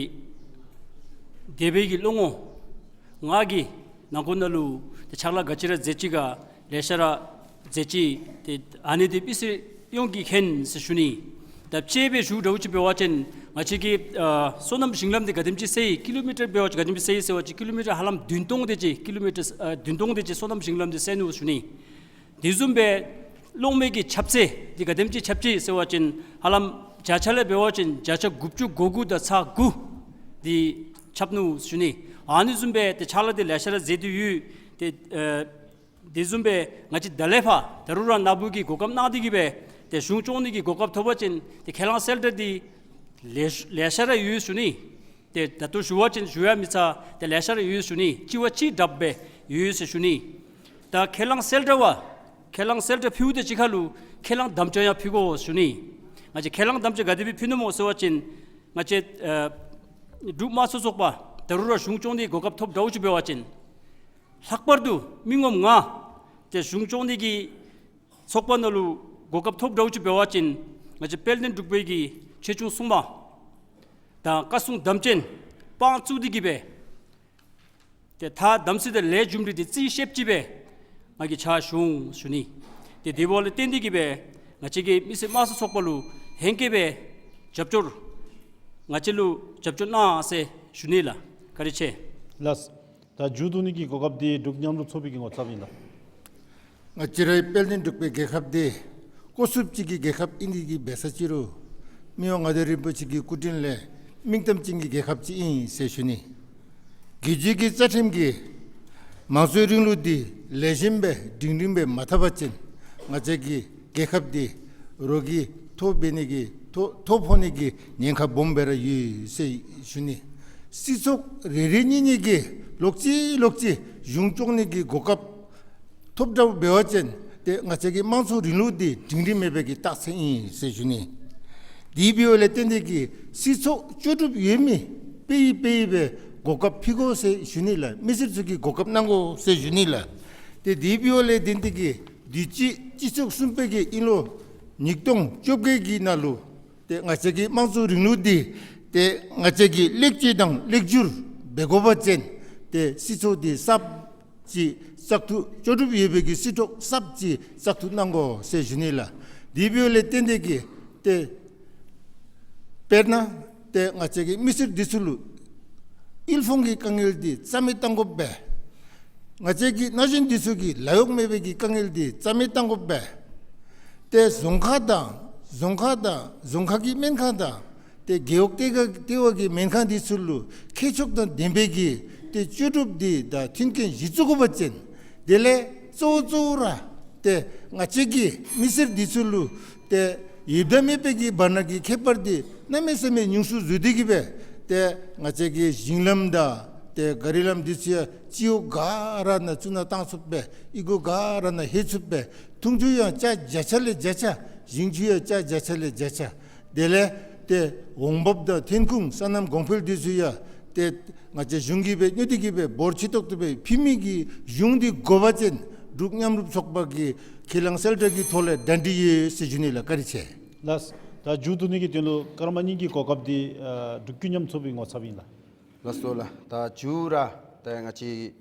འདས་པའི་གི་ལོ་ངོ་ལྔ་གི་ནང་འཁོད་ནང་ལུ་ཏེ་ཕྱག་ལཱ་ག་ཅི་ར་མཛད་ཅི་ག་ལེ་ཤ་ར་མཛད་ཅི། ཏེ་ཨ་ནི་འདི་མི་སེར་ཡོངས་ཀྱིས་མཁྱེན་ཟེར་ཞུ་ནི། ད་དཔྱེ་སྦེ་ཞུ་འདྲཝ་ཅིག་འབད་བ་ཅིན་ང་བཅས་ཀྱི་ཨ་སོ་ནམ་ཞིང་ལམ་འདི་ག་དེམ་ཅིག་སེལ་ཡི། ཀི་ལོ་མི་ཊར་འབད་བ་ཅིན་ག་དེམ་ཅིག་སེལ་ཡི་ཟེར་བ་ཅིན་ཀི་ལོ་མི་ཊར་ཧ་ལམ་བདུན་སྟོང་དེ་ཅིག་ཀི་ལོ་མི་ཊར་ཨ་བདུན་སྟོང་དེ་ཅིག་སོ་ནམ་ཞིང་ལམ་འདི་སེལ་ནུག་ཞུ་ནི། དེ་བཟུམ་སྦེ་གློག་མེ་གི་ཁྱབ་ཚད་འདི་ག་དེམ་ཅིག་ཁྱབ་ཅི་ཟེར་བ་ཅིན་ཧ་ལམ་བརྒྱ་ཆ་ལས་འབད་བ་ཅིན་བརྒྱ་ཆ་དགུ་བཅུ་གོ་དགུ་དང་ཚག་དགུ་འདི་ཁྱབ་ནུག་ཞུ་ནི། ཨ་ནི་བཟུམ་སྦེ་ཏེ་ཕྱག་ལཱ་འདི་ལེ་ཤ་ར་མཛད་དེ་ཡོད། ཏེ་ཨ་དེ་བཟུམ་སྦེ་ང་བཅས་ད་ལས་ཕར་ད་རུང་ར་ནཱ་བུ་གིས་གོ་སྐབས་གནང་སྟེ་གིས་སྦེ་ཏེ་གཞུང་སྐྱོང་ནི་གི་གོ་སྐབས་ཐོབ་པ་ཅིན་ཏེ་ཁས་བླངས་གསལ་བསྒྲགས་འདི་ལེ་ལེ་ཤ་ར་ཡོད་ཞུ་ནི། ཏེ་ད་ལྟོ་ཞུ་བ་ཅིན་ཞུ་ཡང་མི་ཚར། ཏེ་ལེ་ཤ་ར་ཡོད་ཞུ་ནི། གཅིག་བ་གཅིག་དྲགཔ་སྦེ་ཡོད་ཟེར་ཞུ་ནི། ད་ཁས་བླངས་གསལ་བསྒྲགས་པ་ཁས་བླངས་གསལ་བསྒྲགས་ཕུལཝ་དང་གཅིག་ཁར་ལུ་ཁས་བླངས་དམ་བཅའ་ཡང་ཕུལ་དགོ་ཞུ་ནི། ང་བཅས་ཁས་བླངས་དམ་བཅའ་ག་དེ་སྦེ་ཕུལ་ནི་སྨོ་ཟེར་བ་ཅིན་ང་བཅས་ཨ་འབྲུག་དམངས་གཙོ་ཚོགས་པ་ད་རུང་ར་གཞུང་སྐྱོང་ནི་གོ་སྐབས་ཐོབ་འདྲཝ་ཅིག་འབད་བ་ཅིན་ལྷག་པར་དུ་མི་ངོམ་ང་ཏེ་གཞུང་སྐྱོང་ནི་གི་ཚོགས་པ་ནང་ལུ་གོ་སྐབས་ཐོབ་འདྲཝ་ཅིག་འབད་བ་ཅིན་ང་བཅས་དཔལ་ལྡན་འབྲུག་པའི་གི་ཆོས་སྐྱོང་སྲུང་མ་དང་བཀའ་སྲུང་དམ་ཅན་དཔང་བཙུགས་ཏེ་གིས་སྦེ་ཏེ་ད་དམ་ཚིག་དང་ལས་རྒྱུ་འབྲས་འདི་རྩིས་ཤེསཔ་ཅིག་སྦེ་ང་གིས་ཕྱག་ཞུ་འོང་ཞུ་ནི། ཏེ་དེ་འབདཝ་ལས་བརྟེན་ཏེ་གིས་སྦེ་ང་བཅས་ཀྱི་མི་སེར་དམངས་གཙོ་ཚོགས་པ་ལུ་ཧེང་སྐལ་སྦེ་རྒྱབ་སྐྱོར་ང་བཅས་ལུ་རྒྱབ་སྐྱོར་གནང་ཟེར་ ཞུ་ནི་ལགས། བཀའ་དྲིན་ཆེ། ལགས། ད་མཇུག་བསྡུ་ནི་གི་གོ་སྐབས་འདི་འབྲུག་མཉམ་རུབ་ཚོགས་པའི་གི་ངོ་ཚབ་ཨིན་ལགས། ང་བཅས་རའི་དཔལ་ལྡན་འབྲུག་པའི་རྒྱལ་ཁབ་འདི་ལྐོག་སུབ་ཅིག་གི་རྒྱལ་ཁབ་ཨིན་ནི་གི་འབད་ས་ཅིག་རུང་མི་དབང་མངའ་བདག་རིན་པོ་ཆེ་གི་སྐུ་དྲིན་ལས་མིང་གཏམ་ཅན་གྱི་རྒྱལ་ཁབ་ཅིག་ཨིན་ཟེར་ཞུ་ནི། རྒྱལ་སྤྱི་གི་རྩ་ཁྲིམས་ཀྱིས་མང་གཙོའི་རིང་ལུགས་འདི་ལེགས་ཤོམ་སྦེ་སྒྲིང་སྒྲིང་སྦེ་མ་འཐབ་པ་ཅིན་ང་བཅས་ཀྱི་རྒྱལ་ཁབ་འདི་རོགས་ཀྱིས་ཐོ་འབད་ནི་གི་ཐོ་ཐོ་ཕོག་ནི་གི་ཉེན་ཁ་སྦོམ་སྦེ་ར་ཡོད་ཟེར་ཞུ་ནི། སྲིད་ཚོགས་རེ་རེ་གཉིས་གཉིས་ཀྱིས་ལོག་ཅི་ལོག་ཅི་གཞུང་སྐྱོང་ནི་གི་གོ་སྐབས་ཐོབ་དྲགས་འབད་བ་ཅིན་ཏེ་ང་བཅས་ཀྱི་དམངས་གཙོའི་རིང་ལུགས་འདི་སྒྲིང་སྒྲིང་མེད་པའི་གི་རྟགས་མཚན་ཨིན་ཟེར་ཞུ་ནི། དེ་འབདཝ་ལས་བརྟེན་ཏེ་གིས་སྲིད་ཚོགས་ལྕོགས་གྲུབ་ཡོད་མི་དཔེ་ཡི་དཔེ་ཡི་སྦེ་གོ་སྐབས་ཕུལ་དགོ་ཟེར་ཞུ་ནི་ལགས། མི་སེར་ཚུ་གིས་གོ་སྐབས་གནང་དགོ་ཟེར་ཞུ་ནི་ལགས། ཏེ་དེ་འབདཝ་ལས་བརྟེན་ཏེ་གིས་དུས་ཅི་སྤྱི་ཚོགས་གསུམ་པའི་གི་དབྱིན་ལོ་ཉིས་སྟོང་བཅོ་བརྒྱད་ཀྱི་ནང་ལུ་ཏེ་ང་བཅས་ཀྱི་དམངས་གཙོའི་རིང་ལུགས་འདི་ཏེ་ང་བཅས་ཀྱི་ལེགས་བཅོས་དང་ལེགས་བསྒྱུར་འབད་དགོ་པ་ཅིན་ཏེ་སྲིད་ཚོགས་འདི་གསརཔ་ཅིག་བཙག་འཐུ་ལྕོགས་གྲུབ་ཡོད་པའི་གི་སྲིད་ཚོགས་གསརཔ་ཅིག་བཙག་འཐུ་གནང་དགོ་ཟེར་ཞུ་ནི་ལགས། དེ་འབདཝ་ལས་བརྟེན་ཏེ་གིས་ཏེ་དཔེར་ན་ཏེ་ང་བཅས་ཀྱི་མི་སེར་འདི་ཚུ་ལུ་དབུལ་ཕོངས་ཀྱི་དཀའ་ངལ་འདི་རྩ་མེད་གཏང་དགོཔ་སྦེ་ང་བཅས་ཀྱི་ན་གཞོན་འདི་ཚུ་གི་ལཱ་གཡོག་མེད་པའི་གི་དཀའ་ངལ་འདི་རྩ་མེད་གཏང་དགོཔ་སྦེ་ཏེ་རྫོང་ཁག་དང་རྫོང་ཁག་དང་རྫོང་ཁག་གི་སྨན་ཁང་དང་ཏེ་རྒེད་འོག་ལྟེ་བ་ལྟེ་བ་གི་སྨན་ཁང་འདི་ཚུ་ལུ་མཁས་མཆོག་དང་ལྡན་པའི་གི་ཏེ་ལྕོགས་གྲུབ་འདི་དང་མཐུན་རྐྱེན་གཞི་བཙུགས་དགོ་པ་ཅིན་དེ་ལས་གཙོ་བོ་གཙོ་བོ་ར་ཏེ་ང་བཅས་ཀྱི་མི་སེར་འདི་ཚུ་ལུ་ཏེ་ཡོདཔ་དང་མེདཔ་གི་བར་ན་གི་ཁྱད་པར་འདི་གནམ་མེད་ས་མེད་ཉུང་སུ་བཟོ་སྟེ་གིས་སྦེ་ཏེ་ང་བཅས་ཀྱི་ཞིང་ལམ་དང་ཏེ་ག་རི་ལམ་འདི་ཚུ་ཡང་སྤྱི་འོག་ག་ར་ནང་བཙུགས་ནང་བཏང་ཚུགསཔ་སྦེ་ཨི་གོ་ག་ར་ནང་ལྷོད་ཚུགསཔ་སྦེ་འཐུང་ཆུ་ཡང་ཅ་བརྒྱ་ཆ་ལས་བརྒྱ་ཆ་ཞིང་ཆུ་ཡང་ཅ་བརྒྱ་ཆ་ལས་བརྒྱ་ཆ་དེ་ལས་ཏེ་འོང་འབབ་དང་ཐོན་ཁུངས་སོ་ནམ་གོང་འཕེལ་འདི་ཚུ་ཡང་ཏེ་ང་བཅས་གཞུང་གིས་སྦེ་གཉེར་ཏེ་གིས་སྦེ་འབོར་ཆེ་ཏོག་ཏོ་སྦེ་ཕུལ་མི་གི་གཞུང་འདི་དགོ་པ་ཅིན་འབྲུག་མཉམ་རུབ་ཚོགས་པ་གིས་ཁས་བླངས་གསལ་བསྒྲགས་ཀྱི་ཐོག་ལས་གྲ་སྒྲིག་ཡོད་ཟེར་ཞུ་ནི་ལགས། བཀའ་དྲིན་ཆེ། ལགས། ད་མཇུག་བསྡུ་ནི་གི་དོན་ལུ་སྐར་མ་གཉིས་ཀྱི་གོ་སྐབས་འདི་ཨ་འབྲུག་ཀུན་མཉམ་ཚོགས་པའི་ངོ་ཚབ་ཨིན་ལགས། ལགས་སོ་ལགས། ད་མཇུག་ར་ད་ང་བཅས་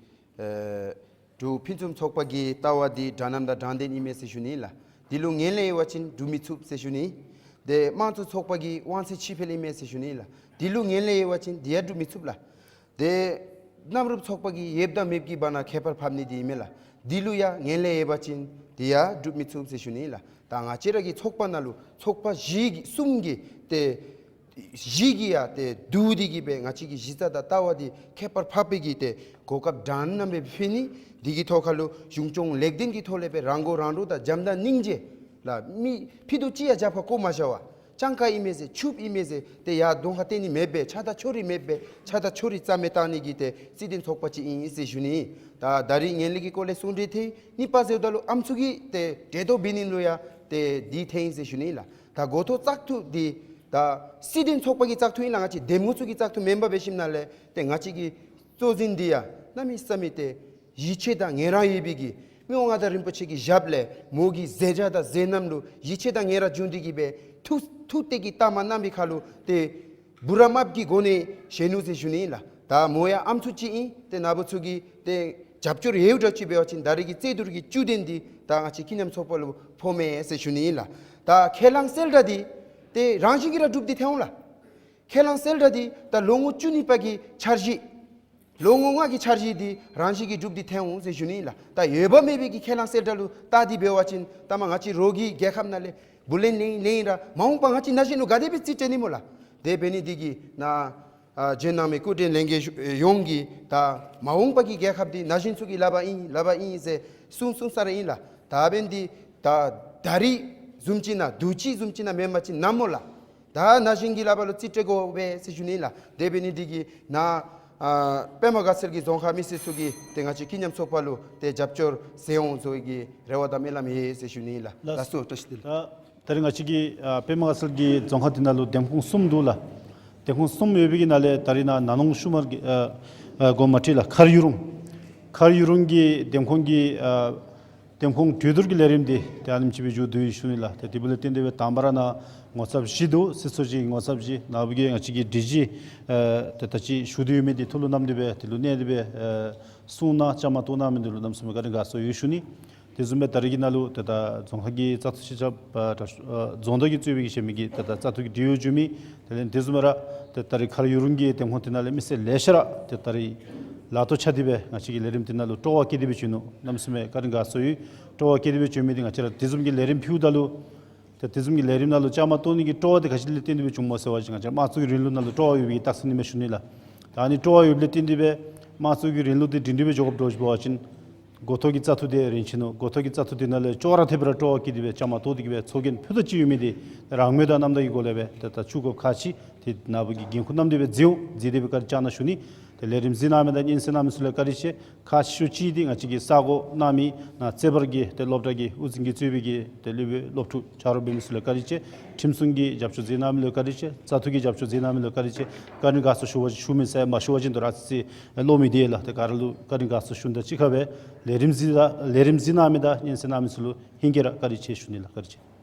ཨེ་འབྲུག་ཕུན་སུམ་ཚོགས་པ་གི་ལྟ་བ་འདི་དྲང་གནས་དང་དྲང་བདེན་ཨིན་མས་ཟེར་ཞུ་ནི་ལགས། འདི་ལུ་ངན་ལྷད་ཡོད་པ་ཅིན་སྒྲུབ་མི་ཚུགས་ཟེར་ཞུ་ནི། ཏེ་དམངས་གཙོ་ཚོགས་པ་གི་དབང་ཚད་ཕྱིར་འཕེལ་ཨིན་མས་ཟེར་ཞུ་ནི་ལགས། འདི་ལུ་ངན་ལྷད་ཡོད་པ་ཅིན་འདི་ཡང་སྒྲུབ་མི་ཚུགས་ལགས། ཏེ་མཉམ་རུབ་ཚོགས་པ་གི་ཡོདཔ་དང་མེདཔ་གི་བར་ན་ཁྱད་པར་ཕབ་ནི་འདི་ཨིན་མས་ལགས། འདི་ལུ་ཡང་ངན་ལྷད་ཡོད་པ་ཅིན་འདི་ཡང་སྒྲུབ་མི་ཚུགས་ཟེར་ཞུ་ནི་ལགས། ད་ང་བཅས་ར་གི་ཚོགས་པ་ནང་ལུ་ཚོགས་པ་བཞི་གི་གསུམ་གྱི་ཏེ་བཞི་གིས་ཡང་ཏེ་བསྡུ་སྟེ་གིས་སྦེ་ང་བཅས་ཀྱི་གཞི་རྩ་དང་ལྟ་བ་འདི་ཁྱད་པར་ཕབ་པའི་གི་ཏེ་གོ་སྐབས་དྲང་གནས་སྦེ་ཕུལ་ནི། འདི་གི་ཐོག་ཁ་ལུ་གཞུང་སྐྱོང་ལེགས་ལྡན་གྱི་ཐོག་ལས་སྦེ་རང་མགོ་རང་འདྲོངས་དང་བྱམས་དང་སྙིང་རྗེ་ལགས། མི་ཕྱེད་དོ་ཅིག་ཡང་རྒྱབ་ཁར་བཀོ་མ་བཞག་པར་སྤྱང་ཀ་ཨིན་མས་ཟེར་ཕྱུགཔོ་ཨིན་མས་ཟེར་ཏེ་ཡར་གདོང་ཁར་བསྟན་ནི་མེད་པར་ཆགས་སྡང་ཕྱོགས་རིས་མེད་པར་ཆགས་སྡང་ཕྱོགས་རིས་རྩ་མེད་བཏང་ནི་གི་ཏེ་སྲིད་དོན་ཚོགས་པ་ཅིག་ཨིན་ཟེར་ཞུ་ནི། ད་ད་རིས་ངན་ལྷད་ཀྱི་སྐོར་ལས་གསུང་གྲོས་ཐོན་ནི་པ་ཟེརཝ་ད་ལུ་ཨམ་སྲུ་གི་ཏེ་གྲལ་གཏོགས་འབད་ནི་ལུ་ཡང་ཏེ་འདི་ཐོན་ཡི་ཟེར་ཞུ་ནི་ལགས། ད་འགོ་ཐོག་བཙག་འཐུ་འདི་ད་སྲིད་དོན་ཚོགས་པ་གི་བཙག་འཐུ་ཨིན་ལགས། ང་བཅས་འདེམས་ངོ་ཚུ་གི་བཙག་འཐུ་མེན་པར་འབད་ཞིནམ་ལས་ཏེ་ང་བཅས་ཀྱི་གཙོ་འཛིན་འདི་ཡང་གནམ་མེད་ས་མེད་ཏེ་ཡིད་ཆེས་དང་ངལ་རངས་ཡོད་པའི་གི་མི་དབང་མངའ་བདག་རིན་པོ་ཆེ་གི་ཞབས་ལས་མོ་གི་མཛད་བྱ་དང་མཛད་རྣམ་ལུ་ཡིད་ཆེས་དང་ངལ་རངས་བྱུང་སྟེ་གིས་སྦེ་ཐུགས་ཐུགས་གཏད་ཀྱི་གཏའ་མ་གནང་བའི་ཁར་ལུ་ཏེ་འབུ་རམ་ཨཔ་གི་སྒོ་ནས་བཞེས་ནུག་ཟེར་ཞུ་ནི་ཨིན་ལགས། ད་མོ་ཡང་ཨམ་སྲུ་ཅིག་ཨིན། ཏེ་ན་བུ་ཚུ་གི་ཏེ་རྒྱབ་སྐྱོར་ཡོདཔ་འདྲཝ་ཅིག་འབད་བ་ཅིན་ད་རིས་ཀྱི་རྩོད་བསྡུར་གྱི་བཅུད་དོན་འདི་ད་ང་བཅས་ཀུན་མཉམ་ཚོགས་པ་ལུ་ཕོག་མས་ཟེར་ཞུ་ནི་ཨིན་ལགས། ད་ཁས་བླངས་གསལ་བསྒྲགས་འདི་ཏེ་རང་བཞིན་གྱིས་ར་གྲུབ་སྟེ་ཐོན་འོང་ལགས། ཁས་བླངས་གསལ་བསྒྲགས་འདི་ད་ལོ་ངོ་བཅུ་གཉིས་པ་གི་འཆར་གཞི་ལོ་ངོ་ལྔ་གི་འཆར་གཞི་འདི་རང་བཞིན་གྱིས་གྲུབ་སྟེ་ཐོན་འོང་ཟེར་ཞུ་ནི་ཨིན་ལགས། ད་ཡོདཔ་མེད་པའི་གི་ཁས་བླངས་གསལ་བསྒྲགས་ལུ་བལྟ་སྟེ་འབད་བ་ཅིན་ད་མ་ང་བཅས་རོགས་ཀྱི་རྒྱལ་ཁབ་ནང་ལས་བུ་ལོན་ལེན་ལེན་ར་མ་འོངས་པ་ང་བཅས་ན་གཞོན་ལུ་ག་དེ་སྦེ་རྩིས་སྤྲོད་ནི་སྨོ་ལགས། དེ་འབད་ནི་འདི་གིས་ནཱ་ཨ་བྱོན་གནང་མི་སྐུ་མགྲོན་ལྷན་རྒྱས་ཡོངས་ཀྱིས་ད་མ་འོངས་པ་གི་རྒྱལ་ཁབ་འདི་ན་གཞོན་ཚུ་གི་ལག་པར་ཨིན་ལག་པར་ཨིན་ཟེར་གསུང་གསུང་ས་ར་ཨིན་ལགས། ད་འབདན་འདི་ད་ད་རིས་བཟུམ་ཅིག་ནང་དུས་ཅི་བཟུམ་ཅིག་ནང་མེན་པ་ཅིན་ནམ་སྨོ་ལགས། ད་ན་གཞོན་གྱི་ལག་པར་ལུ་རྩིས་སྤྲོད་དགོ་པས་ཟེར་ཞུ་ནི་ལགས། དེ་འབད་ནི་འདི་གིས་ནཱ་ཨ་པདྨ་དགའ་ཚལ་གྱི་རྫོང་ཁག་མི་སེར་ཚུ་གིས་ཏེ་ང་བཅས་ཀུན་མཉམ་ཚོགས་པ་ལུ་ཏེ་རྒྱབ་སྐྱོར་མཛད་འོང་བཟོ་བའི་གི་རེ་བ་དང་སྨོན་ལམ་ཡོད་ཟེར་ཞུ་ནི་ལགས། ལགས། ལགས་སོ། བཀྲ་ཤིས་བདེ་ལེགས། ད་ད་རིས་ང་བཅས་ཀྱི་ཨ་པདྨ་དགའ་ཚལ་གྱི་རྫོང་ཁག་འདི་ནང་ལུ་འདེམས་ཁོངས་གསུམ་འདུག་ལགས། འདེམས་ཁོངས་གསུམ་ཡོད་པའི་གི་ནང་ལས་ད་རིས་ནཱ་ནང་ལུང་ཤུ་མར་གྱི་ཨ་ཨ་དགོངསམ་མ་ཁྲེལ་ལགས། མཁར་ཡུ་རུང་མཁར་ཡུ་རུང་གི་འདེམས་ཁོངས་ཀྱི་ཨ་འདེམས་ཁོངས་གྲོས་བསྡུར་གྱི་ལས་རིམ་འདི་ཏེ་ཨ་ནེམ་ཅིག་སྦེ་མཇུག་བསྡུ་ཡི་ཞུ་ནི་ལགས། ཏེ་དེ་འབདཝ་ལས་བརྟེན་ཏེ་སྦེ་དང་པ་ར་ནཱ་ངོ་ཚབ་བཞི་འདུག། སྲིད་ཚོགས་ཀྱི་ངོ་ཚབ་བཞི། ནཱ་བུ་གིས་ང་བཅས་ཀྱི་སྒྲིག་གཞི་ཨ་ཏེ་ད་ཅི་ཞུ་སྟེ་ཡོད་མི་འདི་ཐུགས་ལུ་བསྣམས་ཏེ་སྦེ་དེ་ལུ་གནས་ཏེ་སྦེ་ཨ་གསུང་གནང་བཅའ་མར་གཏོགས་གནང་མི་འདི་ལུ་གནམ་མེད་ས་མེད་བཀའ་དྲིན་དགའ་ཚོར་ཡོད་ཞུ་ནི། དེ་བཟུམ་སྦེ་ད་རིས་ཀྱི་ནང་ལུ་ཏེ་ད་རྫོང་ཁག་གི་བཙག་འཐུ་ཆ་ཁྱབ་ཨ་ད་ཨ་རྫོང་བདག་གིས་གཙོས་པའི་གི་གཞན་མི་གི་ཏེ་ད་བཙག་འཐུ་གི་འབྲེལ་ཡོད་འབྱོན་མི་དེ་ལས་དེ་བཟུམ་སྦེ་ར་ཏེ་ད་རིས་མཁར་ཡུ་རུང་གི་ཏེ་ཧོངས་དེ་ནང་ལས་མི་སེར་ལེ་ཤ་ར་ཏེ་ད་རིས་ལག་ཐོག་ཆགས་ཏེ་སྦེ་ང་བཅས་ཀྱི་ལས་རིམ་དེ་ནང་ལུ་སྤྲོ་བ་བསྐྱེད་དེ་སྦེ་བྱོན་ནུག། གནམ་མེད་ས་མེད་བཀའ་དྲིན་དགའ་ཚོར་ཡོད། སྤྲོ་བ་བསྐྱེད་དེ་སྦེ་བྱོན་མི་འདི་ང་བཅས་ར་དེ་བཟུམ་གྱི་ལས་རིམ་ཕུལཝ་ད་ལུ་ཏེ་དེ་བཟུམ་གྱི་ལས་རིམ་ནང་ལུ་བཅའ་མར་གཏོགས་ནི་གི་སྤྲོ་བ་དེ་ག་ཅི་ལས་བརྟེན་ཏེ་སྦེ་བྱུངམ་སྨོ་ཟེར་བ་ཅིན་ང་བཅས་དམངས་གཙོའི་རིང་ལུགས་ནང་ལུ་སྤྲོ་བ་ཡོད་པའི་རྟགས་མཚན་ཨིན་མས་ཞུ་ནི་ལགས། ད་ཨ་ནི་སྤྲོ་བ་ཡོདཔ་ལས་བརྟེན་ཏེ་སྦེ་དམངས་གཙོའི་གི་རིང་ལུགས་དེ་སྒྲིང་སྒྲི་སྦེ་འགྱོ་དགོཔ་འདྲཝ་ཅིག་འབད་བ་ཅིན་འགོ་ཐོག་གི་བཙག་འཐུ་དེ་རན་ཆི་ནུག། འགོ་ཐོག་གི་བཙག་འཐུ་དེ་ནང་ལས་ཅོག་ར་འཐདཔ་སྦེ་ར་སྤྲོ་བ་བསྐྱེད་དེ་སྦེ་བཅའ་མར་གཏོགས་ཏེ་གི་སྦེ་ཚོགས་རྒྱན་ཕུད་རྡོག་ཅིག་ཡོད་མི་དེ་རང་མོས་དང་རྣམ་དག་གི་སྒོ་ལས་སྦེ་ཏེ་ད་ཕྱུག་དགོཔ་ཁག་ཆེ། དེ་ནང་པའི་གི་འགན་ཁུར་བསྣམས་ཏེ་སྦེ་མཛདཔ་འོང་། མཛད་དེ་སྦེ་བཀའ་དྲིན་བསྐྱང་གནང་ཞུ་ནི། ཏེ་ལས་རིམ་གཟིགས་གནང་མི་དང་སྙན་གསན་གནང་མི་ཚུ་ལུ་བཀའ་དྲིན་ཆེ། ཁག་ཆེ་ཤོས་ཅིག་འདི་ང་བཅས་ཀྱི་ས་གོ་གནང་མི་ནཱ་རྩེ་བར་གྱི་ཏེ་སློབ་གྲྭ་གི་དབུ་འཛིན་གྱིས་གཙོས་པའི་གི་ཏེ་སློབ་དཔོན་སློབ་ཕྲུག་ཆ་རོགས་འབད་མི་ཚུ་ལུ་བཀའ་དྲིན་ཆེ། ཁྲིམས་སྲུང་གི་རྒྱབ་སྐྱོར་མཛད་གནང་མི་ལུ་བཀའ་དྲིན་ཆེ། བཙག་འཐུ་གི་རྒྱབ་སྐྱོར་མཛད་གནང་མི་ལུ་བཀའ་དྲིན་ཆེ། བཀའ་དྲིན་དགའ་ཚོར་ཞུ་བ་ཞུ་མི་ཟེར་མ་ཞུ་བ་ཅིན་དོ་ར་ཨ་ཙི་ཅིག་ལོ་མི་བདེ་ལགས། ཏེ་ག་ར་ལུ་བཀའ་དྲིན་དགའ་ཚོར་ཞུ་ནི་དང་གཅིག་ཁར་སྦེ་ལས་རིམ་གཟིགས་ལ་ལས་རིམ་གཟིགས་གནང་མི་དང་སྙན་གསན་གནང་མི་ཚུ་ལུ་ཧིང་གིས་ར་བཀའ་དྲིན་ཆེ་ཞུ་ནི་ལགས། བཀའ་དྲིན་ཆེ།